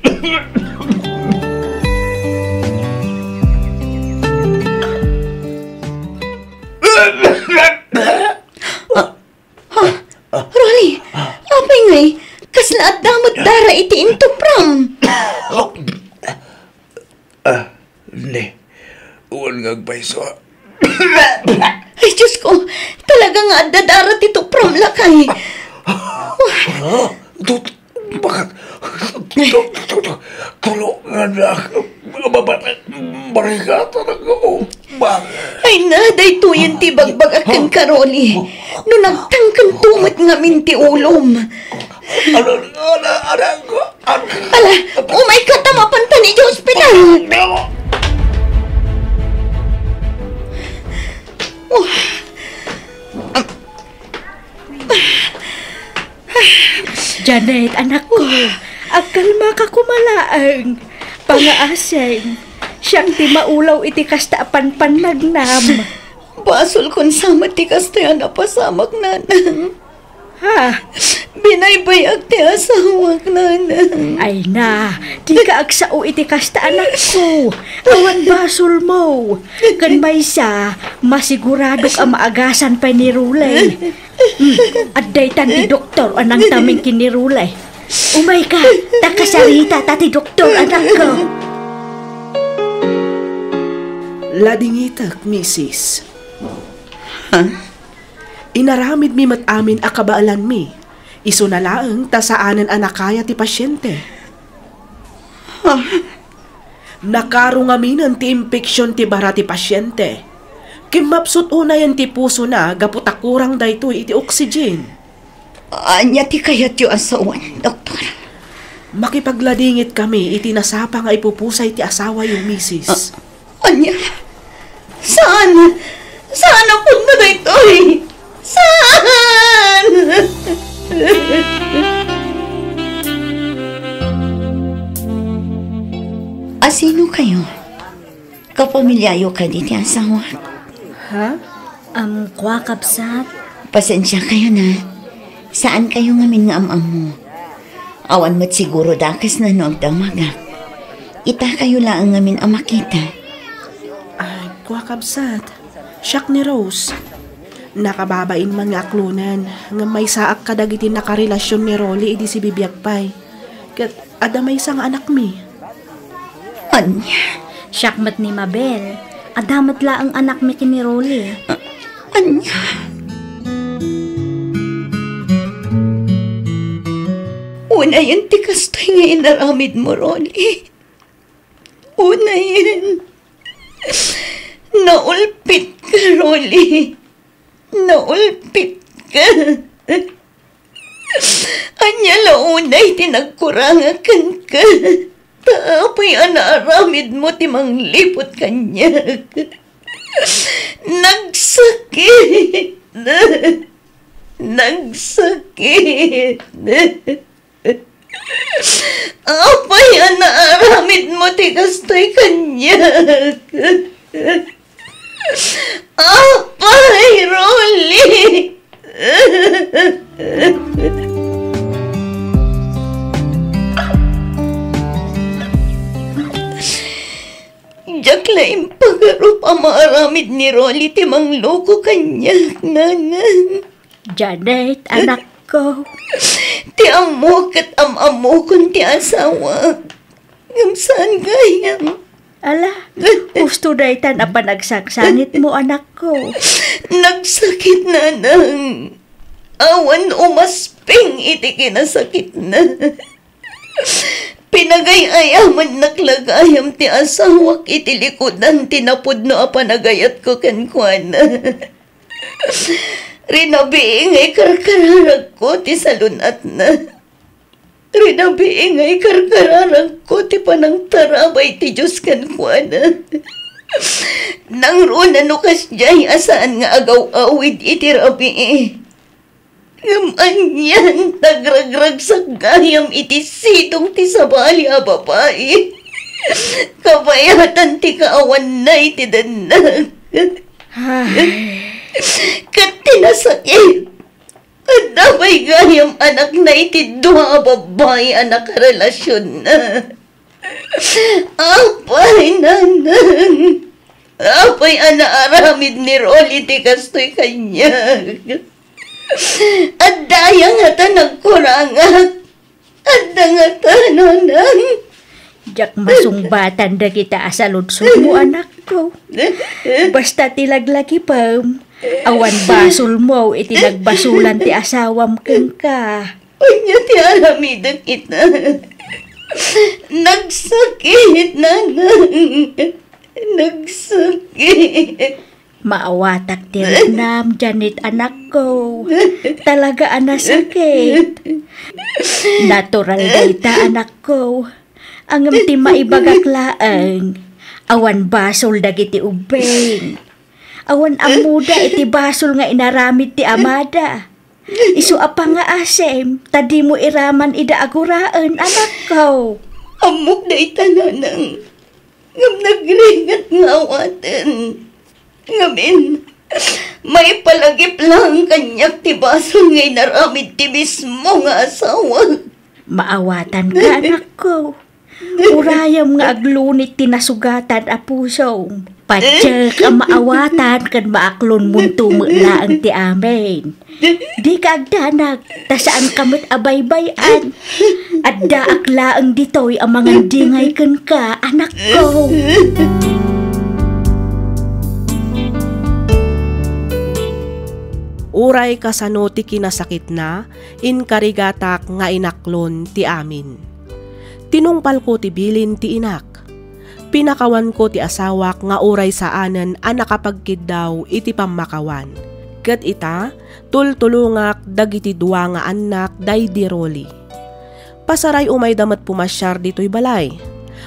Ah, ha? Rolly, apay ngay? Kasla adda met dara iti intupram. Ah, ne. Wen nga agpayso. Ay, Diyos ko, talaga nga adda dara ti tupram, lakay. Ah, tu-, Baka, tu-, tu-, tu-, tulungan na ako. Mababa-, barikatan ako. Ba- Ay na, daytoyen ti bagbagak kenka, Rolly. No nagtangken tumet ngamin ti ulom. Ano, ano, ano, ano, ano? Ala, umay ka ta mapantan iti ospital. Ano? Oh. Janet, anakko, agkalmaka koma laeng. Pangngaasim, siak ti maulaw iti kasta a panpannagnam. Basolkon sa met ti kastoy a napasamak, nanang. Ha? Binaybay-ak ti asawak, nanang. Ay na, dika agsao iti kasta, anakko. Awan basolmo. Ken maysa, masiguradok a maagasan pay ni Rolly. Hmm, adda itan ti doktor a nangtameng ken ni Rolly. Umayka, ta kasarita ta ti doktor, anakko. Ladingitek, misis. Ha? Inaramidmi met amin a kabaelanmi. Isuna laeng ta saanen a nakaya ti pasiente. Ha? Nakaro ngaminen ti impeksion ti bara ti pasiente. Kimmapsut unayen ti pusona gapu ta kurang daytoy iti oxygen. Ania ti kayatyo a sawen, doktor? Makipagladingit kami iti nasapa nga ipupusay ti asawayo, misis. Ah, ania? Saan? Saan a pudno daytoy? Saan? Sino kayo? Kapamilyayo kadi ti asawak? Ha? Am, kua, kabsat. Pasensya kayo na. Saan kayo ngamin nga am-ammo. Awan met siguro dakes na no agdamagak. Ita kayo laeng ngamin a makita. Ay, kua, kabsat. Siak ni Rose. Nakababain man nga aklonen, ngem maysaak kadagiti nakarelasion ni Rolly idi sibibiag pay. Ket adda maysa nga anakmi. Ania? Siak met ni Mabel. Adda met laeng anakmi ken ni Rolly. A-, ania? Unayen ti kastoy nga inaramidmo, Rolly. Unayen. Naulpitka, Rolly. Naulpitka. Ania la unay ti nagkurangak kenka? Ta apay a naaramidmo ti mangliput kaniak? Nagsakit. Nagsakit. Apay a naaramidmo ti kastoy kaniak? Apay, Rolly! Diak la impagarup a maaramid ni Rolly ti mangloko kaniak, nanang. Janet, anakko. Ti ammok ket am-ammokon ti asawak. Ngem saan gayam. Ala, husto daytan a panagsangsangitmo, anakko. Nagsakit, nanang. Awan umasping iti kinasakitna. Pinagay-ayamannak la gayam ti asawak iti likudan ti napudno a panagayatko kenkuana. Rinabii nga ikarkararagko ti salun-atna. Rinabii nga ikarkararagko ti panangtarabay ti Dios kenkuana. Nangruna no kasdiay a saan nga agaw-awid iti rabii. Ngem anian, nagragragsak gayam iti sidong ti sabali a babai. Kabayatan ti kaawanna iti denneg. Ay. Ket ti nasakit, adda pay gayam anakna iti dua a babai a nakarelasionna. Apay, nanang, apay a naaramid ni Rolly ti kastoy kaniak? Adda aya ngata nagkurangak? Adda ngata, nanang? Diak masungbatan dagita a saludsodmo, anakko. Basta ti laglagipem, awan basolmo iti nagbasolan ti asawam kenka. Ania ti aramidek ita? Nagsakit, nanang. Nagsakit. Maawatak ti riknam, Janet, anakko. Talaga a nasakit. Natural dayta, anakko. Ngem ti maibagak laeng, awan basol dagiti ubbing. Awan ammoda iti basol nga inaramid ti amada. Isu a pangaasem, ta dimo iraman ida a guraen, anakko. Ammok dayta, nanang. Ngem nagrigat nga awaten. Ngamin, maipalagip laeng kaniak ti basol nga inaramid ti mismo nga asawa. Maawatanka, anakko. Urayem nga aglunit ti nasugatan a pusom. Patiek a maawatan ken maaklonmonto met laeng ti amin. Dika agdanag, ta saanka met a baybay-an. Addaak laeng ditoy a mangandingay kenka, anakko. Uray kasano ti kinasakitna, inkarigatak nga inaklon ti amin. Tinungpalko ti bilin ti inak. Pinakawanko ti asawak nga uray saanen a nakapagkiddaw iti pammakawan. Ket ita, tultulongak dagiti dua nga annak daydi Rolly. Pasaray umayda met pumasiar ditoy balay.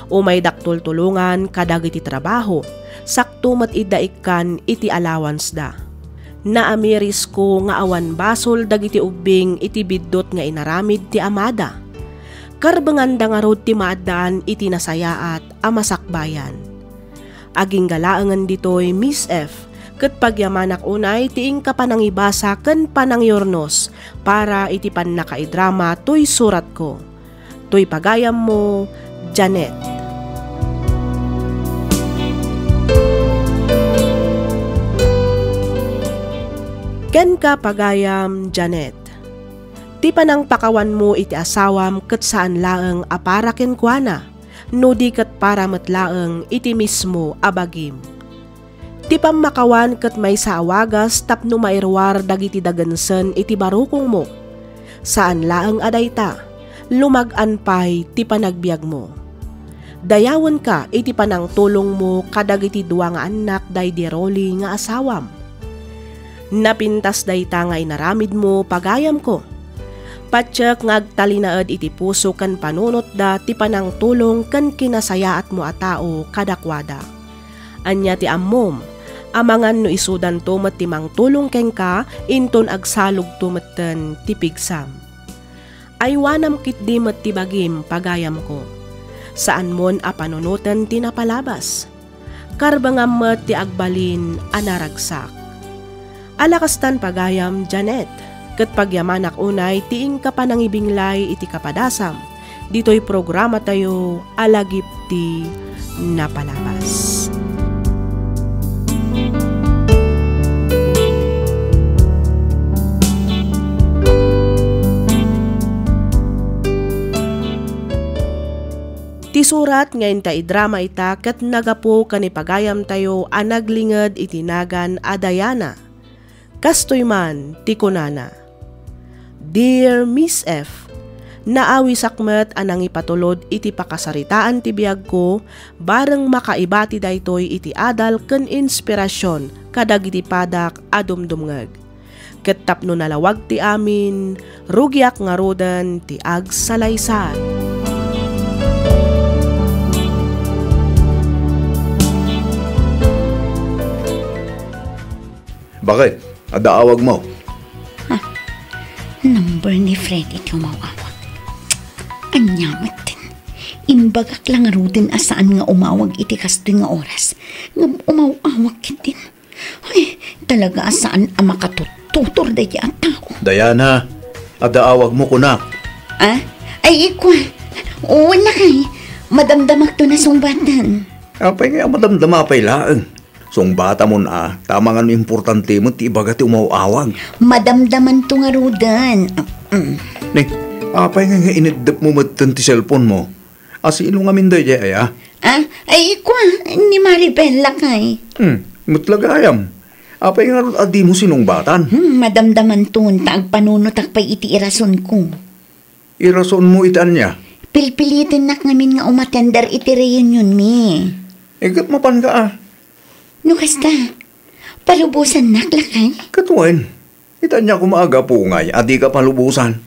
Umaydak tultulongan kadagiti trabaho, sakto met idda ikkan iti allowance-da. Naamirisko nga awan basol dagiti ubbing iti biddut nga inaramid ti amada. karbenganda ngarud ti maaddaan iti nasayaat a masakbayan. Agingga laengen ditoy, Miss F, ket pagyamanak unay ti inka panangibasa ken panangiurnos para iti pannakaidrama toy suratko. Toy pagayammo, Janet. Kenka, pagayam Janet. Ti panangpakawanmo iti asawam ket saan laeng a para kenkuana, no di ket para met laeng iti mismo a bagim. Ti pammakawan ket maysa a wagas tapno mairuar dagiti dagensen iti barukongmo. Saan laeng a dayta, lumag-an pay ti panagbiagmo. Dayawenka iti panangtulongmo kadagiti dua nga annak daydi Rolly nga asawam. Napintas dayta nga inaramidmo, pagayamko. Patiek nga agtalinaed iti puso ken panunotda ti panangtulong ken kinasayaatmo a tao kadakuada. Ania ti ammom? Amangan no isudanto met ti mangtulong kenka, inton agsalogto metten ti pigsam. Aywanam ketdi met ti bagim, pagayamko. Saanmon a panunoten ti napalabas. Karbengam met ti agbalin a naragsak. Ala kastan, pagayam Janet, ket pagyamanak unay ti inka panangibinglay iti kapadasam ditoy programatayo a Lagip ti Napalabas. Ti surat nga inta idrama ita ket nagapu ken ni pagayamtayo a naglinged iti nagan a Diana. Kastoy man ti kunana, "Dear Miss F, naawisak met a nangipatulod iti pakasaritaan ti biagko, bareng makaibati daytoy iti adal ken inspirasyon kadagiti padak a dumdumngeg. Ket tapno nalawag ti amin, rugiak ngaruden ti agsalaysay." Bakit? Adda awagmo? Ha? Number ni Freddy ti umaw-awag. Ania metten? Imbagak la ngaruden a saan nga umawag iti kastoy nga oras. Ngem umaw-awag ketdin. Ay, talaga a saan a makatututor daydi a tao. Diana, adda awagmo kunak. Ah? Ay, ikua. Wen lakay. Madamdamakto nasungbatan. Apay nga madamdama pay laeng? Sungbatamon a, ta amangan no importante met ti ibaga ti umaw-awag. Madamdamanto ngaruden. Mm. Ni, apay nga, nga ineddepmo metten ti cellphone mo? A, sino ngamin daydiay aya? Ah, ay, ikua, ni Maribel lakay. Hmm, met la gayam. Apay ngarud a dimo sinungbatan? Hmm, madamdamanton ta agpanunotak pay iti irasonko. Irasonmo iti ania? Pilpilitennak ngamin nga umatender iti reunionmi. Eh, ket mapanka a? No kasta, palubosannak lakay? Ket wen, ita ania koma a gapu ngay a dika palubosan?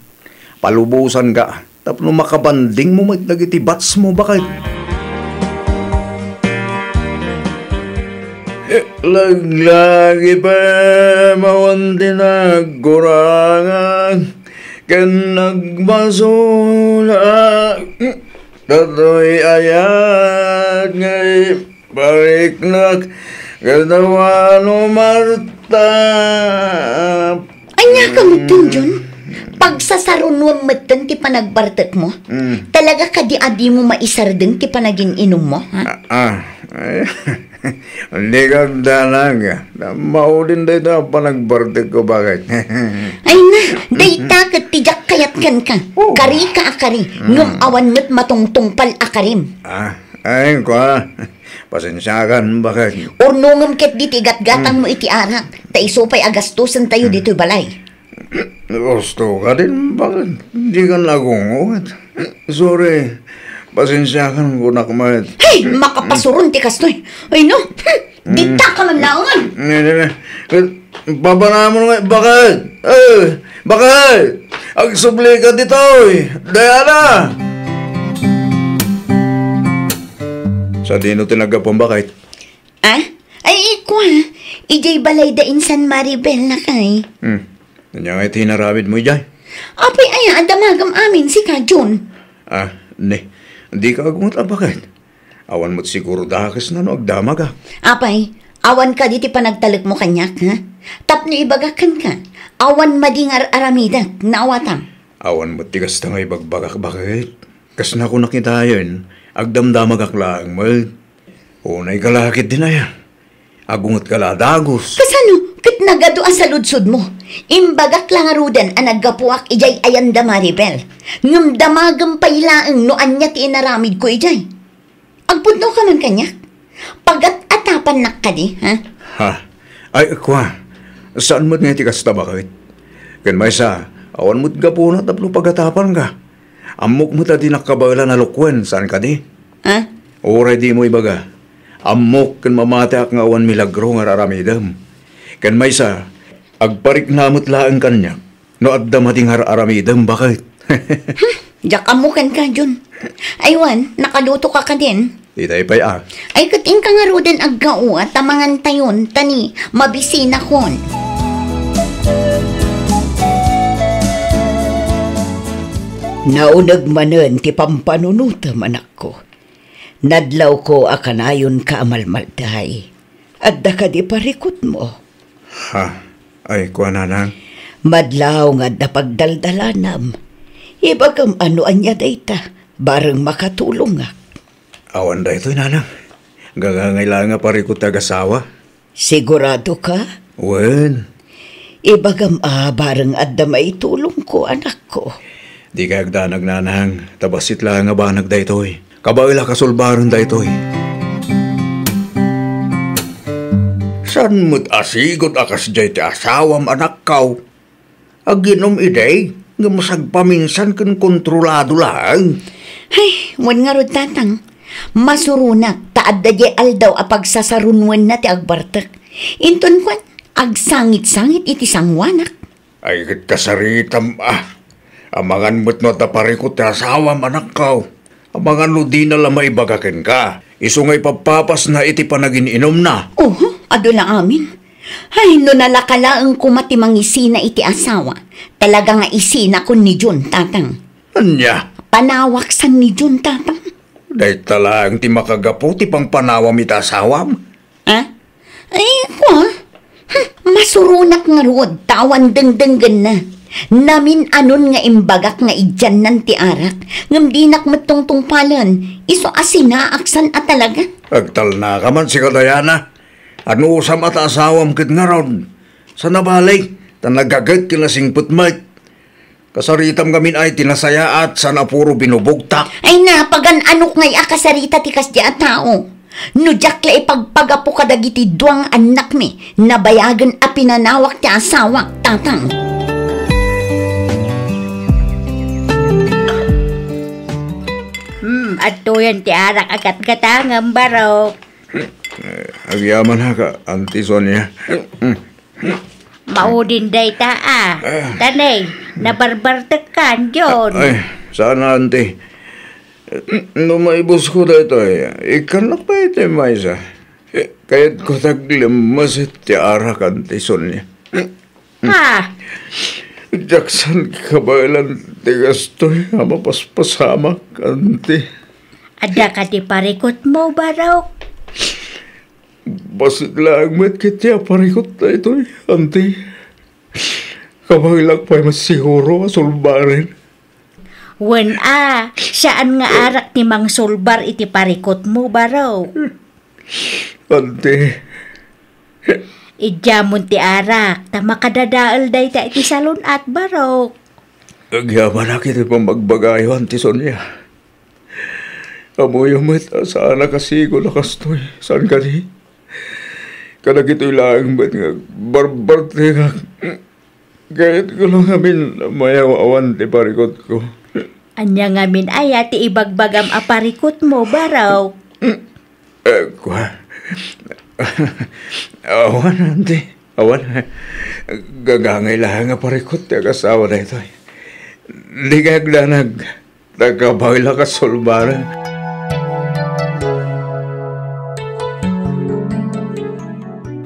Palubosanka tapno makabandingmo met dagiti batsmo, baket. Laglagi pay mawan ti nagkurangan ken nagbasolak. Datoy ayat nga ipariknak kenkuano, Marta. Ania ka metten, Jun? Pagsasarunuam metten ti panagbartekmo? Mm. Talaga kadi a dimo maisardeng ti panagin-inummo, ha? Ah, ah. Ay, dika agdanag. Maudin dayta a panagbartekko, baket. Ay na, dayta ket ti diak kayat kenka. Oh. Karika a kari, ngem awan met matungtungpal a karim. Ah, ay, kua. Pasensiakan, baket. Urnongem ketdi ti gatgatangmo iti arak, ta isu pay a gastosentayo ditoy balay. Gusto ka din, baket? Dika nagunguet. Sorry. Pasensiakan kunak met. Hey, makapasuron ti kastoy. Ay, no? Hmm. Dita ka man laungan. Ne, ne, ne. Papanamon nga, baket? Eh, baket? Agsubli ka ditoy. Diana! Sadino ti naggapuan, baket? Ah? Ay, ikua. Idiay balay da insan Maribel, lakay. Hmm. Ania nga iti inaramidmo idiay? Apay aya a damagam amin, sika, Jun? Ah, ne, dika agmut a baket. Awan met siguro dakesna no agdamagak. Apay, awan kadi ti panagtalekmo kaniak, ha? Tapno ibagak kenka, awan madi nga ar-aramidek, naawatam. Awan met ti kasta nga ibagbagak, baket. Kas nakunak itayen, agdamdamagak laeng met. Unay ka la ketdin aya. Agungetka la a dagus. Kasano ket nagadu a saludsodmo? Imbagak la ngaruden a naggapuak idiay ayanda Maribel. Ngem damagem pay laeng no ania ti inaramidko idiay. Agpudno ka man kaniak? Pagat-atapannak kadi, ha? Ha? Ay, kua. Saan met nga iti kasta, baket? Ken maysa, awan met gapuna tapno pagatapanka. Ammok met a dinak kabaelan a lukuen, saan kadi? Ha? Uray dimo ibaga, ammok ken mamatiak nga awan milagro nga ar-aramidem. Ken maysa, agparikna met laeng kaniak no adda madi nga ar-aramidem, baket. Hmm, diak ammo kenka, Jun. Ay wen, nakaluto ka kadin? Itay pay a. Ay, ket inka ngaruden aggao ta mangantayon, ta ni mabisinakon. Nauneg manen ti pampanunotem, anakko. Nadlawko a kanayonka a malmalday. Adda kadi parikutmo? Ha? Ay, kua, nanang. Madlaw nga adda pagdaldalanam. Ibagam a no ania dayta, bareng makatulongak. Awan daytoy, nanang. Gagangay laeng a parikut ti agasawa. Sigurado ka? Wen. Ibagam a bareng adda maitulongko, anakko. Dika agdanag, nanang, ta bassit laeng a banag daytoy. Kabaelak a sulbaren daytoy. Saan met a sigud a kasdiay ti asawam, anakko? Aginum idi, ngem sagpaminsan ken kontrolado laeng. Ay, wen ngarud, tatang. Masuronak ta adda diay aldaw a pagsasarunwenna ti agbartek. Inton kuan, agsangit-sangit iti sangoanak. Ay, ket kasaritam, a. Amangan met no adda parikut ti asawam, anakko. Amangan no dina la maibaga kenka. Isu nga ipapapasna iti panagin-inumna. Oho, adu la amin. Ay, no nalaka laeng koma ti mangisina iti asawa, talaga nga isinakon ni Jun, tatang. Ania? Panawaksan ni Jun, tatang. Dayta laeng ti makagapu ti pangpanawam iti asawam. Ha? Ay, kua? Hmm, masuronak ngarud ta awan dengdenggenna. Namin-anon nga imbagak nga idiannan ti arak, ngem dinak met tungtungpalen. Isu a sinaaksan a talaga. Agtalnaka man sika, Diana. Anusam a ta asawam ket ngarud. Saan a bale, ta nagaget ken nasingpet met. Kasaritam ngamin ay ti nasayaat, saan a puro binubugtak. Ay, napagan-anok ngay a kasarita ti kasdi a tao. No diak la ipagpagapu kadagiti dua nga annakmi, nabayagen a pinanawak ti asawak, tatang. Hmm, adtoyen ti arak a gatgatangem, barok. Eh, agyamanak, Auntie Sonia. Maudin dayta, a. Ah. Tanay, nabarbartekkan, Jun. Ay, saan, Auntie. No maibusko daytoy, ikkannak pay ti maysa. Eh, kayatko ti aglemmes ti arak, Auntie Sonia. Ha? Diak saan kabaelan ti kastoy a mapaspasamak, Auntie. Adda kadi parikutmo, barok? Bassit laeng met ketdi a parikut daytoy, Auntie. Kabaelak pay met siguro a sulbaren. Wen a, saan nga arak ti mangsulbar iti parikutmo, barok? Auntie. Idiamon ti arak, ta makadadael dayta iti salun-at, barok. Agyamanak iti pammagbagayo, Auntie Sonia. Ammoyo met a saanak a sigud a kastoy, saan kadi? Kadagitoy laeng met nga barbartekak. Kayatko la ngamin a mayaw-awan ti parikutko. Ania ngamin aya ti ibagbagam a parikutmo, barok? Eh, kua. Awan, Auntie. Awan. Gagangay laeng a parikut ti agasawa daytoy. Dika agdanag. Nagkabaelak a sulbaren.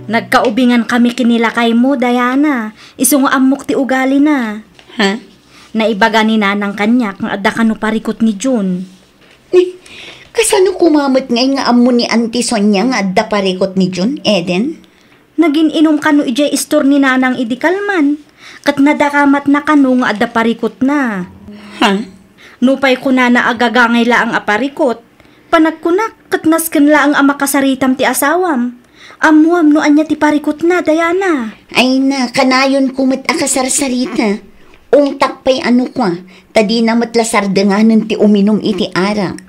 Nagkaubingan kami ken ni lakaymo, Diana. Isu nga ammok ti ugalina. Ha? Naibaga ni Nanang kaniak nga adda kano parikut ni Jun. Ni, kasano koma met ngay nga ammo ni Auntie Sonia nga adda parikut ni Jun, Eden? Nagin-inum kano idiay istor ni Nanang idi kalman, ket nadakamatna kano nga adda parikutna. Ha? Nupay kunana a gagangay laeng a parikut, panagkunak ket nasken laeng a makasaritam ti asawam. Ammuam no ania ti parikutna, Diana. Ay na, kanayonko met a kasarsarita. Ungtak pay a no kua, ta dina met la sardenganen ti uminum iti arak.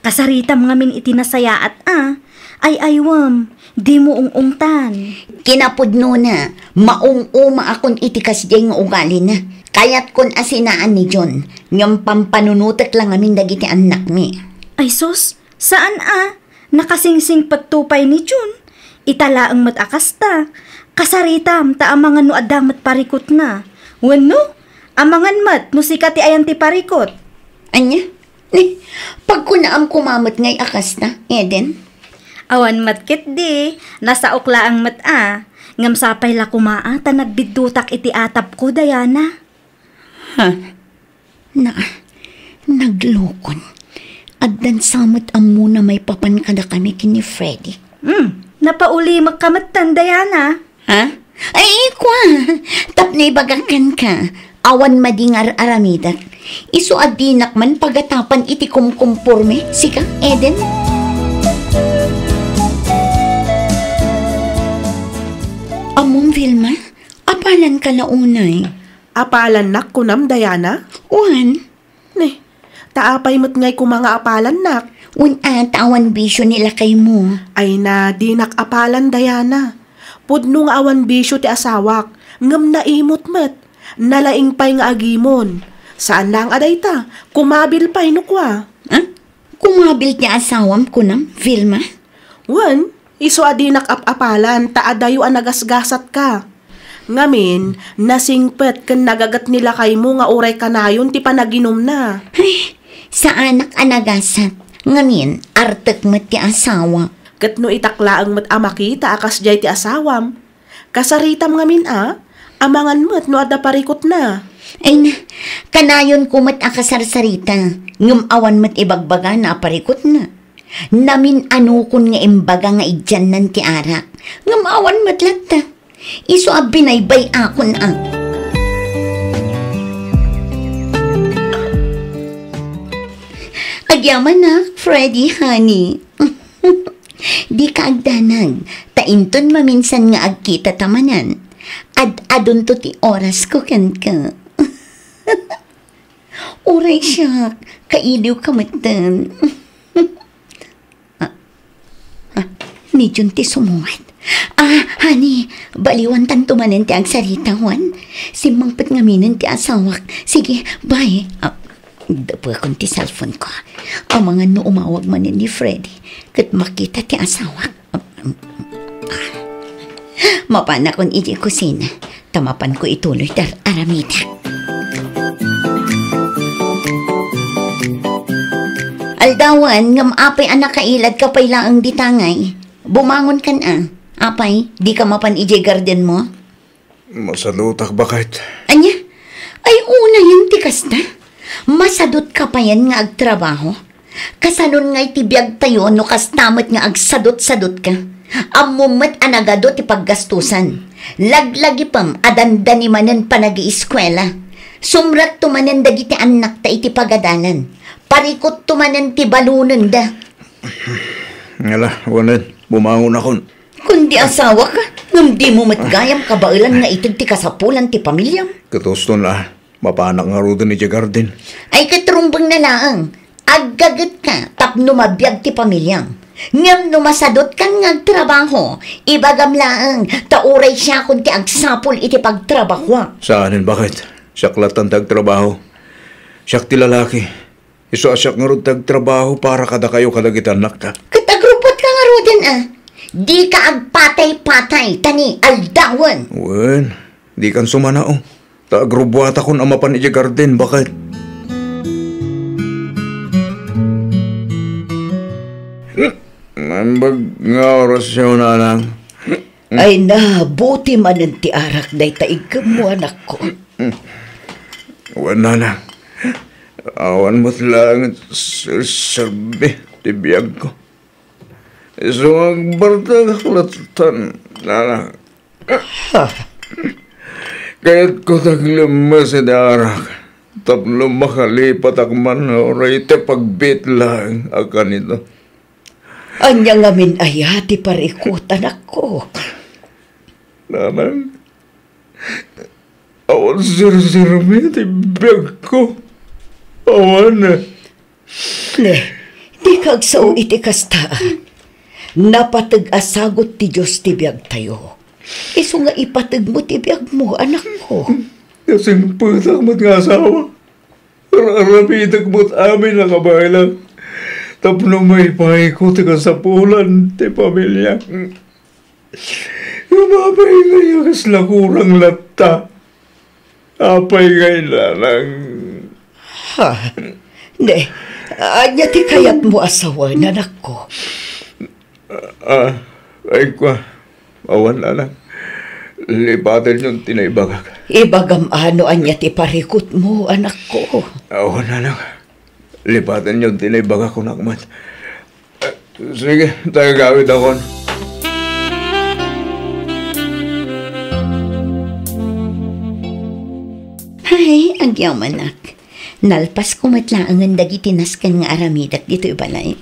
Kasaritam ngamin iti nasayaat a. Ay-aywem, dimo ung-ungtan. Kinapudnona, maung-umaakon iti kasdiay nga ugalina. Kayatkon a sinaan ni Jun, ngem pampanunotek la ngamin dagiti annakmi. Ay sus, saan a? Nakasingsingpetto pay ni Jun. Ita laeng met a kasta. Kasaritam ta amangan no adda met parikutna. Wenno, amangan met no sika ti ayan ti parikut. Ania? Ni, pagkunaam koma met ngay a kasta, Eden? Awan met ketdi, nasaok laeng met a. Ngem sapay la koma a ta nagbiddutak iti atapko, Diana. Ha? Na, naglukon. Addan sa met ammona maipapan kadakami ken ni Freddy. Hmm, napaulimek ka metten, Diana. Ha? Ay, kua, tapno ibagak kenka, awan madi nga ar-aramidek. Isu a dinak man pagatapan iti kumkumporme, sika, Eden? Ammom, Vilma, apalanka la unay. Apalannak, kunam, Diana? Wen. Ni, ta apay met ngay koma nga apalannak? Wen a, ta awan bisio ni lakaymo. Ay na, dinak apalan, Diana. Pudno nga awan bisio ti asawak, ngem naimot met. Nalaing pay nga agimon. Saan laeng a dayta, kumabil pay no kua. Ah? Kumabil ti asawam, kunam, Vilma? Wen, isu a dinak ap-apalan ta adayo a nagasgasatka. Ngamin, nasingpet ken nagaget ni lakaymo nga uray kanayon ti panaginumna. Ay, saanak a nagasat. Ngamin, artek met ti asawa. Ket no itak laeng met a makita a kasdiay ti asawam, kasaritam ngamin a, amangan met no adda parikutna. Ay na, kanayonko met a kasarsarita, ngem awan met ibagbagana a parikutna. Namin-anokon nga imbaga nga idiannan ti arak, ngem awan met latta. Isu a binaybay-akon a. Agyamanak, Freddy, honey. Dika agdanag, ta inton maminsan nga agkitata manen, ad-adunto ti orasko kenka. Uray siak, kailiwka metten. Ah, ah, ni Jun ti sumungad. Ah, honey, baliwantanto manen ti agsarita, wen? Simmangpet ngaminen ti asawak. Sige, bye. Ah, dapekon ti cellphone ko. Amangan no umawag manen ni Freddy, ket makita ti asawak. Ah, mapanakon idiay kusina, ta mapanko ituloy ti ar-, aramidek. Aldawen, ngem apay a nakailadka pay laeng dita ngay? Bumangonkan a. Apay, dika mapan idiay gardenmo? Masadutak, baket. Ania? Ay, unayen ti kasta. Masadutka payen nga agtrabaho. Kasanon ngay ti biagtayo no kasta met nga agsadut-sadutka? Ammom met a nagadu ti paggastusan. Laglagipem a dandani manen panagieskuela. Sumrekto manen dagiti annakta iti pagadalan. Parikutto manen ti balonenda. Ngala, wanen, bumangonakon. Kundi asawaka, ngem dimo met gayam kabaelan nga ited ti kasapulan ti pamiliam. Ket uston la, mapanak ngaruden idiay garden. Ay, ket rumbengna laeng. Aggagetka tapno mabiag ti pamiliam. Ngem no masadutkan nga agtrabaho, ibagam laeng, ta uray siakon ti agsapul iti pagtrabahoak. Saanen, baket? Siak lattan ti agtrabaho. Siak ti lalaki. Isu a siak ngarud ti agtrabaho para kadakayo kadagiti annakta. Ket agrubbuatka ngaruden a. Dika agpatay-patay, ta ni aldawen. Wen, dikan sumanao. Ta agrubbuatakon a mapan idiay garden, baket. Naimbag nga orasyo, nanang. Ay na, buti manen ti arak dayta iggemmo, anakko. Wen, nanang. Awan met laeng serserbi ti biagko. Isu nga agbartegak latta, nanang. Kayatko ti aglemmes iti arak tapno makalipatak man uray ti pagbiit laeng a kanito. Ania ngamin aya ti parikut, anakko? Nanang, awan serserbi ti biagko. Awan. Ne, dika agsao iti kasta. Napateg a sagut ti Dios ti biagtayo. Isu nga ipategmo ti biagmo, anakko. Nasingpetak met nga asawa. Ar-aramidek met amin a kabaelak tapno maipayko ti kasapulan ti pamiliak. Ngem apay ngay a kasla kurang latta? Apay ngay, nanang? Ha? Ne, ania ti kayatmo a sawen, anakko? Ah, ay, kua. Awan, nanang. Lipatenyon ti naibagak. Ibagam a no ania ti parikutmo, anakko. Awan, nanang. Lipatenyon ti naibagak, kunak met. Sige, ta agawidakon. Ay, agyamanak. Nalpasko met laengen dagiti nasken nga aramidek ditoy balay.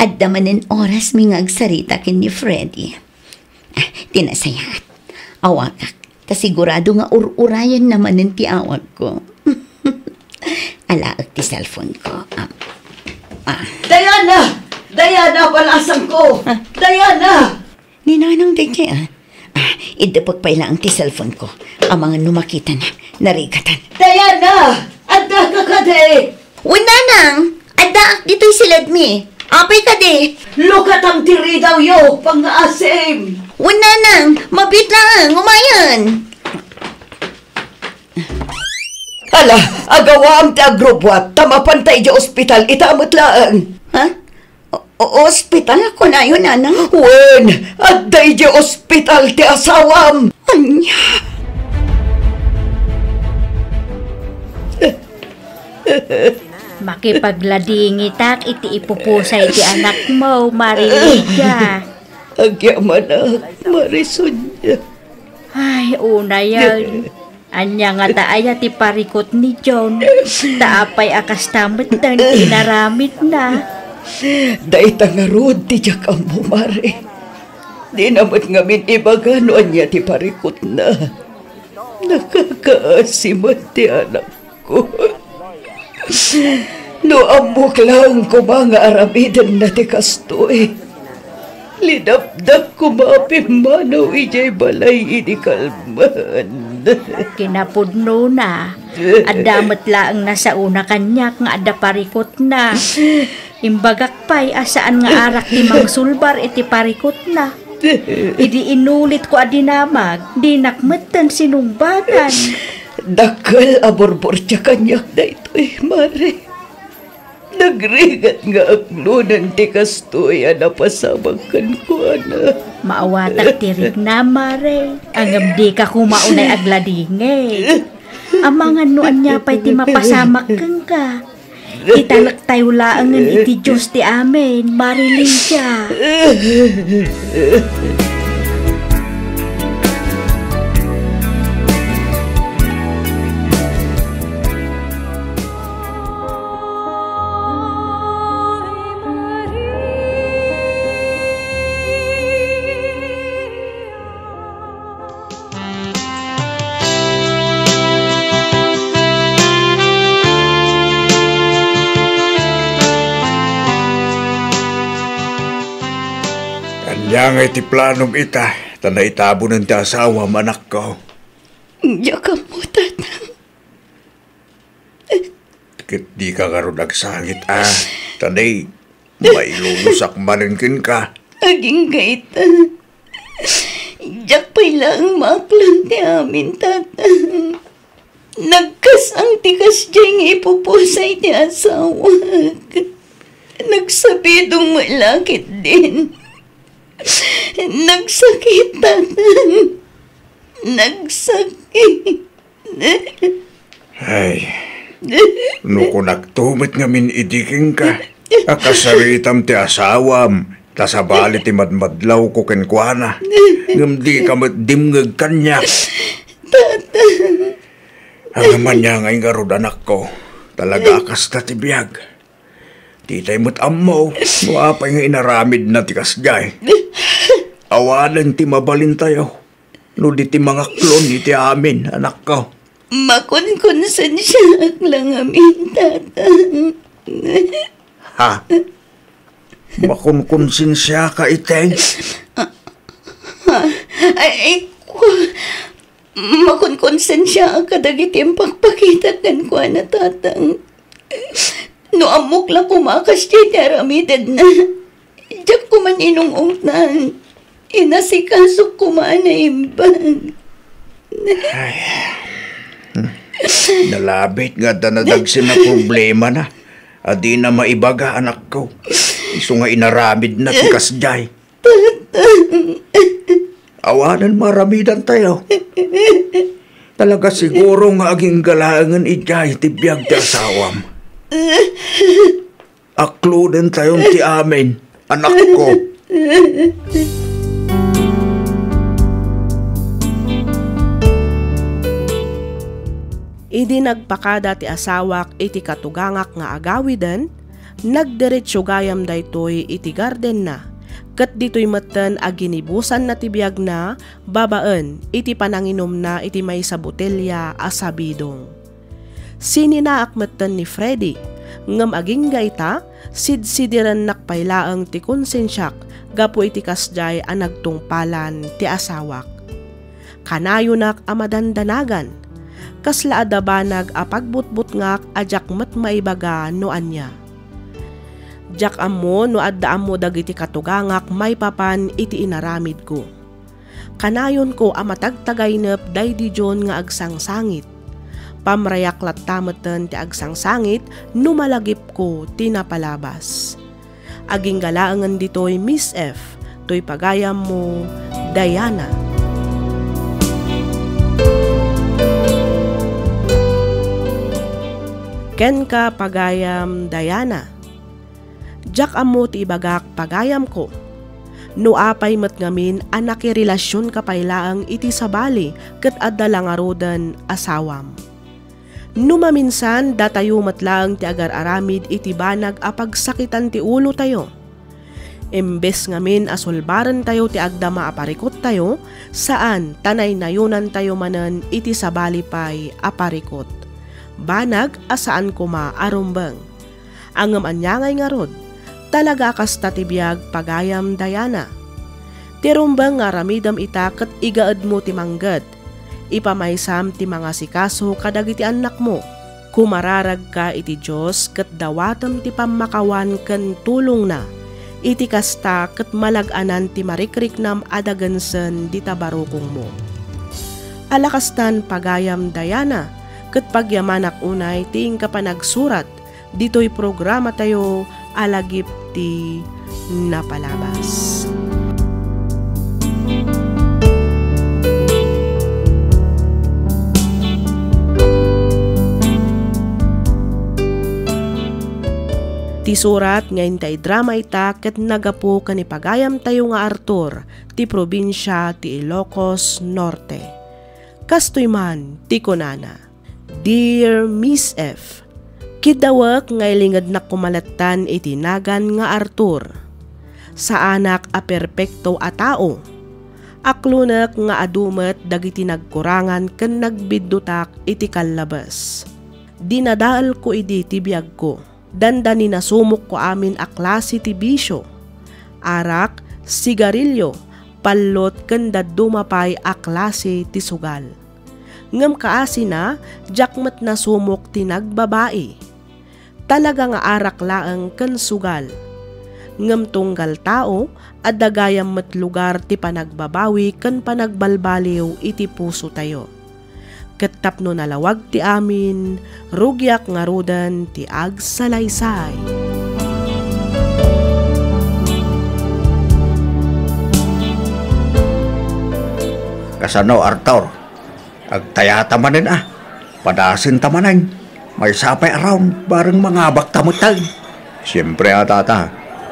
Adda manen orasmi nga agsarita ken ni Freddy. Ah, ti nasayaat. Awagak. Ta sigurado nga ur-urayenna manen ti awagko. Alaek ti cellphone-ko. Ah. Ah. Diana! Diana, balasangko! Ah. Diana! Ni Nanang daydiay, ah. Ah, iddepek pay laeng ti cellphone-ko. Amangan no makitana. Narigatan. Diana! Addaka kadi? Wen, Nanang, addaak ditoy siledmi. Apay kadi? Lukatam ti ridawyo, pangngaasim. Wen, Nanang, mabiit laeng, umayen. Ala, agawaam ti agrubbuat, ta mapanta idiay ospital ita met laeng. Ha? O-, ospital, kunayo, Nanang? Wen, adda idiay ospital ti asawam. Ania? Makipagladingitak iti ipupusay ti anakmo, Marie Lydia. Agyamanak, Marie Sonia. Ay, unayen. Ania ngata aya ti parikut ni John? Ta apay a kasta metten ti inaramidna? Dayta ngarud ti diak ammo, Mare. Dina met ngamin ibaga no ania ti parikutna. Nakakaasi met ti anakko. No ammok laeng koma nga aramidenna ti kastoy, linapdak koma a pimmanaw idiay balay idi kalman. Kinapudnona, adda met laeng nasaona kaniak nga adda parikutna. Imbagak pay a saan nga arak ti mangsulbar iti parikutna. Idi inulitko a dinamag, dinak metten sinungbadan. Dakkel a burburtia kaniak daytoy, Mare. Nagrigat nga aklonen ti kastoy a napasamak kenkuana. Maawatak ti riknam, Mare. Ngem dika koma unay agladingit. Amangan no ania pay ti mapasamak kenka. Italektayo laengen iti Dios ti amin, Mare Lydia. Ania ngay ti planom ita, ta naitabonen ti asawam, anakko? Diak ammo, Tatang. Ket dika ngarud agsangit a, ta nay, mailulusak manen kenka. Agingga ita. Diak pay laeng maaklon ti amin, Tatang. Nagkas-ang ti kasdiay nga ipupusay ti asawak. Nagsabidong met la ketdin. Nagsakit, Tatang. Nagsakit. Ay, no kunakto met ngamin idi kenka, a kasaritam ti asawam, ta sabali ti madmadlawko kenkuana. Ngem dika met dimngeg kaniak. Tata. Ania ngay ngarud, anakko, talaga a kasta ti biag. Ditay met ammo no apay nga inaramidna ti kasdiay. Awanen ti mabalintayo no di ti mangaklon iti amin, anakko. Makonkonsensiaak la ngamin, Tata. Ha? Makonkonsensiaka, Iteng? Ay, ay, ku-, makonkonsensiaak kadagiti impakpakitak kenkuana, Tatang. No ammok la koma a kasdiay ti aramidenna, diak koma inung-ungtan. Inasikasok koma a naimbag. Ay. Hmm. Nalabit nga adda nadagsen a problemana a dina maibaga, anakko. Isu nga inaramidna ti kasdiay. Awanen maaramidantayo. Talaga siguro nga agingga laengen idiay ti biag ti asawam. Aklodentayon ti amin, anakko. Idi nagpakada ti asawak iti katugangak nga agawiden, nagdiretso gayam daytoy iti gardenna, ket ditoy metten a ginibusanna ti biagna babaen iti pananginumna iti maysa botelia a sabidong. Sininaak metten ni Freddy, ngem agingga ita, sidsidirennak pay laeng ti konsensiak gapu iti kasdiay a nagtungpalan ti asawak. Kanayonak a madandanagan. Kasla adda banag a pagbutbutngak a diak met maibaga no ania. Diak ammo no adda ammo dagiti katugangak maipapan iti inaramidko. Kanayonko a matagtagaynep daydi John nga agsangsangit. Pamrayak latta metten ti agsangsangit no malagipko ti napalabas. Agingga laengen ditoy, Miss F, toy pagayammo, Diana. Kenka, pagayam Diana. Diak ammo ti ibagak, pagayamko. No apay met ngamin a nakirelasionka pay laeng iti sabali ket adda la ngaruden asawam. No maminsan, datayo met laeng ti agar-aramid iti banag a pagsakitan ti ulotayo. Imbes ngamin a sulbarentayo ti agdama a parikottayo, saan ta naynayonantayo manen iti sabali pay a parikot. Banag a saan koma a rumbeng. Ngem ania ngay ngarud? Talaga a kasta ti biag, pagayam Diana. Ti rumbeng nga aramidem ita ket igaedmo ti mangged. Ipamaysam ti mangasikaso kadagiti annakmo. Kumararagka iti Dios ket dawatem ti pammakawan ken tulongna. Iti kasta ket malag-anan ti marikriknam a dagensen dita barukongmo. Ala kastan, pagayam Diana, ket pagyamanak unay ti inka panagsurat ditoy programatayo a Lagip ti Napalabas. Ti surat nga inta idrama ita ket naggapu ken ni pagayamtayo nga Arthur ti probinsia ti Ilocos Norte. Kastoy man ti kunana. Dear Miss F, kiddawek nga ilingednak koma lattan iti nagan nga Arthur. Saanak a perpekto a tao. Aklonek nga adu met dagiti nagkurangan ken nagbiddutak iti kallabes. Dinadaelko idi ti biagko. Dandani nasumokko amin a klase ti bisio, arak, sigarilio, pallot ken dadduma pay a klase ti sugal. Ngem kaasina, diak met nasumok ti nagbabai. Talaga nga arak laeng ken sugal. Ngem tunggal tao, adda gayam met lugar ti panagbabawi ken panagbalbaliw iti pusotayo. Ket tapno nalawag ti amin, rugiak ngaruden ti agsalaysay. Kasano, Arthur? Agtayata manen a? Padasenta manen. Maysa pay a round, bareng mangabakta metten. Siempre a, tata.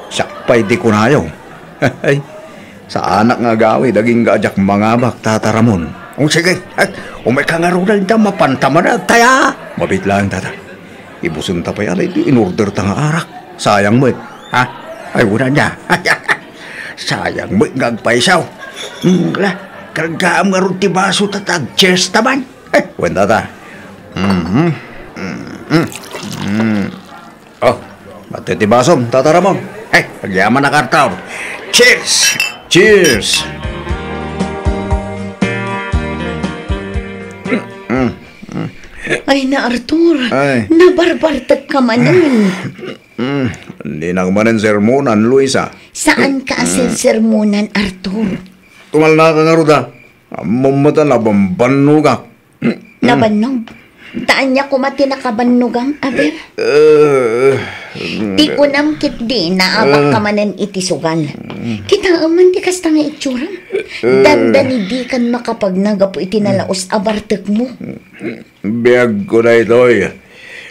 Siak pay ti kunayo. Ay, saanak nga agawid agingga a diak mangabak, Tata Ramon. O sige, ay, umayka ngaruden ta mapanta manen, taya. Mabiit laeng, tata. Ibusenta pay a daytoy in-orderta nga arak. Sayang met, ha? Ay, unana. Sayang met nga agpayso. Hmm, la, kargaam ngarud ti baso ta agcheers ta man. Eh, wen, tata. Mhm. Mhm. Mm. Oh, pati ti basom, Tata Ramon. Eh, agyamanak, Arthur. Cheers! Cheers! Mm. Ay na, Arthur. Ay. Nabarbartek ka manen. Mm. Dinak manen sermonan, Luisa. Saan ka a sersermonan, Arthur? Tumalna ka ngarud, a. Ammom met a nabambannogak. Nabannog? Ta ania koma ti nakabannogam, aber? Eh, Ti kunam ketdi, naabak ka manen iti sugal. Kitaem man ti kasta nga itsuram. Dandani dikan makapagna gapu iti nalaus a bartekmo. Biagko daytoy.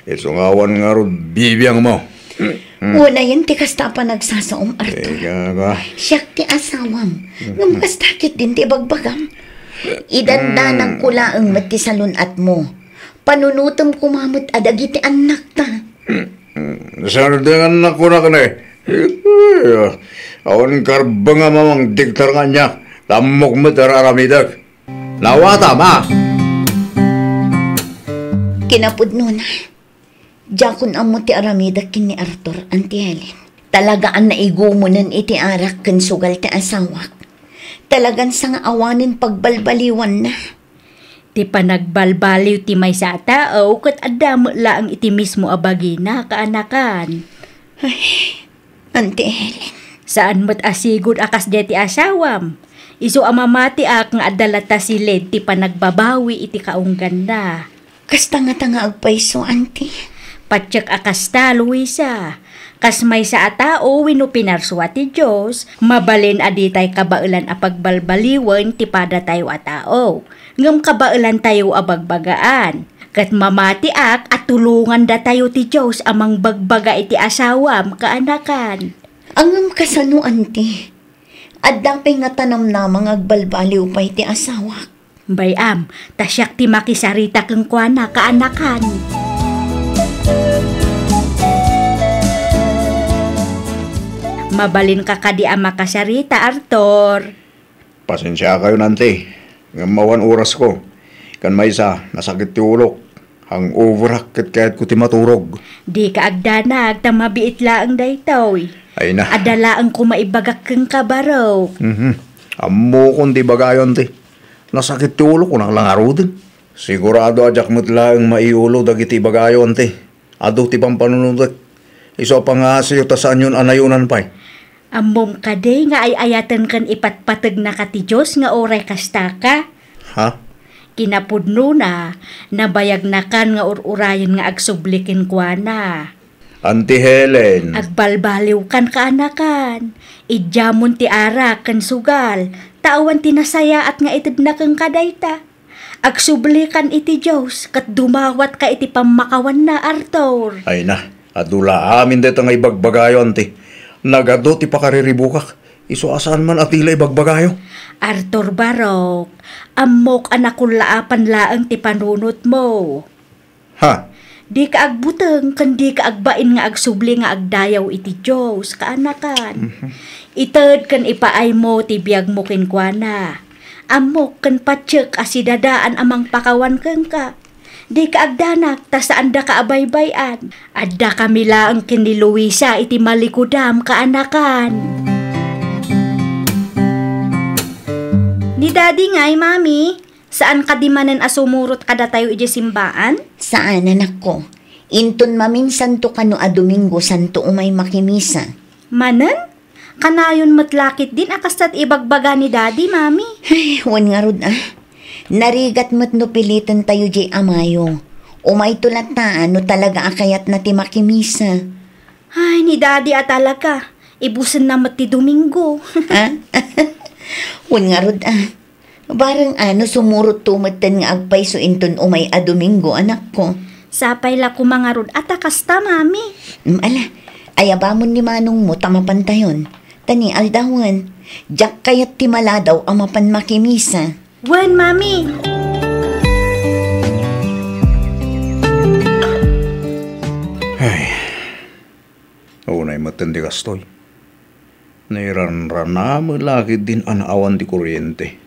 Isu nga awan ngarud bibiangmo. Unayen ti kasta a panagsasaom, Arthur. Ika, ika. Siak ti asawam. Ngem kasta ketdin ti ibagbagam. Idandanagko laeng met ti salun-atmo. Panunotem koma met a dagiti annakta. Sardengannakko na kani. Awan karbeng a mamangdiktar kaniak. Tammok met a aramidek. Nawatam, a! Kinapudnona, diakon ammo ti aramidek ken ni Arthur, Auntie Helen. Talaga a naigumunen iti arak ken sugal ti asawak. Talagan sangaawanen pagbalbaliwanna. Ti panagbalbaliw ti maysa a tao ket adda met laeng iti mismo a bagina, kaanakan. Ay, Auntie Helen. Saan met a sigud a kasdiay ti asawam. Isu a mamatiak nga adda latta silid ti panagbabawi iti kaungganna. Kasta ngata nga agpayso, Auntie? Patiek a kasta, Luisa. Kas maysa a tao wenno pinarsua ti Dios, mabalin a ditay kabaelan a pagbalbaliwen ti padatayo a tao. Ngem kabaelantayo a bagbagaan. Ket mamatiak a tulongandatayo ti Dios a mangbagbaga iti asawam, kaanakan. Ngem kasano, Auntie? Adda pay ngata namnama nga agbalbaliw pay ti asawak? Bay-am, ta siak ti makisarita kenkuana, kaanakan. Mabalinka kadi a makasarita, Arthur. Pasensiakayon, Auntie, ngem awan orasko. Ken maysa, nasakit ti ulok. Hangoverak ket kayatko ti maturog. Dika agdanag, ta mabiit laeng daytoy. Ay na. Adda laeng koma ibagak kenka, barok. Mhm. Ammokon ti ibagayo, Auntie. Nasakit ti ulok, kunak la ngaruden. Sigurado a diak met laeng maiulo dagiti ibagayo, Auntie. Adu ti pampanunotek. Isu a pangngasiyo ta saanyon a nayonan pay. Ammom kadi nga ay-ayaten ken ipatpategnaka ti Dios nga uray kastaka? Ha? Kinapudnona, nabayagnakan nga ur-urayen nga agsubli kenkuana. Auntie Helen. Agbalbaliwkan, kaanakan. Idiamon ti arak ken sugal, ta awan ti nasayaat nga itedna kenka dayta. Agsublikan iti Dios ket dumawatka iti pammakawanna, Arthur. Ay na, adu la amin dayta nga ibagbagayo, Auntie. Nagadu ti pakariribukak. Isu a saan man a ti la ibagbagayo. Arthur Barok, ammok a nakullaapan laeng ti panunotmo. Ha? Dika agbuteng ken dika agbain nga agsubli nga agdayaw iti Dios, kaanakan. Mhm. Ited ken ipaaymo ti biagmo kenkuana. Ammok ken patiek a sidadaan a mangpakawan kenka. Dika agdanag ta saandaka a baybay-an. Addakami laeng ken ni Luisa iti malikudam, kaanakan. Ni Daddy ngay, Mami? Saan kadi manen a sumurot kadatayo idiay simbaan? Saan, anakko. Inton maminsanto kano a Domingo, santo umay makimisa. Manen? Kanayon met la ketdin a kasta ti ibagbaga ni Daddy, Mami. Ay, wen ngarud, a. Narigat met no pilitentayo diay a Mayo. Umayto latta, no talaga a kayatna ti makimisa. Ay, ni Daddy a talaga. Ibusenna met ti Domingo. Ha? Wen ngarud, a. Bareng a no sumurotto metten nga agpayso inton umay a Domingo, anakko. Sapay la koma ngarud a ta kasta, Mami. Mm, ala, ayabamon ni manongmo ta mapantayon. Ta ni aldawen, diak kayat ti maladaw a mapan makimisa. Wen, Mami. Ay, unay metten ti kastoy. Nairanrana met la ketdin a naawan ti kuryente.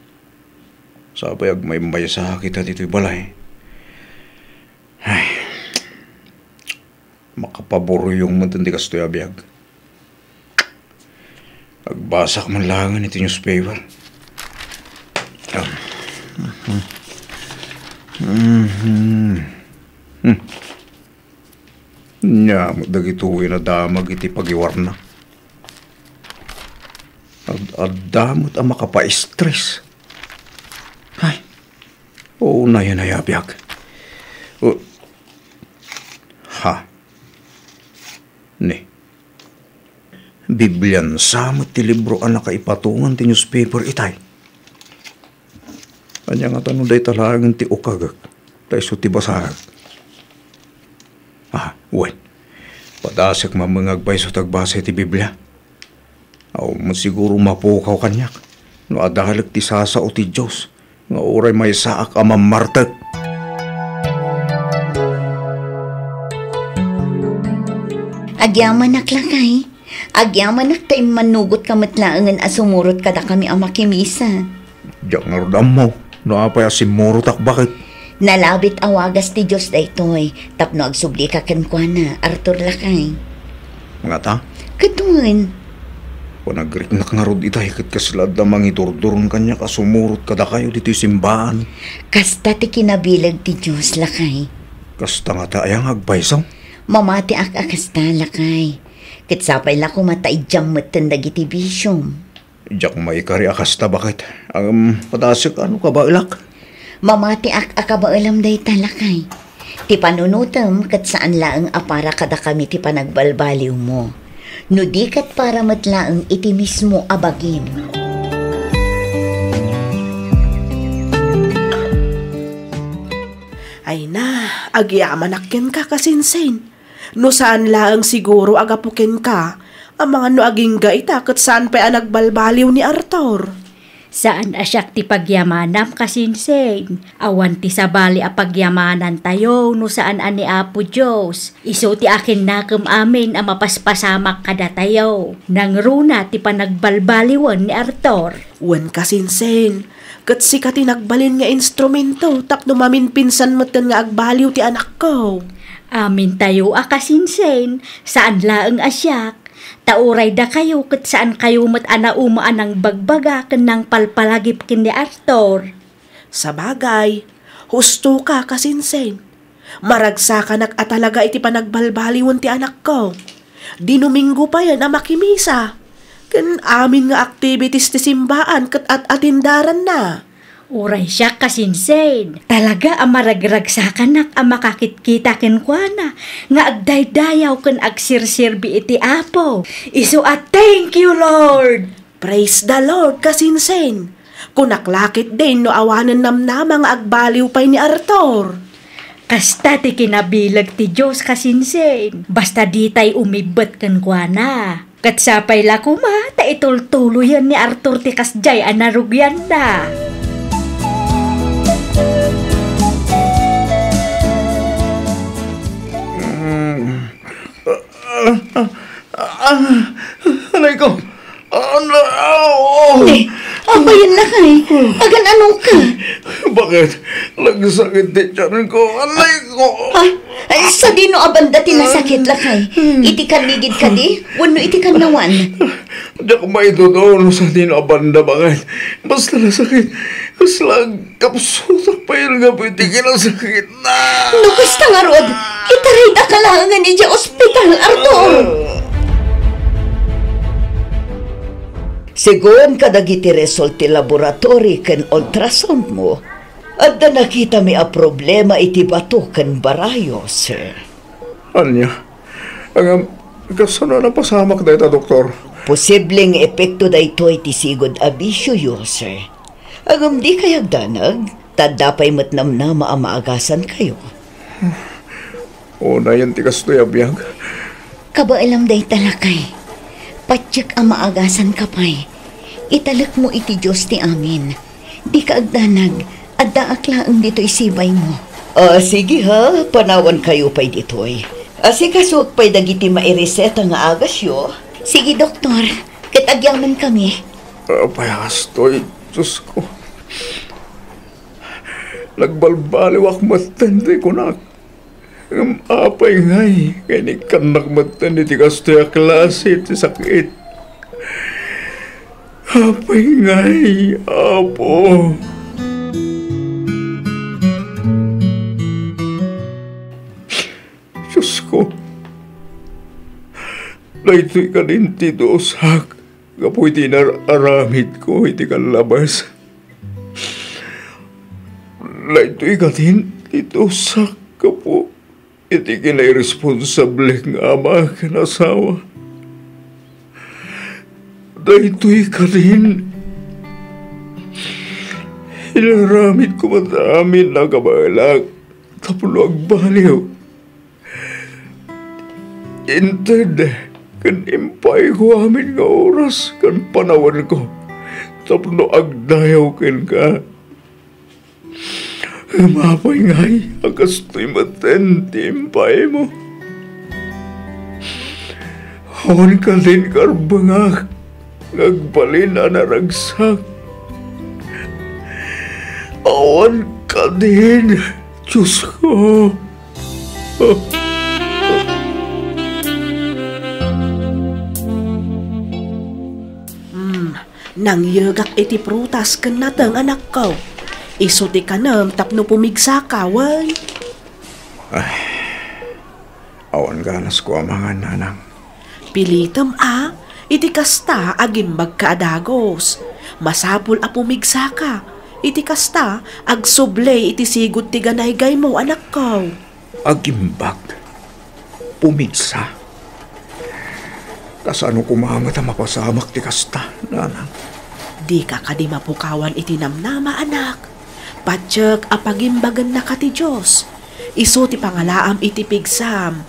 Sapay agmaymaysa kita ditoy balay. Ay, makapaburyong metten ti kastoy a biag. Agbasak man laengen iti newspaper. Ah. Mhm. Hmm. Ania met dagitoy a nadamag iti pagiwarna. Ad-adda met a makapa-stress. Ay, unayen a biag. O, ha? Ni, Biblian sa met ti libro a nakaipatongan ti newspaper itay. Ania ngata no dayta laengen ti ukagek, ta isu ti basaek? Ah, wen. Padasek man nga agpayso ti agbasa iti Biblia. Awan met siguro mapukaw kaniak no adalek ti sasao ti Dios nga uray maysaak a mammartek. Agyamanak, lakay. Agyamanak ta immannugotka met laengen a sumurot kadakami a makimisa. Diak ngarud ammo no apay a simmurotak, baket. Nalabit a wagas ti Dios daytoy tapno agsublika kenkuana, Arthur, lakay. Ngata? Ket wen. Panagriknak ngarud itay ket kasla adda mangidurduron kaniak a sumurot kadakayo ditoy simbaan. Kasta ti kinabileg ti Dios, lakay. Kasta ngata aya nga agpayso? Mamatiak a kasta, lakay. Ket sapay la koma ta idiam metten dagiti bisiom. Diak maikari a kasta, baket. Ngem padasek a no kabaelak. Mamatiak a kabaelam dayta, lakay. Ti panunotem ket saan laeng a para kadakami ti panagbalbaliwmo. No di ket para met laeng iti mismo a bagim. Ay na, agyamanak kenka, kasinsin. No saan laeng siguro a gapu kenka, amangan no agingga ita ket saan pay a nagbalbaliw ni Arthur. Saan a siak ti pagyamanam, kasinsin. Awan ti sabali a pagyamanantayo no saan a ni Apo Dios. Isu ti akinnakem amin a mapaspasamak kadatayo. Nangruna ti panagbalbaliwen ni Arthur. Wen, kasinsin, ket sika ti nagbalin nga instrumento tapno maminpinsan metten nga agbaliw ti anakko. Amintayo a kasinsin, saan laeng a siak, ta uray dakayo ket saankayo met a nauma a nangbagbaga ken nangpalpalagip ken ni Arthur. Sabagay, husto ka, kasinsin. Maragsakanak a talaga iti panagbalbaliwen ti anakko. Dinominggo payen a makimisa. Ken amin nga activities ti simbaan ket at-atindaranna. Uray siak, kasinsin, talaga a maragragsakanak a makakitkita kenkuana nga agdaydayaw ken agserserbi iti Apo. Isu a, "Thank you, Lord!" Praise the Lord, kasinsin! Kunak la ketdin no awanen namnama nga agbaliw pay ni Arthur. Kasta ti kinabileg ti Dios, kasinsin, basta ditay umibbet kenkuana. Ket sapay la koma ta itultuloyen ni Arthur ti kasdiay a narugianna. Mm. Ah, ah, ah, anay ko! Anay, ah, oh. Ni, apayen, lakay. Agan-ano ka? Baket? Nagsakit ti tiyan ko. Anay ko! Ah, ay, sadino a banda ti nasakit, lakay? Iti kannigid kadi? Wenno iti kannawan? Diak maitudo no sadino a banda, baket. Basta nasakit. Kasla Kapsutak pay nga pwede kinasakit na. No kasta ngarud, itarayda ka laengen idiay ospital, Arthur. Segun kadagiti result ti laboratory ken ultrasound mo, adda nakitami a problema iti bato ken barayo, sir. Ania? Ngem, kasano a napasamak dayta, doktor? Posible nga epekto daytoy ti sigud a bisyoyo, sir. Ngem dikay agdanag, ta adda pay met namnama a maagasankayo. Unayen ti kastoy a biag. Kabaelam dayta, lakay. Patiek a maagasanka pay. Italekmo iti Dios ti amin. Dika agdanag, addaak laeng ditoy sibaymo. Ah, sige ha, panawankayo pay ditoy. Asikasuek pay dagiti maireseta nga agasyo. Sige, doktor. Ket agyamankami. Apay a kastoy, Diosko. Nagbalbaliwak metten ti kunak. Ngem apay ngay nga inikkannak metten iti kastoy a klase ti sakit? Apay ngay, Apo? Diosko, daytoy kadin ti dusak gapu iti inar-aramidko iti kallabas. Daytoy kadin ti dusak gapu iti kinairesponsablek nga ama ken asawa. Daytoy kadin, inaramidko met amin a kabaelak tapno agbaliw. Inted ken impaayko amin nga oras ken panawenko tapno agdayaw kenka. Ngem apay ngay a kastoy metten ti impaaymo? Awan kadin karbengak nga agbalin a naragsak. Awan kadin, Diosko. Hmm, nangyegak iti prutas ken nateng, anakko. Isu ti kanem tapno pumigsaka, wen? Ay, awan ganasko a mangan, nanang. Pilitem a, iti kasta, agimbagka a dagus. Masapul a pumigsaka. Iti kasta, agsubli iti sigud ti ganaygaymo, anakko. Agimbag? Pumigsa? Kasano koma met a mapasamak ti kasta, nanang? Dika kadi mapukawan iti namnama, anak. Patiek a pagimbagennaka ti Dios. Isu ti pangalaam iti pigsam.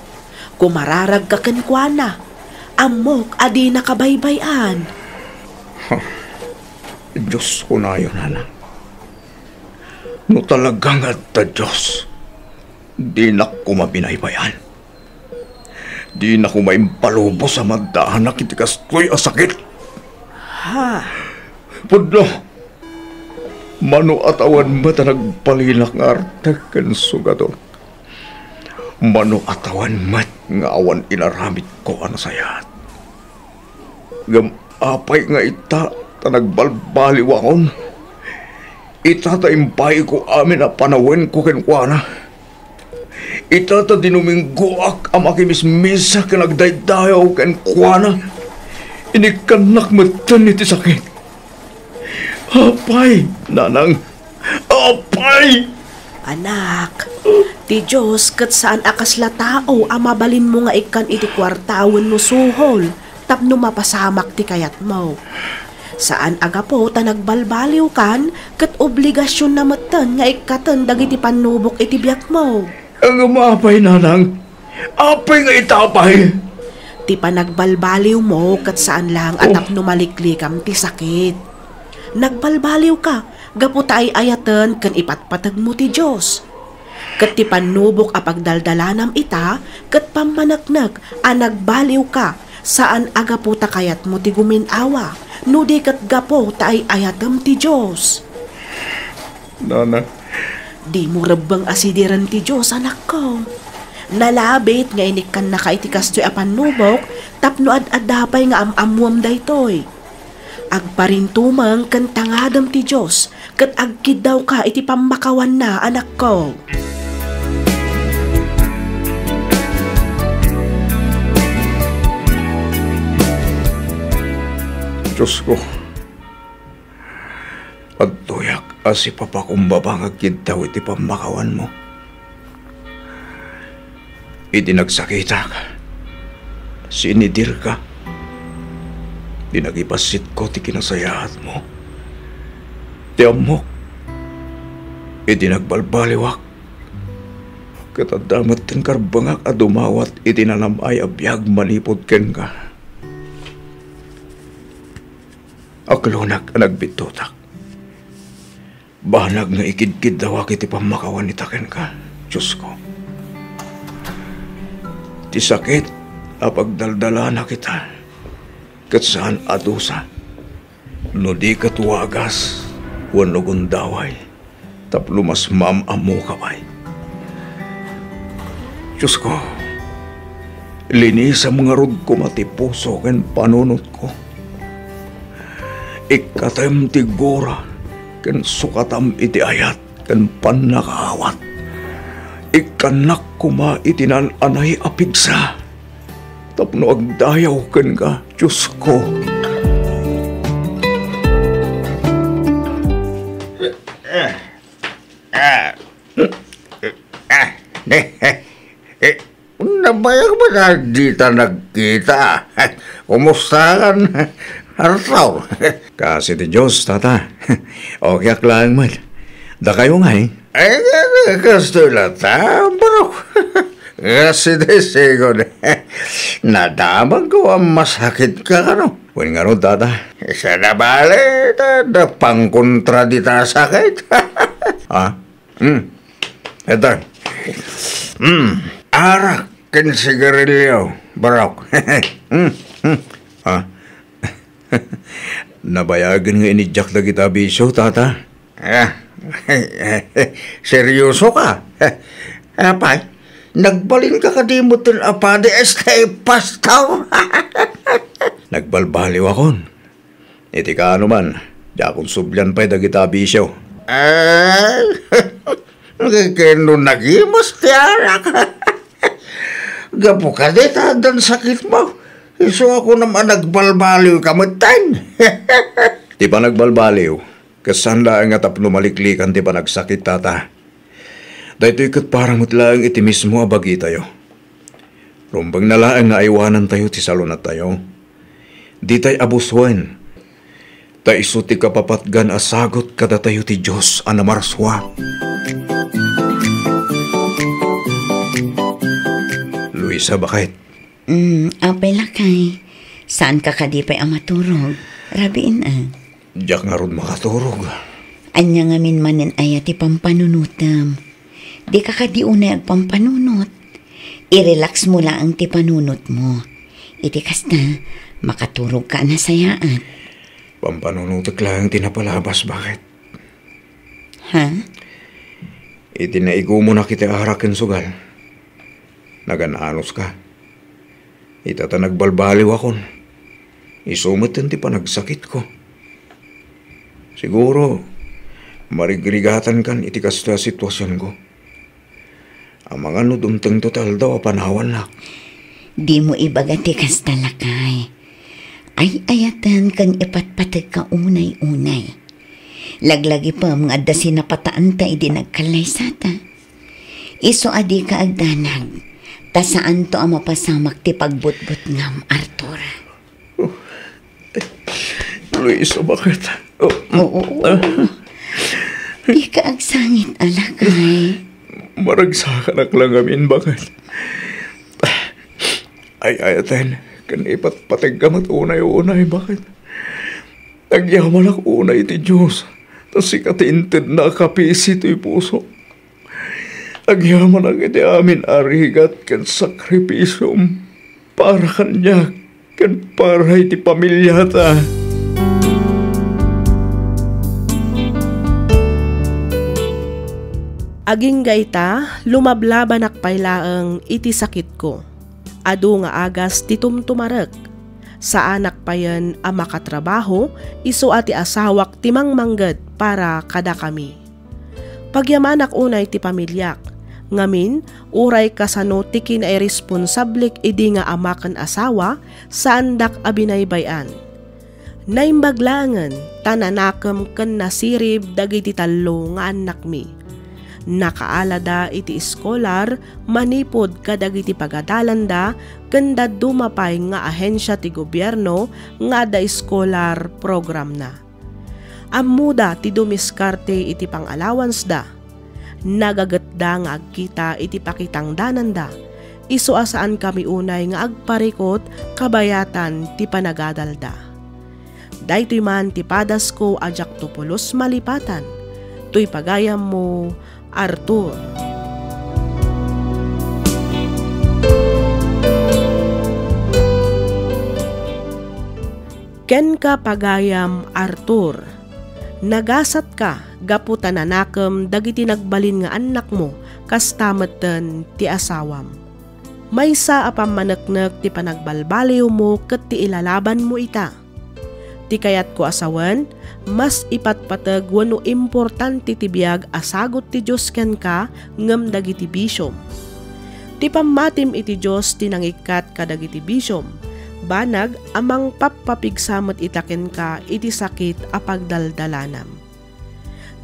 Kumararagka kenkuana. Ammok a dinaka baybay-an. Ha, Diosko nayo, nanang. No talaga nga adda Dios, dinak koma binaybay-an. Dinak koma impalubos a maddaanak iti kastoy a sakit. Ha? Pudno, mano a tawen met a nagbalinak nga artek ken sugato. Mano a tawen met nga awan inaramidko a nasayaat. Ngem apay nga ita ta nagbalbaliwakon? Ita ta impaayko amin a panawenko kenkuana. Ita ta dinuminggoak a makimismisa ken agdaydayaw kenkuana. Inikkannak metten iti sakit. Apay, nanang, apay! Anak, ti Dios ket saan a kasla tao a mabalinmo nga ikkan iti kuarta wenno suhol tapno mapasamak ti kayatmo. Saan a gapu ta nagbalbaliwkan ket obligasionna metten nga ikkaten dagiti pannubok iti biagmo. Ngem apay, nanang? Apay nga ita pay? Ti panagbalbaliwmo ket saan laeng a Oh. tapno maliklikam ti sakit. Nagbalbaliwka gapu ta ay-ayaten ken ipatpategmo ti Dios. Ket ti pannubok a pagdaldalanam ita ket pammaneknek a nagbaliwka saan a gapu ta kayatmo ti gumin-awa, no di ket gapu ta ay-ayatem ti Dios. Nana. Dimo rebbeng a sidiren ti Dios, anakko. Nalabit nga inikkannaka iti kastoy a pannubok tapno ad-adda pay nga am-ammoem daytoy. Agparintumeng ken tangadem ti Dios ket agkiddawka iti pammakawanna, anakko. Diosko, adtoyak a sipapakumbaba nga agkiddaw iti pammakawanmo. Idi nagsakitak, sinidirka. Di nagibassitko ti kinasayaatmo. Ti ammok, idi nagbalbaliwak, ket adda met ti karbengak a dumawat iti nanam-ay a biag manipud kenka. Aklonak a nagbiddutak. Banag nga ikidkiddawak iti pammakawan ita kenka, Diosko. Ti sakit a pagdaldalanak ita, ket saan a dusa, no di ket wagas wenno gundaway tapno mas maam-ammoka pay. Diosko, linisam ngarud koma ti puso ken panunotko. Ikkatem ti gura ken sukatam iti ayat ken pannakaawat. Ikkannak koma iti naan-anay a pigsa tapno agdayaw kenka, Diosko. Ah, ah, ah, eh, eh, nabayag man a dita nagkita. Kumusta kan, Arthur? Kaasi ti Dios, tata. Okay ak laeng met. Dakayo ngay? Ay, nga, kastoy la ta, bro. Kaasi ti sigon. Nadamagko a masakitka kano. Wen ngarud, tata. Saan a bale, ta, da pangkontra dita sakit. Ah? Hmm. Eto. Hmm. Arak ken sigarilyo, barok. Hmm. Hmm. Ah. Nabayagen nga iniddiak dagita a bisio, tata. Ah. Serioso ka? Apay, nagbalinka kadi metten a padi a step pastor? Nagbalbaliw akon. Iti kaano man, diakon sublian pay dagita a bisio. Ay, ken no nagimas ti arak. Gapu kadi ta addan sakitmo, isu a kunam a nagbalbaliwka metten. Ti panagbalbaliw, ket saan laeng nga tapno maliklikan ti panagsakit, tata. Daytoy ket para met laeng iti mismo a bagitayo. Rumbengna laeng nga aywanantayo ti salunattayo. Ditay a busuen, ta isu ti kapapatgan a sagut kadatayo ti Dios a namarsua. Luisa, baket. Mm, apay lakay, saanka kadi pay a maturog? Rabiin a. Diak ngarud makaturog. Ania ngamin manen aya ti pampanunotem? Dika kadi unay agpampanunot. I-relax mo laeng ti panunotmo. Iti kasta, makaturogka a nasayaat. Pampanunotek laeng ti napalabas, baket. Ha? Iti naigumonak iti arak ken sugal, nagan-anoska. Ita ta nagbalbaliwakon, isu metten ti panagsakitko. Siguro, marigrigatankan iti kasta a situasionko. Amangan no dumtengto ti aldaw a panawannak. Dimo ibaga ti kasta, lakay. Ay-ayaten ken ipatpategka unay-unay. Laglagipem nga adda sinapataanta idi nagkallaysata. Isu a dika agdanag, ta saanto a mapasamak ti pagbutbutngam, Arthur. Luisa, baket? Oh. Oo. Ah. Dika agsangit a lakay. Maragsakanak la ngamin, baket? Ay-ayaten ken ipatpategka met unay-unay, baket? Agyamanak unay iti Dios, ta sika ti intedna a kapisi toy puso. Agyamanak iti amin a rigat ken sakripisiom para kaniak ken para iti pamiliata. Agingga ita, lumablabanak pay laeng iti sakitko. Adu nga agas ti tumtumarek. Saanak payen a makatrabaho, isu a ti asawak ti mangmangged para kadakami. Pagyamanak unay ti pamiliak. Ngamin, uray kasano ti kinairesponsablek idi nga ama ken asawa, saandak a binaybay-an. Naimbag laengen ta nanakem ken nasirib dagiti tallo nga annakmi. Nakaalada iti eskolar manipud kadagiti pagadalanda ken dadduma pay nga ahensia ti gobierno nga adda eskolar programna. Ammoda ti dumiskarte iti pang-allowanceda. Nagagetda nga agkita iti pakitangdananda, isu a saankami unay nga agparikut kabayatan ti panagadalda. Daytoy man ti padasko a diakto pulos malipatan. Toy pagayammo, Arthur. Kenka, pagayam Arthur, nagasatka gapu ta nanakem dagiti nagbalin nga annakmo, kasta metten ti asawam. Maysa a pammaneknek ti panagbalbaliwmo ket ti ilalabanmo ita. Ti kayatko a sawen, mas ipatpateg wenno importante ti biag a sagut ti Dios kenka ngem dagiti bisiom. Ti pammatim iti Dios ti nangikkat kadagiti bisiom, banag a mangpappapigsa met ita kenka iti sakit a pagdaldalanam.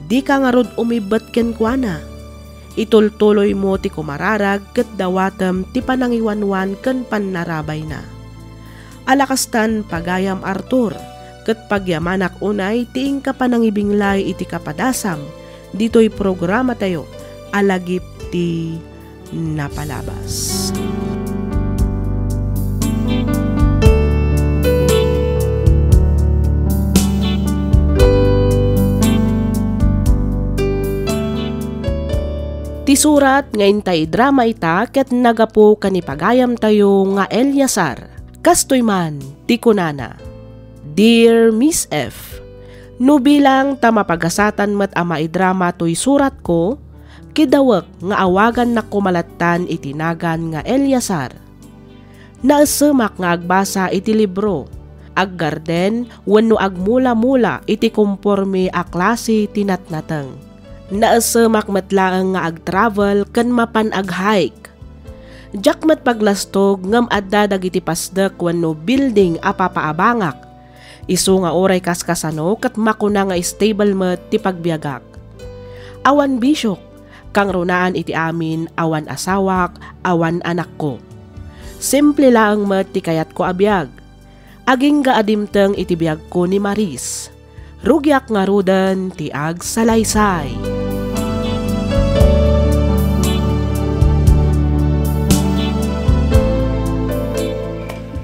Dika ngarud umibbet kenkuana. Itultuloymo ti kumararag ket dawatem ti panangiwanwan ken pannarabayna. Ala kastan, pagayam Arthur, ket pagyamanak unay ti inka panangibinglay iti kapadasam ditoy programatayo a Lagip ti Napalabas. Ti surat nga intay idrama ita ket nagapu ken ni pagayamtayo nga Eleazar. Kastoy man ti kunana, Dear Miss F, no bilang ta mapagasatan met a maidrama toy suratko, kidawek nga awagannakko malattan iti nagan nga Eleazar. Naessemak nga agbasa iti libro, aggarden wenno agmula-mula iti komporme a klase ti natnateng. Naessemak met laeng nga ag-travel ken mapan ag-hike. Diak met paglastog ngem adda dagiti pasdek wenno building a papaabangak. Isu nga uray kaskasano ket makuna nga stable met ti pagbiagak. Awan bisiok, kangrunaan iti amin, awan asawak, awan anakko. Simple laeng met ti kayatko a biag. Agingga a dimteng iti biagko ni Maris. Rugiak ngaruden ti agsalaysay.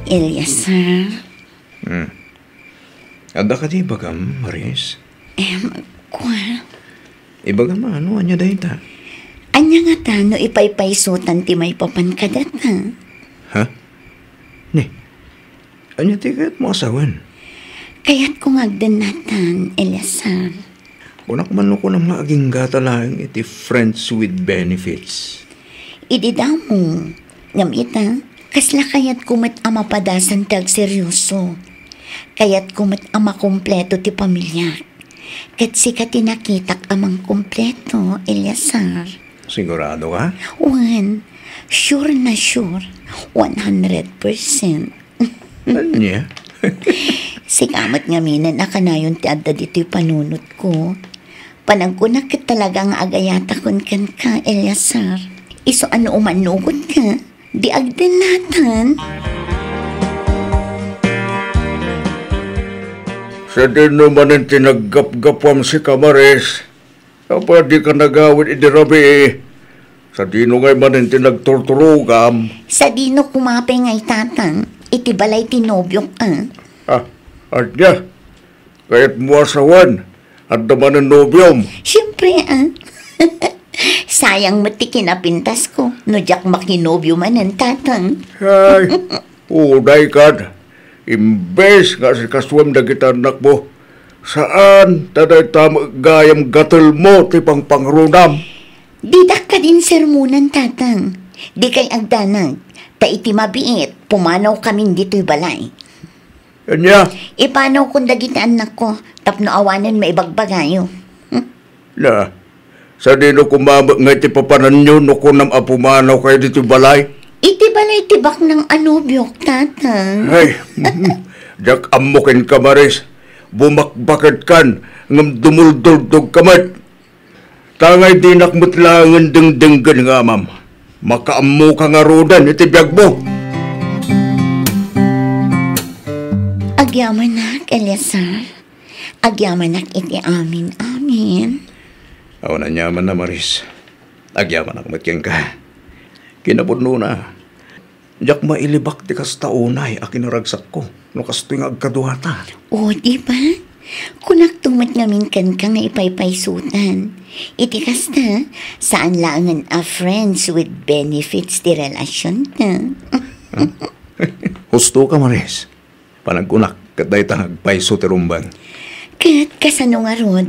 Eleazar. Hmm. Adda kadi ibagam, Maris? Em, kua? Ibagam a, no ania dayta? Ania ngata no ipaypaysutan ti maipapan kadata? Ha? Ni, ania ti kayatmo a sawen? Kayatko nga agdennatan, Eleazar. Kunak man no kunam nga aginggata laeng iti friends with benefits. Idi damo, ngem ita, kasla kayatko met a mapadasan ti agseryoso. Kayatko met a makumpleto ti pamiliak. Ket sika ti nakitak a mangkumpleto, Eleazar. Sigurado ka? Wen, sure na sure. One hundred percent. Ania? Sika met ngaminen a kanayon ti adda ditoy panunotko. Panagkunak ket talaga nga agayatakon kenka, Eleazar. Isu a no umanugot ka, di agdennatan. Sadino manen ti naggapgapuam sika, Maris? Apay a dika nagawid idi rabii? Sadino ngay manen ti nagturturogam? Sadino koma pay ngay, Tatang, iti balay ti nobiok, a? Ah, ania? Kayatmo a sawen, adda manen nobiom? Siempre, a. Sayang met ti kinapintasko no diak makinobio manen, Tatang. Ay, uday kad, imbes nga asikasuem dagiti annakmo, saan ta dayta met gayam gatelmo ti pangpangrunam. Didak kadin sermonan, Tatang. Dikay agdanag, ta iti mabiit, pumanawkamin ditoy balay. Ania? Ipanawkon dagiti annakko tapno awanen maibagbagayo. Na, sadino koma met nga iti papananyo no kunam a pumanawkayo ditoy balay? Iti balay ti baknang a nobiok, Tatang. Ay, diak ammo kenka, Maris. Bumakbakedkan, ngem dumuldultogka met. Tangay dinak met laengen dengdenggen nga amam. Makaammoka ngaruden iti biagmo. Agyamanak, Eleazar. Agyamanak iti amin-amin. Awan aniamanna, Maris. Agyamanak met kenka. Kinapudnona, diak mailibak ti kasta unay a kinaragsakko no kastoy nga agkaduata. O, di ba? Kunakto met ngamin kenka nga ipaypaysutan. Iti kasta, saan laengen a friends with benefits ti relasionta. Husto ka, Maris. Panagkunak, ket dayta nga agpayso ti rumbeng. Ket kasano ngarud,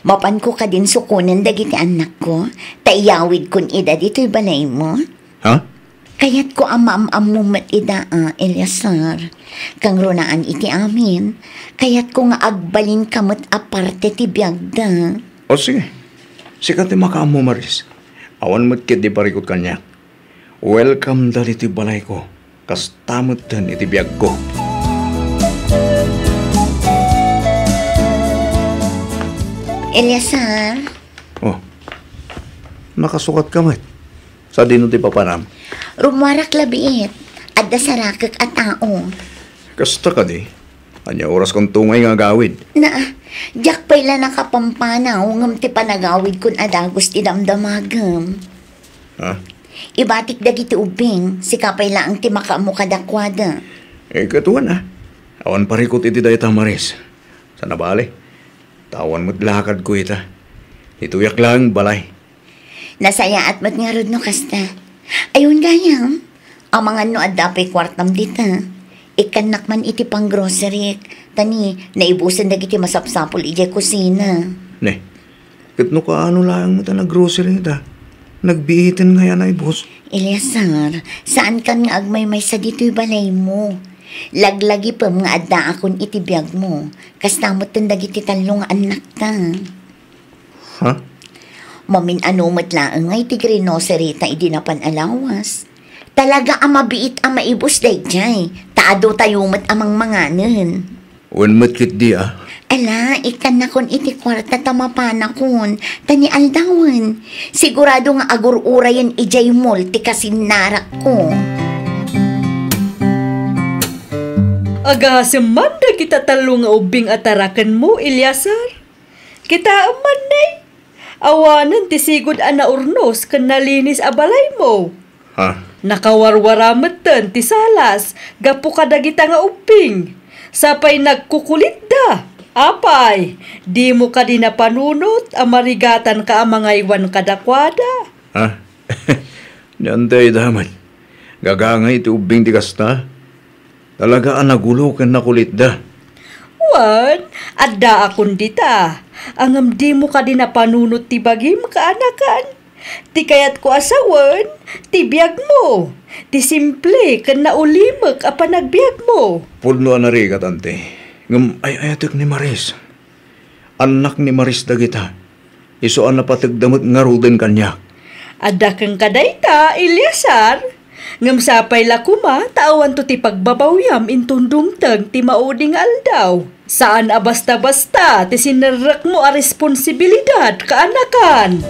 mapanko kadin sukonen dagiti annakko, ta iyawidkon ida ditoy balaymo? Ha? Kayatko a maam-ammo met ida a, Eleazar. Kangrunaan iti amin, kayatko nga agbalinka met a parte ti biagda. O sige, sika ti makaammo, Maris. Awan met ketdi parikut kaniak. Welcome da ditoy balayko. Kasta metten iti biagko. Eleazar. Oh, nakasukat ka met. Sadino ti papanam? Rummuarak labiit. Adda sarakek a tao. Kasta kadi? Ania oras kanto ngay nga agawid? Na, diak pay la nakapampanaw ngem ti panagawidkon a dagus ti damdamagem. Ha? Ibatik dagiti ubbing, sika pay laeng ti makaammo kadakuada. Eh, ket wen a. Awan parikut iti dayta, Maris. Sana bale. Ta awan met lakadko ita. Ditoyak laeng balay. Nasayaat met ngarud no kasta. Ayun gayam. Amangan no adda pay kuartam dita. Ikkannak man iti panggroceryk. Ta ni, naibusen dagiti masapsapul idiay kusina. Ne, ket no kaano laeng met a naggrocery ta? Nagbiiten ngay a naibus? Eleazar, saankan nga agmaymaysa ditoy balaymo. Laglagipem nga addaakon iti biagmo. Kasta metten dagiti tallo nga annakta. Ha? Mamin-ano met laeng nga iti grocery ta idi napan a lawas. Talaga a mabiit a maibus daydiay, ta adu tayo met a mangmanganen. Wen met ketdi a. Ala, ikkannakon iti kuarta ta mapanakon, ta ni aldawen. Sigurado nga agur-urayen idiay mall ti kasinnarakko. Agasem man dagita tallo nga ubbing a tarakenmo, Eleazar? Kitaem man, ne? Awanen ti sigud a naurnos ken nalinis a balaymo. Ha? Nakawarwara metten ti salas gapu kadagita nga ubbing. Sapay nagkukulitda. Apay, dimo kadi napanunot a marigatanka a mangaywan kadakuada? Ha? Ni antay daman. Gagangay ti ubbing ti kasta. Talaga a nagulo ken nakulitda. Wen, addaakon dita. Ngem dimo kadi napanunot ti bagim, kaanakan? Ti kayatko a sawen, ti biagmo. Ti simple ken naulimek a panagbiagmo. Pudno a narigat, ante. Ngem ay-ayatek ni Maris. Annak ni Maris dagita. Isu a napategda met ngaruden kaniak. Adda kenka dayta, Eleazar. Ngem sapay la koma ta awanto ti pagbabawyam inton dumteng ti maudi nga aldaw. Saan a basta-basta ti sinerrekmo a responsibilidad, kaanakan.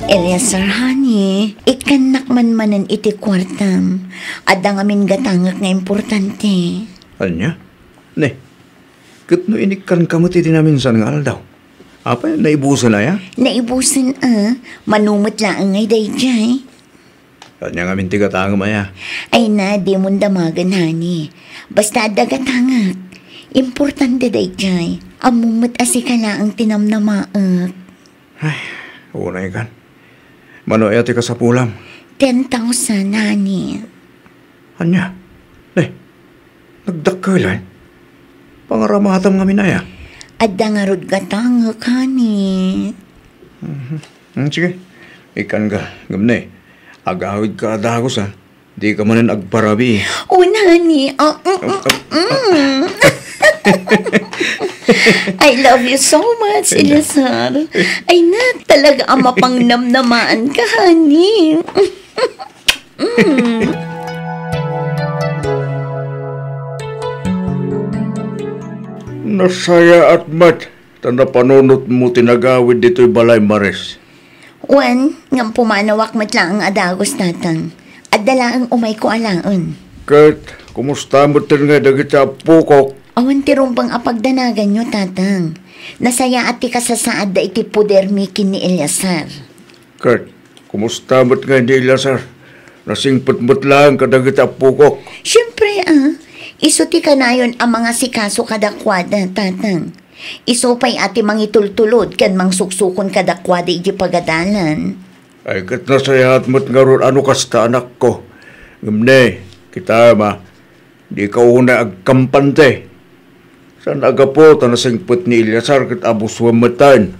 Eleazar, honey, ikkannak man manen iti kuartam. Adda ngamin gatangek nga importante. Ania? Ne, ket no inikkanka met idi naminsan nga aldaw, apay, naibusen aya? Naibusen a, mano met laeng ngay daydiay. Ania ngamin ti gatangem aya? Ay na, dimon damagen, honey. Basta adda gatangek. Importante daydiay. Ammom met a sika laeng ti namnamaek. Ay, unay kan. Mano aya ti kasapulam? Ten thousand, honey. Ania? Eh, nagdakkel, eh. Pangaramatam ngamin aya? Adda ngarud gatangek, honey. Mhm. Hmm, sige. Ikkan ka, ngem ne, agawid ka a dagus, ha? Di ka manen agparabii. Una ni, ah, mm, mm, mm. I love you so much, Eleazar. Ay na, talaga a mapangnamnamaan ka, honey. Mm. Nasayaat met ta napanunotmo ti nagawid ditoy balay, Maris. Wen, ngem pumanawak met laeng a dagus, Tatang. Adda laeng umayko alaen. Ket kumusta met ngay dagiti appokok? Awan ti rumbeng a pagdanaganyo, Tatang. Nasayaat ti kasasaadda iti podermi ken ni Eleazar. Ket kumusta met ngay ni Eleazar? Nasingpet met laeng kadagiti appokok. Siempre, a. Isu ti kanayon a mangasikaso kadakuada, Tatang. Isu pay a ti mangitultulod ken mangsuksukon kadakuada iti pagadalan. Ay, ket nasayaat met ngarud a no kasta, anakko. Ngem ne, kitaem a, dika unay agkampante. Saan a gapu ta nasingpet ni Eleazar ket abusuem metten.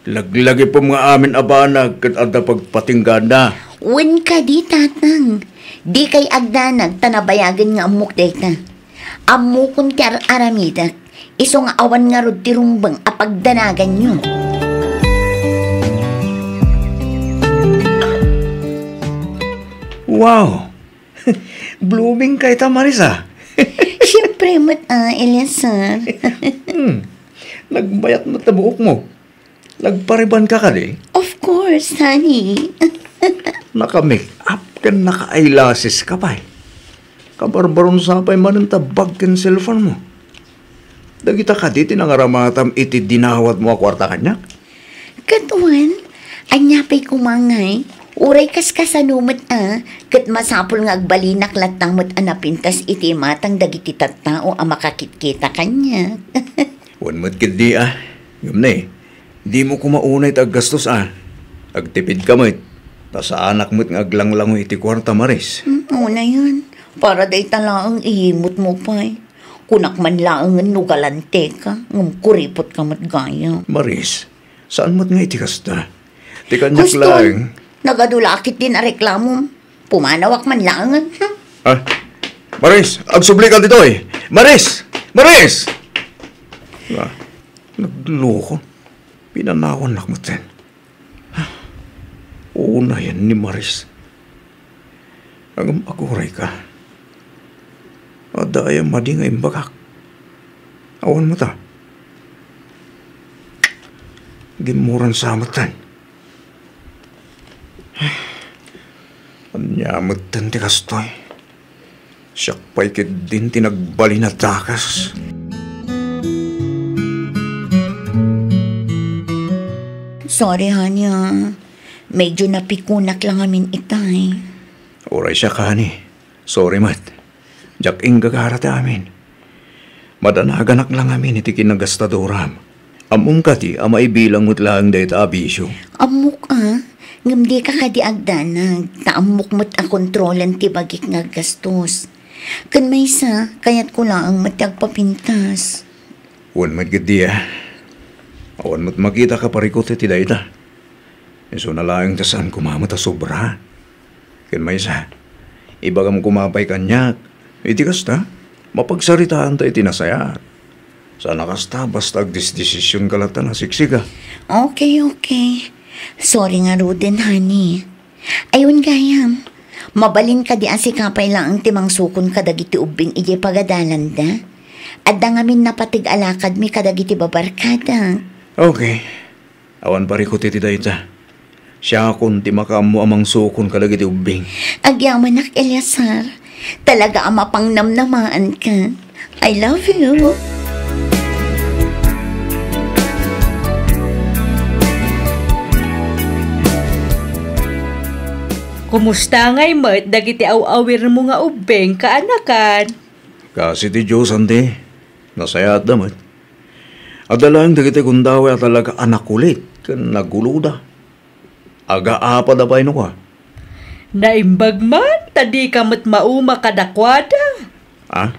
Laglagipem nga amin a banag ket adda pagpatinggaanna. Wen kadi, Tatang. Dikay agdanag ta nabayagen nga ammok dayta. Ammokon ti ar-aramidek, isu nga awan ngarud ti rumbeng a pagdanaganyo. Wow! Blooming kayta, Maris, a. Siempre met, a, Eleazar. Hmm. Nagbayat met ta buokmo. Nagparibanka kadi? Of course, honey. Naka-make-up ken naka-eyelashes ka pay. Kabarbarun sa pay manen ta bag ken cellphone mo. Dagita kadi ti nangaramatam iti dinawatmo a kuarta kaniak? Ket wen, ania pay koma ngay? Uray kaskasano met a, ket masapul nga agbalinak latta met a napintas iti imatang dagiti tattao a makakitkita kaniak. Wen met ketdi a, ngem ne, dimo koma unay ti aggastos a. Agtipidka met, ta saanak met nga aglanglangoy iti kuarta, Maris. Hmm, unayen, para dayta laeng iyimutmo pay. Kunak man laengen no galanteka, ngem kuripotka met gayam. Maris, saan met nga iti kasta? Ti kaniak Huston, laeng. Nagadu la ketdin a reklamom. Pumanawak man laengen, hmm? Ah, Maris, agsublika ditoy! Maris! Maris! Ah, nagloko. Pinanawannak metten. Unayen ni Maris. Ngem agurayka. Adda aya madi nga imbagak? Awan met a. Gimmuran sa metten. Ania metten ti kastoy? Siak pay ketdin ti nagbalin a dakes. Sorry, honey, a. Medyo napikunak la ngamin itay. Uray siak, honey. Sorry met. Diak inggagara ti amin. Madanaganak la ngamin iti kinagastaduram. Ammom kadi a maibilang met laeng dayta a bisio? Ammok a, ngem dika kadi agdanag, ta ammok met a kontrolen ti bagik nga aggastos. Ken maysa, kayatko laeng met ti agpapintas. Wen met ketdi a. Awan met makita a parikut iti dayta. Isuna laeng ta saan koma met a sobra. Ken maysa, ibagam koma pay kaniak. Iti kasta, mapagsaritaanta iti nasayaat. Saan a kasta, basta agdesdesisionka latta a siksika. Okay, okay. Sorry ngaruden, honey. Ay, wen gayam, mabalin kadi a sika pay laeng ti mangsukon kadagiti ubbing idiay pagadalanda? Adda ngamin napateg a lakadmi kadagiti babarkada. Okay. Awan parikut iti dayta. Siakon ti makaammo a mangsukon kadagiti ubbing. Agyamanak, Eleazar. Talaga a mapangnamnamaanka. I love you. Kumusta ngay met dagiti aw-awirmo nga ubbing, kaanakan? Kaasi ti Dios, anti. Nasayaatda met. Adda laeng dagiti gundaway a talaga a nakulit ken naguloda. Agaapada pay no kua. Naimbag man ta dika met mauma kadakuada. Ah?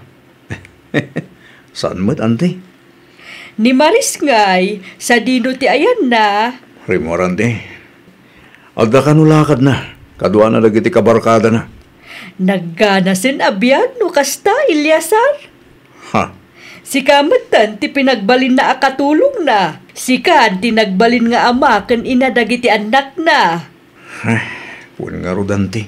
Saan met, anti? Ni Maris ngay, sadino ti ayanna? Rimmuar, anti. Adda kano lakadna, kaduana dagiti kabarkadana. Nagganasen a biag no kasta, Eleazar. Ha? Sika metten ti pinagbalinna a katulongna. Sika ti nagbalin nga ama ken ina dagiti annakna. Ay, wen ngarud, anti.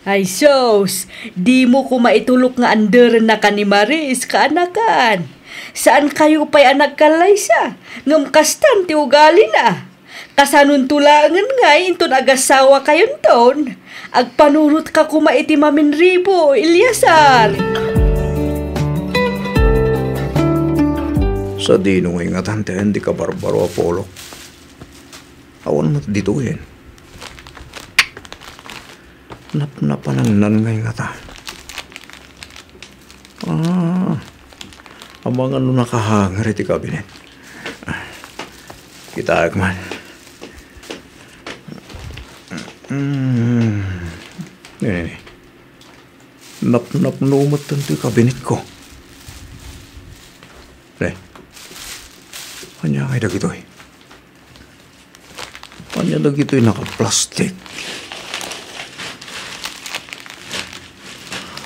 Ay sus, dimo koma itulok nga anderennaka ni Maris, kaanakan. Saankayo pay a nagkallaysa, ngem kastan ti ugalina. Kasanonto laengen ngay inton agasawa kayonton? Agpanunotka koma iti maminribo, Eleazar. Sadino ngay ngatan ti ayan ti kabarbaro a pulok? Awan met ditoyen. Napnapanangnan ngay ngata. Ah, amangan no nakahanger iti kabinet. Kitaek man. Mm. Nini. Napnapno met ti kabinetko. Ne. Ania ngay dagitoy? Ania dagitoy nakaplastik?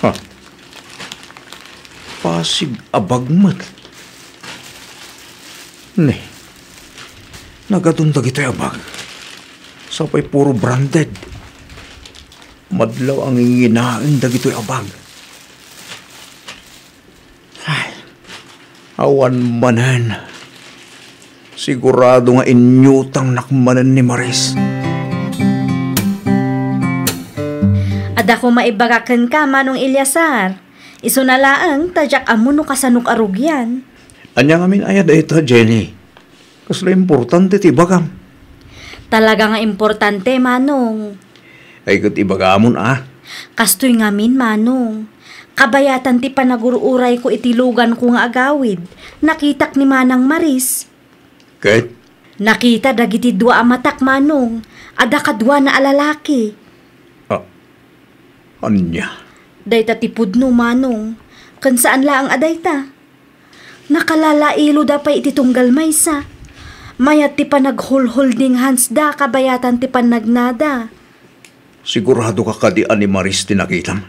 Ha? Pasig a bag met. Ne. Nagadun dagitoy a bag. Sapay puro branded. Madlaw a nginginaen dagitoy a bag. Ay, awan manen. Sigurado nga inyutangnak manen ni Maris. Adda koma ibaga kenka, Manong Eleazar. Isuna laeng ta diak ammo no kasanok a rugian. Ania ngamin aya dayta, Jenny? Kasla importante ti ibagam. Talaga nga importante, Manong. Ay, ket ibagamon, a. Kastoy ngamin, Manong. Kabayatan ti panagur-urayko iti luganko nga agawid, nakitak ni Manang Maris. Ket? Nakita dagiti dua a matak, Manong, a dakaduana a lalaki. A, ania? Dayta ti pudno, Manong. Ken saan laeng a dayta. Nakalalailoda pay iti tunggal maysa. Mayat ti panagholding handsda kabayatan ti pannagnada. Siguradoka kadi a ni Maris ti nakitam?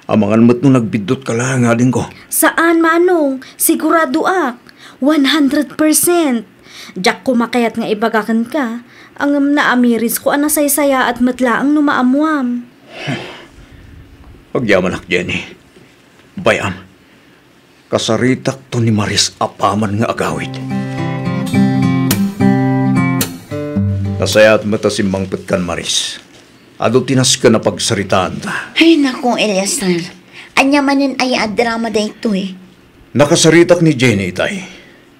Amangan met no nagbiddutka laeng, adingko. Saan, Manong. Siguradoak. One hundred percent. Diak koma kayat nga ibaga kenka, ngem naamirisko a nasaysayaat met laeng no maammuam. Agyamanak, Jenny. Bay-am. Kasaritakto ni Maris apaman nga agawid. Nasayaat met a simmangpetkan, Maris. Adu ti nasken a pagsaritaanta. Ay, naku, Eleazar. Ania manen aya a drama daytoy? Nakasaritak ni Jenny itay.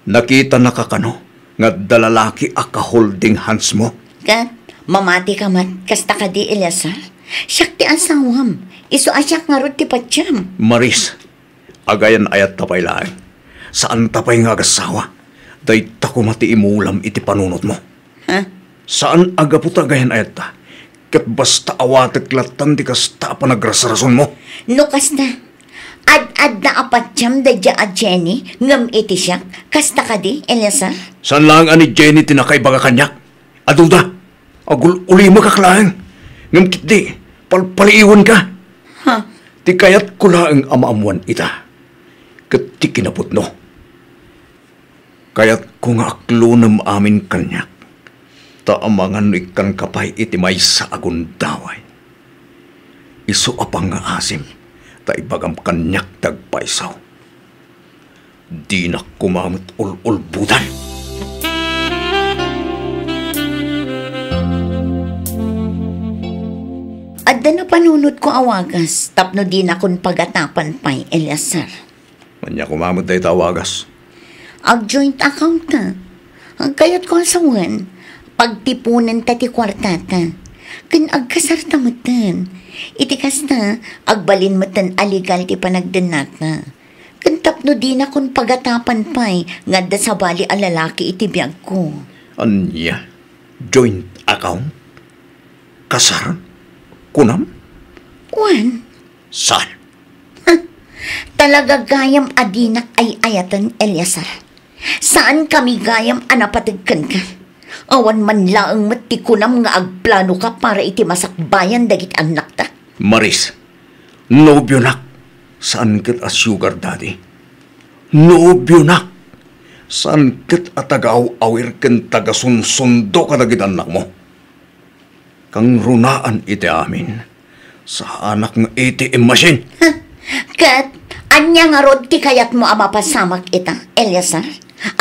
Nakitanaka kano nga adda lalaki a ka-holding handsmo? Ket, mamatika met, kasta kadi, Eleazar? Siak ti asawam. Isu a siak ngarud ti patiem. Maris, agayan-ayatta pay laeng. Saanta pay nga agassawa. Dayta koma ti imulam iti panunotmo. Ha? Saan a gapu ta agayan-ayatta. Ket basta awatek lattan ti kasta a panagrasrasonmo. No kasta, ad-adda a patiem daydiay a Jenny ngem iti siak. Kasta kadi, Eleazar? Saan laeng a ni Jenny ti nakaibaga kaniak. Aduda. Agul-ulimekak laeng, ngem ketdi, palpaliiwenka. Ha? Ti kayatko laeng a maammuan ita, ket ti kinapudno. Kayatko nga aklonem amin kaniak, ta amangan no ikkanka pay iti maysa a gundaway. Isu a pangngaasim, ta ibagam kaniak ti agpayso. Dinak koma met ul-ulbodan. Adda napanunotko a wagas tapno dinakon pagatapan pay, Eleazar. Ania koma met dayta a wagas? Ag-joint account ta. Kayatko a sawen, pagtiponenta ti kuartata. Ken agkasarta metten. Iti kasta, agbalin metten a legal ti panagdennata. Ken tapno dinakon pagatapan pay nga adda sabali a lalaki iti biagko. Ania? Joint account? Kasar? Kunam? Wen. Saan? Talaga gayam a dinak ay-ayaten, Eleazar. Saankami gayam a napateg kenka. Awan man laeng met ti kunam nga agplanoka para iti masakbayan dagiti annakta. Maris, nobionak, saan ket a sugar daddy. Nobionak, saan ket a tagaaw-awir ken tagasunsundo kadagiti annakmo. Kangrunaan iti amin, saanak nga A T M machine. Huh? Ket ania ngarud ti kayatmo a mapasamak ita, Eleazar?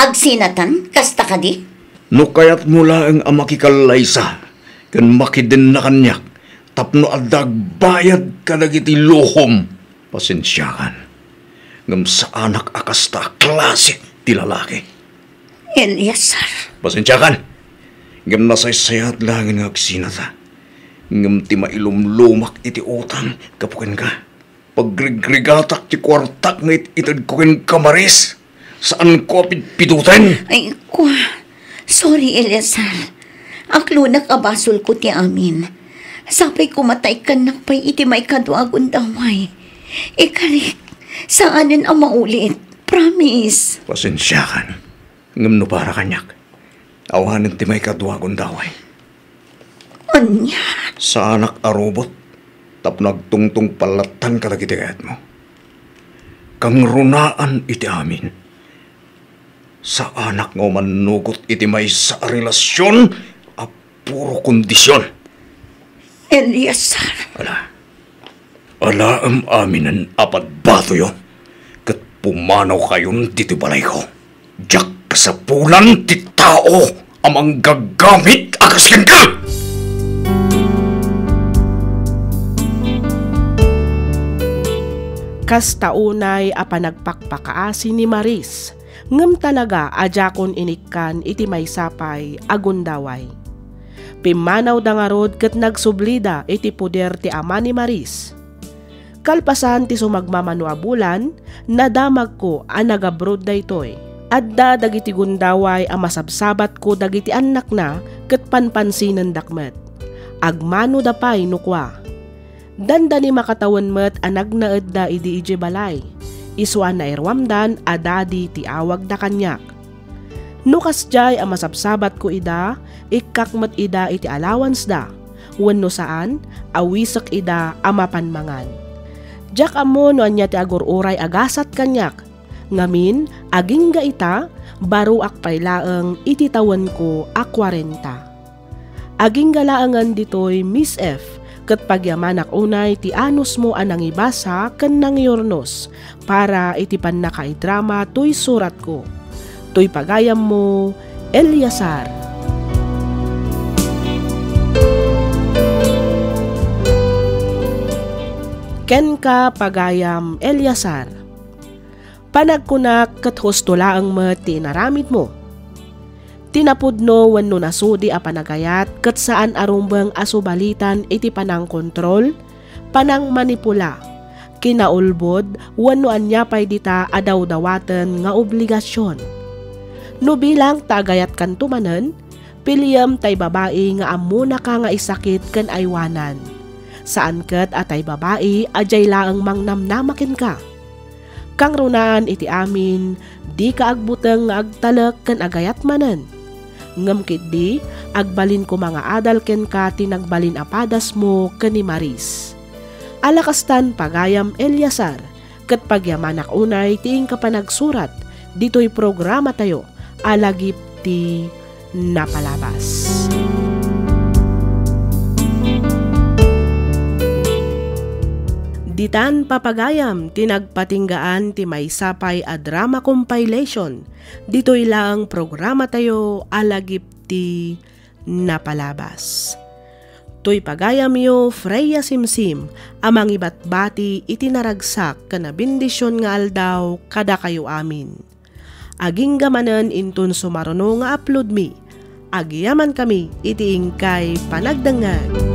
Agsinatan, kasta kadi? No kayatmo laeng a makikallaysa ken makidenna kaniak tapno adda agbayad kadagiti luhom, pasensiakan. Ngem saanak a kasta a klase ti lalaki. Eleazar. Pasensiakan. Ngem nasaysayaat laengen nga agsinata. Ngem ti mailumlumak iti utang gapu kenka. Pagrigrigatak ti kuartak nga it-itedko kenka, Maris. Saanko a pidpiduten. Ay, kua. Sorry, Eleazar. Aklonak a basolko ti amin. Sapay koma ta ikkannak pay iti maikadua a gundaway. Ikarik, saanen a maulit. Promise. Pasensiakan. Ngem no para kaniak, awanen ti maikadua a gundaway. Ania? Saanak a robot tapno agtungtungpal lattan kadagiti kayatmo. Kangrunaan iti amin. Saanak nga umannugot iti maysa a relasion a puro kondision. Eleazar. Ala. Alaem aminen a padbatoyo, ket pumanawkayon ditoy balayko. Diak kasapulan ti tao a manggagamit a kas kenka! Kasta unay a panagpakpakaasi ni Maris, ngem talaga a diakon inikkan iti maysa pay a gundaway. Pimmanawda ngarud ket nagsublida iti poder ti ama ni Maris. Kalpasan ti sumagmamano a bulan, nadamagko a nag-abroad daytoy. Adda dagiti gundaway a masabsabatko dagiti annakna ket panpansinendak met. Agmanoda pay no kua. Dandani makatawen met a nagnaedda idi idiay balay. Isu a nairuamdan a Daddy ti awagda kaniak. No kasdiay a masabsabatko ida, ikkak met ida iti allowance-da, wenno saan, awisek ida a mapan mangan. Diak ammo no ania ti agur-uray a gasat kaniak. Ngamin, agingga ita, baroak pay laeng iti tawenko a kuarenta. Agingga laengen ditoy, Miss F, ket pagyamanak unay ti anusmo a nangibasa ken nangyurnos para iti pannakaidrama toy suratko. Toy pagayammo, Eleazar. Kenka, pagayam Eleazar. Panagkunak ket husto laeng met ti inaramidmo. Ti napudno wenno nasudi a panagayat ket saan a rumbeng a subalitan iti panangkontrol, panangmanipula, kinaulbod wenno ania pay dita a dawdawaten nga obligasion. No bilang ta agayatkanto manen, piliem tay babai nga ammonaka nga isakit ken aywanan. Saan ket a tay babai a diay laeng mangnamnama kenka. Kangrunaan iti amin, dika agbuteng nga agtalek ken agayat manen. Ngem ketdi, agbalin koma nga adal kenka ti nagbalin a padasmo ken ni Maris. Ala kastan, pagayam Eleazar, ket pagyamanak unay ti inka panagsurat ditoy programatayo a Lagip ti Napalabas. Ditan, papagayam, ti nagpatinggaan ti maysa pay a drama compilation ditoy laeng programatayo a Lagip ti Napalabas. Toy pagayamyo, Freya Simsim, a mangibatbati iti naragsak ken a bendision nga aldaw kadakayo amin. Agingga manen inton sumaruno nga uploadmi. Agyamankami iti inkay panagdengngeg.